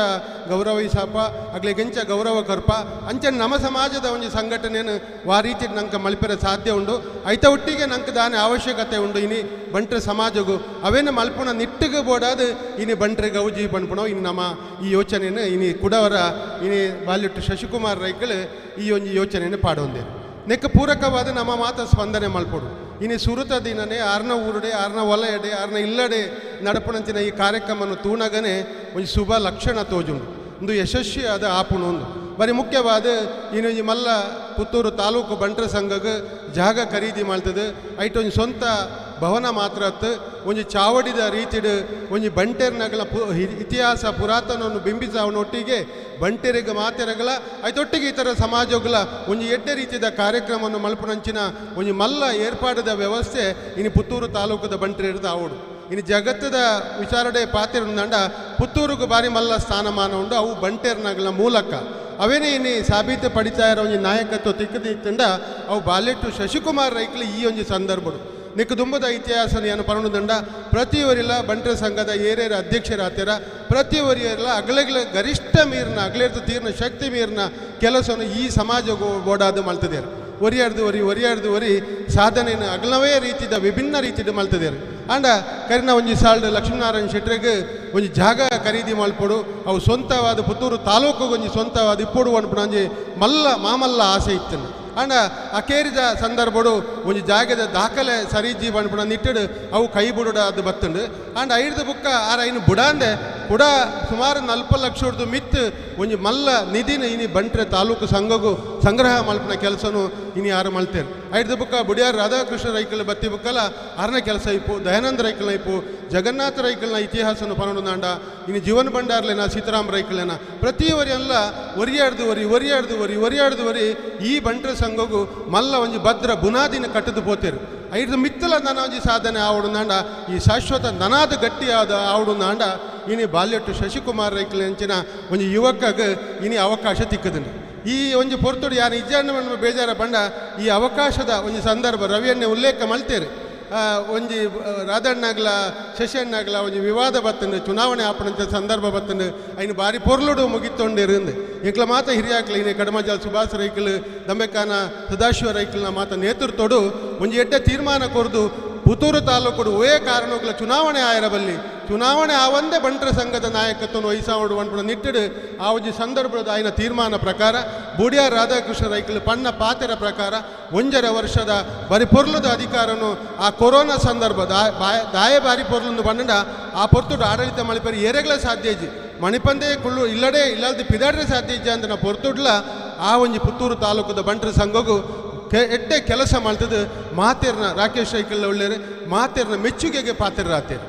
ಗೌರವಿಸಪ ಅಗ್ಲಿಗೆಂಚ ಗೌರವ ಕರ್ಪ ಅಂಚ ನಮ್ಮ ಸಮಾಜದ ಒಂಜಿ ಸಂಘಟನೆಯನ್ನು ವಾ ರೀತಿ ನಂಗೆ ಮಲ್ಪೆರ ಸಾಧ್ಯ ಉಂಡು ಐತ ಒಟ್ಟಿಗೆ ನಂಗೆ ದಾನೆ ಅವಶ್ಯಕತೆ ಉಂಡು ಇನಿ ಬಂಟ್ರೆ ಸಮಾಜಗೂ ಅವೇನು ಮಲ್ಪುನ ನಿಟ್ಟಿಗೆ ಬೋಡಾದ ಇನಿ ಬಂಟ್ರೆ ಗೌಜಿ ಪನ್ಪುಣ ಇನ್ನು ನಮ್ಮ ಈ ಯೋಚನೆಯನ್ನು ಇನಿ ಕುಡವರ ಇನಿ ಬಾಲ್ಯೊಟ್ಟು ಶಶಿಕುಮಾರ್ ರೈಕಲ್ ಈ ಒಂಜಿ ಯೋಚನೆಯನ್ನು ಪಾಡೊಂದೇರು ನೆಕ್ಕ ಪೂರಕವಾದ ನಮ್ಮ ಮಾತ ಸ್ಪಂದನೆ ಮಲ್ಪೊಡು. ಇನಿ ಸುರುತ ದಿನನೇ ಆರ್ನ ಊರುಡೆ ಆರ್ನ ಒಲಯಡೆ ಆರ್ನ ಇಲ್ಲಡೆ ನಡಪುಣಂಚಿನ ಈ ಕಾರ್ಯಕ್ರಮವನ್ನು ತೂನಗನೆ ಒಂಜಿ ಶುಭ ಲಕ್ಷಣ ತೋಜುಂಡು ಒಂದು ಯಶಸ್ವಿಯಾದ ಆಪುಣ ಒಂದು ಬರೀ ಮುಖ್ಯವಾದ ಇನ್ನು ಈ ಮಲ್ಲ ಪುತ್ತೂರು ತಾಲೂಕು ಬಂಟ್ರ ಸಂಘಗೆ ಜಾಗ ಖರೀದಿ ಮಾಡ್ತದೆ ಐಟ್ ಒಂಜಿ ಸ್ವಂತ ಭವನ ಮಾತ್ರ ಅತ್ತು ಒಂಜಿ ಚಾವಡಿದ ರೀತಿಡು ಒಂಜಿ ಬಂಟೆರ್ನಗಲ ಇತಿಹಾಸ ಪುರಾತನವನ್ನು ಬಿಂಬಿಸವನೊಟ್ಟಿಗೆ ಬಂಟೆರಿಗೆ ಮಾತೆರಗಲ ಐತೊಟ್ಟಿಗೆ ಇತರ ಸಮಾಜಗಳ ಒಂಜಿ ಎಡ್ಡೆ ರೀತಿಯ ಕಾರ್ಯಕ್ರಮವನ್ನು ಮಲ್ಪುನಂಚಿನ ಒಂಜಿ ಮಲ್ಲ ಏರ್ಪಾಡದ ವ್ಯವಸ್ಥೆ ಇನ್ನು ಪುತ್ತೂರು ತಾಲೂಕದ ಬಂಟೆರ್ದ ಆವಡು. ಇನ್ನು ಜಗತ್ತದ ವಿಚಾರಡೆ ಪಾತೆರುಂದಂಡ ಪುತ್ತೂರುಗು ಬಾರಿ ಮಲ್ಲ ಸ್ಥಾನಮಾನ ಉಂಡು ಅವು ಬಂಟೆರ್ನಗಲ ಮೂಲಕ ಅವೇನೇ ಇನ್ನು ಸಾಬೀತು ಪಡಿತಾ ಇರೋ ಒಂಜಿ ನಾಯಕತ್ವ ತಿಕ್ಕದಿತ್ತಂಡ ಅವು ಬಾಲ್ಯಟ್ಟು ಶಶಿಕುಮಾರ್ ರೈಕ್ಲು ಈ ಒಂಜಿ ಸಂದರ್ಭಡು ನಿಕ್ಕ ದುಂಬದ ಇತಿಹಾಸ ಏನು ಪರಣದಂಡ ಪ್ರತಿಯವರಿಲ್ಲ ಬಂಟ್ರ ಸಂಘದ ಏರೇರ ಅಧ್ಯಕ್ಷರಾಗ್ತೀರ ಪ್ರತಿಯವರಿಲ್ಲ ಅಗಲಗಲ ಗರಿಷ್ಠ ಮೀರಿನ ಅಗಲೇರ್ದು ತೀರ್ನ ಶಕ್ತಿ ಮೀರಿನ ಕೆಲಸವನ್ನು ಈ ಸಮಾಜಕ್ಕೂ ಓಡಾದು ಮಲ್ತದೇರು ಒರಿಯಾರ್ದು ಒರಿ ಒರಿಯಾರ್ದು ಒರಿ ಸಾಧನೆಯನ್ನು ಅಗಲವೇ ರೀತಿದ ವಿಭಿನ್ನ ರೀತಿದ ಮಲ್ತದೇರು. ಆಂಡ ಕರಿನ ಒಂಜಿ ಸಾಲ್ಡ್ ಲಕ್ಷ್ಮೀನಾರಾಯಣ ಶೆಟ್ರಿಗೆ ಒಂಜಿ ಜಾಗ ಖರೀದಿ ಮಲ್ಪೊಡು ಅವು ಸ್ವಂತವಾದ ಪುತ್ತೂರು ತಾಲೂಕಿಗೆ ಒಂಜಿ ಸ್ವಂತವಾದ ಇಪ್ಪೊಡು ಅನ್ಪುನ ಒಂಜಿ ಮಲ್ಲ ಮಾಮಲ್ಲ ಆಸೆ ಇತ್ತು. ಆಂಡ ಅಕೇರಿದ ಸಂದರ್ಭಡು ಒಂಜಿ ಜಾಗದ ದಾಖಲೆ ಸರಿ ಜೀವನ್ಪುಣ ನಿಟ್ಟಡು ಅವು ಕೈ ಬುಡುಡ ಅದು ಬತ್ತುಂಡು. ಆಂಡ ಐರ್ದ ಬುಕ್ಕ ಆರ ಐನು ಬುಡಾಂದೆ ಕೂಡ ಸುಮಾರು 40 ಲಕ್ಷದ್ದು ಮಿತ್ತು ಒಂಜಿ ಮಲ್ಲ ನಿಧಿನ ಇನಿ ಬಂಟ್ರೆ ತಾಲೂಕು ಸಂಘಗೂ ಸಂಗ್ರಹ ಮಲ್ಪನ ಕೆಲಸನು ಇನಿ ಯಾರು ಮಲ್ತೇರು. ಐರ್ದ ಬುಕ್ಕ ಬುಡಿಯಾರ್ ರಾಧಾಕೃಷ್ಣ ರೈಕಲ್ ಬತ್ತಿ ಬುಕ್ಕಲ ಆರನೇ ಕೆಲಸ ಇಪ್ಪು ದಯಾನಂದ ರೈಕಲ್ನ ಇಪ್ಪು ಜಗನ್ನಾಥ ರೈಕಲ್ನ ಇತಿಹಾಸನು ಪನೊಂಡು ಇನಿ ಜೀವನ ಭಂಡಾರ್ಲೇನ ಸೀತಾರಾಮ್ ರೈಕಲ್ನ ಪ್ರತಿಯವರೆಲ್ಲ ಒರಿಯಾಡ್ದು ಒರಿ ಒರಿಯಾಡ್ದು ಒರಿ ಒರಿಯಾಡ್ದು ಒರಿ ಈ ಬಂಟ್ರೆ ಸಂಘಗೂ ಮಲ್ಲ ಒಂಜಿ ಭದ್ರ ಬುನಾದಿನ ಕಟ್ಟದು ಪೋತೇರು. ಐದು ಮಿತ್ತಲ ನನ ಒಂಜಿ ಸಾಧನೆ ಆವಡು ನಾಂಡ ಈ ಶಾಶ್ವತ ನನಾದ ಗಟ್ಟಿಯಾದ ಆವಡು ನಾಂಡ ಇನಿ ಬಾಲ್ಯಟ್ಟು ಶಶಿಕುಮಾರ್ ರೈಕಲ್ ಅಂಚಿನ ಒಂಜಿ ಯುವಕಗೆ ಇನಿ ಅವಕಾಶ ತಿಕ್ಕದನು. ಈ ಒಂಜಿ ಪೊರ್ತುಡು ಯಾರು ಇಜ್ಜಾನ ಬೇಜಾರ ಬಂಡ ಈ ಅವಕಾಶದ ಒಂಜಿ ಸಂದರ್ಭ ರವಿಯನ್ನೇ ಉಲ್ಲೇಖ ಮಲ್ತೇರು. ಒಂಜಿ ರಾಧಣ್ಣಾಗ್ಲ ಶಶಿಯಣ್ಣಾಗ್ಲ ಒಂಜಿ ವಿವಾದ ಬತ್ತಂಡು ಚುನಾವಣೆ ಆಪಣಂತ ಸಂದರ್ಭ ಬತ್ತಂಡು ಐನು ಬಾರಿ ಪೊರ್ಲುಡು ಮುಗಿತ್ತೊಂಡಿರಂದು ಎಂಕ್ಲ ಮಾತ ಹಿರಿಯಾಕ್ಲ ಇನಿ ಕಡಮಜಾಲ್ ಸುಭಾಷ್ ರೈಕಲ್ ದಂಬೆಕಾನ ಸದಾಶಿವ ರೈಕಲ್ನ ಮಾತ ನೇತೃತ್ವಡು ಒಂಜಿ ಎಡ್ಡೆ ತೀರ್ಮಾನ ಕೊರ್ದು ಪುತ್ತೂರು ತಾಲೂಕುಡು ಒಯೇ ಕಾರಣಗಳ ಚುನಾವಣೆ ಆಯರಬಲ್ಲಿ ಚುನಾವಣೆ ಆವಂದೇ ಬಂಟ್ರ ಸಂಘದ ನಾಯಕತ್ವವನ್ನು ವಹಿಸಾವಡು ಅನ್ಪುನ ನಿಟ್ಟಡು ಆ ಒಂಜಿ ಸಂದರ್ಭದ ಆಯ್ನ ತೀರ್ಮಾನ ಪ್ರಕಾರ ಬುಡಿಯಾರ್ ರಾಧಾಕೃಷ್ಣ ರೈಕಲ್ ಪಣ್ಣ ಪಾತೆರ ಪ್ರಕಾರ 1.5 ವರ್ಷದ ಬರಿ ಪೊರ್ಲುದ ಅಧಿಕಾರನು ಆ ಕೊರೋನಾ ಸಂದರ್ಭ ದಾಯ ಬಾರಿ ಪೊರ್ಲುಂದು ಪನ್ನಂಡ ಆ ಪೊರ್ತುಡು ಆಡಳಿತ ಮಳಿಪರಿ ಏರೆಗ್ಲ ಸಾಧ್ಯ ಇಜ್ಜಿ ಮಣಿಪಂದೇ ಕುಳ್ಳು ಇಲ್ಲಡೆ ಇಲ್ಲದ ಪಿದಾಡ್ರೆ ಸಾಧ್ಯ ಇಜ್ಜಿ ಅಂತ ಪೊರ್ತುಡ್ಲ ಆ ಒಂಜಿ ಪುತ್ತೂರು ತಾಲೂಕದ ಬಂಟ್ರ ಸಂಘಗೂ ಎಡ್ಡೆ ಕೆಲಸ ಮಾಡ್ತದೆ ಮಾತೇರ್ನ ರಾಕೇಶ್ ರೈಕಲ್ ಒಳ್ಳೆಯರು ಮಾತೇರ್ನ ಮೆಚ್ಚುಗೆಗೆ ಪಾತ್ರರಾತೇರು.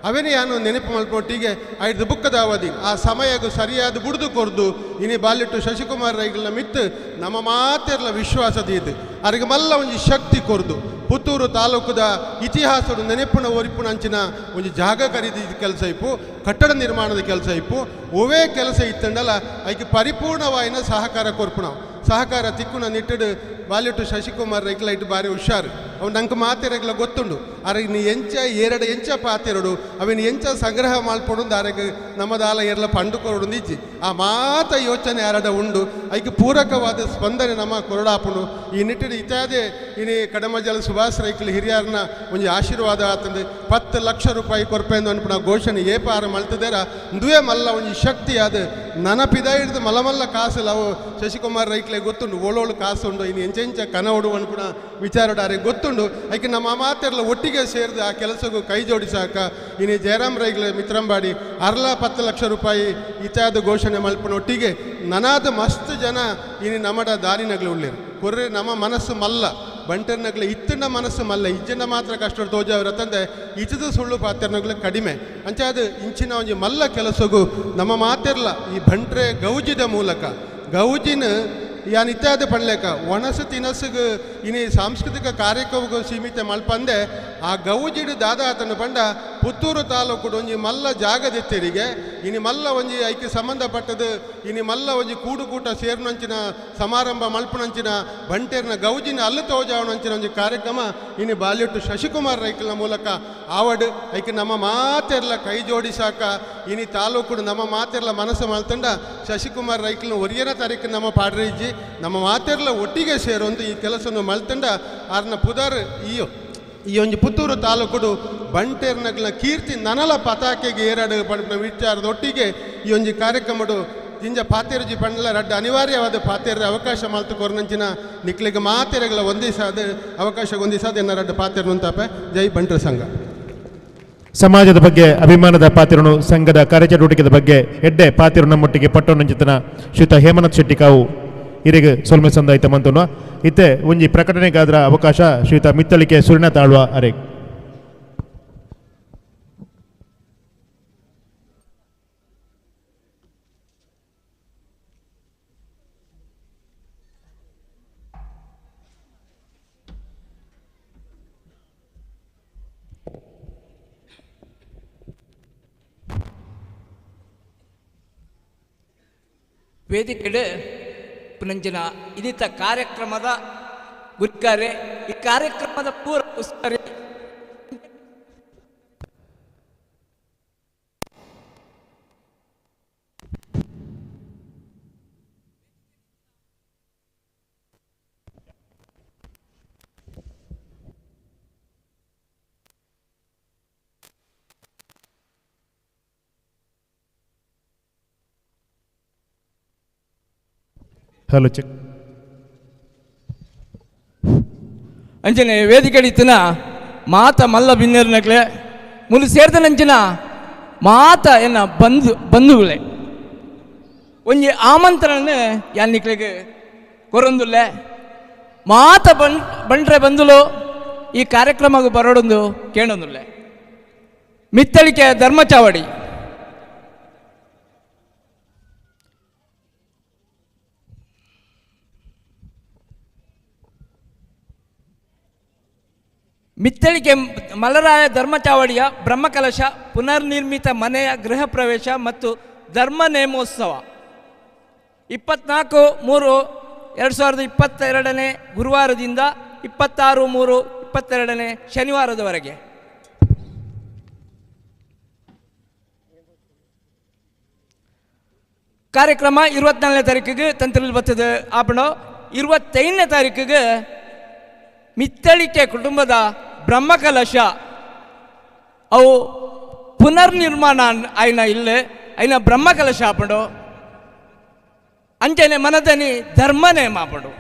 ಅವೇನೇ ಯಾನು ನೆನಪು ಮಲ್ಪೊಟ್ಟಿಗೆ ಐದು ಬುಕ್ಕದ ಅವಧಿ ಆ ಸಮಯಗೂ ಸರಿಯಾದ ಬುಡ್ದು ಕೊರ್ದು ಇನಿ ಬಾಲಿಟ್ಟು ಶಶಿಕುಮಾರ್ ರೈಕಲ್ನ ಮಿತ್ತು ನಮ್ಮ ಮಾತೆರ್ಲ ವಿಶ್ವಾಸ ದೀದು ಅರಿಗೆ ಮಲ್ಲ ಒಂಜಿ ಶಕ್ತಿ ಕೊರ್ದು ಪುತ್ತೂರು ತಾಲೂಕುದ ಇತಿಹಾಸದ ನೆನಪಿನ ಒರಿಪುನ ಅಂಚಿನ ಒಂಜಿ ಜಾಗ ಖರೀದಿ ಕೆಲಸ ಇಪ್ಪು ಕಟ್ಟಡ ನಿರ್ಮಾಣದ ಕೆಲಸ ಇಪ್ಪು ಒವೇ ಕೆಲಸ ಇತ್ತಂಡಲ ಐಕೆ ಪರಿಪೂರ್ಣವಾಯಿನ ಸಹಕಾರ ಕೊರ್ಪುಣ ಸಹಕಾರ ತಿಕ್ಕುನ ನಿಟ್ಟಡು ಬಾಲಿಟ್ಟು ಶಶಿಕುಮಾರ್ ರೈಕಲ್ ಐಟು ಬಾರಿ ಹುಷಾರು. ಅವು ನಂಗೆ ಮಾತೆರೆಗ್ಲ ಗೊತ್ತುಂಡು ಅರೆಗ್ ನೀ ಎಂಚ ಏರಡ ಎಂಚ ಪಾತೆರಡು ಅವಿನ ಎಂಚ ಸಂಗ್ರಹ ಮಲ್ಪೊಡು ಅರೆಗ್ ನಮ್ಮದಾಲ ಏರ್ಲ ಪಂಡು ಕೊರಡು ನಿಜ್ಜಿ ಆ ಮಾತ ಯೋಚನೆ ಅರಡ ಉಂಡು ಐಕ್ ಪೂರಕವಾದ ಸ್ಪಂದನೆ ನಮ್ಮ ಕೊರಡಾಪುಂಡು ಈ ನಿಟ್ಟಿನ ಇತ್ಯಾದಿ ಇನಿ ಕಡಮಜಲ ಸುಭಾಷ್ ರೈಕ್ಲು ಹಿರಿಯರ್ನ ಒಂಜಿ ಆಶೀರ್ವಾದ ಆತಂದು 10 ಲಕ್ಷ ರೂಪಾಯಿ ಕೊರ್ಪೆಂದು ಅನ್ಪುನ ಘೋಷಣೆ ಏಪಾರ ಮಲ್ತದೇರ ಇಂದುವೇ ಮಲ್ಲ ಒಂಜಿ ಶಕ್ತಿ ಅದು ನನಪಿದ ಹಿಡಿದು ಮಲಮಲ್ಲ ಕಾಸು ಅವು ಶಶಿಕುಮಾರ್ ರೈಕ್ಲೆ ಗೊತ್ತುಂಡು ಓಳೋಳು ಕಾಸು ಉಂಡು ಇನ್ನು ಎಂಚೆಂಚ ಕನವಡು ಅನ್ಪುನ ವಿಚಾರಡಾರೆ ಗೊತ್ತುಂಡು ಐಕೆ ನಮ್ಮ ಮಾತೆಲ್ಲ ಒಟ್ಟಿಗೆ ಸೇರಿದು ಆ ಕೆಲಸಕ್ಕೂ ಕೈ ಜೋಡಿಸಾಕ ಇನ್ನು ಜಯರಾಮ್ ರೈಗ್ಲೆ ಮಿತ್ರಂಬಾಡಿ ಅರ್ಲ 10 ಲಕ್ಷ ರೂಪಾಯಿ ಇತ್ಯಾದ ಘೋಷಣೆ ಮಲ್ಪನ ಒಟ್ಟಿಗೆ ನನಾದ ಮಸ್ತ್ ಜನ ಇನ್ನು ನಮ್ಮಡ ದಾರಿನಗ್ಲು ಉಳ್ಳೇರು ಕೊರ್ರೆ ನಮ್ಮ ಮನಸ್ಸು ಮಲ್ಲ ಬಂಟರ್ನಗ್ಲೆ ಇತ್ತಂಡ ಮನಸ್ಸು ಮಲ್ಲ ಇಜ್ಜಂಡ ಮಾತ್ರ ಕಷ್ಟ ತೋಜಾವ್ರ ತಂದೆ ಇಚದ ಸುಳ್ಳು ಪಾತ್ರನಗ್ಲೆ ಕಡಿಮೆ ಅಂಚಾದ ಇಂಚಿನ ಒಂಜಿ ಮಲ್ಲ ಕೆಲಸಗೂ ನಮ್ಮ ಮಾತಿರ್ಲ ಈ ಬಂಟ್ರೆ ಗೌಜಿದ ಮೂಲಕ ಗೌಜಿನ ಯಾನ್ ಇತ್ಯಾದಿ ಪಣ್ಲೇಕ ಒಣಸು ತಿನಸುಗು ಇನಿ ಸಾಂಸ್ಕೃತಿಕ ಕಾರ್ಯಕ್ರಮಕ್ಕೂ ಸೀಮಿತ ಮಲ್ಪಂದೆ ಆ ಗೌಜಿಡು ದಾದಾತನ ಪಂಡ ಪುತ್ತೂರು ತಾಲೂಕು ಒಂಜಿ ಮಲ್ಲ ಜಾಗದಿತ್ತೆರಿಗೆ ಇನಿ ಮಲ್ಲ ಒಂಜಿ ಐಕ್ಕೆ ಸಂಬಂಧಪಟ್ಟದು ಇನಿ ಮಲ್ಲ ಒಂಜಿ ಕೂಡುಕೂಟ ಸೇರ್ನಂಚಿನ ಸಮಾರಂಭ ಮಲ್ಪನಂಚಿನ ಬಂಟೇರ್ನ ಗೌಜಿನ ಅಲ್ಲು ತೋಜಾವಣಂಚಿನ ಒಂಜಿ ಕಾರ್ಯಕ್ರಮ ಇನಿ ಬಾಲ್ಯಟ್ಟು ಶಶಿಕುಮಾರ್ ರೈಕಲ್ನ ಮೂಲಕ ಆವಡ್ ಐಕೆ ನಮ್ಮ ಮಾತೆರ್ಲ ಕೈ ಜೋಡಿಸಾಕ ಇನಿ ತಾಲೂಕು ನಮ್ಮ ಮಾತೆರ್ಲ ಮನಸ್ಸು ಮಲ್ತಂಡ ಶಶಿಕುಮಾರ್ ರೈಕಲ್ನ ಒರಿಯನ ತಾರೀಕು ನಮ್ಮ ಪಾಡ್ರಿಜ್ಜಿ ನಮ್ಮ ಮಾತೆರ್ಲ ಒಟ್ಟಿಗೆ ಸೇರುವಂತ ಈ ಕೆಲಸವನ್ನು ಮಲ್ತಂಡ ಆರ್ನ ಪುದರ್ ಈ ಈ ಒಂಜಿ ಪುತ್ತೂರು ತಾಲೂಕುಡು ಬಂಟೇರ್ನಗ್ಲ ಕೀರ್ತಿ ನನಲ ಪತಾಕೆಗೆ ಏರಡು ಪಂಪಿನ ವಿಚಾರದ ಒಟ್ಟಿಗೆ ಈ ಒಂಜಿ ಕಾರ್ಯಕ್ರಮಡು ಜಿಂಜ ಪಾತೇರುಜಿ ಪಂಡಲ ರಡ್ಡ ಅನಿವಾರ್ಯವಾದ ಪಾತೇರ ಅವಕಾಶ ಮಲ್ತು ಕೊರ್ನಂಚಿನ ನಿಕ್ಲಿಗೆ ಮಾತೆರೆಗಳ ಒಂದಿಸಾದ ಅವಕಾಶ ಒಂದಿಸಾದ ಎನ್ನ ರಡ್ಡ ಪಾತೇರ್ನುಂತಾಪೆ. ಜೈ ಬಂಟರ ಸಂಘ. ಸಮಾಜದ ಬಗ್ಗೆ ಅಭಿಮಾನದ ಪಾತಿರನು ಸಂಘದ ಕಾರ್ಯಚಟುವಟಿಕೆದ ಬಗ್ಗೆ ಎಡ್ಡೆ ಪಾತಿರು ನಮ್ಮೊಟ್ಟಿಗೆ ಪಟ್ಟೊನಂಚಿತನ ಶ್ರೀತ ಹೇಮನಾಥ್ ಶೆಟ್ಟಿ ಕಾವು ಇರಿಗೆ ಸೊಲ್ಮೆ ಸಂದಾಯಿತ ಮಂತುನ ಇತ್ತೆ ಒಂಜಿ ಪ್ರಕಟಣೆಗಾದ್ರ ಅವಕಾಶ ಶ್ರೀತ ಮಿತ್ತಳಿಕೆ ಸುರಿನ ತಾಳ್ವ ಅರೆ. ವೇದಿಕೆಡೆ ಪುನಂಚಿನ ಇನ್ನಿತ ಕಾರ್ಯಕ್ರಮದ ಗುರಿಕಾರೆ ಈ ಕಾರ್ಯಕ್ರಮದ ಪೂರ್ವ ಉಸ್ತುವಾರಿ ಹಲೋ ಚೆಕ್ ಅಂಚನೆ ವೇದಿಕೆಡಿತ್ತಿನ ಮಾತ ಮಲ್ಲ ಬಿನ್ನೇರ್ನಕ್ಲೆ ಮುಲು ಸೇರ್ದನಂಚಿನ ಮಾತ ಎನ್ನ ಬಂಧು ಬಂಧುಗಳೇ ಒಂಜಿ ಆಮಂತ್ರಣನೆ ಯಾನ್ನಿಕ್ಲೆಗೆ ಕೊರೊಂದುಲ್ಲೆ ಮಾತ ಬಂಡ್ರೆ ಬಂದುಲು ಈ ಕಾರ್ಯಕ್ರಮಕ್ಕೆ ಬರೋಡೊಂದು ಕೇಳೊಂದುಲ್ಲೆ. ಮಿತ್ತಳಿಕೆ ಧರ್ಮಚಾವಡಿ ಮಿತ್ತಳಿಕೆ ಮಲರಾಯ ಧರ್ಮಚಾವಡಿಯ ಬ್ರಹ್ಮಕಲಶ ಪುನರ್ನಿರ್ಮಿತ ಮನೆಯ ಗೃಹ ಪ್ರವೇಶ ಮತ್ತು ಧರ್ಮ ನೇಮೋತ್ಸವ 24/3/2022 ಗುರುವಾರದಿಂದ 26/3/22 ಶನಿವಾರದವರೆಗೆ. ಕಾರ್ಯಕ್ರಮ 24ನೇ ತಾರೀಕಿಗೆ ತಂತ್ರಲ್ಲಿ ಬರ್ತದೆ ಆಪಣ. 25ನೇ ತಾರೀಕಿಗೆ ಮಿತ್ತಳಿಕೆ ಕುಟುಂಬದ ಬ್ರಹ್ಮಕಲಶ ಅವು ಪುನರ್ನಿರ್ಮಾಣ ಆಯ್ನ ಇಲ್ಲೇ ಐನ ಬ್ರಹ್ಮಕಲಶ ಆಪಂಡು ಅಂಚನೆ ಮನದನಿ ಧರ್ಮನೇ ಮಾಪಂಡು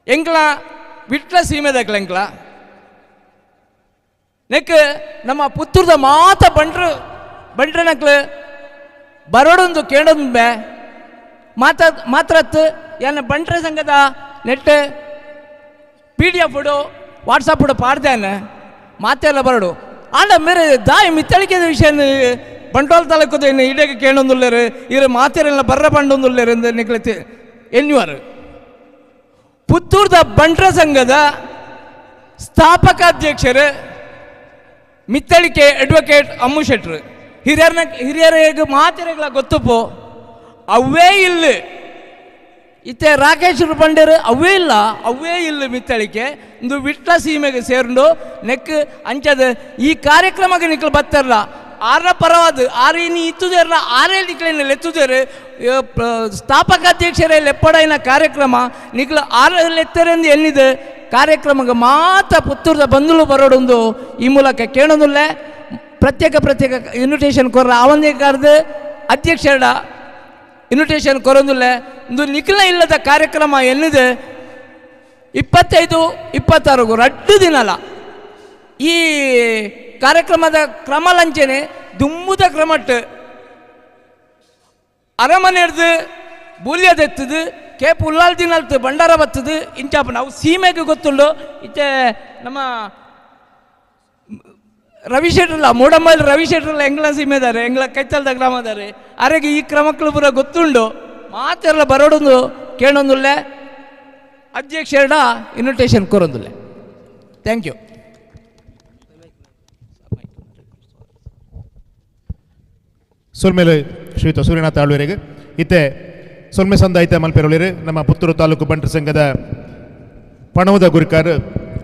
ಎಂಕ್ಲ ವಿಟ್ಲ ಸೀಮೆದಕ್ಲ ಎಂಕ್ಲ ನೆಕ್ ನಮ್ಮ ಪುತ್ತೂರ್ದ ಮಾತ ಬಂಟ್ರು ಬಂಟ್ರನಕ್ಲು ಬರೋಡೊಂದು ಕೇಳೊಂದು ಮಾತ ಮಾತ್ರತ್ತು ಎನ್ನ ಬಂಟ್ರ ಸಂಘದ net P D F WhatsApp ಪಾಡ್ದೇನೆ ಮಾತೆಲ್ಲ ಬರಡು ಆಂಡ ಮೇರೆ ದಾಯಿ ಮಿತ್ತಳಿಕೆದ ವಿಷಯ ಬಂಟ್ವಾಳ ತಾಲೂಕದ ಇನ್ನು ಇಡಕ್ಕೆ ಕೇಳೊಂದುಲ್ಲೇರು ಇರ ಮಾತೆರೆಲ್ಲ ಬರ್ರ ಪಂಡೊಂದುಲ್ಲೇರು ಎಂದು ನಿಕ್ಲತಿ ಎನ್ನುವರು. ಪುತ್ತೂರ್ದ ಬಂಟ್ರ ಸಂಘದ ಸ್ಥಾಪಕಾಧ್ಯಕ್ಷರು ಮಿತ್ತಳಿಕೆ ಅಡ್ವೊಕೇಟ್ ಅಮ್ಮು ಶೆಟ್ರು ಹಿರಿಯರ್ನ ಹಿರಿಯರಿಗೆ ಮಾತೆರೆಗಳ ಗೊತ್ತುಪೋ ಅವೇ ಇಲ್ಲಿ ಇತ್ತೆ ರಾಕೇಶ್ ಪಂಡೇರು ಅವೇ ಇಲ್ಲ ಅವೇ ಇಲ್ಲ ಮಿತ್ತಳಿಕೆ ಇಂದು ವಿಟ್ಲ ಸೀಮೆಗೆ ಸೇರ್ಂಡು ನೆಕ್ ಅಂಚದ ಈ ಕಾರ್ಯಕ್ರಮಕ್ಕೆ ನಿಕ್ಲು ಬತ್ತಾರಲ್ಲ ಆರ ಪರವಾದ ಆರು ಇನ್ನು ಇತ್ತುದೇರ್ಲ ಆರೇ ನಿಕ್ಲೇನು ಲೆತ್ತುದೇರು ಸ್ಥಾಪಕಾಧ್ಯಕ್ಷರೇ ಲೆಪ್ಪಡೈನ ಕಾರ್ಯಕ್ರಮ ನಿಕ್ಲು ಆರ ಲೆತ್ತರೆಂದು ಎನ್ನಿದೆ ಕಾರ್ಯಕ್ರಮಕ್ಕೆ ಮಾತ್ರ ಪುತ್ತೂರದ ಬಂಧುಲು ಬರೋಡೊಂದು ಈ ಮೂಲಕ ಕೇಳೋದಿಲ್ಲ. ಪ್ರತ್ಯೇಕ ಪ್ರತ್ಯೇಕ ಇನ್ವಿಟೇಷನ್ ಕೊರ್ರ ಆವಂದೇ ಕರೆದು ಅಧ್ಯಕ್ಷರ ಇನ್ವಿಟೇಷನ್ ಕೊರೊಂದಿಲ್ಲ. ಇಂದು ನಿಖಿಲ ಇಲ್ಲದ ಕಾರ್ಯಕ್ರಮ ಎನ್ನಿದೆ 25, 26 ರಡ್ಡು ದಿನಲ ಈ ಕಾರ್ಯಕ್ರಮದ ಕ್ರಮ ಲಂಚನೆ ದುಂಬುದ ಕ್ರಮಟ್ಟು ಅರಮನೆರ್ದು ಬೂಲ್ಯದೆತ್ತದು ಕೇಪು ಉಲ್ಲಾಲ್ ದಿನಲ್ತು ಭಂಡಾರ ಬತ್ತದು ಇಂಚಾಪ ನಾವು ಸೀಮೆಗೆ ಗೊತ್ತುಂಡು. ಇತ್ತೆ ನಮ್ಮ ರವಿ ಶೆಟ್ರಲ್ಲ ಮೂಡಂಬಲ್ಲಿ ರವಿ ಶೆಟ್ರಲ್ಲ ಎಂಗ್ಲ ಸೀಮೆದಾರೆ ಎಂಗ್ಲ ಕೈತಲ್ದ ಗ್ರಾಮದಾರೆ ಅರೆಗೆ ಈ ಕ್ರಮಕ್ಕಳು ಪೂರ ಗೊತ್ತುಂಡು ಮಾತೆಲ್ಲ ಬರೋಡೊಂದು ಕೇಳೊಂದುಲ್ಲೆ ಅಧ್ಯಕ್ಷರ ಇನ್ವಿಟೇಷನ್ ಕೊರೊಂದುಲ್ಲೆ. Thank you. ಸೊಲ್ಮೇಲೆ ಶ್ರೀಯುತ ಸೂರ್ಯನಾಥ ಆಳ್ವರಿಗೆ ಇತ್ತೆ ಸೊಲ್ಮೆ ಸಂದಾಯಿತ ಮಲ್ಪೆರೊಳಿರು ನಮ್ಮ ಪುತ್ತೂರು ತಾಲೂಕು ಬಂಟರ ಸಂಘದ ಪಣವದ ಗುರುಕಾರ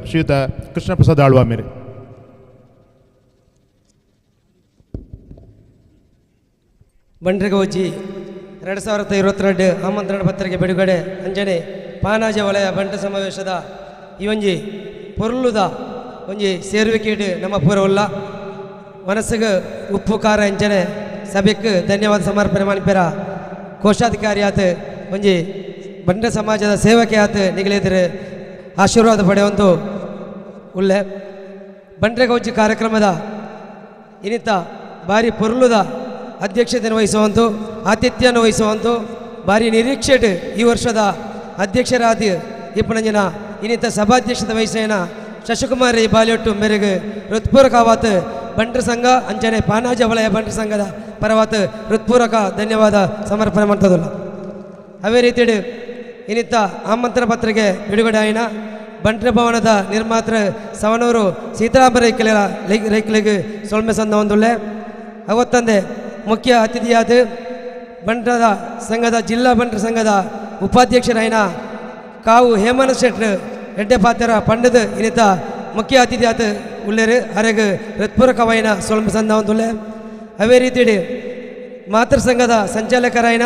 ಶ್ರೀಯುತ ಕೃಷ್ಣಪ್ರಸಾದ್ ಆಳ್ವಾ ಮೇರೆ. ಬಂಡ್ರಗೌಜಿ 2022 ಆಮಂತ್ರಣ ಪತ್ರಿಕೆ ಬಿಡುಗಡೆ ಅಂಜನೆ ಪಾನಾಜ ವಲಯ ಬಂಟ ಸಮಾವೇಶದ ಈ ಒಂಜಿ ಪೊರ್ಲುದ ಒಂಜಿ ಸೇರುವಿಕೆಡು ನಮ್ಮ ಪೂರವುಲ್ಲ ಮನಸ್ಸಿಗೆ ಉಪ್ಪು ಖಾರ ಅಂಜನೆ ಸಭೆಗೆ ಧನ್ಯವಾದ ಸಮರ್ಪಣೆ ಮನ್ಪೆರ ಕೋಶಾಧಿಕಾರಿ ಆತ ಒಂಜಿ ಬಂಟ ಸಮಾಜದ ಸೇವಕೆ ಆತ ನಿಗಲಿದ್ರೆ ಆಶೀರ್ವಾದ ಪಡೆಯುವಂತು ಉಳ್ಳೆ ಬಂಡ್ರಗೌಜಿ ಕಾರ್ಯಕ್ರಮದ ಇನ್ನಿತ ಭಾರಿ ಪೊರ್ಲುದ ಅಧ್ಯಕ್ಷತೆಯನ್ನು ವಹಿಸುವಂತು ಆತಿಥ್ಯವನ್ನು ವಹಿಸುವಂತು ಭಾರಿ ನಿರೀಕ್ಷೆಡ್ ಈ ವರ್ಷದ ಅಧ್ಯಕ್ಷರಾದ ಇಪ್ಪನಂಜನ ಇನ್ನಿತ ಸಭಾಧ್ಯಕ್ಷತೆ ವಹಿಸೇನ ಶಶಿಕುಮಾರ್ ಬಾಲಿಯೊಟ್ಟು ಮೇರೆಗೆ ಹೃತ್ಪೂರ್ವಕವಾದ ಬಂಟ್ರ ಸಂಘ ಅಂಚನೆ ಪಾನಾಜ ವಲಯ ಬಂಟ್ರ ಸಂಘದ ಪರವಾತ ಹೃತ್ಪೂರ್ವಕ ಧನ್ಯವಾದ ಸಮರ್ಪಣೆ ಮಾಡ್ತದಲ್ಲ. ಅದೇ ರೀತಿ ಇನ್ನಿತ ಆಮಂತ್ರಣ ಪತ್ರಿಕೆ ಬಿಡುಗಡೆ ಆಯಿನ ಬಂಟ್ರ ಭವನದ ನಿರ್ಮಾತೃ ಸವಣೂರು ಸೀತಾರಾಮ ರೈಕಲ ರೈಕಲಿಗೆ ಸೊಲ್ಮೆ ಸಂದ ಒಂದುಳ್ಳೆ ಅವತ್ತಂದೆ ಮುಖ್ಯ ಅತಿಥಿಯಾದ ಬಂಟ್ರದ ಸಂಘದ ಜಿಲ್ಲಾ ಬಂಟ್ರ ಸಂಘದ ಉಪಾಧ್ಯಕ್ಷರಾಯಿನ ಕಾವು ಹೇಮನ ಶೆಟ್ರು ಎಡ್ಡೆ ಪಾತ್ರ ಪಂಡದ ಇನ್ನಿತ ಮುಖ್ಯ ಅತಿಥಿಯಾದ ಉಳ್ಳೇರು ಅರೆಗೆ ಹೃತ್ಪೂರ್ವಕವಾಯಿನ ಸೊಲ್ಮೆ ಸಂದ ಒಂದುಳ್ಳೆ. ಅದೇ ರೀತಿ ಮಾತೃ ಸಂಘದ ಸಂಚಾಲಕರಾಯಿನ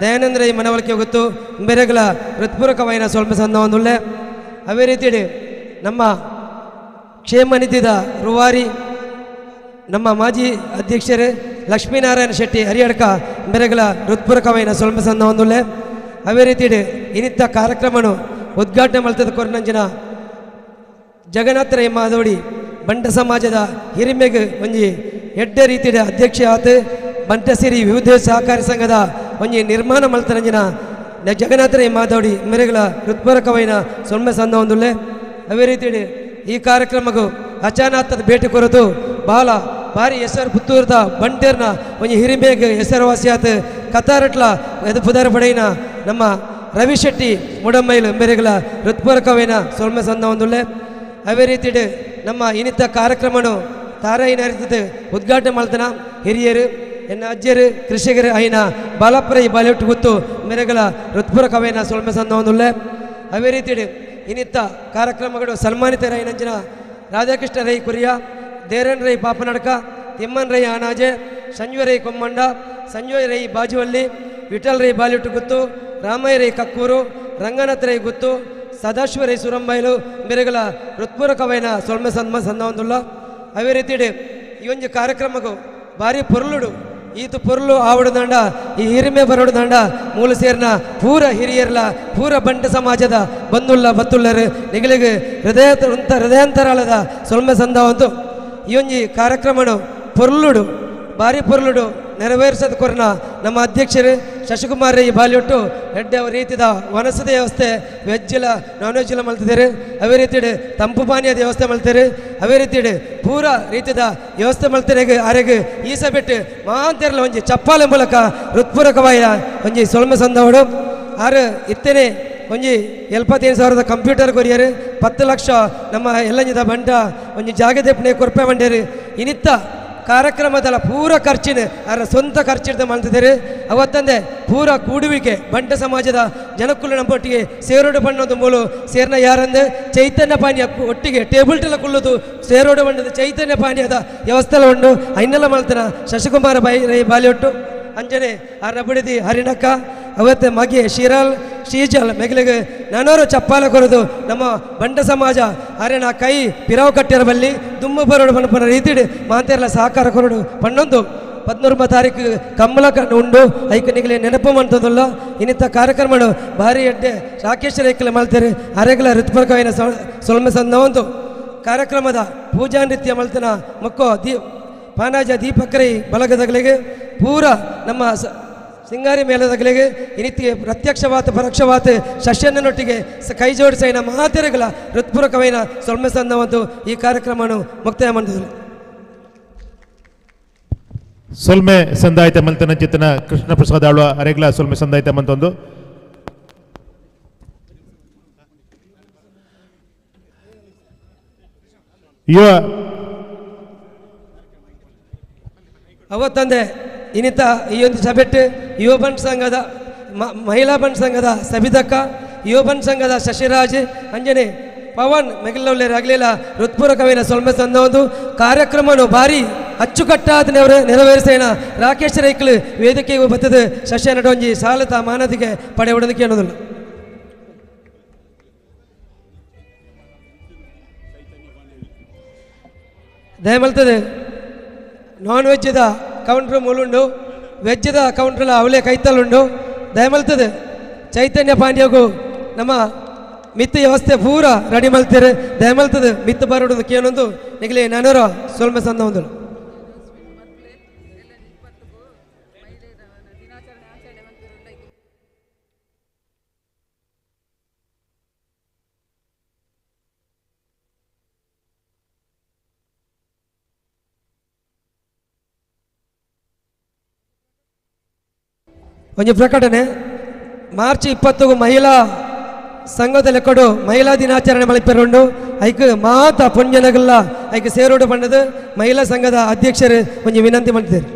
ದಯಾನಂದ ರೈ ಮನವೊಲಿಕೆ ಗೊತ್ತು ಬೆರೆಗಳ ಹೃತ್ಪೂರ್ವಕವಾಯಿನ ಸೊಲ್ಮೆ ಸಂದ ಒಂದುಳ್ಳೆ. ಅದೇ ರೀತಿ ನಮ್ಮ ಕ್ಷೇಮ ನಿಧಿದ ರೂವಾರಿ ನಮ್ಮ ಮಾಜಿ ಅಧ್ಯಕ್ಷರು ಲಕ್ಷ್ಮೀನಾರಾಯಣ ಶೆಟ್ಟಿ ಹರಿಯಡ್ಕ ಬೆರೆಗಳ ಹೃತ್ಪೂರ್ವಕವಾಯಿನ ಸೊಲ್ಮೆ ಸಂದ ಒಂದುಳ್ಳೆ. ಅದೇ ರೀತಿ ಇನ್ನಿತ ಕಾರ್ಯಕ್ರಮನು ಉದ್ಘಾಟನೆ ಮಲ್ತದ ಕೊರನಂಜಿನ ಜಗನ್ನಾಥ ರೈ ಮಾದೋಡಿ ಬಂಟ ಸಮಾಜದ ಹಿರಿಮೆಗೆ ಒಂಜಿ ಎಡ್ಡೆ ರೀತಿಯ ಅಧ್ಯಕ್ಷ ಆತ ಬಂಟಸಿರಿ ವಿವಿಧ ಸಹಕಾರಿ ಸಂಘದ ಒಂಜಿ ನಿರ್ಮಾಣ ಮಲ್ತನಂಜಿನ ಜಗನ್ನಾಥ ರೈ ಮಾದೋಡಿ ಮೇರೆಗಳ ಹೃತ್ಪೂರ್ವಕವಾಯಿನ ಸೊಲ್ಮೆ ಸಂದ ಒಂದುಳ್ಳೆ. ಅದೇ ರೀತಿ ಈ ಕಾರ್ಯಕ್ರಮಕ್ಕೂ ಅಚಾನಾಥದ ಭೇಟಿ ಕೊರತು ಬಾಲ ಭಾರಿ ಹೆಸರು ಪುತ್ತೂರದ ಬಂಟೇರ್ನ ಒಂಜಿ ಹಿರಿಮೆಗೆ ಹೆಸರುವಾಸಿಯಾತ ಕತಾರಟ್ಲ ಎದು ಪುದಾರ ಪಡೆಯಿನ ನಮ್ಮ ರವಿ ಶೆಟ್ಟಿ ಮುಡಮೈಲು ಮೇರೆಗಳ ಹೃತ್ಪೂರ್ವಕವೇನ ಸೊಲ್ಮೆ ಸಂದ ಒಂದುಳ್ಳೆ. ಅದೇ ರೀತಿ ನಮ್ಮ ಇನ್ನಿತ ಕಾರ್ಯಕ್ರಮನು ತಾರಾಯಿನ ಅರಿತದ ಉದ್ಘಾಟನೆ ಮಲ್ತನ ಹಿರಿಯರು ಎನ್ನ ಅಜ್ಜರು ಕೃಷಿಕರು ಐನ ಬಾಲಪ್ರೈ ಬಾಲಿಟ್ಟು ಗೊತ್ತು ಮೇರೆಗಳ ಹೃತ್ಪೂರ್ವಕವೇನ ಸೊಲ್ಮೆ ಸಂದ ಒಂದುಳ್ಳೆ. ಅದೇ ರೀತಿ ಇನ್ನಿತ ಕಾರ್ಯಕ್ರಮಗಳು ಸನ್ಮಾನಿತರೈನಂಚಿನ ರಾಧಾಕೃಷ್ಣ ರೈ ಕುರಿಯ, ದೇರನ್ ರೈ ಪಾಪನಡ್ಕ, ತಿಮ್ಮನ್ ರೈ ಆನಾಜೆ, ಸಂಜಯ್ ರೈ ಕೊಮ್ಮಂಡ, ಸಂಜಯ್ ರೈ ಬಾಜುವಳ್ಳಿ, ವಿಠಲ್ ರೈ ಬಾಲಿಟ್ಟು ಗುತ್ತು, ರಾಮಯ್ಯ ರೈ ಕಕ್ಕೂರು, ರಂಗನಾಥ ರೈ ಗುತ್ತು, ಸದಾಶಿವ ರೈ ಸುರಂಬೈಲು ಮೇರೆಗಳ ಹೃತ್ಪೂರ್ವಕವೈನ ಸೊಲ್ಮೆ ಸಂದ ಸಂದ ಒಂದುಳ್ಳ. ಅದೇ ರೀತಿ ಈ ಒಂದು ಕಾರ್ಯಕ್ರಮಕ್ಕೂ ಭಾರಿ ಪೊರ್ಲುಡು ಈತು ಪೊರ್ಲು ಆವಡದಂಡ ಈ ಹಿರಿಮೆ ಬರೋಡದಂಡ ಮೂಲ ಸೇರ್ನ ಪೂರ ಹಿರಿಯರ್ಲ ಪೂರ ಬಂಟ ಸಮಾಜದ ಬಂದುಳ್ಳ ಬತ್ತುಳ್ಳರು ನಿಗಲಿಗೆ ಹೃದಯ ಹೃದಯಾಂತರಾಳದ ಸೊಲ್ಮೆ ಸಂದವಂತು ಈ ಒಂಜಿ ಕಾರ್ಯಕ್ರಮನು ಪೊರ್ಲುಡು ಭಾರಿ ಪೊರ್ಲುಡು ನೆರವೇರಿಸದ ಕೊರನ ನಮ್ಮ ಅಧ್ಯಕ್ಷರು ಶಶಿಕುಮಾರ್ ರೈ ಬಾಲಿಯೊಟ್ಟು ಎಡ್ಡೆ ರೀತಿದ ವನಸದ ವ್ಯವಸ್ಥೆ ವೆಜ್ ಇಲ್ಲ ನಾನ್ ವೆಜ್ ಇಲ್ಲ ಮಲ್ತಿದ್ದಾರೆ. ಅದೇ ರೀತಿ ತಂಪು ಪಾನೀಯದ ವ್ಯವಸ್ಥೆ ಮಲ್ತಾರೆ. ಅದೇ ರೀತಿ ಪೂರ ರೀತಿದ ವ್ಯವಸ್ಥೆ ಮಲ್ತಾರೆ. ಅರೆಗೆ ಈ ಸಭೆಟ್ಟು ಮಾಂತೆರಲ ಒಂಜಿ ಚಪ್ಪಾಲೆ ಮೂಲಕ ಹೃತ್ಪೂರ್ವಕವಾಯಿನ ಒಂಜಿ ಸೊಲ್ಮೆ ಸಂದವಡು ಆರು ಇತ್ತನೆ ಒಂಜಿ 75,000 ಕಂಪ್ಯೂಟರ್ ಕೊರಿಯರು 10 ಲಕ್ಷ ನಮ್ಮ ಎಲ್ಲಂಜಿದ ಬಂಟ ಒಂಜಿ ಜಾಗದೆಪ್ಪನೆ ಕೊರ್ಪೆ ಬಂಡೇರು ಇನ್ನಿತ್ತ ಕಾರ್ಯಕ್ರಮದಲ್ಲ ಪೂರ ಖರ್ಚಿನ ಅವರ ಸ್ವಂತ ಖರ್ಚಿಡ್ದ ಮಾಡ್ತಿದ್ದಾರೆ. ಅವತ್ತಂದೆ ಪೂರ ಕೂಡುವಿಕೆ ಬಂಟ ಸಮಾಜದ ಜನಕ್ಕುಲು ನಮ್ಮೊಟ್ಟಿಗೆ ಸೇರೋಡು ಬಣ್ಣದ ಮೂಲು ಸೇರ್ನ ಯಾರಂದೆ ಚೈತನ್ಯ ಪಾನೀಯ ಒಟ್ಟಿಗೆ ಟೇಬಲ್ ಟೆಲ್ಲ ಕುಲ್ಲುದು ಸೇರೋಡು ಬಣ್ಣದ ಚೈತನ್ಯ ಪಾನೀಯದ ವ್ಯವಸ್ಥೆ ಉಂಡು ಐನೆಲ್ಲ ಮಾಡ್ತಾನ ಶಶಿಕುಮಾರ ಬಾಯಿ ರೈ ಬಾಲಿಯೊಟ್ಟು ಅಂಜನೆ ಆರ್ನ ಬಿಡದಿ ಹರಿಣಕ್ಕ ಅವತ್ತೆ ಮಗೆ ಶಿರಾಲ್ ಶ್ರೀಜಲ್ ಮೆಗಲಿಗೆ ನಾನೋರು ಚಪ್ಪಾಲ ಕೊರದು ನಮ್ಮ ಬಂಟ ಸಮಾಜ ಅರೆನ ಕೈ ಪಿರಾವು ಕಟ್ಟಿರ ಬಲ್ಲಿ ದುಮ್ಮು ಬರೋಡು ಪನ್ಪನ ರೀತಿಡ್ ಮಾತೆರ್ಲ ಸಹಕಾರ ಕೊರಡು ಪನ್ನೊಂದು 13 ತಾರೀಕು ಕಮ್ಮಲ ಉಂಡು ಐಕ ನಿಗಲೆ ನೆನಪು ಮಂತದಲ್ಲ. ಇನ್ನಿತ ಕಾರ್ಯಕ್ರಮ ಭಾರಿ ಎಡ್ಡೆ ರಾಕೇಶ್ ರೇಖಲೆ ಮಲ್ತಾರೆ ಅರೆಗಲ ಋತುಪರಕವೈನ ಸೊಲ್ಮೆ ಸಂದ ಒಂದು ಕಾರ್ಯಕ್ರಮದ ಪೂಜಾ ನೃತ್ಯ ಮಲ್ತನ ಮಕ್ಕೋ ಪಾನಾಜ ದೀಪಕ್ರೈ ಬಲಗದಗಳಿಗೆ ಪೂರ ನಮ್ಮ ಸಿಂಗಾರಿ ಮೇಳದಗಳಿಗೆ ಈ ಪ್ರತ್ಯಕ್ಷವಾತ ಪರೋಕ್ಷವಾತ ಶಸ್ಯನೊಟ್ಟಿಗೆ ಕೈ ಜೋಡಿಸೈನ ಮಹಾತೆರೆಗಳ ಹೃತ್ಪೂರ್ವಕವೈನ ಸೊಲ್ಮೆ ಸಂದವಂತು ಈ ಕಾರ್ಯಕ್ರಮವನ್ನು ಮುಕ್ತಾಯ ಮಾಡಿದರು. ಸೊಲ್ಮೆ ಸಂದಾಯಿತ ಮಂತನ ಚಿತ್ತನ ಕೃಷ್ಣ ಪ್ರಸಾದ್ ಆಳ್ವ ಅರೆಗ್ಲ ಸೊಲ್ಮೆ ಸಂದಾಯಿತ ಮಂತೊಂದು ಯುವ ಅವತ್ತಂದೆ ಇನ್ನಿತ ಈ ಒಂದು ಸಭೆಟ್ಟು ಯುವ ಬಂಟ್ ಸಂಘದ ಮಹಿಳಾ ಬಂಟ್ ಸಂಘದ ಸಬಿದಕ್ಕ, ಯುವ ಬಂಟ್ ಸಂಘದ ಶಶಿರಾಜ್, ಅಂಜನೆ ಪವನ್ ಮೆಗಲೊಳ್ಳೆ ಆಗಲಿಲ್ಲ ಹೃತ್ಪೂರ್ವಕವೈನ ಸೊಲ್ಮೆ ಸಂದ ಒಂದು ಕಾರ್ಯಕ್ರಮವನ್ನು ಭಾರಿ ಅಚ್ಚುಕಟ್ಟಾದ ನೆರವೇರಿಸೇನ ರಾಕೇಶ್ ರೈಕ್ಲು ವೇದಿಕೆಗೆ ಬರ್ತದೆ ಶಶಿ ನಟೊಂಜಿ ಸಾಲತ ಮಾನದಿಗೆ ಪಡೆಯುವುದಕ್ಕೆ ಅನ್ನೋದಿಲ್ಲ. ದಯಮಲ್ತದೆ ನಾನ್ ವೆಜ್ದ ಕೌಂಟ್ರ್ ಮೂಲುಂಡು, ವೆಜ್ದ ಕೌಂಟ್ರಲ್ಲ ಅವಲೇ ಕೈತಲುಂಡು. ದಯಮಲ್ತದೆ ಚೈತನ್ಯ ಪಾಂಡ್ಯಗೂ ನಮ್ಮ ಮಿತ್ತು ವ್ಯವಸ್ಥೆ ಪೂರ ರೆಡಿ ಮಲ್ತಾರೆ. ದಯಮಲ್ತದೆ ಮಿತ್ತು ಬರೋಡು ಕೇನೊಂದು ನಿಗಲಿ ನಾನೂರ ಸೊಲ್ಮೆ ಸಂದ ಒಂದು ಒಂಜಿ ಪ್ರಕಟಣೆ. ಮಾರ್ಚ್ 20 ಮಹಿಳಾ ಸಂಘದ ಲೆಕ್ಕಡು ಮಹಿಳಾ ದಿನಾಚರಣೆ ಮಳಿಪೆರುಂಡು. ಐಕ್ ಮಾತ ಪುಣ್ಯನಗಲ್ಲ ಐಕ್ ಸೇರೋಡು ಬಣ್ಣದ ಮಹಿಳಾ ಸಂಘದ ಅಧ್ಯಕ್ಷರು ಒಂಜಿ ವಿನಂತಿ ಮಾಡ್ತಿದ್ದಾರೆ.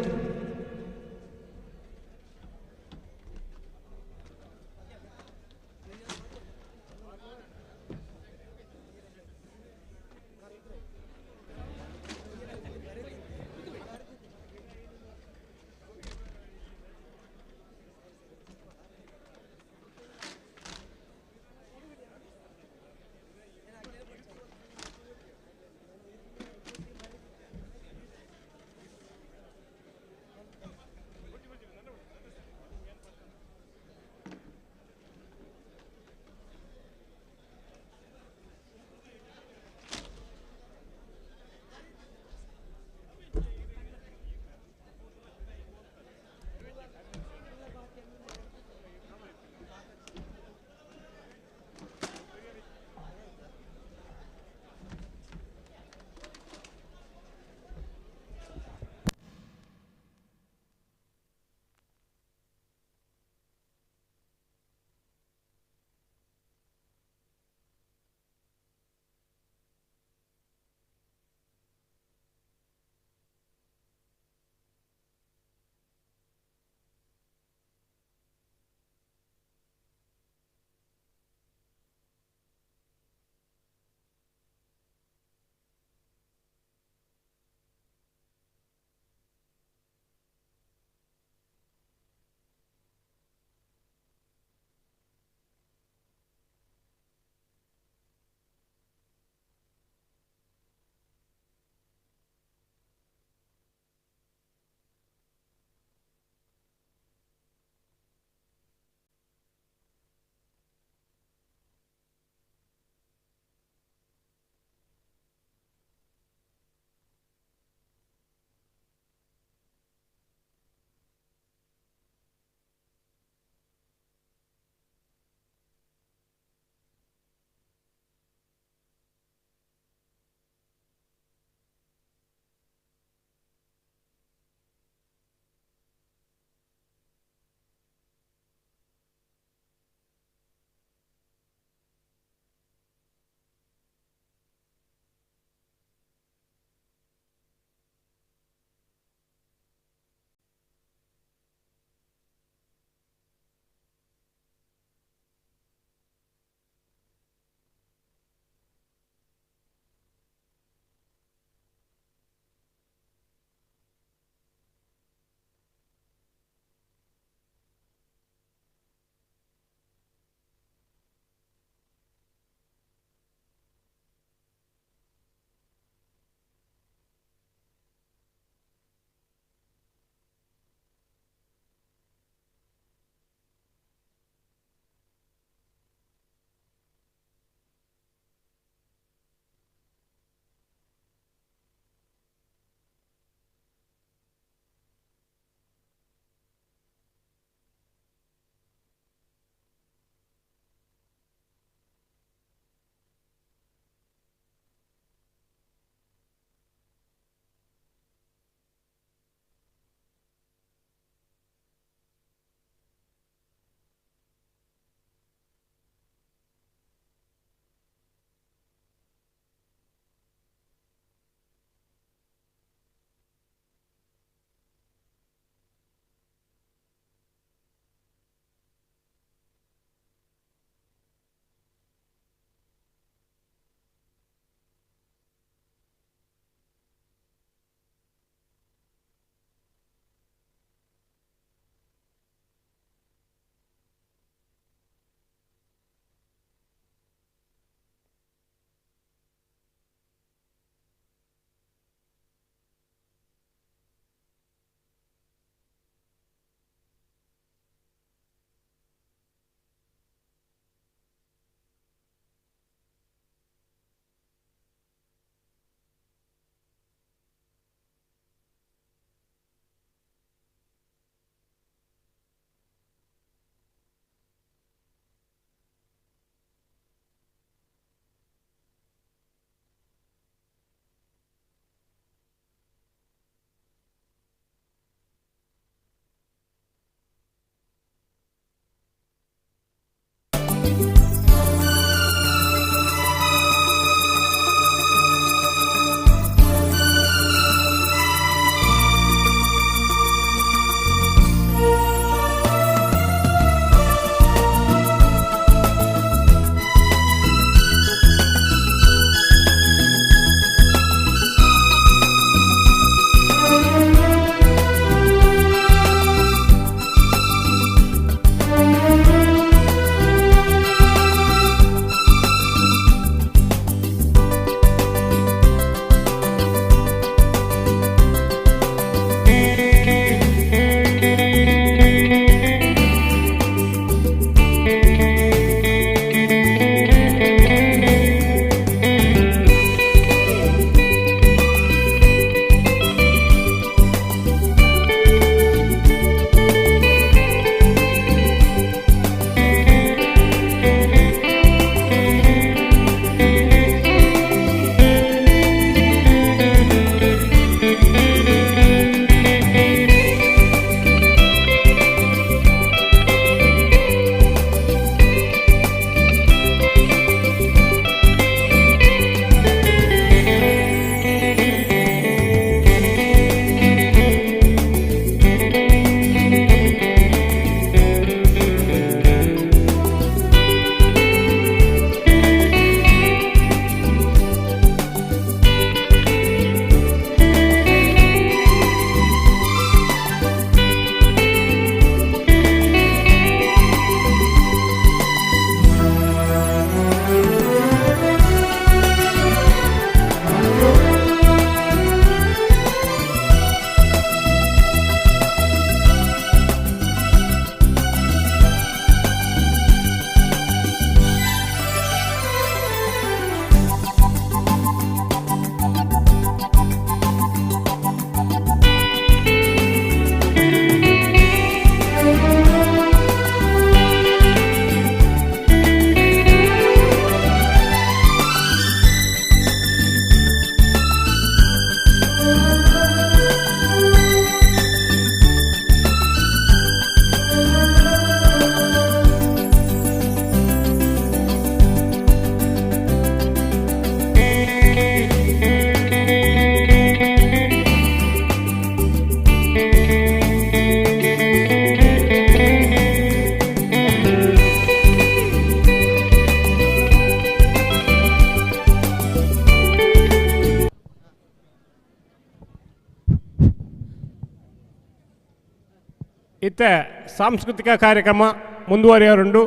ಇತ್ತೆ ಸಾಂಸ್ಕೃತಿಕ ಕಾರ್ಯಕ್ರಮ ಮುಂದುವರಿಯೋರುಂಡು.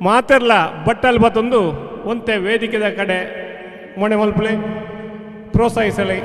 ಮಾತೆರ್ಲ ಬಟ್ಟಲ್ ಬತ್ತೊಂದು ಒಂತೆ ವೇದಿಕೆದ ಕಡೆ ಮೊಣೆ ಮಲ್ಪಲೆ ಪ್ರೋತ್ಸಾಹಿಸಲಿ.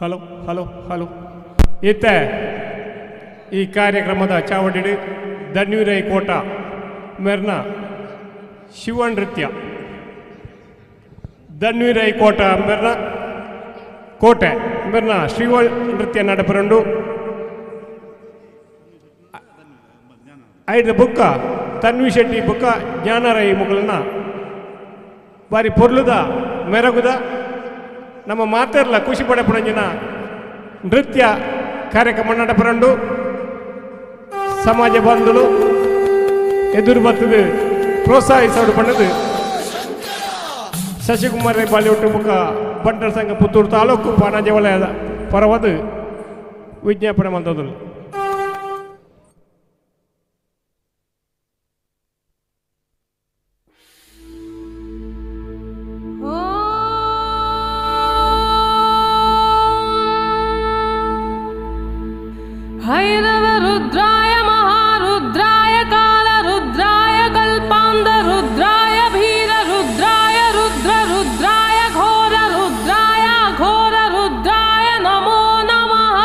Hello hello hello. ಇತ್ತ ಈ ಕಾರ್ಯಕ್ರಮದ ಚಾವಡಿಡು ಧನ್ವೀರೈ ಕೋಟ ಮೆರ್ನ ಶಿವ ನೃತ್ಯ. ಧನ್ವೀರೈ ಕೋಟ ಮೆರ್ನ ಕೋಟೆ ಮೆರ್ನ ಶಿವ ನೃತ್ಯ ನಡಪರಂಡು. ಐದು ಬುಕ್ಕ ತನ್ವಿ ಶೆಟ್ಟಿ ಬುಕ್ಕ ಜ್ಞಾನರೈ ಮುಗಳನ್ನ ಬಾರಿ ಪೊರ್ಲುದ ಮೆರಗುದ ನಮ್ಮ ಮಾತೆರ್ಲ ಖುಷಿ ಪಡಪುಣಂಜಿನ ನೃತ್ಯ ಕಾರ್ಯಕ್ರಮ ನಡಪರಂಡು. ಸಮಾಜ ಬಂಧುಗಳು ಎದುರು ಬರ್ತದೆ ಪ್ರೋತ್ಸಾಹಿಸೋಡು ಪಣ್ಣದು ಶಶಿಕುಮಾರ್ ಬಾಲಿವುಡ್ ಮುಖ ಬಂಟರ ಸಂಘ ಪುತ್ತೂರು ತಾಲೂಕು ಪಾನಾಜೆ ವಲಯದ ಪರವಾದ ವಿಜ್ಞಾಪನೆ ಮಂತದ್ದು. ಭೈರವ ರುದ್ರಾಯ ಮಹಾರುದ್ರಾಯ ಕಾಲರುದ್ರಾಯ ಕಲ್ಪಾಂಧ ರುದ್ರಾಯ ಭೀರ ರುದ್ರಾಯ ರುದ್ರ ರುದ್ರಾಯ ಘೋರ ರುದ್ರಾಯ ಘೋರ ರುದ್ರಾಯ ನಮೋ ನಮಃ.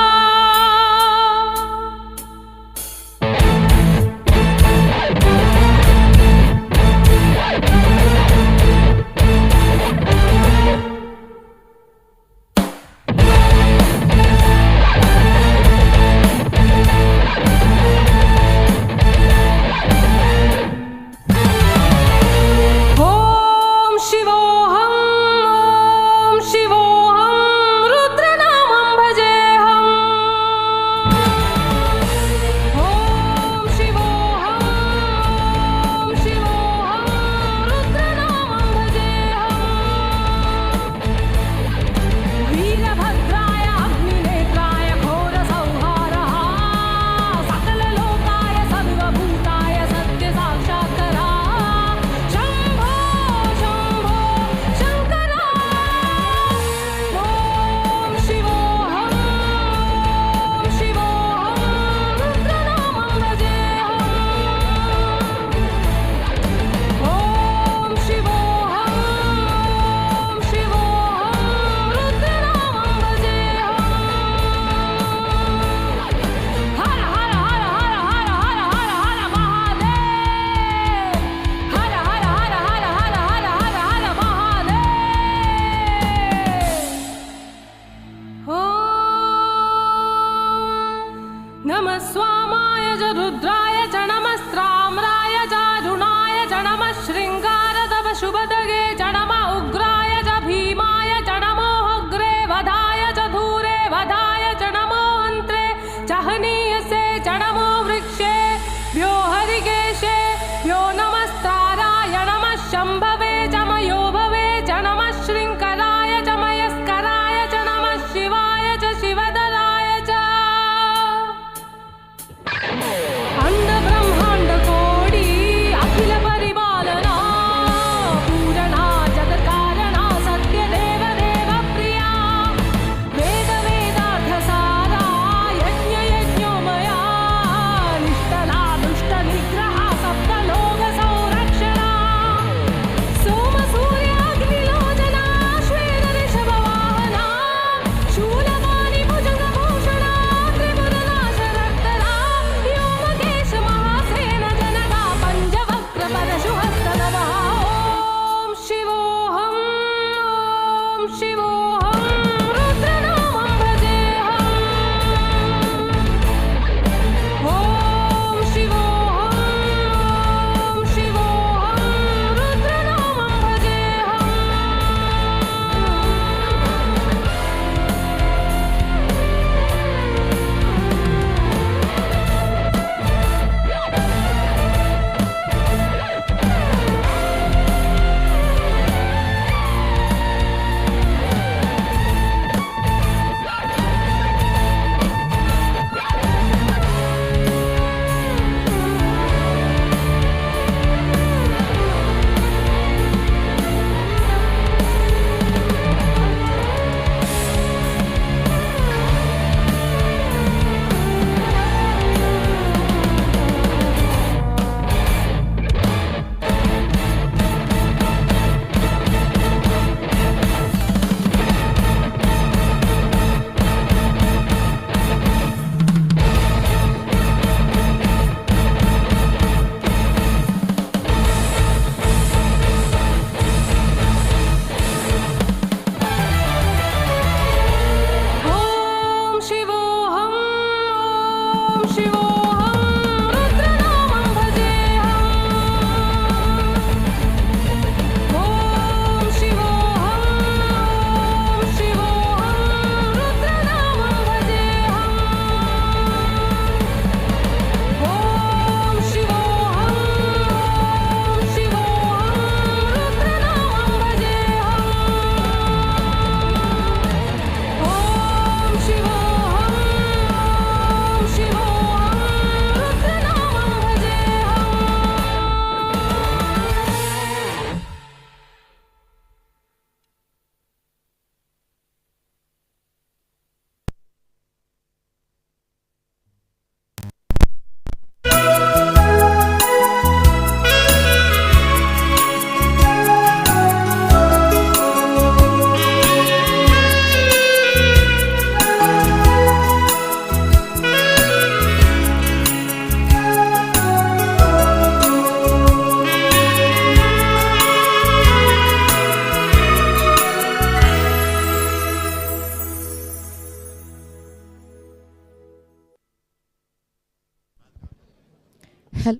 Hello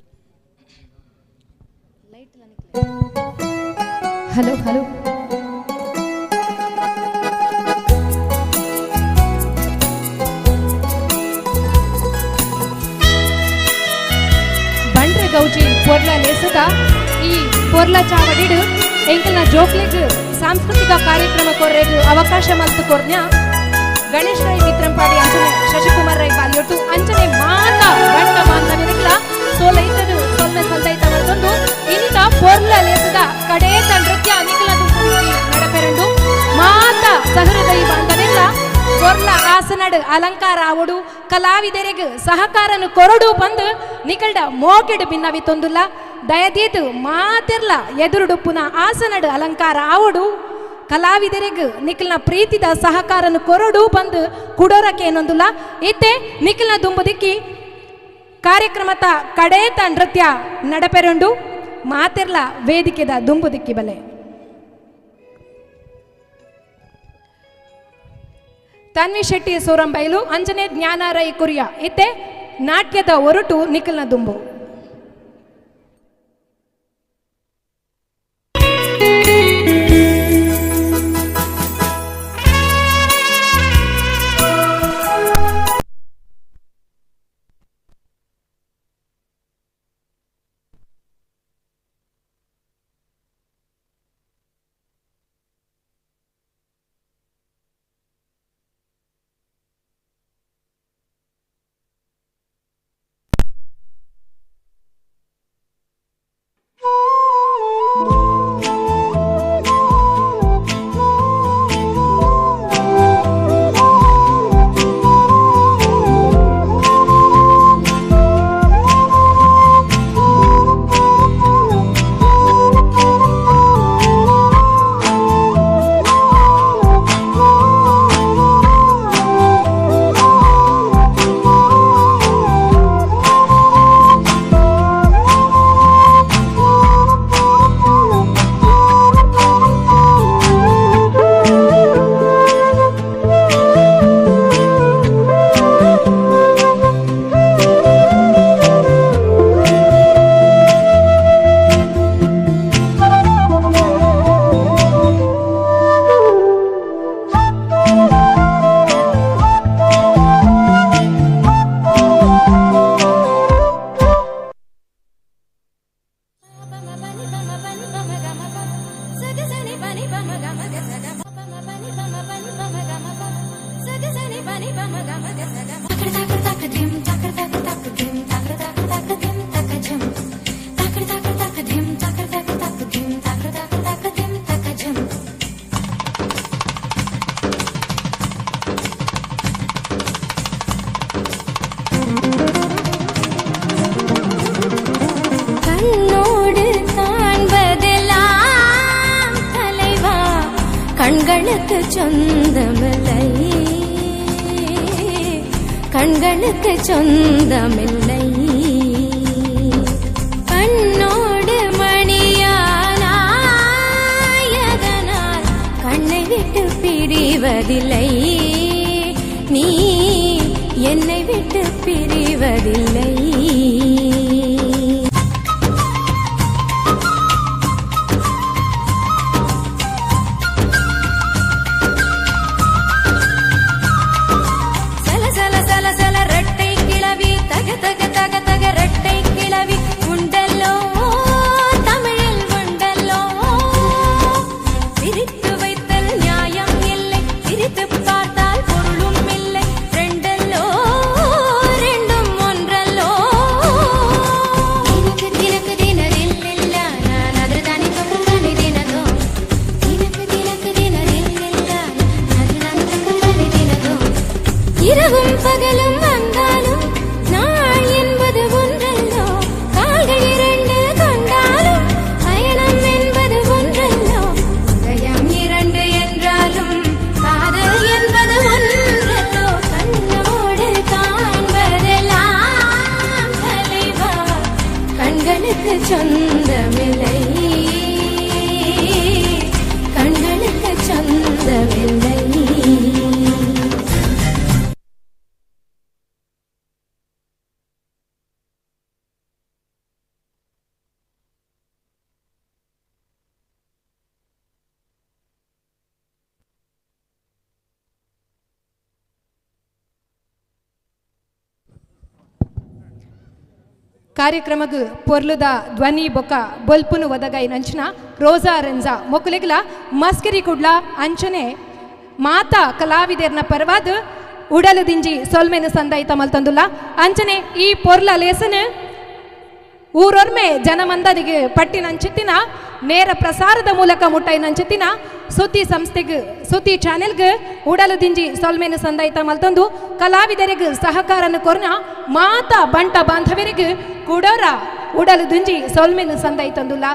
hello hello. ಬಂಡ್ರ ಗೌಜಿ ಪೊರ್ಲ ಲೇಸದ ಈ ಪೊರ್ಲ ಚಾವಡಿಡು ಎಂಕಲ್ನ ಜೋಕ್ಲೆಗ್ ಸಾಂಸ್ಕೃತಿಕ ಕಾರ್ಯಕ್ರಮ ಕೊರ್ರೆಗ್ ಅವಕಾಶ ಮಲ್ತು ಕೊರ್ನ್ಯ ಗಣೇಶ್ ರೈ ಮಿತ್ರಂಪಾಡಿ ಅಂಚನೆ ಶಶಿಕುಮಾರ್ ರೈ ಬಾಲ್ಯೊಟ್ಟು ಅಂಚನೆ ಮಾತ ಬಂಟ ಬಾಂಧವ್ಯರಿಗ್ಲ ಸೋಲೈತದು ಸೊಲ್ಮೆ ಸಂದೈತ ಮಲ್ತೊಂದು ಇನಿತ ಪೊರ್ಲ ಲೇಸದ ಕಡೇತ ನೃತ್ಯ ನಿಖಲ ನಡಪೆರಂಡು ಮಾತ ಸಹೃದಯಿ ಬಾಂಧವೆಲ್ಲ ಪೊರ್ಲ ಆಸನಡ್ ಅಲಂಕಾರ ಆವಡು ಕಲಾವಿದರೆಗ್ ಸಹಕಾರನು ಕೊರಡು ಬಂದು ನಿಕಲ್ಡ ಮೋಕೆಡು ಭಿನ್ನವಿ ತೊಂದುಲ್ಲ ದಯದೀತು ಮಾತಿರ್ಲ ಎದುರುಡುಪ್ಪುನ ಆಸನಡ್ ಅಲಂಕಾರ ಆವಡು ಕಲಾವಿದರೆಗ್ ನಿಖಲ್ನ ಪ್ರೀತಿದ ಸಹಕಾರನು ಕೊರಡು ಬಂದು ಕುಡೋರಕ್ಕೆ ಏನೊಂದುಲ್ಲ ಇತ್ತೆ ನಿಖಲ್ನ ದುಂಬುದಿಕ್ಕಿ ಕಾರ್ಯಕ್ರಮದ ಕಡೇತ ನೃತ್ಯ ನಡಪೆರುಂಡು ಮಾತಿರ್ಲ ವೇದಿಕೆದ ದುಂಬುದಿಕ್ಕಿ ಬಲೆ. ತನ್ವಿ ಶೆಟ್ಟಿ ಸೋರಂಬೈಲು ಅಂಜನೆ ಜ್ಞಾನರೈ ಕುರಿಯ ಇತ್ತೆ ನಾಟ್ಯದ ಒರಟು ನಿಖಲ್ನ ದುಂಬು. கண்ணோடு காண்பதெல்லாம் தலைவா கண்களுக்கு சொந்தமில்லை, கண்களுக்கு சொந்தமில்லை. கண்ணோடு மணியானாயதனால் கண்ணை விட்டு பிரிவதில்லை, நீ என்னை விட்டு பிரிவதில்லை. இரவும் பகலும் வந்தாலும் நாள் என்பது ஒன்றல்லோ, கால்கள் இரண்டு கொண்டாலும் பயணம் என்பது ஒன்றல்லோ, இதயம் இரண்டு என்றாலும் காதல் என்பது ஒன்றல்லோ. கண்ணோடு காண்பதெல்லாம் தலைவா கண்களுக்கு சொந்தமில்லை, கண்களுக்கு சொந்தமில்லை. ಕಾರ್ಯಕ್ರಮಗ್ ಪೊರ್ಲುದ ಧ್ವನಿ ಬೊಕ್ಕ ಬೊಲ್ಪುನು ಒದಗೈ ನಂಚಿನ ರೋಜಾ ರೆಂಜಾ ಮೊಕುಲೆಗ್ಲ ಮಸ್ಕಿರಿ ಕುಡ್ಲ ಅಂಚನೆ ಮಾತಾ ಕಲಾವಿದರ್ನ ಪರವಾದ ಉಡಲು ದಿಂಜಿ ಸೊಲ್ಮೆನು ಸಂದಾಯಿತ ಮಲ್ತಂದುಲ್ಲ. ಅಂಚನೆ ಈ ಪೊರ್ಲ ಲೇಸನ್ ಊರೊರ್ಮೆ ಜನಮಂದದಿಗೆ ಪಟ್ಟಿನಂಚಿತ್ತಿನ ನೇರ ಪ್ರಸಾರದ ಮೂಲಕ ಮುಟ್ಟಾಯಿನಂಚಿತ್ತಿನ ಸುದ್ದಿ ಸಂಸ್ಥೆಗ್ ಸುದ್ದಿ ಚಾನೆಲ್ಗ್ ಉಡಲು ದಿಂಜಿ ಸೊಲ್ಮೆನು ಸಂದಾಯಿತ ಮಲ್ತಂದು ಕಲಾವಿದರಿಗ್ ಸಹಕಾರನ ಕೊರ್ನ ಮಾತಾ ಬಂಟ ಬಾಂಧವರಿಗೆ ಕೂಡೋರ ಉಡಲು ದಿಂಜಿ ಸೊಲ್ಮೆನು ಸಂದಾಯಿತಂದುಲ್ಲ.